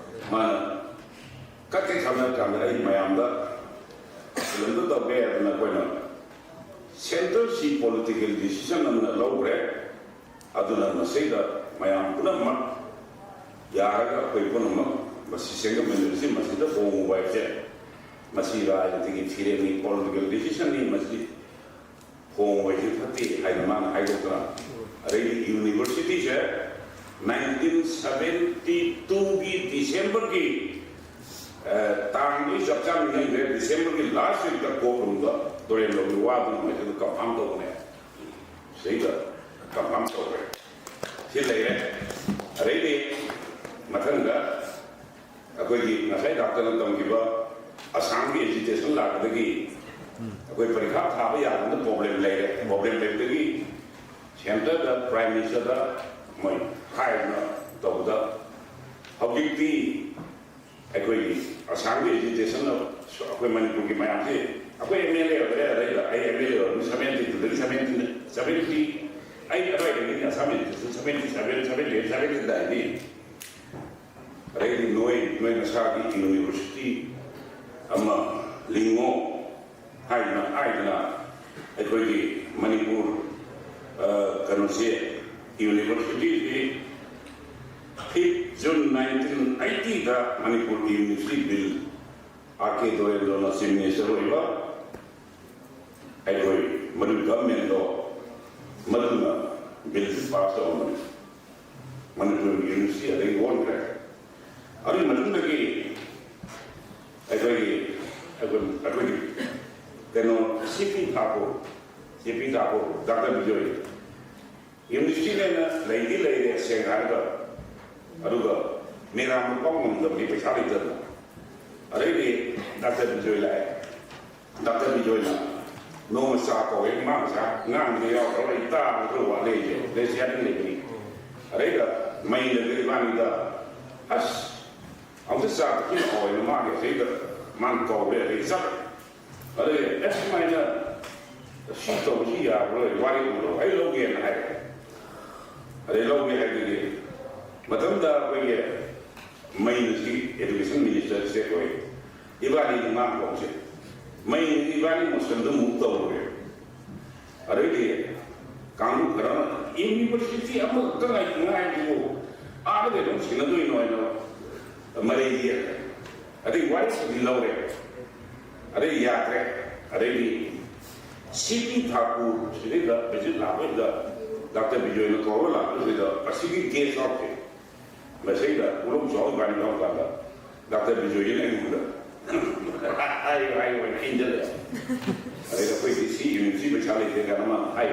ꯃꯥꯅ ꯀꯠꯀꯦ ꯈꯪꯅ ꯀꯥꯟꯗ ꯑꯩ ꯃꯌꯥꯝꯗ ꯐꯤꯂꯝꯗꯨ ꯇꯧꯒꯦ ꯍꯥꯏꯗꯅ ꯑꯩꯈꯣꯏꯅ ꯁꯦꯟꯇꯔꯁꯤ ꯄꯣꯂꯤꯇꯤꯀꯦꯜ ꯗꯤꯁꯤꯖꯟ ꯑꯃꯅ ꯂꯧꯈ꯭ꯔꯦ꯫ ꯑꯗꯨꯅ ꯃꯁꯤꯗ ꯃꯌꯥꯝ ꯄꯨꯝꯅꯃꯛ ꯌꯥꯔꯒ ꯑꯩꯈꯣꯏ ꯄꯨꯝꯅꯃꯛ ꯃꯁꯤ ꯁꯦꯝꯒꯠꯃꯤꯟꯅꯔꯁꯤ, ꯃꯁꯤꯗ ꯍꯣꯡꯉꯨꯕ ꯍꯥꯏꯕꯁꯦ ꯃꯁꯤ ꯔꯥꯖꯅꯤꯇꯤꯒꯤ ꯐꯤꯔꯦꯞꯅꯤ, ꯄꯣꯂꯤꯇꯤꯀꯦꯜ ꯗꯤꯁꯤꯖꯟꯅꯤ, ꯃꯁꯤ ꯍꯣꯡꯕꯁꯤ ꯐꯠꯇꯦ ꯍꯥꯏꯅ ꯃꯥꯅ ꯍꯥꯏꯗꯣꯛꯇꯅ, ꯑꯗꯩꯗꯤ ꯌꯨꯅꯤꯚꯔꯁꯤꯇꯤꯁꯦ ꯅꯥꯏꯟꯇꯤꯟ ꯁꯕꯦꯟꯇꯤ ꯇꯨꯒꯤ ꯗꯤꯁꯦꯝꯕꯔꯒꯤ, ꯑ, ꯇꯥꯡꯗꯤ ꯆꯞ ꯆꯥꯅ ꯅꯤꯡꯁꯤꯡꯗ꯭ꯔꯦ, ꯗꯤꯁꯦꯝꯕꯔꯒꯤ ꯂꯥꯁ ꯋꯤꯛꯇ ꯀꯣꯔꯠ ꯔꯨꯝꯗ ꯗꯣꯔꯦꯟꯗ꯭ꯔꯣꯒꯤ ꯋꯥꯗꯨ ꯅꯨꯡꯉꯥꯏꯇꯗ ꯀꯟꯐꯥꯝ ꯇꯧꯕꯅꯦ꯫ ꯁꯤꯗꯩꯗ ꯀꯟꯐꯥꯝ ꯇꯧꯈ꯭ꯔꯦ꯫ ꯁꯤ ꯂꯩꯔꯦ꯫ ꯑꯗꯩꯗꯤ ꯃꯊꯪꯗ ꯑꯩꯈꯣꯏꯒꯤ ꯉꯁꯥꯏ ꯗꯥꯛꯇꯔꯅ ꯇꯝꯈꯤꯕ ꯑꯁꯥꯝꯒꯤ ꯑꯦꯖꯤꯇꯦꯁꯟ ꯂꯥꯛꯄꯗꯒꯤ ꯑꯩꯈꯣꯏ ꯄꯔꯤꯈꯥ ꯊꯥꯕ ꯌꯥꯗꯕꯗ ꯄ꯭ꯔꯣꯕ꯭ꯂꯦꯝ ꯂꯩꯔꯦ꯫ ꯄ꯭ꯔꯣꯕ꯭ꯂꯦꯝ ꯂꯩꯕꯗꯒꯤ ꯁꯦꯟꯇꯔꯗ, ꯄ꯭ꯔꯥꯏꯝ ꯃꯤꯅꯤꯁꯇꯔꯗ ꯃꯣꯏ ꯍꯥꯏꯗꯅ ꯇꯧꯕꯗ ꯍꯧꯖꯤꯛꯇꯤ ꯑꯩꯈꯣꯏꯒꯤ ꯑꯁꯥꯝꯒꯤ ꯑꯦꯖꯤꯇꯦꯁꯟ ꯑꯩꯈꯣꯏ ꯃꯅꯤꯄꯨꯔꯒꯤ ꯃꯌꯥꯝꯁꯤ, ꯑꯩꯈꯣꯏ ꯑꯦꯝ ꯑꯦꯜ ꯑꯦ ꯑꯣꯏꯔꯦ, ꯑꯗꯩꯗ ꯑꯩ ꯑꯦꯝ ꯑꯦꯜ ꯑꯦ ꯑꯣꯏꯔꯕꯅꯤ, ꯁꯕꯦꯟꯇꯤ ꯇꯨꯗꯒꯤ ꯁꯕꯦꯟꯇꯤ, ꯁꯕꯦꯟꯇꯤ ꯑꯩꯠ ꯑꯗꯨꯋꯥꯏꯗꯒꯤꯅꯤ Assam agitation, seventy seven, seventy eight, seventy ꯅꯥꯏꯟꯗꯤ꯫ ꯑꯗꯩꯗꯤ ꯅꯣꯏ, ꯅꯣꯏ ꯅꯁꯥꯒꯤ ꯌꯨꯅꯤꯚꯔꯁꯤꯇꯤ ꯑꯃ ꯂꯤꯡꯉꯣ ꯍꯥꯏꯗꯅ, ꯍꯥꯏꯗꯅ ꯑꯩꯈꯣꯏꯒꯤ ꯃꯅꯤꯄꯨꯔ, ꯑ, ꯀꯩꯅꯣꯁꯦ, ꯌꯨꯅꯤꯚꯔꯁꯤꯇꯤꯁꯤ June nineteen eighty ꯗ ꯃꯅꯤꯄꯨꯔꯒꯤ ꯌꯨꯅꯤꯚꯔꯁꯤꯇꯤ ꯕꯤꯜ ꯑꯥꯔ ꯀꯦ ꯗꯣꯔꯦꯟꯗ꯭ꯔꯣꯅ ꯆꯤꯐ ꯃꯤꯅꯤꯁꯇꯔ ꯑꯣꯏꯕ ꯑꯩꯈꯣꯏ ꯃꯗꯨꯒꯤ ꯒꯚꯔꯟꯃꯦꯟꯗꯣ ꯃꯗꯨꯅ ꯕꯤꯜꯁꯤ ꯄꯥꯁ ꯇꯧꯔꯝꯕꯅꯤ꯫ ꯃꯅꯤꯄꯨꯔꯒꯤ ꯌꯨꯅꯤꯚꯔꯁꯤꯇꯤ ꯑꯗꯒꯤ ꯑꯣꯟꯈ꯭ꯔꯦ꯫ ꯑꯗꯨꯒꯤ ꯃꯇꯨꯡꯗꯒꯤ ꯑꯩꯈꯣꯏꯒꯤ ꯑꯩꯈꯣꯏ ꯑꯩꯈꯣꯏꯒꯤ ꯀꯩꯅꯣ ꯁꯤ ꯄꯤ ꯊꯥꯀꯨꯔ ꯁꯤ ꯄꯤ ꯊꯥꯀꯨꯔ ꯗꯥꯛꯇꯔ ꯕꯤꯖꯣꯏ ꯌꯨꯅꯤꯚꯔꯁꯤꯇꯤꯅꯦꯅ ꯂꯩꯗꯤ ꯂꯩꯔꯦ ꯁꯦꯡꯅ ꯍꯥꯏꯔꯒ꯫ ꯑꯗꯨꯒ ꯃꯦꯔꯥ ꯃꯄꯥꯎ ꯉꯝꯗꯕꯒꯤ ꯄꯩꯁꯥ ꯂꯩꯇꯗꯅ꯫ ꯑꯗꯩꯗꯤ ꯗꯥꯛꯇꯔ ꯕꯤꯖꯣꯏ ꯂꯥꯛꯑꯦ꯫ ꯗꯥꯛꯇꯔ ꯕꯤꯖꯣꯏꯅ ꯅꯣꯡꯃ ꯆꯥ ꯀꯧꯋꯦ꯫ ꯏꯃꯥ ꯃꯆꯥ ꯉꯥꯡꯕꯗ ꯌꯥꯎꯈ꯭ꯔꯕ ꯑꯩ ꯇꯥꯕꯗ ꯋꯥꯠꯂꯦ ꯑꯩꯁꯦ ꯂꯩꯁꯤꯌꯥꯗꯤ ꯂꯩꯕꯅꯤ꯫ ꯑꯗꯩꯗ ꯃꯩꯅꯗ ꯏꯕꯥꯅꯤꯗ ꯑꯁ ꯑꯃꯨꯛꯇ ꯆꯥ ꯊꯛꯃꯤꯟꯅ ꯍꯥꯎꯋꯦꯅ ꯃꯥꯒꯤ ꯑꯁꯤꯗ ꯃꯥꯅ ꯀꯧꯔꯦ ꯑꯗꯩ ꯆꯠꯂꯦ꯫ ꯑꯗꯩ ꯑꯁ ꯁꯨꯃꯥꯏꯅ ꯁꯤ ꯇꯧꯕꯁꯤ ꯌꯥꯔꯔꯣꯏ ꯋꯥꯔꯤ ꯑꯃ ꯂꯧ ꯑꯩ ꯂꯧꯒꯦꯅ ꯍꯥꯏꯔꯦ꯫ ꯑꯗꯩ ꯂꯧꯒꯦ ꯍꯥꯏꯗꯨꯗꯤ ꯃꯇꯝꯗ ꯑꯩꯈꯣꯏꯒꯤ ꯃꯩꯅꯁꯤ ꯑꯦꯖꯨꯀꯦꯁꯟ ꯃꯤꯅꯤꯁꯇꯔ ꯁꯦ ꯑꯣꯏ ꯏꯕꯥꯅꯤꯒꯤ ꯉꯥꯡꯐꯝꯁꯦ ꯃꯩꯅ ꯏꯕꯥꯅꯤ ꯃꯣꯁꯟꯗ ꯃꯨꯛ ꯇꯧꯔꯨꯔꯦ꯫ ꯑꯗꯩꯗꯤ ꯀꯥꯡꯂꯨꯞ ꯈꯔꯅ ꯌꯨꯅꯤꯚꯔꯁꯤꯇꯤ ꯑꯃꯈꯛꯇ ꯉꯥꯏ ꯉꯥꯏꯕꯕꯨ ꯑꯥꯗ ꯀꯩꯗꯧ ꯁꯤꯟꯅꯗꯣꯏꯅꯣ ꯍꯥꯏꯅ ꯃꯔꯩ ꯌꯦꯠꯂꯦ꯫ ꯑꯗꯩ ꯋꯥꯔꯤꯁꯤꯗꯤ ꯂꯧꯔꯦ꯫ ꯑꯗꯩ ꯌꯥꯗ꯭ꯔꯦ꯫ ꯑꯗꯩꯗꯤ ꯁꯤ ꯄꯤ ꯊꯥꯀꯨꯔ ꯁꯤꯗꯩꯗ ꯚꯤꯖꯤꯠ ꯂꯥꯛꯄꯁꯤꯗ ꯗꯥꯛꯇꯔ ꯕꯤꯖꯣꯏꯅ ꯀꯧꯔ ꯂꯥꯛꯄꯁꯤꯗ ꯑꯁꯤꯒꯤ ꯒꯦꯁ ꯍꯥꯎꯁꯁꯦ ꯃꯁꯤꯗ ꯎꯔꯧ ꯆꯥꯎ ꯏꯕꯥꯅꯤ ꯌꯥꯎꯔꯀꯥꯟꯗ ꯗꯥꯛꯇꯔ ꯕꯤꯖꯣꯏꯒꯤꯅ ꯑꯩꯉꯣꯟꯗ ꯍꯥꯏꯌꯨ ꯍꯥꯏꯌꯨ ꯍꯥꯏꯅ ꯏꯟꯖꯜꯂꯦ꯫ ꯑꯗꯩꯗ ꯑꯩꯈꯣꯏꯗꯤ ꯁꯤ ꯌꯨꯅꯤꯚꯔꯁꯤꯇꯤ ꯄꯩꯁꯥ ꯂꯩꯇꯦ ꯀꯥꯏꯅ ꯑꯃ ꯍꯥꯏ꯫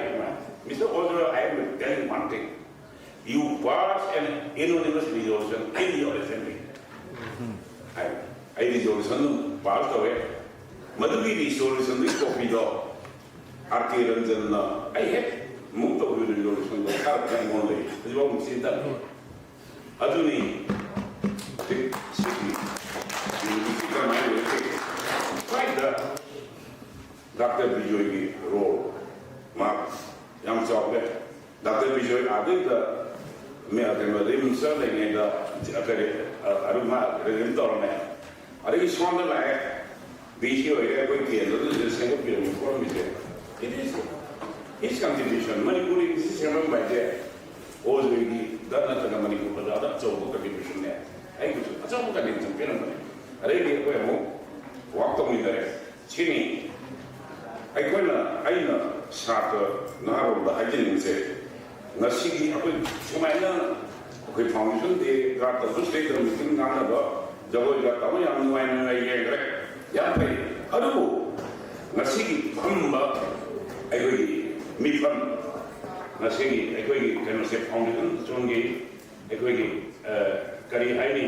Mister Ojora, I am telling one thing. You pass an unanimous resolution in your assembly. ꯍꯥꯏ꯫ ꯑꯩ ꯔꯤꯖꯣꯂꯨꯁꯟ ꯄꯥꯁ ꯇꯧꯋꯦ꯫ ꯃꯗꯨꯒꯤ ꯔꯤꯖꯣꯂꯨꯁꯟꯗꯨꯒꯤ ꯀꯣꯄꯤꯗꯣ ꯑꯥꯔ ꯀꯦ ꯔꯟꯖꯟꯅ ꯑꯩ ꯍꯦꯛ ꯃꯨꯛ ꯇꯧꯈꯤꯕ ꯔꯤꯖꯣꯂꯨꯁꯟꯗꯣ ꯊꯥꯔꯛꯄ ꯑꯩꯉꯣꯟꯗ ꯂꯩ꯫ ꯍꯧꯖꯤꯛꯐꯥꯎ ꯃꯁꯤꯡ ꯇꯝꯃꯤ꯫ ꯑꯗꯨꯅꯤ ꯍꯧꯖꯤꯛ ꯁꯤꯒꯤ ꯌꯨꯅꯤꯚꯔꯁꯤꯇꯤ ꯀꯔꯝꯍꯥꯏꯅ ꯑꯣꯏꯔꯛꯀꯦ? ꯁ꯭ꯋꯥꯏꯗ ꯗꯥꯛꯇꯔ ꯕꯤꯖꯣꯏꯒꯤ ꯔꯣꯜ ꯃꯥ ꯌꯥꯝ ꯆꯥꯎꯈ꯭ꯔꯦ꯫ ꯗꯥꯛꯇꯔ ꯕꯤꯖꯣꯏ ꯑꯥꯗꯩꯗ ꯃꯦ-, ꯀꯩꯅꯣ, ꯔꯤꯝꯁꯇ ꯂꯩꯔꯤꯉꯩꯗ ꯀꯔꯤ, ꯑ, ꯑꯗꯨ ꯃꯥ ꯔꯤꯖꯥꯏꯟ ꯇꯧꯔꯝꯃꯦ꯫ ꯑꯗꯒꯤ ꯁꯣꯝꯗ ꯂꯥꯛꯑꯦ, ꯕꯤ ꯁꯤ ꯑꯣꯏꯔꯦ, ꯑꯩꯈꯣꯏ ꯀꯦꯟꯗ꯭ꯔꯗꯨꯗ ꯁꯦꯝꯒꯠꯄꯤꯔꯝꯃꯤ ꯈꯣꯠꯂꯝꯃꯤꯁꯦ꯫ It is his contribution. Manipuri ꯁꯤ ꯁꯦꯝꯂꯝꯕ ꯍꯥꯏꯁꯦ ꯑꯣꯖꯣꯏꯒꯤ ꯅꯠꯇ꯭ꯔꯒ ꯃꯅꯤꯄꯨꯔ ꯕꯖꯥꯔꯗ ꯑꯆꯧꯕ contributionꯅꯦ, ꯑꯩꯒꯤꯁꯨ ꯑꯆꯧꯕ contribution ꯄꯤꯔꯝꯕꯅꯤ꯫ ꯑꯗꯩꯗꯤ ꯑꯩꯈꯣꯏ ꯑꯃꯨꯛ work ꯇꯧꯃꯤꯟꯅꯔꯦ꯫ ꯁꯤꯅꯤ ꯑꯩꯈꯣꯏꯅ, ꯑꯩꯅ ꯁꯥꯇ꯭ꯔ ꯅꯍꯥꯔꯣꯜꯗ ꯍꯥꯏꯖꯅꯤꯡꯕꯁꯦ, ꯉꯁꯤꯒꯤ ꯑꯩꯈꯣꯏ ꯁꯨꯃꯥꯏꯅ ꯑꯩꯈꯣꯏ foundation day ꯒ ꯇꯧꯕꯁꯤꯗꯩꯗ meeting ꯉꯥꯡꯅꯕ, ꯖꯒꯣꯏꯒ ꯇꯧꯕ ꯌꯥꯝ ꯅꯨꯡꯉꯥꯏ ꯅꯨꯡꯉꯥꯏ ꯌꯦꯡꯈ꯭ꯔꯦ, ꯌꯥꯝ ꯐꯩ꯫ ꯑꯗꯨꯕꯨ ꯉꯁꯤꯒꯤ ꯐꯝꯕ ꯑꯩꯈꯣꯏꯒꯤ ꯃꯤꯐꯝ, ꯉꯁꯤꯒꯤ ꯑꯩꯈꯣꯏꯒꯤ ꯀꯩꯅꯣꯁꯦ, foundation stoneꯒꯤ ꯑꯩꯈꯣꯏꯒꯤ, ꯑ, ꯀꯔꯤ ꯍꯥꯏꯅꯤ,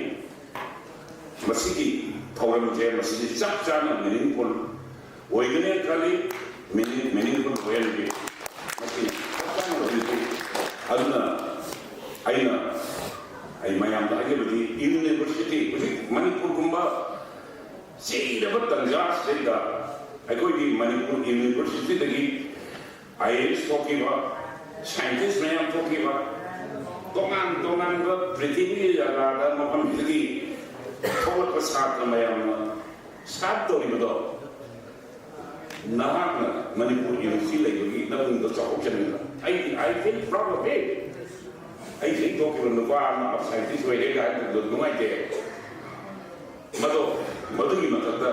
ꯃꯁꯤꯒꯤ ꯊꯧꯔꯝꯁꯦ, ꯃꯁꯤꯗꯤ ꯆꯞ ꯆꯥꯅ meaningful ꯑꯣꯏꯒꯅꯤ ꯈꯜꯂꯤ꯫ Meaning, meaningful ꯑꯣꯏꯍꯟꯒꯦ꯫ ꯃꯁꯤ ꯆꯞ ꯆꯥꯅ ꯑꯣꯏꯍꯟꯒꯦ꯫ ꯑꯗꯨꯅ ꯑꯩꯅ, ꯑꯩ ꯃꯌꯥꯝꯗ ꯍꯥꯏꯖꯕꯗꯤ, university, ꯍꯧꯖꯤꯛ ꯃꯅꯤꯄꯨꯔꯒꯨꯝꯕ ꯆꯤꯔꯕ ꯇꯟꯖꯥꯁꯤꯗꯩꯗ ꯑꯩꯈꯣꯏꯒꯤ ꯃꯅꯤꯄꯨꯔ universityꯗꯒꯤ IAS ꯊꯣꯛꯈꯤꯕ, scientist ꯃꯌꯥꯝ ꯊꯣꯛꯈꯤꯕ, ꯇꯣꯉꯥꯟ ꯇꯣꯉꯥꯟꯕ ꯄ꯭ꯔꯤꯊꯤꯕꯤꯒꯤ ꯖꯒꯥꯗ, ꯃꯐꯝꯁꯤꯗꯒꯤ ꯊꯣꯛꯂꯛꯄ ꯁꯥꯇ꯭ꯔ ꯃꯌꯥꯝꯅ ꯁꯥꯞ ꯇꯧꯔꯤꯕꯗꯣ, ꯅꯍꯥꯛꯅ ꯃꯅꯤꯄꯨꯔ university ꯂꯩꯕꯒꯤ ꯅꯕꯨꯡꯗꯣ ꯆꯥꯎꯊꯣꯛꯆꯅꯤꯡꯕ꯫ ꯑꯩ, I feel proud of it꯫ ꯑꯩ ꯍꯧꯖꯤꯛ ꯊꯣꯛꯈꯤꯕ ꯅꯨꯄꯥ ꯑꯃ scientist ꯑꯣꯏꯔꯦ ꯍꯥꯏꯕꯗꯨ ꯅꯨꯡꯉꯥꯏꯇꯦ꯫ ꯃꯗꯣ, ꯃꯗꯨꯒꯤ ꯃꯊꯛꯇ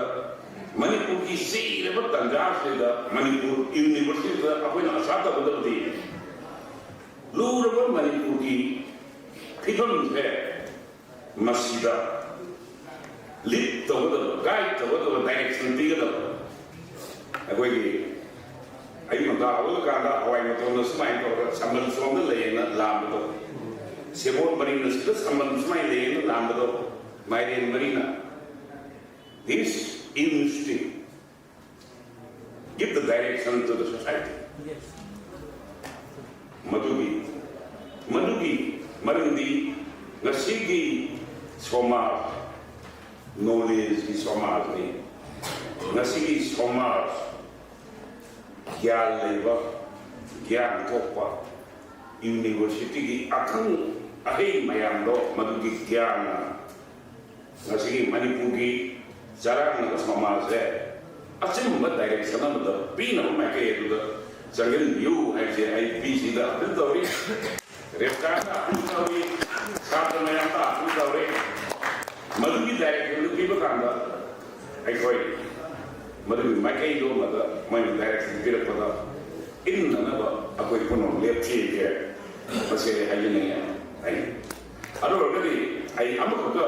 ꯃꯅꯤꯄꯨꯔꯒꯤ ꯆꯤꯔꯕ ꯇꯟꯖꯥꯁꯤꯗ ꯃꯅꯤꯄꯨꯔ universityꯗ ꯑꯩꯈꯣꯏꯅ ꯑꯁꯥ ꯇꯧꯒꯗꯕꯗꯤ, ꯂꯨꯔꯕ ꯃꯅꯤꯄꯨꯔꯒꯤ ꯐꯤꯕꯝꯁꯦ, ꯃꯁꯤꯗ lead ꯇꯧꯒꯗꯕ, guide ꯇꯧꯒꯗꯕ, direction ꯄꯤꯒꯗꯕ꯫ ꯑꯩꯈꯣꯏꯒꯤ, ꯑꯌꯨꯛ ꯉꯟꯇꯥ ꯍꯧꯒꯠꯂꯀꯥꯟꯗ ꯍꯋꯥꯏ ꯃꯇꯣꯟꯗ ꯁꯨꯃꯥꯏꯅ ꯇꯧꯔꯒ ꯁꯝꯕꯜ ꯁꯣꯝꯗ ꯂꯩꯌꯦꯅ ꯂꯥꯝꯕꯗꯣ, ꯁꯦꯕꯣꯠ ꯃꯔꯤꯅ ꯁꯤꯗ ꯁꯝꯕꯜ ꯁꯨꯃꯥꯏꯅ ꯂꯩꯌꯦꯅ ꯂꯥꯝꯕꯗꯣ, ꯃꯥꯏꯔꯦꯟ ꯃꯔꯤꯅ, this university give the direction to the society꯫ ꯃꯗꯨꯒꯤ, ꯃꯗꯨꯒꯤ ꯃꯔꯝꯗꯤ ꯉꯁꯤꯒꯤ ꯁꯃꯥꯖ, knowledgeꯀꯤ ꯁꯃꯥꯖꯅꯤ꯫ ꯉꯁꯤꯒꯤ ꯁꯃꯥꯖ, ꯒ꯭ꯌꯥꯟ ꯂꯩꯕ, ꯒ꯭ꯌꯥꯟ ꯊꯣꯛꯄ, universityꯒꯤ ꯑꯈꯪ ꯑꯍꯩ ꯃꯌꯥꯝꯗꯣ, ꯃꯗꯨꯒꯤ ꯒ꯭ꯌꯥꯟꯅ ꯉꯁꯤꯒꯤ ꯃꯅꯤꯄꯨꯔꯒꯤ ꯆꯔꯥꯡꯅꯕ ꯁꯃꯥꯖꯁꯦ ꯑꯆꯨꯝꯕ direction ꯑꯃꯗ ꯄꯤꯅꯕ ꯃꯥꯏꯀꯩ ꯑꯗꯨꯗ ꯆꯪꯁꯤꯟꯕꯤꯌꯨ ꯍꯥꯏꯕꯁꯦ ꯑꯩ ꯄꯤꯁꯤꯗ ꯑꯥꯄꯤꯜ ꯇꯧꯔꯤ꯫ ꯔꯦꯞꯀꯥꯟꯗ ꯑꯄꯨ ꯇꯧꯏ, ꯁꯥꯇ꯭ꯔ ꯃꯌꯥꯝꯗ ꯑꯄꯨ ꯇꯧꯔꯦ꯫ ꯃꯗꯨꯒꯤ ꯗꯥꯏꯔꯦꯛꯁꯟꯗꯨ ꯄꯤꯕ ꯀꯥꯟꯗ ꯑꯩꯈꯣꯏ ꯃꯗꯨꯒꯤ ꯃꯥꯏꯀꯩꯗꯣ ꯑꯃꯗ ꯃꯣꯏꯅ ꯗꯥꯏꯔꯦꯛꯁꯟ ꯄꯤꯔꯛꯄꯗ ꯏꯟꯅꯅꯕ ꯑꯩꯈꯣꯏ ꯄꯨꯝꯅꯃꯛ ꯂꯦꯞꯈꯤꯒꯦ꯫ ꯃꯁꯤ ꯑꯩ ꯍꯥꯏꯖꯅꯤꯡꯉꯦ꯫ ꯑꯩ ꯑꯗꯨ ꯑꯣꯏꯔꯒꯗꯤ ꯑꯩ ꯑꯃꯈꯛꯇ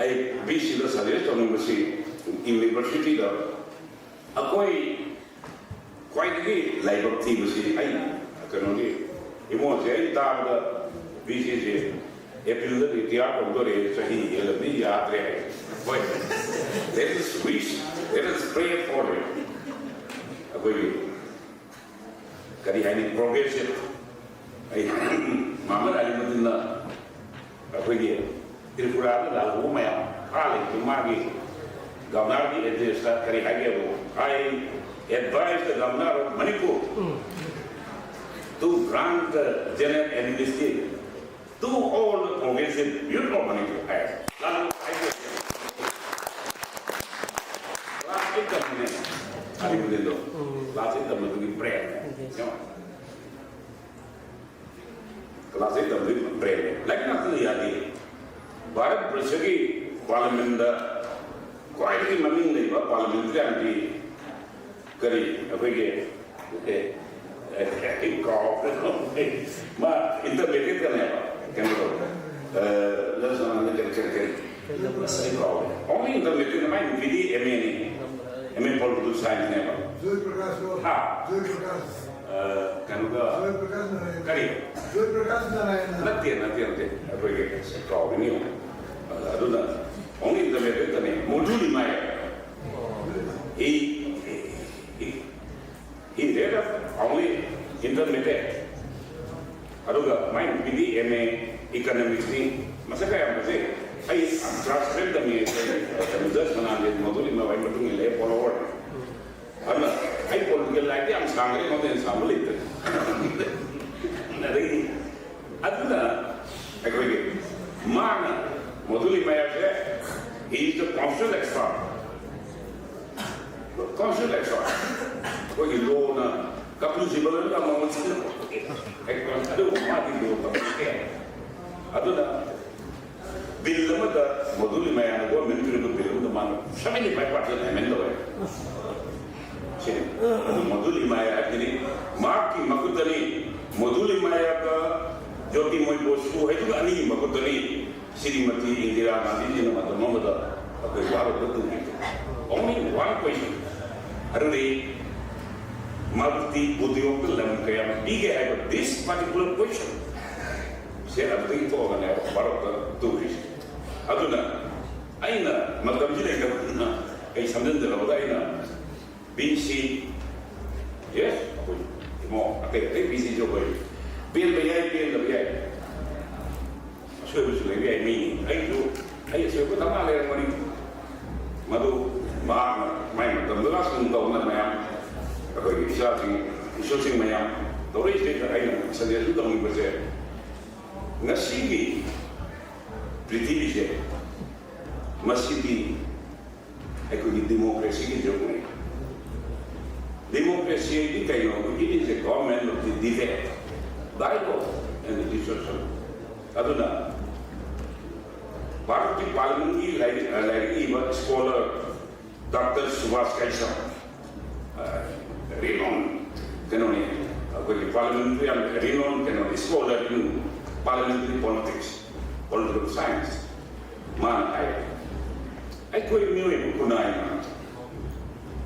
ꯑꯩ ꯕꯤ ꯁꯤꯗ ꯁꯖꯦꯁ ꯇꯧꯅꯤꯡꯕꯁꯤ ꯌꯨꯅꯤꯚꯔꯁꯤꯇꯤꯗ ꯑꯩꯈꯣꯏ ꯈ꯭ꯋꯥꯏꯗꯒꯤ ꯂꯥꯏꯕꯛ ꯊꯤꯕꯁꯤ ꯑꯩ ꯀꯩꯅꯣꯒꯤ ꯏꯃꯣꯟꯁꯦ ꯑꯩ ꯇꯥꯕꯗ ꯕꯤ ꯁꯤꯁꯦ ꯑꯦꯄ꯭ꯔꯤꯜꯗ ꯔꯤꯇꯤꯌꯥꯔ ꯇꯧꯗꯣꯔꯦ, ꯆꯍꯤ ꯍꯦꯜꯂꯕꯗꯤ ꯌꯥꯗ꯭ꯔꯦ ꯍꯥꯏ꯫ ꯍꯣꯏ, let us wish, let us pray for him꯫ ꯑꯩꯈꯣꯏꯒꯤ ꯀꯔꯤ ꯍꯥꯏꯅꯤ, ꯄ꯭ꯔꯣꯒ꯭ꯔꯦꯁꯤꯞ꯫ ꯑꯩ ꯃꯥꯃꯠ ꯑꯂꯤꯃꯨꯗꯤꯟꯅ ꯑꯩꯈꯣꯏꯒꯤ ꯇ꯭ꯔꯤꯄꯨꯔꯥꯗ ꯂꯥꯛꯍꯧꯕ ꯃꯌꯥꯝ ꯐꯥ ꯂꯩꯕꯗꯨ ꯃꯥꯒꯤ ꯒꯚꯔꯅꯔꯒꯤ ꯑꯦꯗ꯭ꯔꯦꯁꯇ ꯀꯔꯤ ꯍꯥꯏꯒꯦꯕꯨ, "I advise the governor of Manipur to grant the general amnesty to all the progressive youth of Manipur" ꯍꯥꯏ꯫ ꯂꯥꯜꯂꯨ ꯍꯥꯏꯗꯦ꯫ ꯀ꯭ꯂꯥꯁ ꯑꯩꯠ ꯇꯝꯕꯅꯦ ꯑꯂꯤꯃꯨꯗꯤꯟꯗꯣ꯫ ꯀ꯭ꯂꯥꯁ ꯑꯩꯠ ꯇꯝꯕꯗꯨꯒꯤ ꯕ꯭ꯔꯦꯟꯅꯦ꯫ ꯀ꯭ꯂꯥꯁ ꯑꯩꯠ ꯇꯝꯕꯗꯨꯒꯤ ꯕ꯭ꯔꯦꯟꯅꯦ꯫ ꯂꯥꯏꯔꯤꯛ ꯉꯥꯛꯇꯅ ꯌꯥꯗꯦ꯫ ꯚꯥꯔꯠ ꯕꯔꯁꯒꯤ ꯄꯥꯔꯂꯤꯌꯥꯃꯦꯟꯗ ꯈ꯭ꯋꯥꯏꯗꯒꯤ ꯃꯃꯤꯡ ꯂꯩꯕ ꯄꯥꯔꯂꯤꯌꯥꯃꯦꯟꯇꯔꯤꯌꯥꯟꯗꯤ ꯀꯔꯤ ꯑꯩꯈꯣꯏꯒꯤ, ꯑꯦ, ꯑꯦ, ꯑꯩ ꯀꯥꯎꯈ꯭ꯔꯦ꯫ ꯃꯥ ꯏꯟꯇꯔꯃꯦꯗꯤꯌꯦꯠꯇꯅꯦꯕ ꯀꯩꯅꯣ ꯇꯧꯕ꯫ ꯑ, ꯀꯔꯤ, ꯀꯔꯤ, ꯀꯔꯤ? ꯑꯁ, ꯑꯩ ꯀꯥꯎꯔꯦ꯫ ꯑꯣꯡꯂꯤ ꯏꯟꯇꯔꯃꯦꯗꯤꯌꯦꯠ, ꯃꯥꯏ ꯅꯨꯄꯤꯗꯤ ꯑꯦꯝ ꯑꯦꯅꯤ꯫ ꯑꯦꯝ ꯑꯦ ꯄꯣꯂꯤꯇꯤꯀꯦꯜ ꯁꯥꯏꯟꯁꯅꯦꯕ꯫ ꯖꯣꯏ ꯄ꯭ꯔꯀꯥꯁ ꯔꯣ? ꯍꯥ? ꯖꯣꯏ ꯄ꯭ꯔꯀꯥꯁ꯫ ꯑ, ꯀꯩꯅꯣꯒ ꯖꯣꯏ ꯄ꯭ꯔꯀꯥꯁ ꯅꯥꯔꯥꯌꯟ꯫ ꯀꯔꯤ? ꯖꯣꯏ ꯄ꯭ꯔꯀꯥꯁ ꯅꯥꯔꯥꯌꯟ꯫ ꯅꯠꯇꯦ, ꯅꯠꯇꯦ, ꯅꯠꯇꯦ꯫ ꯑꯩꯈꯣꯏꯒꯤ ꯀꯥꯎꯔꯤꯅꯤ꯫ ꯑ, ꯑꯗꯨꯅ ꯑꯣꯡꯂꯤ ꯏꯟꯇꯔꯃꯦꯗꯤꯌꯦꯠꯇꯅꯦ꯫ ꯃꯣꯗꯨꯂꯤ ꯃꯥꯏ꯫ ꯍꯤ, ꯍꯤ, ꯍꯤ, ꯍꯤ ꯔꯦꯠ ꯑꯣꯡꯂꯤ ꯏꯟꯇꯔꯃꯦꯗꯤꯌꯦꯠ꯫ ꯑꯗꯨꯒ ꯃꯥꯏ ꯅꯨꯄꯤꯗꯤ ꯑꯦꯝ ꯑꯦ ꯏꯀꯅꯣꯃꯤꯛꯁꯅꯤ꯫ ꯃꯁꯛ ꯀꯌꯥꯝ ꯐꯖꯩ꯫ ꯑꯩ ꯀ꯭ꯂꯥꯁ ꯇꯨꯌꯦꯜꯞ ꯇꯝꯃꯤꯉꯩꯗ ꯖꯁ ꯃꯅꯥꯟꯗꯤ ꯃꯣꯗꯨꯂꯤ ꯃꯥꯏ ꯃꯇꯨꯡ ꯏꯜꯂꯦ, ꯐꯣꯂꯣꯋꯔꯅꯤ꯫ ꯑꯗꯨꯅ ꯑꯩ ꯄꯣꯂꯤꯇꯤꯀꯦꯜ ꯂꯥꯏꯐꯇꯤ ꯌꯥꯝ ꯁꯥꯡꯈ꯭ꯔꯦ, ꯑꯩꯉꯣꯟꯗ ꯍꯦꯟꯅ ꯁꯥꯡꯕ ꯂꯩꯇ꯭ꯔꯦ꯫ ꯑꯗꯒꯤ ꯑꯗꯨꯅ ꯑꯩꯈꯣꯏꯒꯤ ꯃꯥꯅ ꯃꯣꯗꯨꯂꯤ ꯃꯌꯥꯁꯦ, he is the constitutional expert꯫ Council expert. ꯑꯩꯈꯣꯏꯒꯤ ꯂꯣꯅ ꯀꯄꯤꯜ ꯁꯤꯕꯜꯅ ꯑꯃꯃꯝ ꯑꯗꯨꯕꯨ ꯃꯥꯗꯤ ꯂꯣ ꯇꯧꯔꯛꯇꯦ꯫ ꯑꯗꯨꯅ ꯕꯤꯜ ꯑꯃꯗ ꯃꯣꯗꯨ ꯂꯤꯃꯥꯌꯥꯅ ꯒꯣꯔꯃꯦꯟ ꯄꯤꯔꯛꯄ ꯕꯤꯜ ꯑꯃꯗ ꯃꯥꯅ seventy five percent amend ꯇꯧꯋꯦ꯫ ꯁꯤꯅꯤ꯫ ꯑꯗꯨ ꯃꯣꯗꯨ ꯂꯤꯃꯥꯌꯥ ꯍꯥꯏꯕꯗꯤ ꯃꯥꯔꯛꯀꯤ ꯃꯈꯨꯠꯇꯅꯤ꯫ ꯃꯣꯗꯨ ꯂꯤꯃꯥꯌꯥꯒ ꯖꯣꯇꯤꯃꯣꯏ ꯕꯣꯁꯨ ꯍꯥꯏꯗꯨꯅ ꯑꯅꯤꯒꯤ ꯃꯈꯨꯠꯇꯅꯤ꯫ ꯁ꯭ꯔꯤꯃꯇꯤ ꯏꯟꯗꯤꯔꯥ ꯒꯥꯟꯙꯤꯖꯤꯅ ꯃꯇꯝ ꯑꯃꯗ ꯑꯩꯈꯣꯏ ꯚꯥꯔꯠꯇ ꯇꯨꯈꯤꯕꯗꯣ꯫ Only one question꯫ ꯑꯗꯨꯗꯤ ꯃꯔꯨꯞꯇꯤ ꯎꯗ꯭ꯌꯣꯒꯇ ꯂꯝ ꯀꯌꯥꯝ ꯄꯤꯒꯦ ꯍꯥꯏꯕ this particular question ꯁꯦ ꯑꯗꯨꯗꯒꯤ ꯊꯣꯛꯑꯒꯅꯦ ꯚꯥꯔꯠꯇ ꯇꯨꯈ꯭ꯔꯤꯁꯦ꯫ ꯑꯗꯨꯅ ꯑꯩꯅ ꯃꯇꯝꯁꯤ ꯂꯩꯇꯕꯅꯤꯅ ꯑꯩ ꯁꯝꯖꯤꯟꯖꯔꯕꯗ ꯑꯩꯅ ꯕꯤ ꯁꯤ, ꯌꯦꯁ, ꯑꯩꯈꯣꯏ ꯏꯃꯣ ꯑꯇꯩ ꯑꯇꯩ ꯕꯤ ꯁꯤꯁꯨ ꯑꯩꯈꯣꯏ ꯄꯦꯟꯕ ꯌꯥꯏ, ꯄꯦꯟꯗꯕ ꯌꯥꯏ꯫ ꯑꯁꯣꯏꯕꯁꯨ ꯂꯩꯕ ꯌꯥꯏ, ꯃꯤꯅꯤ꯫ ꯑꯩꯁꯨ, ꯑꯩ ꯑꯁꯣꯏꯕ ꯗꯃꯥ ꯂꯩꯔꯝꯒꯅꯤ꯫ ꯃꯗꯨ ꯃꯍꯥꯛꯅ ꯃꯥꯏ ꯃꯇꯝꯗꯨꯗ ꯁꯨꯝ ꯇꯧꯗꯅ ꯃꯌꯥꯝ, ꯑꯩꯈꯣꯏꯒꯤ ꯏꯆꯥꯁꯤꯡ, ꯏꯁꯨꯁꯤꯡ ꯃꯌꯥꯝ ꯇꯧꯔꯛꯏꯁꯤꯗꯩꯗ ꯑꯩꯅ ꯁꯖꯦꯁꯟ ꯇꯧꯅꯤꯡꯕꯁꯦ, ꯉꯁꯤꯒꯤ ꯄ꯭ꯔꯤꯊꯤꯕꯤꯁꯦ, ꯃꯁꯤꯗꯤ ꯑꯩꯈꯣꯏꯒꯤ ꯗꯦꯃꯣꯀ꯭ꯔꯦꯁꯤꯒꯤ ꯖꯨꯒꯅꯤ꯫ ꯗꯦꯃꯣꯀ꯭ꯔꯦꯁꯤ ꯍꯥꯏꯗꯤ ꯀꯩꯅꯣ? It is a government of the debate, dialogue and discussion꯫ ꯑꯗꯨꯅ ꯚꯥꯔꯠꯀꯤ ꯄꯥꯔꯂꯤꯌꯥꯃꯦꯟꯒꯤ ꯂꯥꯏꯔꯤꯛ, ꯂꯥꯏꯔꯤꯛ ꯏꯕ ꯁ꯭ꯀꯣꯂꯔ ꯗꯥꯛꯇꯔ ꯁꯨꯕꯥꯁ ꯀꯩꯁꯥ, renowned ꯀꯩꯅꯣꯅꯤ, ꯑꯩꯈꯣꯏꯒꯤ ꯄꯥꯔꯂꯤꯌꯥꯃꯦꯟꯇꯔꯤ ꯌꯥꯝ renowned ꯀꯩꯅꯣ, scholar in parliamentary politics, political science꯫ ꯃꯥꯅ ꯍꯥꯏ, ꯑꯩꯈꯣꯏ ꯃꯤꯑꯣꯏꯕ ꯈꯨꯟꯅꯥꯏꯅ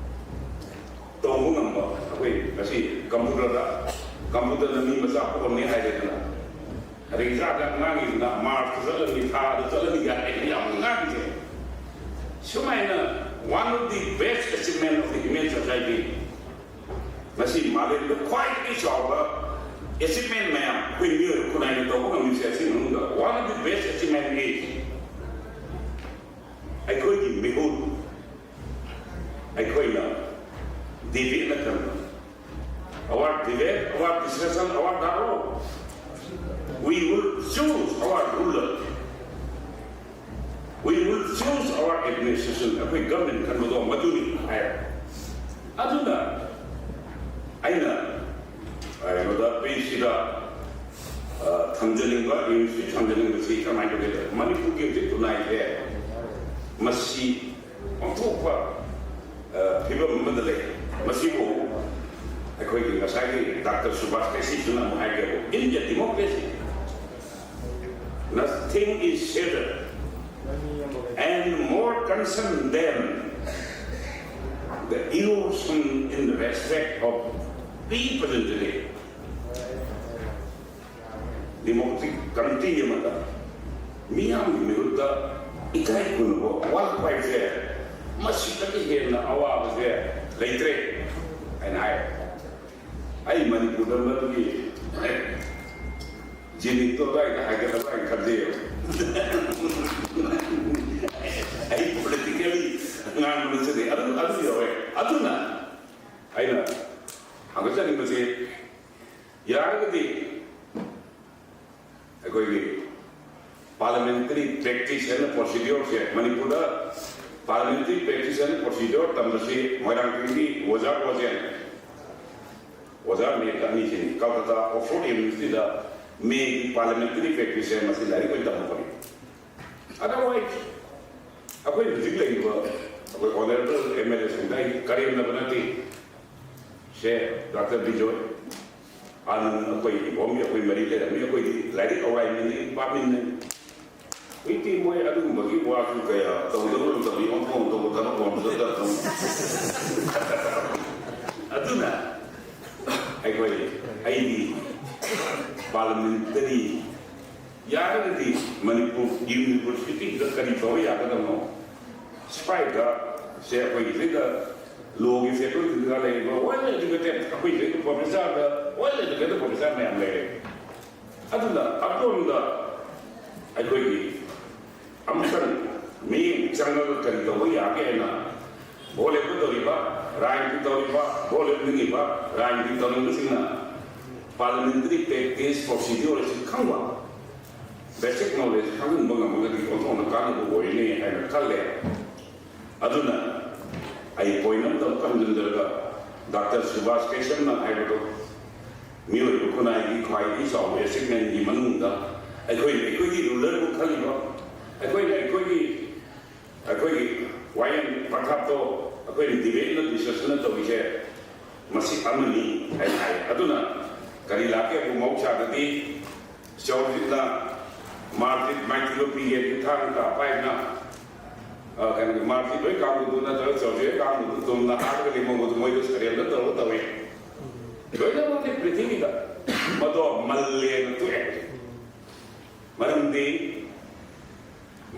ꯇꯧꯕ ꯉꯝꯕ, ꯑꯩꯈꯣꯏ ꯉꯁꯤ ꯀꯝꯄ꯭ꯌꯨꯇꯔꯗ, ꯀꯝꯄ꯭ꯌꯨꯇꯔꯅ ꯃꯤ ꯃꯆꯥ ꯄꯣꯛꯍꯟꯅꯤ ꯍꯥꯏꯔꯦꯗꯅ, ꯑꯗꯩ ꯏꯆꯥꯗ ꯑꯉꯥꯡꯒꯤꯗꯨꯅ ꯃꯥꯔꯁꯇ ꯆꯠꯂꯅꯤ, ꯊꯥꯗ ꯆꯠꯂꯅꯤ ꯀꯥꯏꯅ ꯌꯥꯝ ꯉꯥꯡꯉꯤꯁꯦ꯫ ꯁꯨꯃꯥꯏꯅ one of the best achievement of the human society, ꯉꯁꯤ ꯃꯥꯂꯦꯝꯗ ꯈ꯭ꯋꯥꯏꯗꯒꯤ ꯆꯥꯎꯕ achievement ꯃꯌꯥꯝ ꯑꯩꯈꯣꯏ ꯃꯤꯑꯣꯏꯕ ꯈꯨꯟꯅꯥꯏꯅ ꯇꯧꯕ ꯉꯝꯃꯤꯁꯦ, ꯑꯁꯤ ꯃꯅꯨꯡꯗ one of the best achievement is ꯑꯩꯈꯣꯏꯒꯤ ꯃꯤꯍꯨꯠ, ꯑꯩꯈꯣꯏꯅ debate ꯅꯠꯇꯅ, our debate, our discussion, our dialogue, we will choose our ruler, we will choose our administration, ꯑꯩꯈꯣꯏ government ꯈꯟꯕꯗꯣ ꯃꯗꯨꯅꯤ ꯍꯥꯏ꯫ ꯑꯗꯨꯅ ꯑꯩꯅ ꯀꯩꯅꯣꯗ ꯄꯤꯁꯤꯗ ꯊꯝꯖꯅꯤꯡꯕ, ꯌꯨꯅꯤꯚꯔꯁꯤꯇꯤ ꯊꯝꯖꯅꯤꯡꯕꯁꯤ ꯀꯃꯥꯏꯅ ꯇꯧꯒꯦꯗ, ꯃꯅꯤꯄꯨꯔꯒꯤ ꯍꯧꯖꯤꯛ ꯈꯨꯟꯅꯥꯏꯁꯦ ꯃꯁꯤ ꯑꯣꯟꯊꯣꯛꯄ ꯐꯤꯕꯝ ꯑꯃꯗ ꯂꯩ꯫ ꯃꯁꯤꯕꯨ ꯑꯩꯈꯣꯏꯒꯤ ꯉꯁꯥꯏꯒꯤ ꯗꯥꯛꯇꯔ ꯁꯨꯕꯥꯁ ꯀꯦꯁꯤꯁꯨꯅ ꯑꯃꯨꯛ ꯍꯥꯏꯒꯦꯕꯨ, "In a democracy, nothing is sadder and more concerned than the erosion in the respect of representative democratic country ꯑꯃꯗ ꯃꯤꯌꯥꯝꯒꯤ ꯃꯤꯍꯨꯠꯇ ꯏꯀꯥꯏ ꯈꯨꯝꯅꯕ ꯋꯥꯠꯂꯛꯄ ꯍꯥꯏꯕꯁꯦ, ꯃꯁꯤꯗꯒꯤ ꯍꯦꯟꯅ ꯑꯋꯥꯕꯁꯦ ꯂꯩꯇ꯭ꯔꯦ" ꯍꯥꯏꯅ ꯍꯥꯏ꯫ ꯑꯩ ꯃꯅꯤꯄꯨꯔꯗ ꯃꯗꯨꯒꯤ ꯖꯤꯅꯤꯠꯇꯣ ꯑꯗꯨꯋꯥꯏꯗ ꯍꯥꯏꯒꯠꯂꯕ ꯍꯥꯏꯅ ꯈꯟꯖꯩꯌꯦꯕ꯫ ꯑꯩ ꯄꯣꯂꯤꯇꯤꯀꯦꯜꯂꯤ ꯉꯥꯡꯕ ꯅꯠꯆꯗꯦ꯫ ꯑꯗꯨ, ꯑꯗꯨ ꯌꯧꯔꯦ꯫ ꯑꯗꯨꯅ ꯑꯩꯅ ꯍꯪꯒꯠꯆꯅꯤꯡꯕꯁꯦ, ꯌꯥꯔꯒꯗꯤ ꯑꯩꯈꯣꯏꯒꯤ parliamentary practice and procedureꯁꯦ, ꯃꯅꯤꯄꯨꯔꯗ parliamentary practice and procedure ꯇꯝꯕꯁꯤ ꯃꯣꯏꯔꯥꯡꯊꯦꯝꯒꯤ ꯑꯣꯖꯥ ꯔꯣꯖꯦꯟ, ꯑꯣꯖꯥ ꯃꯦꯠ ꯑꯅꯤꯁꯤꯅꯤ꯫ ꯀꯜꯀꯇꯥ ꯑꯣꯛꯁꯐꯣꯔꯗ ꯌꯨꯅꯤꯚꯔꯁꯤꯇꯤꯗ ꯃꯦꯒꯤ parliamentary practiceꯁꯦ ꯃꯁꯤ ꯂꯥꯏꯔꯤꯛ ꯑꯣꯏꯅ ꯇꯝꯃꯛꯄꯅꯤ꯫ Otherwise, ꯑꯩꯈꯣꯏ ꯍꯧꯖꯤꯛ ꯂꯩꯔꯤꯕ ꯑꯩꯈꯣꯏ honourable MLAꯁꯤꯡꯗ ꯑꯩ ꯀꯔꯦꯝꯅꯕ ꯅꯠꯇꯦ꯫ ꯁꯦ, ꯗꯥꯛꯇꯔ ꯕꯤꯖꯣꯏ, ꯑꯥꯅꯟ, ꯑꯩꯈꯣꯏ ꯏꯕꯣꯝꯒꯤ ꯑꯩꯈꯣꯏ ꯃꯔꯤ ꯂꯩꯔꯝꯃꯤ꯫ ꯑꯩꯈꯣꯏꯗꯤ ꯂꯥꯏꯔꯤꯛ ꯑꯋꯥꯏ ꯃꯤꯅꯤ, ꯄꯥꯃꯤꯟꯅꯩ꯫ ꯍꯧꯖꯤꯛꯇꯤ ꯃꯣꯏ ꯑꯗꯨꯒꯨꯝꯕꯒꯤ ꯋꯥꯁꯨ ꯀꯌꯥ ꯇꯧꯗꯕ ꯃꯇꯝꯗ ꯑꯣꯟꯊꯣꯛ ꯑꯣꯟꯊꯣꯛꯄ ꯊꯕꯛ ꯑꯃꯁꯨ ꯆꯠꯇꯕ꯫ ꯑꯗꯨꯅ ꯑꯩꯈꯣꯏ, ꯑꯩꯗꯤ parliamentary, ꯌꯥꯔꯒꯗꯤ ꯃꯅꯤꯄꯨꯔ ꯌꯨꯅꯤꯚꯔꯁꯤꯇꯤꯗ ꯀꯔꯤ ꯇꯧꯕ ꯌꯥꯒꯗꯕꯅꯣ? ꯁ꯭ꯋꯥꯏꯗ ꯁꯦ ꯑꯩꯈꯣꯏꯒꯤ ꯁꯤꯗ ꯂꯣꯒꯤ ꯐꯦꯀꯜꯇꯤꯗ ꯂꯩꯔꯤꯕ well educated, ꯑꯩꯈꯣꯏ ꯁꯤꯗ ꯄ꯭ꯔꯣꯐꯦꯁꯔꯗ well educated ꯄ꯭ꯔꯣꯐꯦꯁꯔ ꯃꯌꯥꯝ ꯂꯩꯔꯦ꯫ ꯑꯗꯨꯅ ꯑꯗꯣꯝꯗ ꯑꯩꯈꯣꯏꯒꯤ ꯑꯃꯨꯛꯇꯪ ꯃꯤꯠꯌꯦꯡ ꯆꯪꯉꯒ ꯀꯔꯤ ꯇꯧꯕ ꯌꯥꯒꯦ ꯍꯥꯏꯅ ꯚꯣꯠ ꯂꯦꯞꯀꯗꯧꯔꯤꯕ, ꯔꯥꯖꯅꯤꯇꯤ ꯇꯧꯔꯤꯕ, ꯚꯣꯠ ꯂꯦꯞꯅꯤꯡꯉꯤꯕ ꯔꯥꯖꯅꯤꯇꯤ ꯇꯧꯅꯤꯡꯕꯁꯤꯡꯅ parliamentary practice procedure ꯑꯁꯤ ꯈꯪꯕ, basic knowledge ꯈꯪꯍꯟꯕ ꯉꯝꯃꯒꯗꯤ ꯑꯣꯟꯊꯣꯛꯅ ꯀꯥꯟꯅꯕ ꯑꯣꯏꯔꯅꯤ ꯍꯥꯏꯅ ꯈꯜꯂꯦ꯫ ꯑꯗꯨꯅ ꯑꯩ point ꯑꯃꯇ ꯑꯃꯨꯛ ꯍꯟꯖꯤꯟꯖꯔꯒ, ꯗꯥꯛꯇꯔ ꯁꯨꯕꯥꯁ ꯀꯦꯁꯟꯅ ꯍꯥꯏꯕꯗꯣ, ꯃꯤꯑꯣꯏꯕ ꯈꯨꯟꯅꯥꯏꯒꯤ ꯈ꯭ꯋꯥꯏꯗꯒꯤ ꯆꯥꯎꯕ ꯑꯦꯆꯤꯞꯃꯦꯟꯒꯤ ꯃꯅꯨꯡꯗ ꯑꯩꯈꯣꯏꯅ ꯑꯩꯈꯣꯏꯒꯤ ꯔꯨꯂꯔꯕꯨ ꯈꯜꯂꯤꯕ, ꯑꯩꯈꯣꯏꯅ ꯑꯩꯈꯣꯏꯒꯤ ꯑꯩꯈꯣꯏꯒꯤ ꯋꯥꯌꯦꯜ ꯄꯊꯥꯞꯇꯣ ꯑꯩꯈꯣꯏꯅ ꯗꯤꯕꯦꯠꯅ ꯗꯤꯁꯀꯁꯟꯅ ꯇꯧꯔꯤꯁꯦ ꯃꯁꯤ ꯑꯃꯅꯤ ꯍꯥꯏꯅ ꯍꯥꯏ꯫ ꯑꯗꯨꯅ ꯀꯔꯤ ꯂꯥꯛꯀꯦꯕꯨ ꯃꯍꯧꯁꯥꯗꯗꯤ ꯆꯥꯎꯔꯤꯁꯤꯅ ꯃꯥꯔꯛꯁꯤꯠ ꯃꯥꯏꯊꯤꯕ ꯄꯤꯒꯦ ꯊꯥꯡ ꯇꯥ ꯄꯥꯏꯅ ꯀꯩꯅꯣꯒꯤ ꯃꯥꯔꯛꯁꯤꯠ ꯂꯣꯏ ꯀꯥꯡꯕꯨꯗꯨ ꯅꯠꯇ꯭ꯔꯒ ꯆꯥꯎꯔꯤꯁꯦ ꯂꯣꯏ ꯀꯥꯡꯕꯨꯗꯨ ꯇꯨꯝꯅ ꯍꯥꯠꯂꯒ ꯂꯩꯃꯧꯕꯗꯨ ꯃꯣꯏꯗ ꯁꯔꯦꯟꯗꯔ ꯇꯧꯔꯒ ꯇꯧꯋꯦ꯫ ꯂꯣꯏꯅꯃꯛꯇꯤ ꯄ꯭ꯔꯤꯊꯤꯕꯤꯗ ꯃꯗꯣ ꯃꯜꯂꯦꯅ ꯇꯣꯛꯑꯦ꯫ ꯃꯔꯝꯗꯤ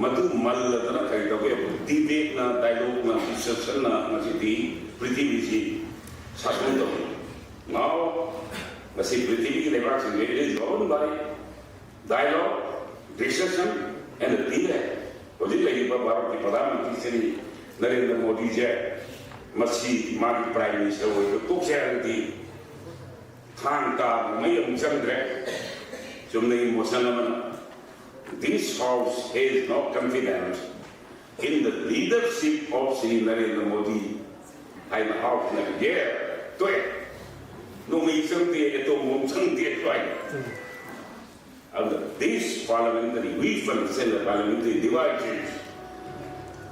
ꯃꯗꯨ ꯃꯜꯂꯗꯅ ꯀꯔꯤ ꯇꯧꯒꯦ? ꯗꯤꯕꯦꯠꯅ, ꯗꯥꯏꯂꯣꯛꯅ, ꯗꯤꯁꯀꯁꯟꯅ ꯉꯁꯤꯗꯤ ꯄ꯭ꯔꯤꯊꯤꯕꯤꯁꯤ ꯁꯥꯁꯟ ꯇꯧꯔꯤ꯫ ꯉꯥꯎ ꯉꯁꯤ ꯄ꯭ꯔꯤꯊꯤꯕꯤꯒꯤ ꯂꯩꯕꯥꯛꯁꯤꯡꯁꯦ ꯏꯔꯩ ꯌꯥꯎꯔꯝꯕ ꯗꯥꯏꯂꯣꯛ, ꯗꯤꯁꯀꯁꯟ ꯑꯦꯟ ꯗꯤꯕꯦꯠ꯫ ꯍꯧꯖꯤꯛ ꯂꯩꯔꯤꯕ ꯚꯥꯔꯠꯀꯤ ꯄ꯭ꯔꯙꯥꯟ ꯃꯟꯇ꯭ꯔꯤ ꯁ꯭ꯔꯤ ꯅꯔꯦꯟꯗ꯭ꯔ ꯃꯣꯗꯤꯁꯦ ꯃꯁꯤ ꯃꯥꯒꯤ ꯄ꯭ꯔꯥꯏꯝ ꯃꯤꯅꯤꯁꯇꯔ ꯑꯣꯏꯕ ꯇꯣꯛꯁꯦ ꯍꯥꯏꯔꯒꯗꯤ ꯊꯥꯡ ꯇꯥꯕ ꯃꯩ ꯑꯃꯨꯛ ꯆꯪꯗ꯭ꯔꯦ꯫ ꯆꯨꯝꯅꯒꯤ ꯃꯣꯁꯟ ꯑꯃꯅ, "This house has no confidence in the leadership of Shri Narendra Modi" ꯍꯥꯏꯅ ꯍꯥꯎꯁꯅ ꯌꯦ ꯇꯣꯛꯑꯦ꯫ ꯅꯣꯡꯃꯩ ꯆꯪꯗꯦ, ꯑꯦꯇꯣꯝ ꯕꯣꯝ ꯆꯪꯗꯦ ꯇꯣꯛꯑꯦ꯫ ꯑꯗꯨꯅ this parliamentary weapons and the parliamentary devices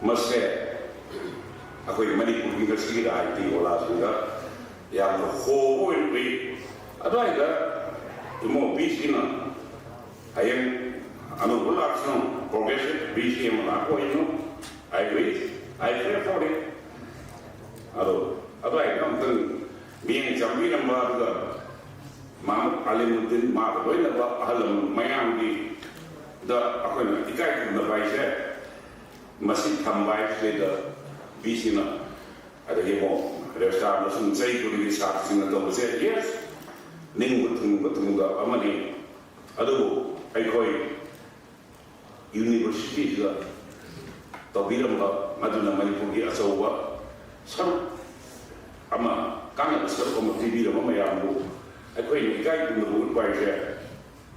ꯃꯁꯦ ꯑꯩꯈꯣꯏ ꯃꯅꯤꯄꯨꯔꯒꯤ ꯉꯁꯤꯒꯤ ꯔꯥꯖꯅꯤꯇꯤ ꯑꯣꯂꯥꯁꯤꯡꯗ ꯌꯥꯝꯅ ꯍꯣꯕ ꯑꯣꯏꯅ ꯎꯏ꯫ ꯑꯗꯨꯋꯥꯏꯗ ꯏꯃꯣ ꯕꯤ ꯁꯤꯅ ꯍꯌꯦꯡ ꯑꯅꯧꯕ ꯂꯥꯛꯁꯅꯨ, ꯄ꯭ꯔꯣꯒ꯭ꯔꯦꯁꯤꯞ ꯕꯤ ꯁꯤ ꯑꯃ ꯂꯥꯛꯄ ꯑꯣꯏꯁꯅꯨ, I wish, I pray for it꯫ ꯑꯗꯣ ꯑꯗꯨꯋꯥꯏꯗ ꯑꯃꯨꯛꯇꯪ ꯃꯤꯠꯌꯦꯡ ꯆꯪꯕꯤꯔꯝꯕ, ꯑꯗꯨꯒ ꯃꯥꯃꯨꯠ ꯑꯂꯤꯃꯨꯗꯤꯟ, ꯃꯥꯒ ꯂꯣꯏꯅꯕ ꯑꯍꯜ ꯂꯃꯟ ꯃꯌꯥꯝꯒꯤꯗ ꯑꯩꯈꯣꯏꯅ ꯏꯀꯥꯏ ꯈꯨꯝꯅꯕ ꯍꯥꯏꯁꯦ ꯃꯁꯤ ꯊꯝꯕ ꯍꯥꯏꯁꯤꯗꯩꯗ ꯕꯤ ꯁꯤꯅ ꯑꯗꯒꯤ ꯑꯃꯨꯛ ꯔꯦꯁꯇꯥꯔꯗ ꯁꯨꯝ ꯆꯍꯤ ꯈꯨꯗꯤꯡꯒꯤ ꯁꯥꯇ꯭ꯔꯁꯤꯡꯅ ꯇꯧꯕꯁꯦ, ꯌꯦꯁ, ꯅꯤꯡꯕ ꯊꯨꯡꯕ ꯊꯨꯡꯗ ꯑꯃꯅꯤ꯫ ꯑꯗꯨꯕꯨ ꯑꯩꯈꯣꯏ ꯌꯨꯅꯤꯚꯔꯁꯤꯇꯤꯁꯤꯗ ꯇꯧꯕꯤꯔꯝꯕ ꯃꯗꯨꯅ ꯃꯅꯤꯄꯨꯔꯒꯤ ꯑꯆꯧꯕ ꯁꯔꯨꯛ ꯑꯃ, ꯀꯥꯟꯅꯕ ꯁꯔꯨꯛ ꯑꯃ ꯄꯤꯕꯤꯔꯝꯕ ꯃꯌꯥꯝꯕꯨ ꯑꯩꯈꯣꯏꯅ ꯏꯀꯥꯏ ꯈꯨꯝꯅꯕ ꯎꯠꯄ ꯍꯥꯏꯁꯦ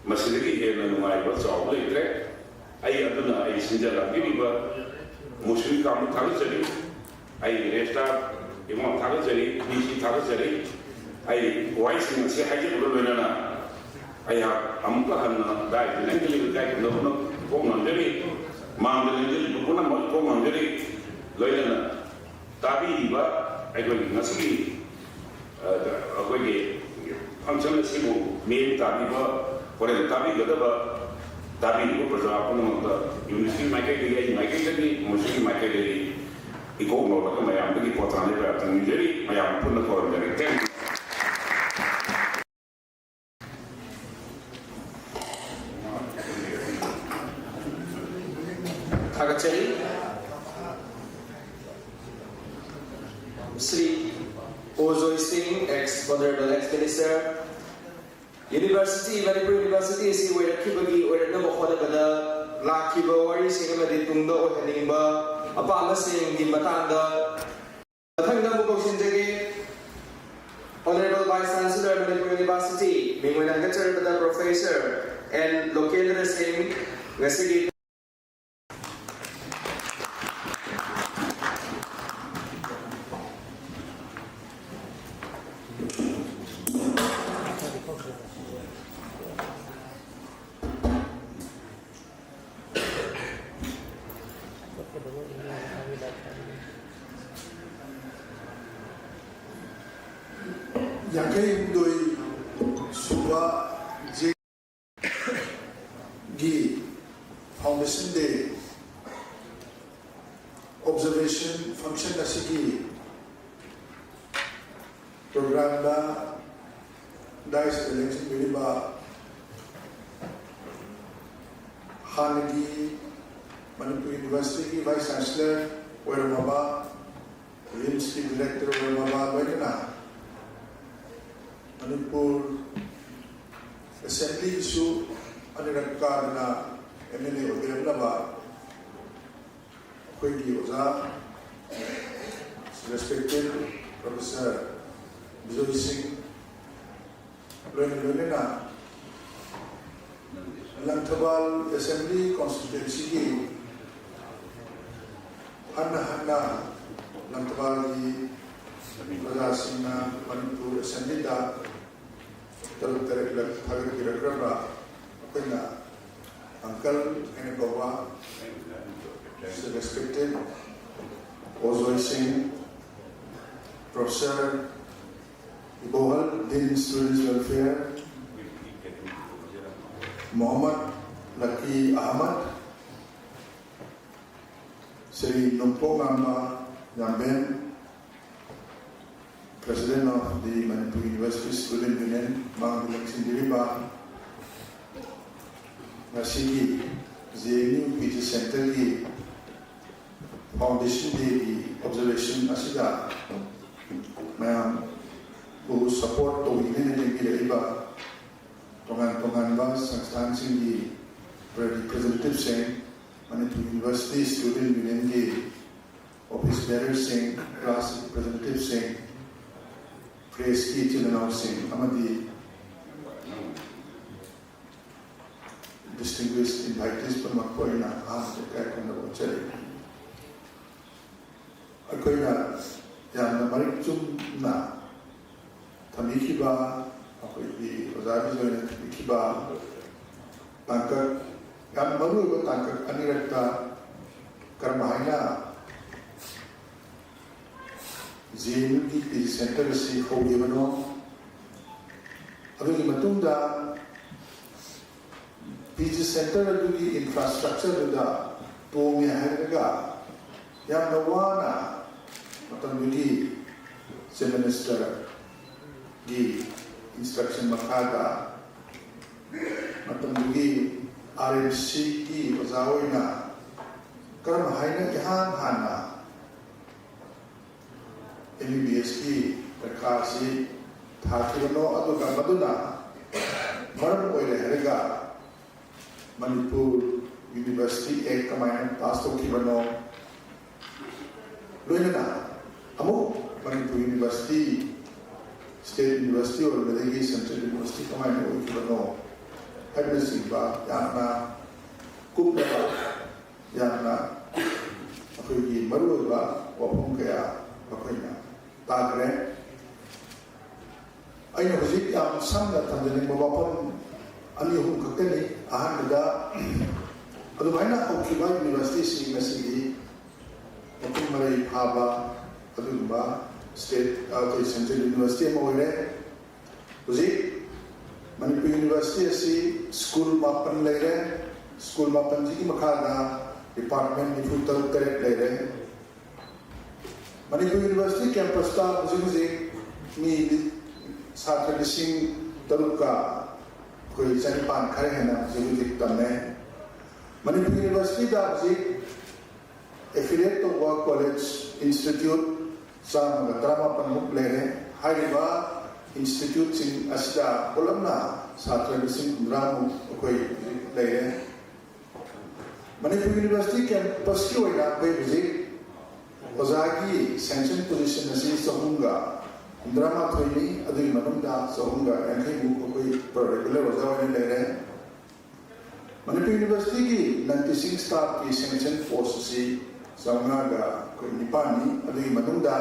ꯃꯁꯤꯗꯒꯤ ꯍꯦꯟꯅ ꯅꯨꯡꯉꯥꯏꯕ ꯆꯥꯎꯕ ꯂꯩꯇ꯭ꯔꯦ꯫ ꯑꯩ ꯑꯗꯨꯅ ꯑꯩ ꯁꯤꯟꯖ ꯂꯥꯡꯕꯤꯔꯤꯕ ꯃꯨꯁꯂꯤꯝ ꯀꯥꯡꯕꯨ ꯊꯥꯒꯠꯆꯔꯤ, ꯑꯩꯒꯤ ꯔꯦꯁꯇꯥꯔ ꯏꯃꯥ ꯊꯥꯒꯠꯆꯔꯤ, ꯃꯤꯁꯤ ꯊꯥꯒꯠꯆꯔꯤ꯫ ꯑꯩ ꯋꯥꯍꯩꯁꯤꯡ ꯑꯁꯤ ꯍꯥꯏꯖꯕꯒ ꯂꯣꯏꯅꯅ ꯑꯩꯍꯥꯛ ꯑꯃꯨꯛꯀ ꯍꯟꯅ ꯗꯥꯏꯗ ꯂꯦꯡꯖꯔꯤꯕ ꯏꯀꯥꯏ ꯈꯨꯝꯅꯕ ꯄꯨꯝꯅꯃꯛ ꯏꯀꯣꯛ ꯅꯣꯟꯖꯔꯤ꯫ ꯃꯥꯡꯗ ꯂꯦꯡꯖꯔꯤꯕ ꯄꯨꯝꯅꯃꯛ ꯏꯀꯣꯛ ꯅꯣꯟꯖꯔꯤ꯫ ꯂꯣꯏꯅꯅ ꯇꯥꯕꯤꯔꯤꯕ ꯑꯩꯈꯣꯏꯒꯤ ꯉꯁꯤꯒꯤ, ꯑ, ꯑꯩꯈꯣꯏꯒꯤ function ꯑꯁꯤꯕꯨ ꯃꯤꯠꯌꯦꯡ ꯇꯥꯕꯤꯕ, ꯍꯣꯔꯦꯟ ꯇꯥꯕꯤꯒꯗꯕ, ꯇꯥꯕꯤꯔꯤꯕ ꯄ꯭ꯔꯖꯥ ꯄꯨꯝꯅꯃꯛꯇ UNICEFꯀꯤ ꯃꯥꯏꯀꯩꯗꯒꯤ, ꯑꯩꯒꯤ ꯃꯥꯏꯀꯩꯗꯒꯤ, ꯃꯣꯏꯁꯤꯒꯤ ꯃꯥꯏꯀꯩꯗꯒꯤ ꯏꯀꯣꯛ ꯅꯧꯔꯒ ꯃꯌꯥꯝꯗꯒꯤ ꯄꯣꯊꯥꯅꯕ ꯌꯥꯝꯅ ꯅꯤꯡꯖꯔꯤ꯫ ꯃꯌꯥꯝ ꯄꯨꯟꯅ ꯈꯣꯏꯔꯝꯖꯔꯤ꯫ Thank you꯫ ꯊꯥꯒꯠꯆꯔꯤ꯫ ꯁ꯭ꯔꯤ ꯑꯣ ꯖꯣꯏ ꯁꯤꯡ, ex Honorable ex Minister, University, Manipur University ꯑꯁꯤ ꯑꯣꯏꯔꯛꯈꯤꯕꯒꯤ ꯑꯣꯏꯔꯛꯅꯕ ꯍꯣꯠꯅꯕꯗ ꯂꯥꯛꯈꯤꯕ ꯋꯥꯔꯤꯁꯤꯡ ꯑꯃꯗꯤ ꯇꯨꯡꯗ ꯑꯣꯏꯍꯟꯅꯤꯡꯕ ꯑꯄꯥꯝꯕꯁꯤꯡꯒꯤ ꯃꯇꯥꯡꯗ ꯃꯊꯪꯗ ꯑꯃꯨꯛ ꯀꯧꯁꯤꯟꯖꯒꯦ꯫ Honorable Vice Chancellor, Manipur University, ꯃꯤꯡ ꯑꯣꯏꯅ ꯍꯪꯒꯠꯆꯔꯛꯄꯗ Professor ꯑꯦꯟ ꯂꯣꯀꯦꯟꯗ꯭ꯔ ꯁꯤꯡ, ꯉꯁꯤꯒꯤ ꯌꯥꯡꯈꯩ ꯍꯨꯝꯗꯣꯏ ꯁꯨꯕ ꯒꯤ Foundation Day observation function ꯑꯁꯤꯒꯤ programꯗ ꯗꯥꯏꯁꯇ ꯂꯦꯡꯁꯤꯟꯕꯤꯔꯤꯕ ꯍꯥꯟꯅꯒꯤ ꯃꯅꯤꯄꯨꯔ Universityꯒꯤ Vice Chancellor ꯑꯣꯏꯔꯝꯃꯕ, RIMSꯀꯤ Director ꯑꯣꯏꯔꯝꯃꯕ, ꯂꯣꯏꯅꯅ ꯃꯅꯤꯄꯨꯔ Assemblyꯒꯤꯁꯨ ꯑꯅꯤꯔꯛ ꯀꯥꯗꯅ MLA ꯑꯣꯏꯕꯤꯔꯝꯂꯕ ꯑꯩꯈꯣꯏꯒꯤ ꯑꯣꯖꯥ, respected Professor ꯕꯤꯖꯣꯏ ꯁꯤꯡ, ꯂꯣꯏꯅ ꯂꯣꯏꯅꯅ ꯂꯪꯊꯕꯥꯜ Assembly Constituencyꯒꯤ ꯍꯟꯅ ꯍꯟꯅ ꯂꯪꯊꯕꯥꯜꯒꯤ ꯄ꯭ꯔꯖꯥꯁꯤꯡꯅ ꯃꯅꯤꯄꯨꯔ ꯑꯦꯁꯦꯝꯕ꯭ꯂꯤꯗ ꯇꯔꯨꯛ ꯇꯔꯦꯠꯂꯛ ꯊꯥꯒꯠꯄꯤꯔꯛꯈ꯭ꯔꯕ ꯑꯩꯈꯣꯏꯅ ꯑꯪꯀꯜ ꯍꯥꯏꯅ ꯀꯧꯕ respected ꯑꯣꯖꯣꯏ ꯁꯤꯡ, Professor ꯏꯕꯣꯍꯜ, Dean Students Welfare, Mohammad ꯂꯀꯤ Ahmad, Shri ꯅꯣꯡꯄꯣꯛꯉꯥꯝꯕ ꯌꯥꯝꯕꯦꯝ, President of the Manipur University Student Union, ꯃꯥꯡꯗ ꯂꯦꯡꯁꯤꯟꯕꯤꯔꯤꯕ ꯉꯁꯤꯒꯤ J N U P G Centerꯒꯤ Foundation Dayꯒꯤ observation ꯑꯁꯤꯗ ꯃꯌꯥꯝꯕꯨ support ꯇꯧꯕꯤꯅꯦꯅ ꯂꯦꯡꯕꯤꯔꯛꯏꯕ ꯇꯣꯉꯥꯟ ꯇꯣꯉꯥꯟꯕ ꯁꯪꯁꯊꯥꯟꯁꯤꯡꯒꯤ representativeꯁꯤꯡ, Manipur University Student Unionꯒꯤ office bearerꯁꯤꯡ, class representativeꯁꯤꯡ, pressꯀꯤ ꯏꯆꯤꯜ ꯏꯅꯥꯎꯁꯤꯡ ꯑꯃꯗꯤ distinguished invitees ꯄꯨꯝꯅꯃꯛꯄꯨ ꯑꯩꯅ ꯑꯍꯥꯟꯕꯗ ꯏꯀꯥꯏ ꯈꯨꯝꯅꯕ ꯎꯠꯆꯔꯤ꯫ ꯑꯩꯈꯣꯏꯅ ꯌꯥꯝꯅ ꯃꯔꯤꯛ ꯆꯨꯝꯅ ꯊꯝꯕꯤꯈꯤꯕ, ꯑꯩꯈꯣꯏꯒꯤ ꯑꯣꯖꯥ ꯕꯤꯖꯣꯏꯅ ꯊꯝꯕꯤꯈꯤꯕ ꯇꯥꯡꯀꯛ, ꯌꯥꯝ ꯃꯔꯨꯑꯣꯏꯕ ꯇꯥꯡꯀꯛ ꯑꯅꯤꯔꯛꯇ ꯀꯔꯝ ꯍꯥꯏꯅ J N Uꯒꯤ P G Center ꯑꯁꯤ ꯍꯧꯈꯤꯕꯅꯣ, ꯑꯗꯨꯒꯤ ꯃꯇꯨꯡꯗ P G Center ꯑꯗꯨꯒꯤ infrastructureꯗꯨꯗ ꯇꯣꯡꯉꯦ ꯍꯥꯏꯔꯒ ꯌꯥꯝꯅ ꯋꯥꯅ ꯃꯇꯝꯗꯨꯒꯤ Chief Ministerꯒꯤ instruction ꯃꯈꯥꯗ ꯃꯇꯝꯗꯨꯒꯤ R M Cꯒꯤ ꯑꯣꯖꯥ ꯑꯣꯏꯅ ꯀꯔꯝ ꯍꯥꯏꯅ ꯏꯍꯥꯟ ꯍꯥꯟꯅ M B B Sꯀꯤ ꯄꯔꯤꯈꯥ ꯑꯁꯤ ꯊꯥꯈꯤꯕꯅꯣ, ꯑꯗꯨꯒ ꯃꯗꯨꯅ ꯃꯔꯝ ꯑꯣꯏꯔꯦ ꯍꯥꯏꯔꯒ Manipur University Act ꯀꯃꯥꯏꯅ pass ꯇꯧꯈꯤꯕꯅꯣ, ꯂꯣꯏꯅꯅ ꯑꯃꯨꯛ Manipur University State University ꯑꯣꯏꯔꯝꯕꯗꯒꯤ Central University ꯀꯃꯥꯏꯅ ꯑꯣꯏꯈꯤꯕꯅꯣ ꯍꯥꯏꯕꯅꯆꯤꯡꯕ ꯌꯥꯝꯅ ꯀꯨꯞꯂꯕ, ꯌꯥꯝꯅ ꯑꯩꯈꯣꯏꯒꯤ ꯃꯔꯨꯑꯣꯏꯕ ꯋꯥꯐꯝ ꯀꯌꯥ ꯑꯩꯈꯣꯏꯅ ꯇꯥꯈ꯭ꯔꯦ꯫ ꯑꯩꯅ ꯍꯧꯖꯤꯛ ꯌꯥꯝ ꯁꯝꯅ ꯊꯝꯖꯅꯤꯡꯕ ꯋꯥꯐꯝ ꯑꯅꯤ ꯑꯍꯨꯝ ꯈꯛꯇꯅꯤ꯫ ꯑꯍꯥꯟꯕꯗ, ꯑꯗꯨꯃꯥꯏꯅ ꯍꯧꯈꯤꯕ ꯌꯨꯅꯤꯚꯔꯁꯤꯇꯤꯁꯤꯡ ꯑꯁꯤꯗꯤ ꯃꯄꯨꯡ ꯃꯔꯩ ꯐꯥꯕ ꯑꯗꯨꯒꯨꯝꯕ ꯁ꯭ꯇꯦꯠ, ꯑꯩꯈꯣꯏ ꯁꯦꯟꯇ꯭ꯔꯦꯜ ꯌꯨꯅꯤꯚꯔꯁꯤꯇꯤ ꯑꯃ ꯑꯣꯏꯔꯦ꯫ ꯍꯧꯖꯤꯛ ꯃꯅꯤꯄꯨꯔ ꯌꯨꯅꯤꯚꯔꯁꯤꯇꯤ ꯑꯁꯤ ꯁ꯭ꯀꯨꯜ ꯃꯥꯄꯟ ꯂꯩꯔꯦ꯫ ꯁ꯭ꯀꯨꯜ ꯃꯥꯄꯟꯁꯤꯒꯤ ꯃꯈꯥꯗ ꯗꯤꯄꯥꯔꯠꯃꯦꯟ ꯅꯤꯐꯨ ꯇꯔꯨꯛ ꯇꯔꯦꯠ ꯂꯩꯔꯦ꯫ ꯃꯅꯤꯄꯨꯔ ꯌꯨꯅꯤꯚꯔꯁꯤꯇꯤ ꯀꯦꯝꯄꯁꯇ ꯍꯧꯖꯤꯛ ꯍꯧꯖꯤꯛ ꯃꯤ ꯁꯥꯇ꯭ꯔ ꯂꯤꯁꯤꯡ ꯇꯔꯨꯛꯀ ꯑꯩꯈꯣꯏ ꯆꯅꯤꯄꯥꯟ ꯈꯔ ꯍꯦꯟꯅ ꯍꯧꯖꯤꯛ ꯍꯧꯖꯤꯛ ꯇꯝꯃꯦ꯫ ꯃꯅꯤꯄꯨꯔ ꯌꯨꯅꯤꯚꯔꯁꯤꯇꯤꯗ ꯍꯧꯖꯤꯛ ꯑꯦꯐꯤꯂꯤꯌꯦꯠ ꯇꯧꯕ ꯀꯣꯂꯦꯖ, ꯏꯟꯁꯇꯤꯇ꯭ꯌꯨꯠ ꯆꯥꯝꯃꯒ ꯇꯔꯥꯃꯥꯄꯟꯃꯨꯛ ꯂꯩꯔꯦ꯫ ꯍꯥꯏꯔꯤꯕ ꯏꯟꯁꯇꯤꯇ꯭ꯌꯨꯠꯁꯤꯡ ꯑꯁꯤꯗ ꯄꯨꯂꯞꯅ ꯁꯥꯇ꯭ꯔ ꯂꯤꯁꯤꯡ ꯍꯨꯝꯗ꯭ꯔꯥꯃꯨꯛ ꯑꯩꯈꯣꯏ ꯍꯧꯖꯤꯛ ꯂꯩꯔꯦ꯫ ꯃꯅꯤꯄꯨꯔ ꯌꯨꯅꯤꯚꯔꯁꯤꯇꯤ ꯀꯦꯝꯄꯁꯀꯤ ꯑꯣꯏꯅ ꯑꯩꯈꯣꯏ ꯍꯧꯖꯤꯛ ꯑꯣꯖꯥꯒꯤ ꯁꯦꯡꯁꯟ ꯄꯣꯖꯤꯁꯟ ꯑꯁꯤ ꯆꯍꯨꯝꯒ ꯍꯨꯝꯗ꯭ꯔꯥꯃꯥꯊꯣꯏꯅꯤ꯫ ꯑꯗꯨꯒꯤ ꯃꯅꯨꯡꯗ ꯆꯍꯨꯝꯒ ꯌꯥꯡꯈꯩꯃꯨꯛ ꯑꯩꯈꯣꯏ ꯔꯤꯒꯨꯂꯔ ꯑꯣꯖꯥ ꯑꯣꯏꯅ ꯂꯩꯔꯦ꯫ ꯃꯅꯤꯄꯨꯔ ꯌꯨꯅꯤꯚꯔꯁꯤꯇꯤꯒꯤ ꯅꯟ ꯇꯤꯆꯤꯡ ꯁ꯭ꯇꯥꯐꯀꯤ ꯁꯦꯡꯁꯟ ꯄꯣꯁ ꯑꯁꯤ ꯆꯥꯝꯃꯉꯥꯒ ꯑꯩꯈꯣꯏ ꯅꯤꯄꯥꯟꯅꯤ꯫ ꯑꯗꯨꯒꯤ ꯃꯅꯨꯡꯗ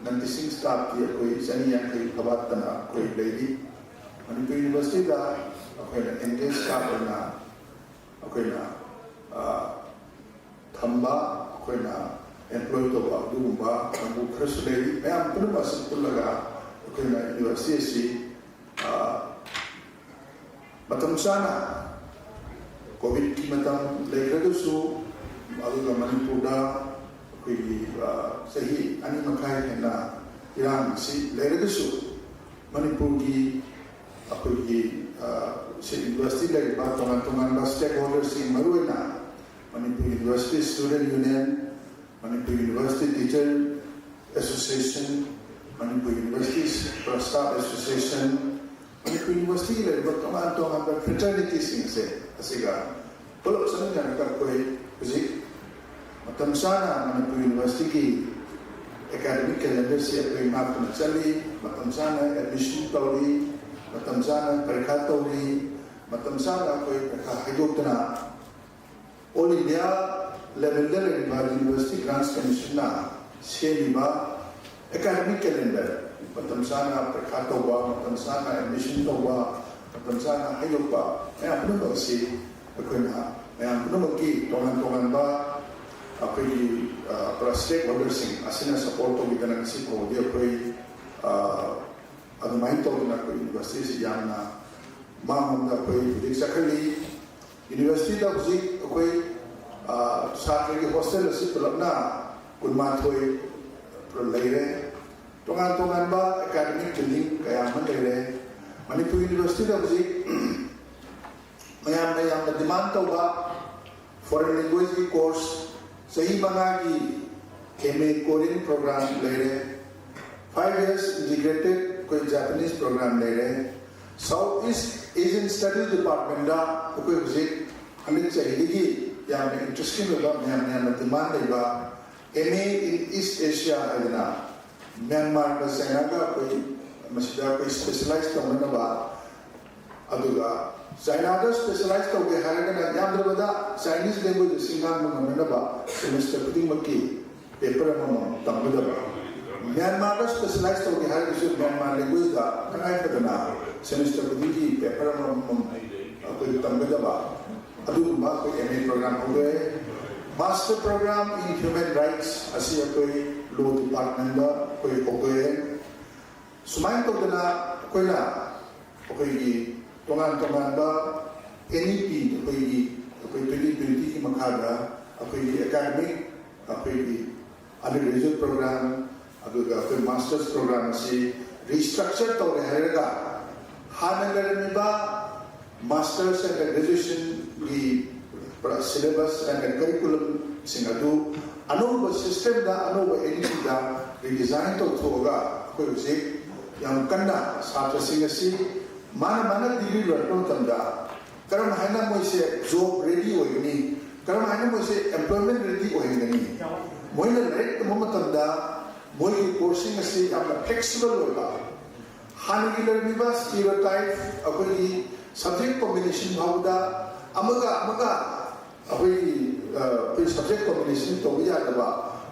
ꯅꯟ ꯇꯤꯆꯤꯡ ꯁ꯭ꯇꯥꯐꯀꯤ ꯑꯩꯈꯣꯏ ꯆꯅꯤ ꯌꯥꯡꯈꯩ ꯐꯥꯕꯥꯠꯇꯅ ꯑꯩꯈꯣꯏ ꯂꯩꯔꯤ꯫ ꯃꯅꯤꯄꯨꯔ ꯌꯨꯅꯤꯚꯔꯁꯤꯇꯤꯗ ꯑꯩꯈꯣꯏꯅ ꯑꯦꯡꯒꯦꯖ ꯁ꯭ꯇꯥꯐ ꯑꯣꯏꯅ ꯑꯩꯈꯣꯏꯅ, ꯑ, ꯊꯝꯕ, ꯑꯩꯈꯣꯏꯅ ꯑꯦꯝꯄ꯭ꯂꯣꯏ ꯇꯧꯕ ꯑꯗꯨꯒꯨꯝꯕ ꯀꯥꯡꯕꯨ ꯈꯔꯁꯨ ꯂꯩꯔꯤ꯫ ꯃꯌꯥꯝ ꯄꯨꯝꯅꯃꯛ ꯑꯁꯤ ꯄꯨꯜꯂꯒ ꯑꯩꯈꯣꯏꯅ ꯌꯨꯅꯤꯚꯔꯁꯤꯇꯤ ꯑꯁꯤ, ꯑ, ꯃꯇꯝ ꯆꯥꯅ ꯀꯣꯚꯤꯗꯀꯤ ꯃꯇꯝ ꯂꯩꯈ꯭ꯔꯒꯁꯨ, ꯑꯗꯨꯒ ꯃꯅꯤꯄꯨꯔꯗ ꯑꯩꯈꯣꯏꯒꯤ, ꯑ, ꯆꯍꯤ ꯑꯅꯤ ꯃꯈꯥꯏ ꯍꯦꯟꯅ ꯏꯔꯥꯡ ꯑꯁꯤ ꯂꯩꯔꯒꯁꯨ, ꯃꯅꯤꯄꯨꯔꯒꯤ ꯑꯩꯈꯣꯏꯒꯤ, ꯑ, ꯁꯤ ꯌꯨꯅꯤꯚꯔꯁꯤꯇꯤ ꯂꯩꯔꯤꯕ ꯇꯣꯉꯥꯟ ꯇꯣꯉꯥꯟꯕ ꯁ꯭ꯇꯦꯛ ꯍꯣꯜꯗꯔꯁꯤꯡ, ꯃꯔꯨꯑꯣꯏꯅ Manipur university student union, Manipur university teacher association, Manipur university staff association, Manipur ꯌꯨꯅꯤꯚꯔꯁꯤꯇꯤꯒꯤ ꯂꯩꯔꯤꯕ ꯇꯣꯉꯥꯟ ꯇꯣꯉꯥꯟꯕ ꯐ꯭ꯔꯦꯇꯔꯅꯤꯇꯤꯁꯤꯡꯁꯦ ꯑꯁꯤꯒ ꯄꯨꯂꯞ ꯆꯪꯃꯤꯟꯅꯔꯒ ꯑꯩꯈꯣꯏ ꯍꯧꯖꯤꯛ ꯃꯇꯝ ꯆꯥꯅ ꯃꯅꯤꯄꯨꯔ ꯌꯨꯅꯤꯚꯔꯁꯤꯇꯤꯒꯤ ꯑꯦꯀꯥꯗꯃꯤꯛ ꯀꯦꯂꯦꯟꯗꯔꯁꯤ ꯑꯩꯈꯣꯏ ꯉꯥꯛꯇꯨꯅ ꯆꯠꯂꯤ, ꯃꯇꯝ ꯆꯥꯅ ꯑꯦꯗꯃꯤꯁꯟ ꯇꯧꯔꯤ, ꯃꯇꯝ ꯆꯥꯅ ꯄꯔꯤꯈꯥ ꯇꯧꯔꯤ, ꯃꯇꯝ ꯆꯥꯅ ꯑꯩꯈꯣꯏ ꯄꯔꯤꯈꯥ ꯍꯥꯏꯗꯣꯛꯇꯅ ꯑꯣꯜ ꯏꯟꯗꯤꯌꯥ ꯂꯦꯚꯦꯜꯗ ꯂꯩꯔꯤꯕ ꯌꯨꯅꯤꯚꯔꯁꯤꯇꯤ ꯒ꯭ꯔꯥꯟꯁ ꯀꯃꯤꯁꯟꯅ ꯁꯦꯝꯃꯤꯕ ꯑꯦꯀꯥꯗꯃꯤꯛ ꯀꯦꯂꯦꯟꯗꯔ, ꯃꯇꯝ ꯆꯥꯅ ꯄꯔꯤꯈꯥ ꯇꯧꯕ, ꯃꯇꯝ ꯆꯥꯅ ꯑꯦꯗꯃꯤꯁꯟ ꯇꯧꯕ, ꯃꯇꯝ ꯆꯥꯅ ꯍꯥꯏꯗꯣꯛꯄ, ꯃꯌꯥꯝ ꯄꯨꯝꯅꯃꯛ ꯑꯁꯤ ꯑꯩꯈꯣꯏꯅ ꯃꯌꯥꯝ ꯄꯨꯝꯅꯃꯛꯀꯤ ꯇꯣꯉꯥꯟ ꯇꯣꯉꯥꯟꯕ ꯑꯩꯈꯣꯏꯒꯤ ꯄꯨꯔꯥ ꯁ꯭ꯇꯦꯛ ꯍꯣꯜꯗꯔꯁꯤꯡ ꯑꯁꯤꯅ ꯁꯄꯣꯔꯠ ꯇꯧꯕꯤꯗꯅ ꯉꯁꯤ ꯐꯥꯎꯕꯗꯤ ꯑꯩꯈꯣꯏ ꯑꯗꯨꯃꯥꯏꯅ ꯇꯧꯗꯅ ꯑꯩꯈꯣꯏ ꯌꯨꯅꯤꯚꯔꯁꯤꯇꯤꯁꯤ ꯌꯥꯝꯅ ꯃꯥꯡꯂꯣꯝꯗ ꯑꯩꯈꯣꯏ ꯍꯧꯖꯤꯛ ꯆꯠꯈꯠꯂꯤ꯫ ꯌꯨꯅꯤꯚꯔꯁꯤꯇꯤꯗ ꯍꯧꯖꯤꯛ ꯑꯩꯈꯣꯏ ꯁꯥꯇ꯭ꯔꯒꯤ ꯍꯣꯁꯇꯦꯜ ꯑꯁꯤ ꯄꯨꯂꯞꯅ ꯀꯨꯟꯃꯥꯊꯣꯏ ꯂꯩꯔꯦ꯫ ꯇꯣꯉꯥꯟ ꯇꯣꯉꯥꯟꯕ ꯑꯦꯀꯥꯗꯃꯤꯛ ꯕꯤꯜꯗꯤꯡ ꯀꯌꯥ ꯑꯃ ꯂꯩꯔꯦ꯫ ꯃꯅꯤꯄꯨꯔ ꯌꯨꯅꯤꯚꯔꯁꯤꯇꯤꯗ ꯍꯧꯖꯤꯛ ꯃꯌꯥꯝꯅ ꯌꯥꯝꯅ ꯗꯤꯃꯥꯟ ꯇꯧꯕ ꯐꯣꯔꯦꯟ ꯂꯦꯡꯒ꯭ꯋꯦꯖꯀꯤ ꯀꯣꯔꯁ ꯆꯍꯤ ꯃꯉꯥꯒꯤ ꯑꯦꯝ ꯑꯦ ꯀꯣꯔꯤꯌꯟ ꯄ꯭ꯔꯣꯒ꯭ꯔꯥꯝ ꯂꯩꯔꯦ꯫ ꯐꯥꯏꯚ ꯌꯔꯁ ꯏꯟꯇꯤꯒ꯭ꯔꯦꯇꯦꯠ ꯑꯩꯈꯣꯏ ꯖꯥꯄꯅꯤꯁ ꯄ꯭ꯔꯣꯒ꯭ꯔꯥꯝ ꯂꯩꯔꯦ꯫ ꯁꯥꯎꯠ ꯏꯁ ꯑꯦꯁꯤꯌꯟ ꯁ꯭ꯇꯗꯤ ꯗꯤꯄꯥꯔꯠꯃꯦꯟꯗ ꯑꯩꯈꯣꯏ ꯍꯧꯖꯤꯛ ꯍꯟꯗꯛ ꯆꯍꯤꯗꯒꯤ ꯌꯥꯝꯅ ꯏꯟꯇꯔꯦꯁꯇꯤꯡ ꯑꯣꯏꯕ, ꯃꯌꯥꯝꯅ ꯌꯥꯝꯅ ꯗꯤꯃꯥꯟ ꯂꯩꯕ M A in is Asia ꯍꯥꯏꯗꯅ ꯃ꯭ꯌꯥꯟꯃꯥꯔꯒ ꯆꯥꯏꯅꯥꯒ ꯑꯩꯈꯣꯏ ꯃꯁꯤꯗ ꯑꯩꯈꯣꯏ ꯁ꯭ꯄꯦꯁꯦꯂꯥꯏꯁ ꯇꯧꯅꯅꯕ, ꯑꯗꯨꯒ ꯆꯥꯏꯅꯥꯗ ꯁ꯭ꯄꯦꯁꯦꯂꯥꯏꯁ ꯇꯧꯒꯦ ꯍꯥꯏꯔꯒꯅ ꯌꯥꯝꯗ꯭ꯔꯕꯗ ꯆꯥꯏꯅꯤꯁ ꯂꯦꯡꯒ꯭ꯋꯦꯖ ꯑꯁꯤ ꯉꯥꯡꯕ ꯉꯝꯅꯅꯕ ꯁꯦꯃꯤꯁꯇꯔ ꯈꯨꯗꯤꯡꯃꯛꯀꯤ ꯄꯦꯄꯔ ꯑꯃꯃꯝ ꯇꯝꯒꯗꯕ꯫ ꯃ꯭ꯌꯥꯟꯃꯥꯔꯗ ꯁ꯭ꯄꯦꯁꯦꯂꯥꯏꯁ ꯇꯧꯒꯦ ꯍꯥꯏꯔꯒꯁꯨ ꯃ꯭ꯌꯥꯟꯃꯥꯔ ꯂꯦꯡꯒ꯭ꯋꯦꯖꯇ ꯇꯉꯥꯏ ꯐꯗꯅ ꯁꯦꯃꯤꯁꯇꯔ ꯈꯨꯗꯤꯡꯒꯤ ꯄꯦꯄꯔ ꯑꯃꯃꯝ ꯑꯩꯈꯣꯏ ꯇꯝꯒꯗꯕ ꯑꯗꯨꯒꯨꯝꯕ ꯑꯩꯈꯣꯏ ꯑꯦꯝ ꯑꯦ ꯄ꯭ꯔꯣꯒ꯭ꯔꯥꯝ ꯍꯧꯗꯣꯛꯑꯦ꯫ Master program in human rights ꯑꯁꯤ ꯑꯩꯈꯣꯏ ꯂꯣ ꯗꯤꯄꯥꯔꯠꯃꯦꯟꯗ ꯑꯩꯈꯣꯏ ꯍꯧꯗꯣꯛꯑꯦ꯫ ꯁꯨꯃꯥꯏꯅ ꯇꯧꯗꯅ ꯑꯩꯈꯣꯏꯅ ꯑꯩꯈꯣꯏꯒꯤ ꯇꯣꯉꯥꯟ ꯇꯣꯉꯥꯟꯕ ꯑꯦꯟ ꯏ ꯄꯤ ꯑꯩꯈꯣꯏꯒꯤ ꯑꯩꯈꯣꯏ ꯇ꯭ꯋꯦꯟꯇꯤ ꯇ꯭ꯋꯦꯟꯇꯤꯒꯤ ꯃꯈꯥꯗ ꯑꯩꯈꯣꯏꯒꯤ ꯑꯦꯀꯥꯗꯃꯤꯛ, ꯑꯩꯈꯣꯏꯒꯤ ꯑꯟꯗꯔ ꯒ꯭ꯔꯦꯖꯨꯑꯦꯠ ꯄ꯭ꯔꯣꯒ꯭ꯔꯥꯝ, ꯑꯗꯨꯒ ꯑꯩꯈꯣꯏ ꯃꯥꯁꯇꯔꯁ ꯄ꯭ꯔꯣꯒ꯭ꯔꯥꯝ ꯑꯁꯤ ꯔꯤꯁꯇ꯭ꯔꯛꯆꯔ ꯇꯧꯔꯦ ꯍꯥꯏꯔꯒ ꯍꯥꯟꯅ ꯂꯩꯔꯝꯃꯤꯕ ꯃꯥꯁꯇꯔꯁ ꯑꯦꯟ ꯒ꯭ꯔꯦꯖꯨꯑꯦꯁꯟꯒꯤ ꯄꯨꯔꯥ ꯁꯤꯂꯦꯕꯁ ꯑꯦꯟ ꯀꯔꯤꯀꯨꯂꯝꯁꯤꯡ ꯑꯗꯨ ꯑꯅꯧꯕ ꯁꯤꯁꯇꯦꯝꯗ, ꯑꯅꯧꯕ ꯑꯦꯟ ꯏ ꯄꯤꯗ ꯔꯤꯗꯤꯖꯥꯏꯟ ꯇꯧꯊꯣꯛꯑꯒ ꯑꯩꯈꯣꯏ ꯍꯧꯖꯤꯛ ꯌꯥꯝ ꯀꯟꯅ ꯁꯥꯇ꯭ꯔꯁꯤꯡ ꯑꯁꯤ ꯃꯥꯅ ꯃꯥꯅ ꯗꯤꯒ꯭ꯔꯤ ꯂꯣꯏꯔꯛꯄ ꯃꯇꯝꯗ ꯀꯔꯝ ꯍꯥꯏꯅ ꯃꯣꯏꯁꯦ ꯖꯣꯕ ꯔꯦꯗꯤ ꯑꯣꯏꯒꯅꯤ, ꯀꯔꯝ ꯍꯥꯏꯅ ꯃꯣꯏꯁꯦ ꯑꯦꯝꯄ꯭ꯂꯣꯏꯃꯦꯟ ꯔꯦꯗꯤ ꯑꯣꯏꯍꯟꯒꯅꯤ꯫ ꯃꯣꯏꯅ ꯂꯥꯏꯔꯤꯛ ꯇꯝꯕ ꯃꯇꯝꯗ ꯃꯣꯏꯒꯤ ꯀꯣꯔꯁꯁꯤꯡ ꯑꯁꯤ ꯌꯥꯝꯅ ꯐ꯭ꯂꯦꯛꯁꯤꯕꯜ ꯑꯣꯏꯕ, ꯍꯥꯟꯅꯒꯤ ꯂꯩꯔꯝꯃꯤꯕ ꯁ꯭ꯇꯤꯔꯤꯌꯣꯇꯥꯏꯞ, ꯑꯩꯈꯣꯏꯒꯤ ꯁꯕꯖꯦꯛ ꯀꯣꯝꯕꯤꯅꯦꯁꯟ ꯐꯥꯎꯕꯗ ꯑꯃꯒ ꯑꯃꯒ ꯑꯩꯈꯣꯏꯒꯤ, ꯑ, ꯑꯩꯈꯣꯏ ꯁꯕꯖꯦꯛ ꯀꯣꯝꯕꯤꯅꯦꯁꯟ ꯇꯧꯕ ꯌꯥꯗꯕ,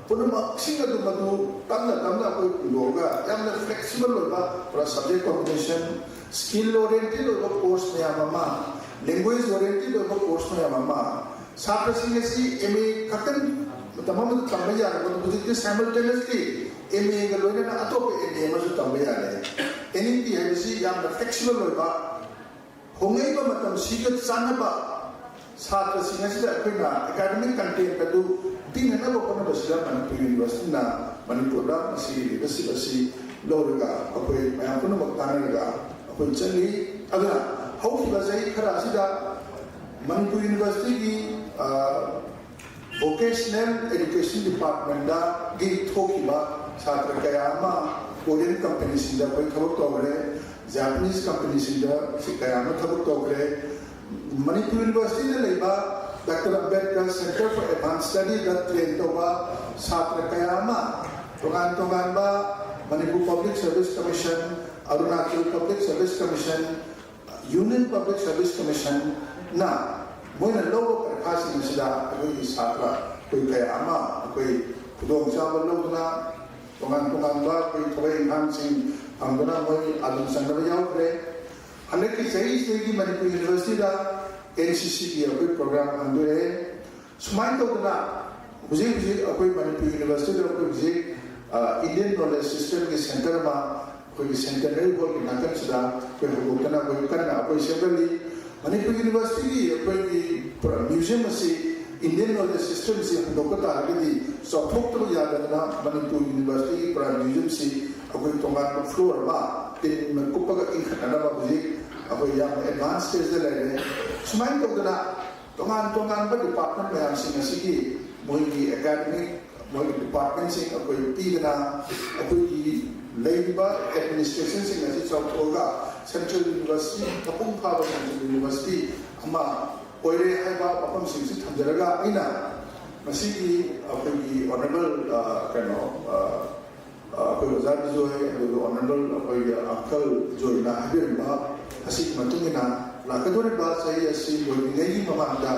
ꯄꯨꯝꯅꯃꯛꯁꯤꯡ ꯑꯗꯨ ꯃꯗꯨ ꯇꯞꯅ ꯇꯞꯅ ꯑꯩꯈꯣꯏ ꯄꯨꯊꯣꯛꯑꯒ ꯌꯥꯝꯅ ꯐ꯭ꯂꯦꯛꯁꯤꯕꯜ ꯑꯣꯏꯕ ꯄꯨꯔꯥ ꯁꯕꯖꯦꯛ ꯀꯣꯝꯕꯤꯅꯦꯁꯟ, ꯁ꯭ꯀꯤꯜ ꯑꯣꯔꯤꯌꯦꯟꯇꯦꯗ ꯑꯣꯏꯕ ꯀꯣꯔꯁ ꯃꯌꯥꯝ ꯑꯃ, ꯂꯦꯡꯒ꯭ꯋꯦꯖ ꯑꯣꯔꯤꯌꯦꯟꯇꯦꯗ ꯑꯣꯏꯕ ꯀꯣꯔꯁ ꯃꯌꯥꯝ ꯑꯃ, ꯁꯥꯇ꯭ꯔꯁꯤꯡ ꯑꯁꯤ ꯑꯦꯝ ꯑꯦ ꯈꯛꯇꯪ ꯃꯇꯝ ꯑꯃꯗ ꯇꯝꯕ ꯌꯥꯔꯕꯗꯨ ꯍꯧꯖꯤꯛꯇꯤ ꯁꯥꯏꯃꯜꯇꯦꯅꯤꯌꯁꯂꯤ ꯑꯦꯝ ꯑꯦꯒ ꯂꯣꯏꯅꯅ ꯑꯇꯣꯞꯄ ꯑꯦꯝ ꯑꯦ ꯑꯃꯁꯨ ꯇꯝꯕ ꯌꯥꯔꯦ꯫ ꯑꯦꯟ ꯏ ꯄꯤ ꯍꯥꯏꯕꯁꯤ ꯌꯥꯝꯅ ꯐ꯭ꯂꯦꯛꯁꯤꯕꯜ ꯑꯣꯏꯕ, ꯍꯣꯡꯂꯛꯏꯕ ꯃꯇꯝꯁꯤꯒ ꯆꯥꯟꯅꯕ ꯁꯥꯇ꯭ꯔꯁꯤꯡ ꯑꯁꯤꯗ ꯑꯩꯈꯣꯏꯅ ꯑꯦꯀꯥꯗꯃꯤꯛ ꯀꯟꯇꯦꯟ ꯑꯗꯨ ꯄꯤꯅꯅꯕ ꯍꯣꯠꯅꯕꯁꯤꯗ ꯃꯅꯤꯄꯨꯔ ꯌꯨꯅꯤꯚꯔꯁꯤꯇꯤꯅ ꯃꯅꯤꯄꯨꯔꯗ ꯃꯁꯤꯒꯤ ꯂꯤꯗꯔꯁꯤꯞ ꯑꯁꯤ ꯂꯧꯔꯒ ꯑꯩꯈꯣꯏ ꯃꯌꯥꯝ ꯄꯨꯝꯅꯃꯛ ꯇꯥꯟꯅꯔꯒ ꯑꯩꯈꯣꯏ ꯆꯠꯂꯤ꯫ ꯑꯗꯨꯅ ꯍꯧꯈꯤꯕ ꯆꯍꯤ ꯈꯔ ꯑꯁꯤꯗ ꯃꯅꯤꯄꯨꯔ ꯌꯨꯅꯤꯚꯔꯁꯤꯇꯤꯒꯤ, ꯑ, ꯚꯣꯀꯦꯁꯅꯦꯜ ꯑꯦꯖꯨꯀꯦꯁꯟ ꯗꯤꯄꯥꯔꯠꯃꯦꯟꯗꯒꯤ ꯊꯣꯛꯈꯤꯕ ꯁꯥꯇ꯭ꯔ ꯀꯌꯥ ꯑꯃ ꯀꯣꯔꯤꯌꯟ ꯀꯝꯄꯅꯤꯁꯤꯡꯗ ꯑꯩꯈꯣꯏ ꯊꯕꯛ ꯇꯧꯈ꯭ꯔꯦ, ꯖꯄꯥꯅꯤꯁ ꯀꯝꯄꯅꯤꯁꯤꯡꯗ ꯁꯤ ꯀꯌꯥ ꯑꯃ ꯊꯕꯛ ꯇꯧꯈ꯭ꯔꯦ꯫ ꯃꯅꯤꯄꯨꯔ ꯌꯨꯅꯤꯚꯔꯁꯤꯇꯤꯗ ꯂꯩꯕ doctor Ambedkar centre for advance ꯁ꯭ꯇꯗꯤꯗ ꯇ꯭ꯔꯦꯟ ꯇꯧꯕ ꯁꯥꯇ꯭ꯔ ꯀꯌꯥ ꯑꯃ ꯇꯣꯉꯥꯟ ꯇꯣꯉꯥꯟꯕ Manipur public service commission, Arunachal public service commission, union public service ꯀꯃꯤꯁꯟꯅ ꯃꯣꯏꯅ ꯂꯧꯕ ꯄꯔꯤꯈꯥꯁꯤꯡ ꯑꯁꯤꯗ ꯑꯩꯈꯣꯏꯒꯤ ꯁꯥꯇ꯭ꯔ ꯑꯩꯈꯣꯏ ꯀꯌꯥ ꯑꯃ ꯑꯩꯈꯣꯏ ꯈꯨꯗꯣꯡꯆꯥꯕ ꯂꯧꯗꯨꯅ ꯇꯣꯉꯥꯟ ꯇꯣꯉꯥꯟꯕ ꯑꯩꯈꯣꯏ ꯊꯕꯛ ꯏꯪꯈꯥꯡꯁꯤꯡ ꯐꯪꯗꯨꯅ ꯃꯣꯏ ꯑꯗꯨꯝ ꯆꯪꯅꯕ ꯌꯥꯎꯈ꯭ꯔꯦ꯫ ꯍꯟꯗꯛꯀꯤ ꯆꯍꯤꯁꯤꯗꯒꯤ ꯃꯅꯤꯄꯨꯔ ꯌꯨꯅꯤꯚꯔꯁꯤꯇꯤꯗ ꯑꯦꯟ ꯁꯤ ꯁꯤꯒꯤ ꯑꯩꯈꯣꯏ ꯄ꯭ꯔꯣꯒ꯭ꯔꯥꯝ ꯍꯥꯡꯗꯣꯛꯑꯦ꯫ ꯁꯨꯃꯥꯏꯅ ꯇꯧꯗꯅ ꯍꯧꯖꯤꯛ ꯍꯧꯖꯤꯛ ꯑꯩꯈꯣꯏ ꯃꯅꯤꯄꯨꯔ ꯌꯨꯅꯤꯚꯔꯁꯤꯇꯤꯗ ꯑꯩꯈꯣꯏ ꯍꯧꯖꯤꯛ, ꯑ, ꯏꯟꯗꯤꯌꯟ ꯅꯣꯂꯦꯖ ꯁꯤꯁꯇꯦꯝꯒꯤ ꯁꯦꯟꯇꯔ ꯑꯃ ꯑꯩꯈꯣꯏꯒꯤ ꯁꯦꯟꯇꯦꯅꯔꯤ ꯍꯣꯜꯒꯤ ꯅꯥꯀꯟꯁꯤꯗ ꯑꯩꯈꯣꯏ ꯍꯧꯗꯣꯛꯇꯅ ꯑꯩꯈꯣꯏ ꯀꯟꯅ ꯑꯩꯈꯣꯏ ꯁꯦꯝꯒꯠꯂꯤ꯫ ꯃꯅꯤꯄꯨꯔ ꯌꯨꯅꯤꯚꯔꯁꯤꯇꯤꯒꯤ ꯑꯩꯈꯣꯏꯒꯤ ꯄꯨꯔꯥ ꯃ꯭ꯌꯨꯖꯤꯌꯝ ꯑꯁꯤ ꯏꯟꯗꯤꯌꯟ ꯅꯣꯂꯦꯖ ꯁꯤꯁꯇꯦꯝꯁꯤ ꯍꯟꯗꯣꯛꯄ ꯇꯥꯔꯒꯗꯤ ꯆꯥꯎꯊꯣꯛꯇꯕ ꯌꯥꯗꯗꯅ ꯃꯅꯤꯄꯨꯔ ꯌꯨꯅꯤꯚꯔꯁꯤꯇꯤꯒꯤ ꯄꯨꯔꯥ ꯃ꯭ꯌꯨꯖꯤꯌꯝꯁꯤ ꯑꯩꯈꯣꯏ ꯇꯣꯉꯥꯟꯕ ꯐ꯭ꯂꯣꯔ ꯑꯃ ꯇꯤꯟꯅ ꯀꯨꯞꯄꯒ ꯏꯟꯈꯠꯅꯅꯕ ꯍꯧꯖꯤꯛ ꯑꯩꯈꯣꯏ ꯌꯥꯝꯅ ꯑꯦꯗꯚꯥꯟꯁ ꯁ꯭ꯇꯦꯖꯇ ꯂꯩꯔꯦ꯫ ꯁꯨꯃꯥꯏꯅ ꯇꯧꯗꯅ ꯇꯣꯉꯥꯟ ꯇꯣꯉꯥꯟꯕ ꯗꯤꯄꯥꯔꯠꯃꯦꯟ ꯃꯌꯥꯝꯁꯤꯡ ꯑꯁꯤꯒꯤ ꯃꯣꯏꯒꯤ ꯑꯦꯀꯥꯗꯃꯤꯛ, ꯃꯣꯏꯒꯤ ꯗꯤꯄꯥꯔꯠꯃꯦꯟꯁꯤꯡ ꯑꯩꯈꯣꯏ ꯄꯤꯗꯅ ꯑꯩꯈꯣꯏꯒꯤ ꯂꯩꯔꯤꯕ ꯑꯦꯗꯃꯤꯅꯤꯁꯇ꯭ꯔꯦꯁꯟꯁꯤꯡ ꯑꯁꯤ ꯆꯥꯎꯊꯣꯛꯑꯒ ꯁꯦꯟꯇ꯭ꯔꯦꯜ ꯌꯨꯅꯤꯚꯔꯁꯤꯇꯤ, ꯃꯄꯨꯡ ꯐꯥꯕ ꯁꯦꯟꯇ꯭ꯔꯦꯜ ꯌꯨꯅꯤꯚꯔꯁꯤꯇꯤ ꯑꯃ ꯑꯣꯏꯔꯦ ꯍꯥꯏꯕ ꯋꯥꯐꯝꯁꯤꯡꯁꯤ ꯊꯝꯖꯔꯒ ꯑꯩꯅ ꯉꯁꯤꯒꯤ ꯑꯩꯈꯣꯏꯒꯤ ꯑꯣꯅꯔꯦꯕꯜ, ꯑ, ꯀꯩꯅꯣ, ꯑ, ꯑ, ꯑꯩꯈꯣꯏ ꯑꯣꯖꯥ ꯕꯤꯖꯣꯏ, ꯑꯗꯨꯒ ꯑꯣꯅꯔꯦꯕꯜ ꯑꯩꯈꯣꯏꯒꯤ ꯑꯪꯀꯜ ꯖꯣꯏꯅ ꯍꯥꯏꯕꯤꯔꯝꯕ ꯑꯁꯤꯒꯤ ꯃꯇꯨꯡ ꯏꯟꯅ ꯂꯥꯛꯀꯗꯧꯔꯤꯕ ꯆꯍꯤ ꯑꯁꯤ ꯂꯣꯏꯗ꯭ꯔꯤꯉꯩꯒꯤ ꯃꯃꯥꯡꯗ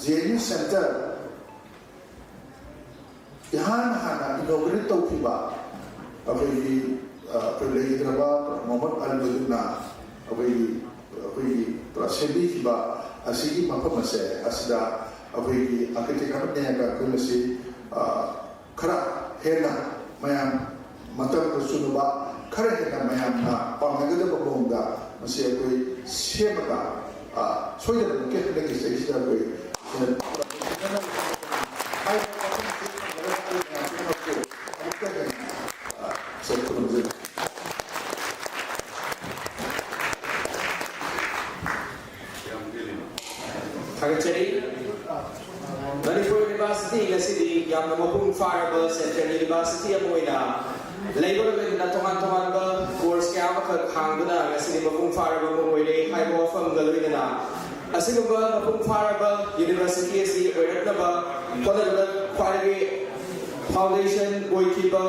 ꯖꯦ ꯑꯦꯟ ꯌꯨ ꯁꯦꯟꯇꯔ ꯏꯍꯥꯟ ꯍꯥꯟꯅ ꯏꯅꯣꯒ꯭ꯔꯦꯠ ꯇꯧꯈꯤꯕ ꯑꯩꯈꯣꯏꯒꯤ ꯑ, ꯑꯩꯈꯣꯏ ꯂꯩꯈꯤꯗ꯭ꯔꯕ ꯃꯣꯍꯃꯗ ꯑꯂꯤꯗꯨꯅ ꯑꯩꯈꯣꯏꯒꯤ ꯑꯩꯈꯣꯏꯒꯤ ꯄꯨꯔꯥ ꯁꯦꯝꯕꯤꯈꯤꯕ ꯑꯁꯤꯒꯤ ꯃꯐꯝ ꯑꯁꯦ, ꯑꯁꯤꯗ ꯑꯩꯈꯣꯏꯒꯤ ꯑꯥꯔꯀꯤꯇꯦꯛ ꯑꯃ ꯅꯦꯛꯑꯒ ꯑꯩꯈꯣꯏ ꯃꯁꯤ ꯑ, ꯈꯔ ꯍꯦꯟꯅ ꯃꯌꯥꯝ ꯃꯇꯝꯒ ꯆꯨꯅꯕ, ꯈꯔ ꯍꯦꯟꯅ ꯃꯌꯥꯝꯅ ꯄꯥꯝꯅꯒꯗꯕ ꯃꯑꯣꯡꯗ ꯃꯁꯤ ꯑꯩꯈꯣꯏ ꯁꯦꯝꯃꯒ, ꯑ, ꯁꯣꯏꯗꯅꯃꯛꯀꯤ ꯍꯟꯗꯛꯀꯤ ꯆꯍꯤꯁꯤꯗ ꯑꯩꯈꯣꯏ ꯍꯥꯏꯔꯤꯕ ꯋꯥꯐꯝꯁꯤ ꯐꯪꯅꯕ ꯑꯩꯈꯣꯏ ꯃꯌꯥꯝ ꯄꯨꯝꯅꯃꯛꯄꯨ ꯑꯃꯨꯛꯀ ꯍꯦꯟꯅ, ꯑ, ꯁꯦ ꯈꯨꯔꯨꯝꯖꯔꯤ꯫ ꯊꯥꯒꯠꯆꯔꯤ꯫ ꯃꯅꯤꯄꯨꯔ ꯌꯨꯅꯤꯚꯔꯁꯤꯇꯤ ꯉꯁꯤꯗꯤ ꯌꯥꯝꯅ ꯃꯄꯨꯡ ꯐꯥꯔꯕ ꯁꯦꯟꯇ꯭ꯔꯦꯜ ꯌꯨꯅꯤꯚꯔꯁꯤꯇꯤ ꯑꯃ ꯑꯣꯏꯅ ꯂꯩꯕꯒ ꯂꯣꯏꯅꯅ ꯇꯣꯉꯥꯟ ꯇꯣꯉꯥꯟꯕ ꯀꯣꯔꯁ ꯀꯌꯥ ꯑꯃꯈꯛ ꯍꯥꯡꯗꯨꯅ ꯉꯁꯤꯗꯤ ꯃꯄꯨꯡ ꯐꯥꯔꯕ ꯑꯃ ꯑꯣꯏꯔꯦ ꯍꯥꯏꯕ ꯋꯥꯐꯝꯒ ꯂꯣꯏꯅꯅ ꯑꯁꯤꯒꯨꯝꯕ ꯃꯄꯨꯡ ꯐꯥꯔꯕ ꯌꯨꯅꯤꯚꯔꯁꯤꯇꯤ ꯑꯁꯤ ꯑꯣꯏꯔꯛꯅꯕ ꯍꯣꯠꯅꯕꯗ ꯈ꯭ꯋꯥꯏꯗꯒꯤ ꯐꯥꯎꯟꯗꯦꯁꯟ ꯑꯣꯏꯈꯤꯕ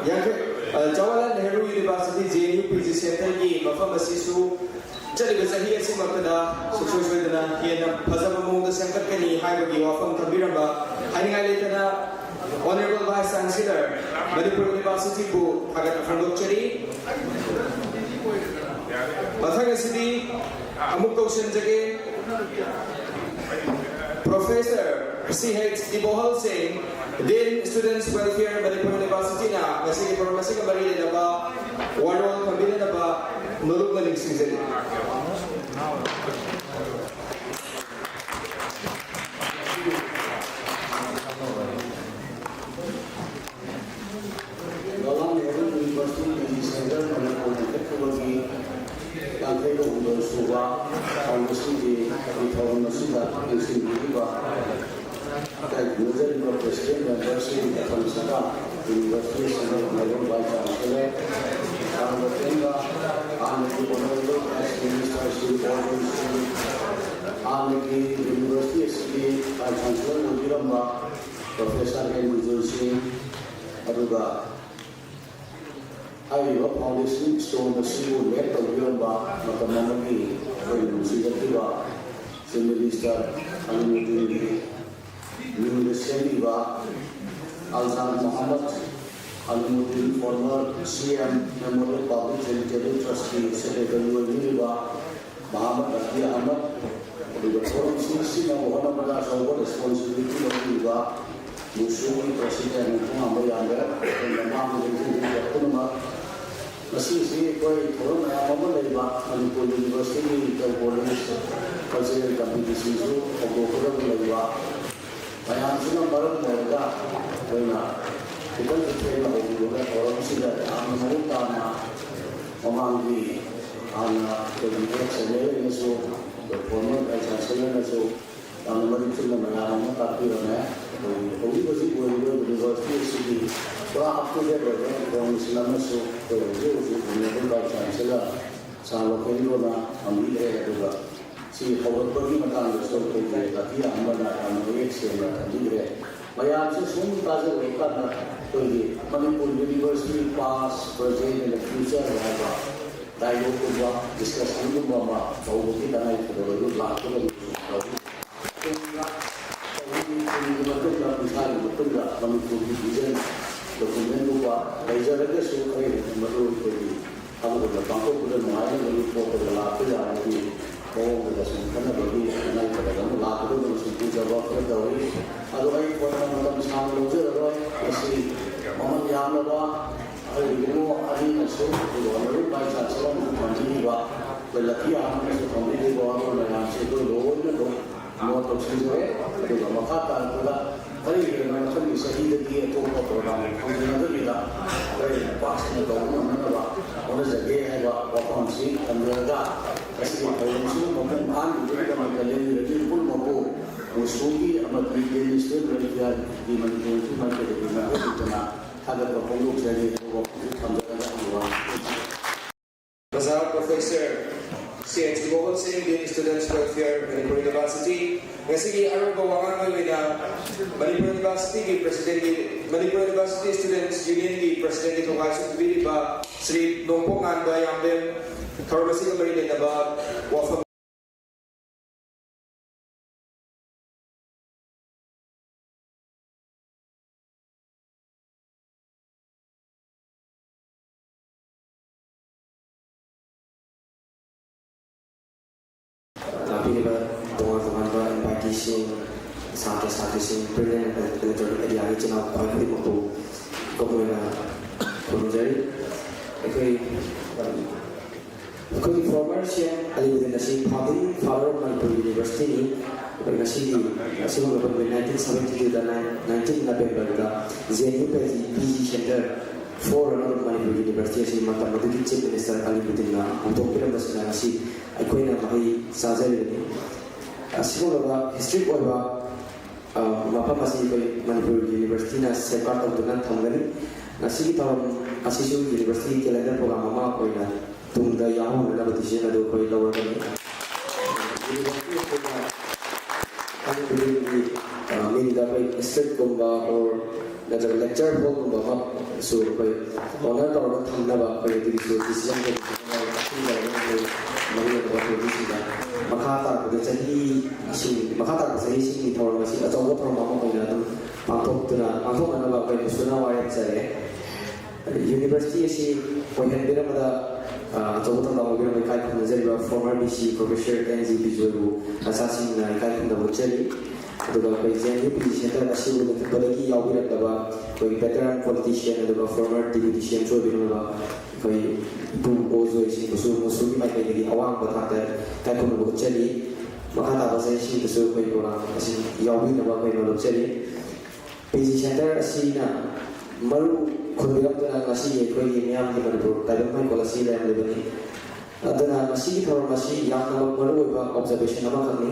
ꯌꯥꯡꯈꯩ, ꯑ, Jawaharlal Nehru university, J N U, P G ꯁꯦꯟꯇꯔꯒꯤ ꯃꯐꯝ ꯑꯁꯤꯁꯨ ꯆꯠꯂꯤꯕ ꯆꯍꯤ ꯑꯁꯤꯃꯛꯇꯗ ꯁꯨꯡꯁꯣꯏ ꯁꯣꯏꯗꯅ ꯍꯦꯟꯅ ꯐꯖꯕ ꯃꯑꯣꯡꯗ ꯁꯦꯝꯒꯠꯀꯅꯤ ꯍꯥꯏꯕꯒꯤ ꯋꯥꯐꯝ ꯊꯝꯕꯤꯔꯝꯕ ꯍꯥꯏꯅꯤꯡꯉꯥꯏ ꯂꯩꯇꯅ Honorable Vice Chancellor, ꯃꯅꯤꯄꯨꯔ ꯌꯨꯅꯤꯚꯔꯁꯤꯇꯤꯕꯨ ꯊꯥꯒꯠꯄ ꯐꯣꯡꯗꯣꯛꯆꯔꯤ꯫ ꯃꯊꯪ ꯑꯁꯤꯗꯤ ꯑꯃꯨꯛ ꯀꯧꯁꯤꯟꯖꯒꯦ, Professor ꯁꯤ ꯑꯩꯆ ꯏꯕꯣꯍꯜ ꯁꯤꯡ, Dean Students Welfare, ꯃꯅꯤꯄꯨꯔ ꯌꯨꯅꯤꯚꯔꯁꯤꯇꯤꯅ ꯉꯁꯤꯒꯤ ꯊꯧꯔꯝ ꯑꯁꯤꯒ ꯃꯔꯤ ꯂꯩꯅꯕ ꯋꯥꯔꯣꯜ ꯊꯝꯕꯤꯅꯅꯕ ꯅꯣꯂꯨꯛꯅ ꯅꯤꯡꯁꯤꯡꯖꯔꯤ꯫ Jawaharlal Nehru university P G centre Manipur ꯂꯤꯡꯈꯠꯈꯤꯕꯒꯤ ꯌꯥꯡꯈꯩꯒ ꯍꯨꯝꯗꯣꯏ ꯁꯨꯕ ꯐꯥꯎꯟꯗꯦꯁꯟ ꯗꯦꯒꯤ ꯊꯧꯔꯝ ꯑꯁꯤꯗ ꯂꯦꯡꯁꯤꯟꯕꯤꯔꯤꯕ ꯏꯀꯥꯏ ꯈꯨꯝꯅꯖꯔꯤꯕ ꯄ꯭ꯔꯦꯁꯤꯗꯦꯟ ꯃꯦꯝꯕꯔꯁꯤꯡ, ꯃꯇꯝ ꯑꯁꯤꯗ ꯌꯨꯅꯤꯚꯔꯁꯤꯇꯤ ꯑꯁꯤꯒꯤ ꯑꯣꯅꯔꯦꯕꯜ ꯚꯥꯏꯁ ꯆꯥꯟꯁꯦꯂꯔ, ꯁꯥꯡꯕ ꯇꯦꯟꯕ ꯍꯥꯟꯅꯒꯤ ꯑꯣꯅꯔꯦꯕꯜ ꯚꯥꯏꯁ ꯃꯤꯅꯤꯁꯇꯔ ꯁ꯭ꯔꯤ ꯑꯣ ꯖꯣꯟ ꯁꯤꯡ, ꯍꯥꯟꯅꯒꯤ ꯌꯨꯅꯤꯚꯔꯁꯤꯇꯤ ꯑꯁꯤꯒꯤ vice chancellor ꯑꯣꯏꯕꯤꯔꯝꯕ professor and Bijoy ꯁꯤꯡ, ꯑꯗꯨꯒ ꯍꯥꯏꯔꯤꯕ ꯐꯥꯎꯟꯗꯦꯁꯟ ꯁ꯭ꯇꯣꯟ ꯑꯁꯤꯕꯨ ꯂꯦꯠ ꯇꯧꯕꯤꯔꯝꯕ ꯃꯇꯝ ꯑꯃꯒꯤ ꯑꯩꯈꯣꯏꯅ ꯅꯨꯡꯁꯤꯖꯈꯤꯕ ꯆꯤꯐ ꯃꯤꯅꯤꯁꯇꯔ ꯑꯂꯤꯃꯨꯗꯤꯟꯒꯤ ꯃꯤꯡꯗ ꯁꯦꯝꯕꯤꯕ ꯑꯜꯖꯥꯟ Mohammad Alimuddin, former C M Memorial Public Charitable Trustꯀꯤ secretary ꯑꯣꯏꯕꯤꯔꯤꯕ Mohammad ꯑꯂꯤ ꯑꯍꯃꯗ, ꯑꯗꯨꯒ ꯊꯧꯔꯝꯁꯤꯡ ꯁꯤꯟꯅꯕ ꯍꯣꯠꯅꯕꯗ ꯑꯆꯧꯕ responsibility ꯂꯧꯕꯤꯔꯤꯕ ꯃꯨꯁꯨꯒꯤ president ꯈꯣꯡꯉꯥꯝꯕ ꯌꯥꯝꯕꯦꯝ, ꯑꯗꯨꯒ ꯃꯃꯥꯡꯗ ꯂꯩꯔꯤꯕ ꯄꯨꯝꯅꯃꯛ, ꯉꯁꯤꯁꯤ ꯑꯩꯈꯣꯏ ꯊꯧꯔꯝ ꯃꯌꯥꯝ ꯑꯃ ꯂꯩꯕ, ꯃꯅꯤꯄꯨꯔ Universityꯒꯤ Inter College Cultural Competitionꯁꯨ ꯍꯧꯗꯣꯛꯀꯗꯕ ꯂꯩꯕ, ꯃꯌꯥꯝꯁꯤꯅ ꯃꯔꯝ ꯑꯣꯏꯔꯒ ꯑꯩꯈꯣꯏꯅ ꯈꯤꯇꯪꯁꯨ ꯊꯦꯡꯅ ꯍꯧꯈꯤꯕꯒ ꯊꯧꯔꯝꯁꯤꯗ ꯌꯥꯝꯅ ꯃꯑꯣꯡ ꯇꯥꯅ ꯃꯃꯥꯡꯒꯤ ꯍꯥꯟꯅ ꯑꯩꯈꯣꯏꯒꯤ ex M L Aꯅꯁꯨ, ꯑꯩꯈꯣꯏ former Vice Chancellorꯅꯁꯨ ꯌꯥꯝꯅ ꯃꯔꯤꯛ ꯆꯨꯝꯅ ꯃꯌꯥꯝ ꯑꯃ ꯇꯥꯛꯄꯤꯔꯝꯃꯦ꯫ ꯑꯩꯈꯣꯏꯒꯤ ꯍꯧꯖꯤꯛ ꯍꯧꯖꯤꯛ ꯑꯣꯏꯔꯤꯕ University ꯑꯁꯤꯒꯤ ꯄꯨꯔꯥ up to date ꯑꯣꯏꯕ information ꯑꯃꯁꯨ ꯑꯩꯈꯣꯏ ꯍꯧꯖꯤꯛ ꯍꯧꯖꯤꯛ Honorable Vice Chancellor ꯁꯥꯔ ꯂꯣꯀꯦꯟꯗ꯭ꯔꯣꯅ ꯊꯝꯕꯤꯈ꯭ꯔꯦ꯫ ꯑꯗꯨꯒ ꯁꯤ ꯍꯧꯔꯛꯄꯒꯤ ꯃꯇꯥꯡꯗꯁꯨ ꯑꯩꯈꯣꯏꯒꯤ ꯇꯥꯇꯤ ꯑꯍꯃꯗꯅ ꯌꯥꯝꯅ ꯃꯌꯦꯛ ꯁꯦꯡꯅ ꯊꯝꯕꯤꯈ꯭ꯔꯦ꯫ ꯃꯌꯥꯝꯁꯦ ꯁꯨꯝ ꯇꯥꯖꯔꯨꯔꯀꯥꯟꯗ ꯑꯩꯈꯣꯏꯒꯤ Manipur University past, present and future ꯍꯥꯏꯕ dialogueꯀꯨꯝꯕ discussionꯒꯨꯝꯕ ꯑꯃ ꯇꯧꯕꯒꯤ ꯇꯉꯥꯏ ꯐꯗꯕꯗꯨ ꯂꯥꯛꯀꯗꯕꯅꯤ꯫ ꯇꯨꯡꯗ ꯆꯍꯤ ꯀꯨꯟꯒꯤ ꯃꯇꯨꯡꯗ, ꯀꯨꯟꯊ꯭ꯔꯥꯒꯤ ꯃꯇꯨꯡꯗ ꯃꯅꯤꯄꯨꯔꯒꯤ vision documentꯒꯨꯝꯕ ꯂꯩꯖꯔꯒꯁꯨ, ꯑꯩ ꯃꯗꯨ ꯑꯩꯈꯣꯏꯒꯤ ꯊꯕꯛ ꯑꯣꯏꯅ ꯄꯥꯡꯊꯣꯛꯄꯗ ꯅꯨꯡꯉꯥꯏꯅꯕꯒꯤ ꯄꯣꯠꯇꯨꯗ ꯂꯥꯛꯄ ꯌꯥꯔꯒꯗꯤ ꯃꯑꯣꯡꯗꯨꯗ ꯁꯨꯝ ꯈꯟꯅꯕꯒꯤ ꯇꯉꯥꯏ ꯐꯗꯕ ꯑꯃ ꯂꯥꯛꯀꯗꯧꯕꯅ ꯁꯨꯝ ꯄꯨꯖꯕ ꯈꯔ ꯇꯧꯏ꯫ ꯑꯗꯣ ꯑꯩ ꯄꯣꯠ ꯃꯇꯝ ꯁꯥꯡꯅ ꯂꯧꯖꯔꯔꯣꯏ꯫ ꯃꯁꯤ ꯃꯃꯜ ꯌꯥꯝꯂꯕ ꯑꯩꯈꯣꯏ ꯏꯕꯨꯡꯉꯣ ꯑꯅꯤꯅꯁꯨ, ꯑꯗꯨꯒ Honorable Vice Chancellorꯅꯁꯨ ꯊꯝꯕꯤꯔꯤꯕ, ꯑꯩꯈꯣꯏ ꯂꯛꯀꯤ ꯑꯍꯟꯅꯁꯨ ꯊꯝꯕꯤꯔꯤꯕ ꯋꯥꯔꯣꯜ ꯃꯌꯥꯝꯁꯦ ꯑꯩꯈꯣꯏ ꯂꯣꯏꯅꯃꯛ note ꯇꯧꯁꯤꯟꯖꯔꯦ꯫ ꯑꯗꯨꯒ ꯃꯈꯥ ꯇꯥꯔꯛꯄꯗ ꯈꯔ ꯍꯦꯟꯅ ꯃꯊꯪꯒꯤ ꯆꯍꯤꯗꯗꯤ ꯑꯇꯣꯞꯄ program ꯈꯪꯖꯅꯗꯕꯤꯗ ꯈꯔ ꯍꯦꯟꯅ ꯄꯥꯛ ꯁꯟꯅ ꯇꯧꯕ ꯉꯝꯅꯅꯕ ꯍꯣꯠꯅꯖꯒꯦ ꯍꯥꯏꯕ ꯋꯥꯐꯝꯁꯤ ꯊꯝꯖꯔꯒ, ꯉꯁꯤꯒꯤ ꯊꯧꯔꯝꯁꯤ ꯃꯄꯨꯡ ꯐꯥꯍꯟꯕꯤꯕꯒꯤꯗꯃꯛꯇ ꯂꯦꯡꯕꯤꯔꯛꯂꯤꯕ ꯄꯨꯝꯅꯃꯛꯄꯨ ꯃꯨꯁꯨꯒꯤ ꯑꯃꯗꯤ Indian Student Welfareꯒꯤ ꯃꯅꯤꯄꯨꯔꯒꯤ ꯃꯥꯏꯀꯩꯗꯒꯤ ꯃꯥꯏꯀꯩ ꯊꯥꯒꯠꯄ ꯐꯣꯡꯗꯣꯛꯆꯔꯤ꯫ ꯑꯗꯨꯒ ꯍꯧꯖꯤꯛ ꯊꯝꯖꯔꯒ ꯑꯩꯒꯤ ꯋꯥ ꯑꯣꯖꯥ Professor ꯁꯤ ꯑꯦꯆ ꯒꯣꯕꯜ ꯁꯤꯡ, Dean Students Welfare, Manipur University꯫ ꯉꯁꯤꯒꯤ ꯑꯔꯣꯏꯕ ꯋꯥꯉꯥꯡꯒꯤ ꯑꯣꯏꯅ ꯃꯅꯤꯄꯨꯔ Universityꯒꯤ Presidentꯀꯤ, ꯃꯅꯤꯄꯨꯔ University Students Unionꯒꯤ Presidentꯀꯤ ꯊꯧꯒꯥꯏꯁꯨ ꯄꯤꯕꯤꯔꯤꯕ ꯁ꯭ꯔꯤ ꯅꯣꯡꯄꯣꯛ ꯉꯥꯟꯕ ꯌꯥꯝꯕꯦꯝ ꯊꯧꯔꯝ ꯑꯁꯤꯒ ꯃꯔꯤ ꯂꯩꯅꯕ ꯋꯥꯐꯝ ꯂꯥꯛꯄꯤꯔꯤꯕ ꯇꯣꯉꯥꯟ ꯇꯣꯉꯥꯟꯕ inviteeꯁꯤꯡ, ꯁꯥꯇ꯭ꯔ ꯁꯥꯇ꯭ꯔꯤꯁꯤꯡ, print and electronic mediaꯒꯤ ꯏꯆꯤꯟ ꯏꯅꯥꯎ ꯈ꯭ꯋꯥꯏ ꯈꯨꯗꯤꯡꯃꯛꯄꯨ ꯏꯀꯣꯛ ꯑꯣꯏꯅ ꯈꯨꯔꯨꯝꯖꯔꯤ꯫ ꯑꯩꯈꯣꯏ ꯑꯩꯈꯣꯏꯒꯤ former C M ꯑꯂꯤꯎꯗꯤꯟ ꯑꯁꯤ founding father of Manipur Universityꯅꯤ꯫ ꯑꯩꯈꯣꯏ ꯉꯁꯤꯒꯤ ꯑꯁꯤꯒꯨꯝꯂꯕ ꯅꯨꯃꯤꯠ nineteen seventy twoꯗ, nineteen Novemberꯗ J N U P G Center, forerunner of Manipur University ꯑꯁꯤ ꯃꯇꯝ ꯑꯗꯨꯒꯤ Chief Minister ꯑꯂꯤꯎꯗꯤꯟꯅ ꯍꯧꯗꯣꯛꯄꯤꯔꯝꯕꯁꯤꯅ ꯉꯁꯤ ꯑꯩꯈꯣꯏꯅ ꯃꯍꯩ ꯆꯥꯖꯔꯤꯕꯅꯤ꯫ ꯑꯁꯤꯒꯨꯝꯂꯕ historic ꯑꯣꯏꯕ, ꯑ, ꯃꯐꯝ ꯑꯁꯤ ꯑꯩꯈꯣꯏ ꯃꯅꯤꯄꯨꯔ Universityꯅ safeguard ꯇꯧꯗꯨꯅ ꯊꯝꯒꯅꯤ꯫ ꯉꯁꯤꯒꯤ ꯊꯧꯔꯝ ꯑꯁꯤꯁꯨ Universityꯒꯤ calendar program ꯑꯃ ꯑꯣꯏꯅ ꯇꯨꯡꯗ ꯌꯥꯎꯍꯧꯅꯅꯕ decision ꯑꯗꯨ ꯑꯩꯈꯣꯏ ꯂꯧꯔꯒꯅꯤ꯫ University ꯑꯁꯤꯅ ꯃꯅꯤꯄꯨꯔꯒꯤ, ꯑ, ꯃꯤꯡꯗ ꯑꯩꯈꯣꯏ streetꯀꯨꯝꯕ or ꯅꯠꯇ꯭ꯔꯒ lecture hallꯒꯨꯝꯕ ꯑꯃꯁꯨ ꯑꯩꯈꯣꯏ honour ꯇꯧꯔꯒ ꯊꯝꯅꯕ ꯑꯩꯈꯣꯏ ꯑꯗꯨꯒꯤꯁꯨ decision ꯂꯧꯕ ꯃꯔꯨꯑꯣꯏꯕ authorityꯁꯤꯡꯗ ꯃꯈꯥ ꯇꯥꯔꯛꯄꯗ ꯆꯍꯤꯁꯤꯡ, ꯃꯈꯥ ꯇꯥꯔꯛꯄ ꯆꯍꯤꯁꯤꯡꯒꯤ ꯊꯧꯔꯝ ꯑꯁꯤ ꯑꯆꯧꯕ ꯊꯧꯔꯝ ꯑꯃ ꯑꯣꯏꯅ ꯑꯗꯨꯝ ꯄꯥꯡꯊꯣꯛꯇꯨꯅ, ꯄꯥꯡꯊꯣꯛꯅꯅꯕ ꯑꯩꯈꯣꯏ ꯃꯨꯁꯨꯅ ꯋꯥꯔꯦꯞ ꯆꯔꯦ꯫ University ꯑꯁꯤ ꯑꯣꯏꯍꯟꯕꯤꯔꯝꯕꯗ, ꯑ, ꯑꯆꯧꯕ ꯊꯧꯗꯥꯡ ꯂꯧꯕꯤꯔꯝꯕ ꯏꯀꯥꯏ ꯈꯨꯝꯅꯖꯔꯤꯕ former V C Professor N G ꯕꯤꯖꯣꯏꯕꯨ ꯃꯆꯥꯁꯤꯡꯅ ꯏꯀꯥꯏ ꯈꯨꯝꯅꯕ ꯎꯠꯆꯔꯤ꯫ ꯑꯗꯨꯒ ꯑꯩꯈꯣꯏ J N U P G Center ꯑꯁꯤꯕꯨ ꯂꯤꯡꯈꯠꯄꯗꯒꯤ ꯌꯥꯎꯕꯤꯔꯛꯂꯕ ꯑꯩꯈꯣꯏꯒꯤ veteran politician ꯑꯗꯨꯒ former Deputy C M ꯑꯣꯏꯕꯤꯔꯝꯂꯕ ꯑꯩꯈꯣꯏ ꯏꯄꯨ ꯑꯣ ꯖꯣꯏꯁꯤꯡꯕꯨꯁꯨ ꯃꯨꯁꯨꯒꯤ ꯃꯥꯏꯀꯩꯗꯒꯤ ꯑꯋꯥꯡꯕ ꯊꯥꯛꯇ ꯏꯀꯥꯏ ꯈꯨꯝꯅꯕ ꯎꯠꯆꯔꯤ꯫ ꯃꯈꯥ ꯇꯥꯕ ꯆꯍꯤꯁꯤꯡꯗꯁꯨ ꯑꯩꯈꯣꯏ program ꯑꯁꯤ ꯌꯥꯎꯕꯤꯅꯕ ꯑꯩꯈꯣꯏ ꯅꯣꯂꯨꯛꯆꯔꯤ꯫ P G Center ꯑꯁꯤꯅ ꯃꯔꯨ ꯈꯨꯟꯕꯤꯔꯛꯇꯨꯅ ꯉꯁꯤꯒꯤ ꯑꯩꯈꯣꯏꯒꯤ ꯃꯤꯌꯥꯝꯒꯤ ꯃꯅꯤꯄꯨꯔ ꯇꯥꯏꯕꯪ ꯍꯩꯀꯣꯜ ꯑꯁꯤ ꯂꯩꯔꯝꯂꯤꯕꯅꯤ꯫ ꯑꯗꯨꯅ ꯉꯁꯤꯒꯤ ꯊꯧꯔꯝ ꯑꯁꯤ ꯌꯥꯝꯅꯃꯛ ꯃꯔꯨꯑꯣꯏꯕ observation ꯑꯃꯈꯛꯅꯤ꯫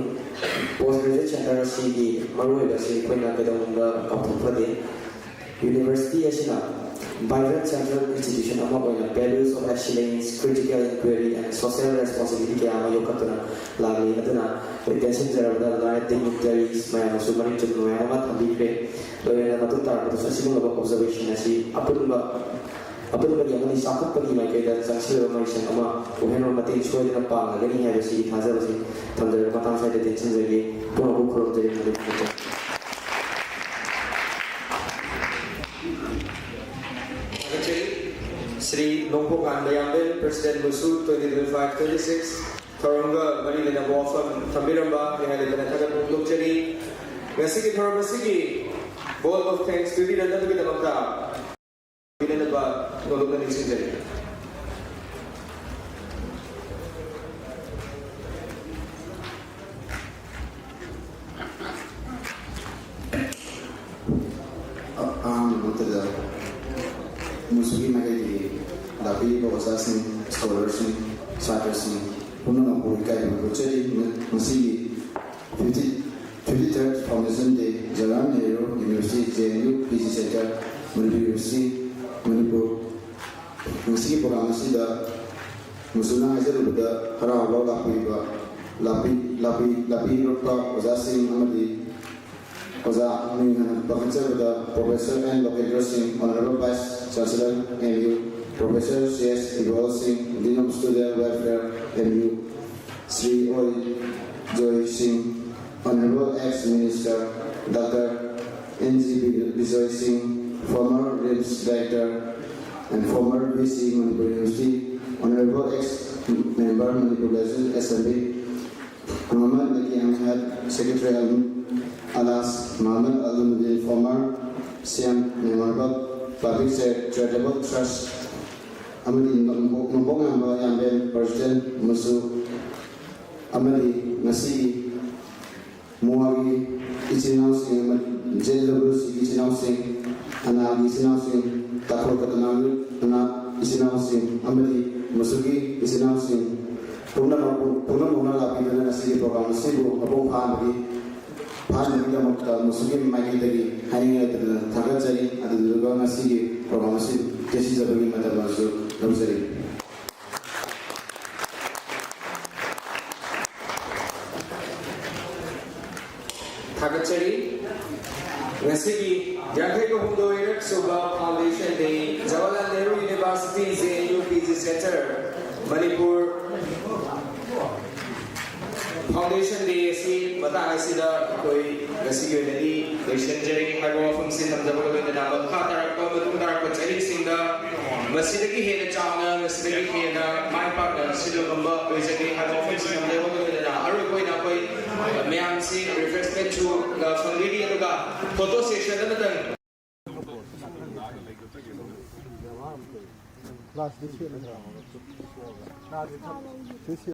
Post Graduate Center ꯑꯁꯤꯒꯤ ꯃꯔꯨꯑꯣꯏꯕ ꯑꯁꯤ ꯑꯩꯈꯣꯏꯅ ꯀꯩꯗꯧꯅꯨꯡꯗ ꯀꯥꯎꯊꯣꯛꯄ ꯐꯗꯦ꯫ University ꯑꯁꯤꯅ vibrant central institution ꯑꯃ ꯑꯣꯏꯅ values of excellence, critical inquiry and social responsibility ꯀꯌꯥ ꯑꯃ ꯌꯣꯛꯈꯠꯇꯨꯅ ꯂꯥꯛꯂꯤ꯫ ꯑꯗꯨꯅ ꯑꯩꯈꯣꯏ ꯇꯦꯟꯁꯤꯟꯖꯔꯕꯗ learned dignitaries ꯃꯌꯥꯝꯅꯁꯨ ꯃꯔꯤꯛ ꯆꯨꯝꯕ ꯃꯌꯥꯝ ꯑꯃ ꯊꯝꯕꯤꯈ꯭ꯔꯦ꯫ ꯂꯣꯏꯅꯅ ꯃꯇꯨꯡ ꯇꯥꯔꯛꯄꯗꯁꯨ ꯑꯁꯤꯒꯨꯝꯂꯕ observation ꯑꯁꯤ ꯑꯄꯨꯟꯕ, ꯑꯄꯨꯟꯕꯒꯤ ꯑꯃꯗꯤ ꯆꯥꯎꯈꯠꯄꯒꯤ ꯃꯥꯏꯀꯩꯗ ꯆꯪꯁꯤꯜꯂꯕ ꯃꯍꯩꯁꯪ ꯑꯃ ꯑꯣꯏꯍꯟꯕ ꯃꯇꯦꯡ ꯁꯣꯏꯗꯅ ꯄꯥꯡꯂꯒꯅꯤ ꯍꯥꯏꯕꯁꯤꯒꯤ ꯊꯥꯖꯕꯁꯤ ꯊꯝꯖꯔꯒ ꯃꯇꯥꯡ ꯁ꯭ꯋꯥꯏꯗ ꯇꯦꯟꯁꯤꯟꯖꯒꯦ꯫ ꯄꯨꯝꯅꯃꯛꯄꯨ ꯈꯨꯔꯨꯝꯖꯔꯤ꯫ ꯊꯥꯒꯠꯆꯔꯤ꯫ ꯁ꯭ꯔꯤ ꯅꯣꯡꯄꯣꯛ ꯉꯥꯟꯕ ꯌꯥꯝꯕꯦꯝ, President ꯃꯨꯁꯨ twenty twenty-five twenty-six꯫ ꯊꯧꯔꯝꯒ ꯃꯔꯤ ꯂꯩꯅꯕ ꯋꯥꯐꯝ ꯊꯝꯕꯤꯔꯝꯕ ꯅꯤꯡꯍꯥꯏ ꯂꯩꯇꯅ ꯊꯥꯒꯠꯄ ꯐꯣꯡꯗꯣꯛꯆꯔꯤ꯫ ꯉꯁꯤꯒꯤ ꯊꯧꯔꯝ ꯑꯁꯤꯒꯤ vote of thanks ꯄꯤꯕꯤꯔꯛꯅꯕꯒꯤꯗꯃꯛꯇ ꯄꯤꯅꯅꯕ ꯅꯣꯂꯨꯛꯅ ꯅꯤꯡꯁꯤꯡꯖꯔꯤ꯫ ꯑꯍꯥꯟꯕ ꯃꯛꯇꯗ ꯃꯨꯁꯨꯒꯤ ꯃꯥꯏꯀꯩꯗꯒꯤ ꯂꯥꯛꯄꯤꯔꯤꯕ ꯑꯣꯖꯥꯁꯤꯡ, ꯁ꯭ꯀꯣꯂꯔꯁꯤꯡ, ꯁꯥꯇ꯭ꯔꯁꯤꯡ ꯄꯨꯝꯅꯃꯛꯄꯨ ꯏꯀꯥꯏꯕ ꯐꯣꯡꯗꯣꯛꯆꯔꯤ꯫ ꯉꯁꯤꯒꯤ fifty, fifty third Foundation Day, Jawaharlal Nehru University, J N U, P G Center, Manipur University, Manipur. ꯉꯁꯤꯒꯤ program ꯑꯁꯤꯗ ꯃꯨꯁꯨꯅ ꯍꯥꯏꯖꯔꯨꯕꯗ ꯍꯔꯥꯎ ꯍꯔꯥꯎ ꯂꯥꯛꯄꯤꯕ, ꯂꯥꯛꯄꯤ-, ꯂꯥꯛꯄꯤ-, ꯂꯥꯛꯄꯤꯔꯛꯄ ꯑꯣꯖꯥꯁꯤꯡ ꯑꯃꯗꯤ ꯑꯣꯖꯥ ꯃꯤꯡ ꯍꯟꯅ ꯄꯟꯖꯕꯗ Professor N Lokendra Singh, Honorable Vice Chancellor, M U, Professor C S Iqbal Singh, Dean of Student Welfare, M U, Shri O Joy Singh, Honorable ex Minister Doctor N G Bijoy Singh, former RIMS Director and former V C Manipur University, Honorable ex member Manipur Legislative Assembly, Muhammad Naki Ahmed, Secretary Al-, Alas, Muhammad Alamuddin, former C M, Memorable Public Charitable Trust, ꯑꯃꯗꯤ ꯅꯣꯡꯄꯣꯛ-, ꯅꯣꯡꯄꯣꯛ ꯉꯝꯕ ꯌꯥꯝꯕꯦꯝ, President, ꯃꯨꯁꯨ, ꯑꯃꯗꯤ ꯉꯁꯤꯒꯤ ꯃꯨꯋꯥꯒꯤ ꯏꯆꯤꯟ ꯏꯅꯥꯎꯁꯤꯡ ꯑꯃꯗꯤ J W Cꯒꯤ ꯏꯆꯤꯟ ꯏꯅꯥꯎꯁꯤꯡ, ꯑꯅꯥꯒꯤ ꯏꯆꯤꯟ ꯏꯅꯥꯎꯁꯤꯡ, ꯇꯥꯈꯨꯜ ꯀꯇꯅꯥꯒꯤ ꯑꯅꯥ ꯏꯆꯤꯟ ꯏꯅꯥꯎꯁꯤꯡ ꯑꯃꯗꯤ ꯃꯨꯁꯨꯒꯤ ꯏꯆꯤꯟ ꯏꯅꯥꯎꯁꯤꯡ ꯄꯨꯝꯅꯃꯛꯄꯨ, ꯄꯨꯝꯅꯃꯛꯅ ꯂꯥꯛꯄꯤꯗꯨꯅ ꯉꯁꯤꯒꯤ program ꯑꯁꯤꯕꯨ ꯃꯄꯨꯡ ꯐꯥꯍꯟꯕꯒꯤ, ꯐꯥꯍꯟꯕꯒꯤꯗꯃꯛꯇ ꯃꯨꯁꯨꯒꯤ ꯃꯥꯏꯀꯩꯗꯒꯤ ꯍꯥꯏꯅꯤꯡꯉꯥꯏ ꯂꯩꯇꯗꯅ ꯊꯥꯒꯠꯆꯔꯤ꯫ ꯑꯗꯨꯗꯨꯒ ꯉꯁꯤꯒꯤ program ꯑꯁꯤ ꯇꯦꯁꯤꯖꯕꯒꯤ ꯃꯇꯝ ꯑꯃꯁꯨ ꯂꯧꯖꯔꯤ꯫ ꯊꯥꯒꯠꯆꯔꯤ꯫ ꯉꯁꯤꯒꯤ ꯌꯥꯡꯈꯩꯒ ꯍꯨꯝꯗꯣꯏꯔꯛ ꯁꯨꯕ Foundation Day, Jawaharlal Nehru University, J N U, P G Center, Manipur. Foundation Day ꯑꯁꯤ ꯃꯇꯥꯡ ꯑꯁꯤꯗ ꯑꯩꯈꯣꯏ ꯉꯁꯤꯒꯤ ꯑꯣꯏꯅꯗꯤ ꯂꯣꯏꯁꯤꯟꯖꯔꯒꯦ ꯍꯥꯏꯕ ꯋꯥꯐꯝꯁꯤ ꯊꯝꯖꯕꯒ ꯂꯣꯏꯅꯅ, ꯃꯈꯥ ꯇꯥꯔꯛꯄ, ꯃꯇꯨꯡ ꯇꯥꯔꯛꯄ ꯆꯍꯤꯁꯤꯡꯗ ꯃꯁꯤꯗꯒꯤ ꯍꯦꯟꯅ ꯆꯥꯎꯅ, ꯃꯁꯤꯗꯒꯤ ꯍꯦꯟꯅ ꯃꯥꯏ ꯄꯥꯛꯅ ꯁꯤꯜꯂꯨ ꯉꯝꯕ ꯑꯣꯏꯖꯒꯦ ꯍꯥꯏꯕ ꯋꯥꯐꯝꯁꯤ ꯊꯝꯖꯕꯒ ꯂꯣꯏꯅꯅ, ꯑꯔꯣꯏꯕ ꯑꯣꯏꯅ ꯑꯩꯈꯣꯏ ꯃꯌꯥꯝꯁꯤ refreshment ꯁꯨ ꯐꯪꯒꯅꯤ, ꯑꯗꯨꯒ photo session ꯑꯃꯇꯪ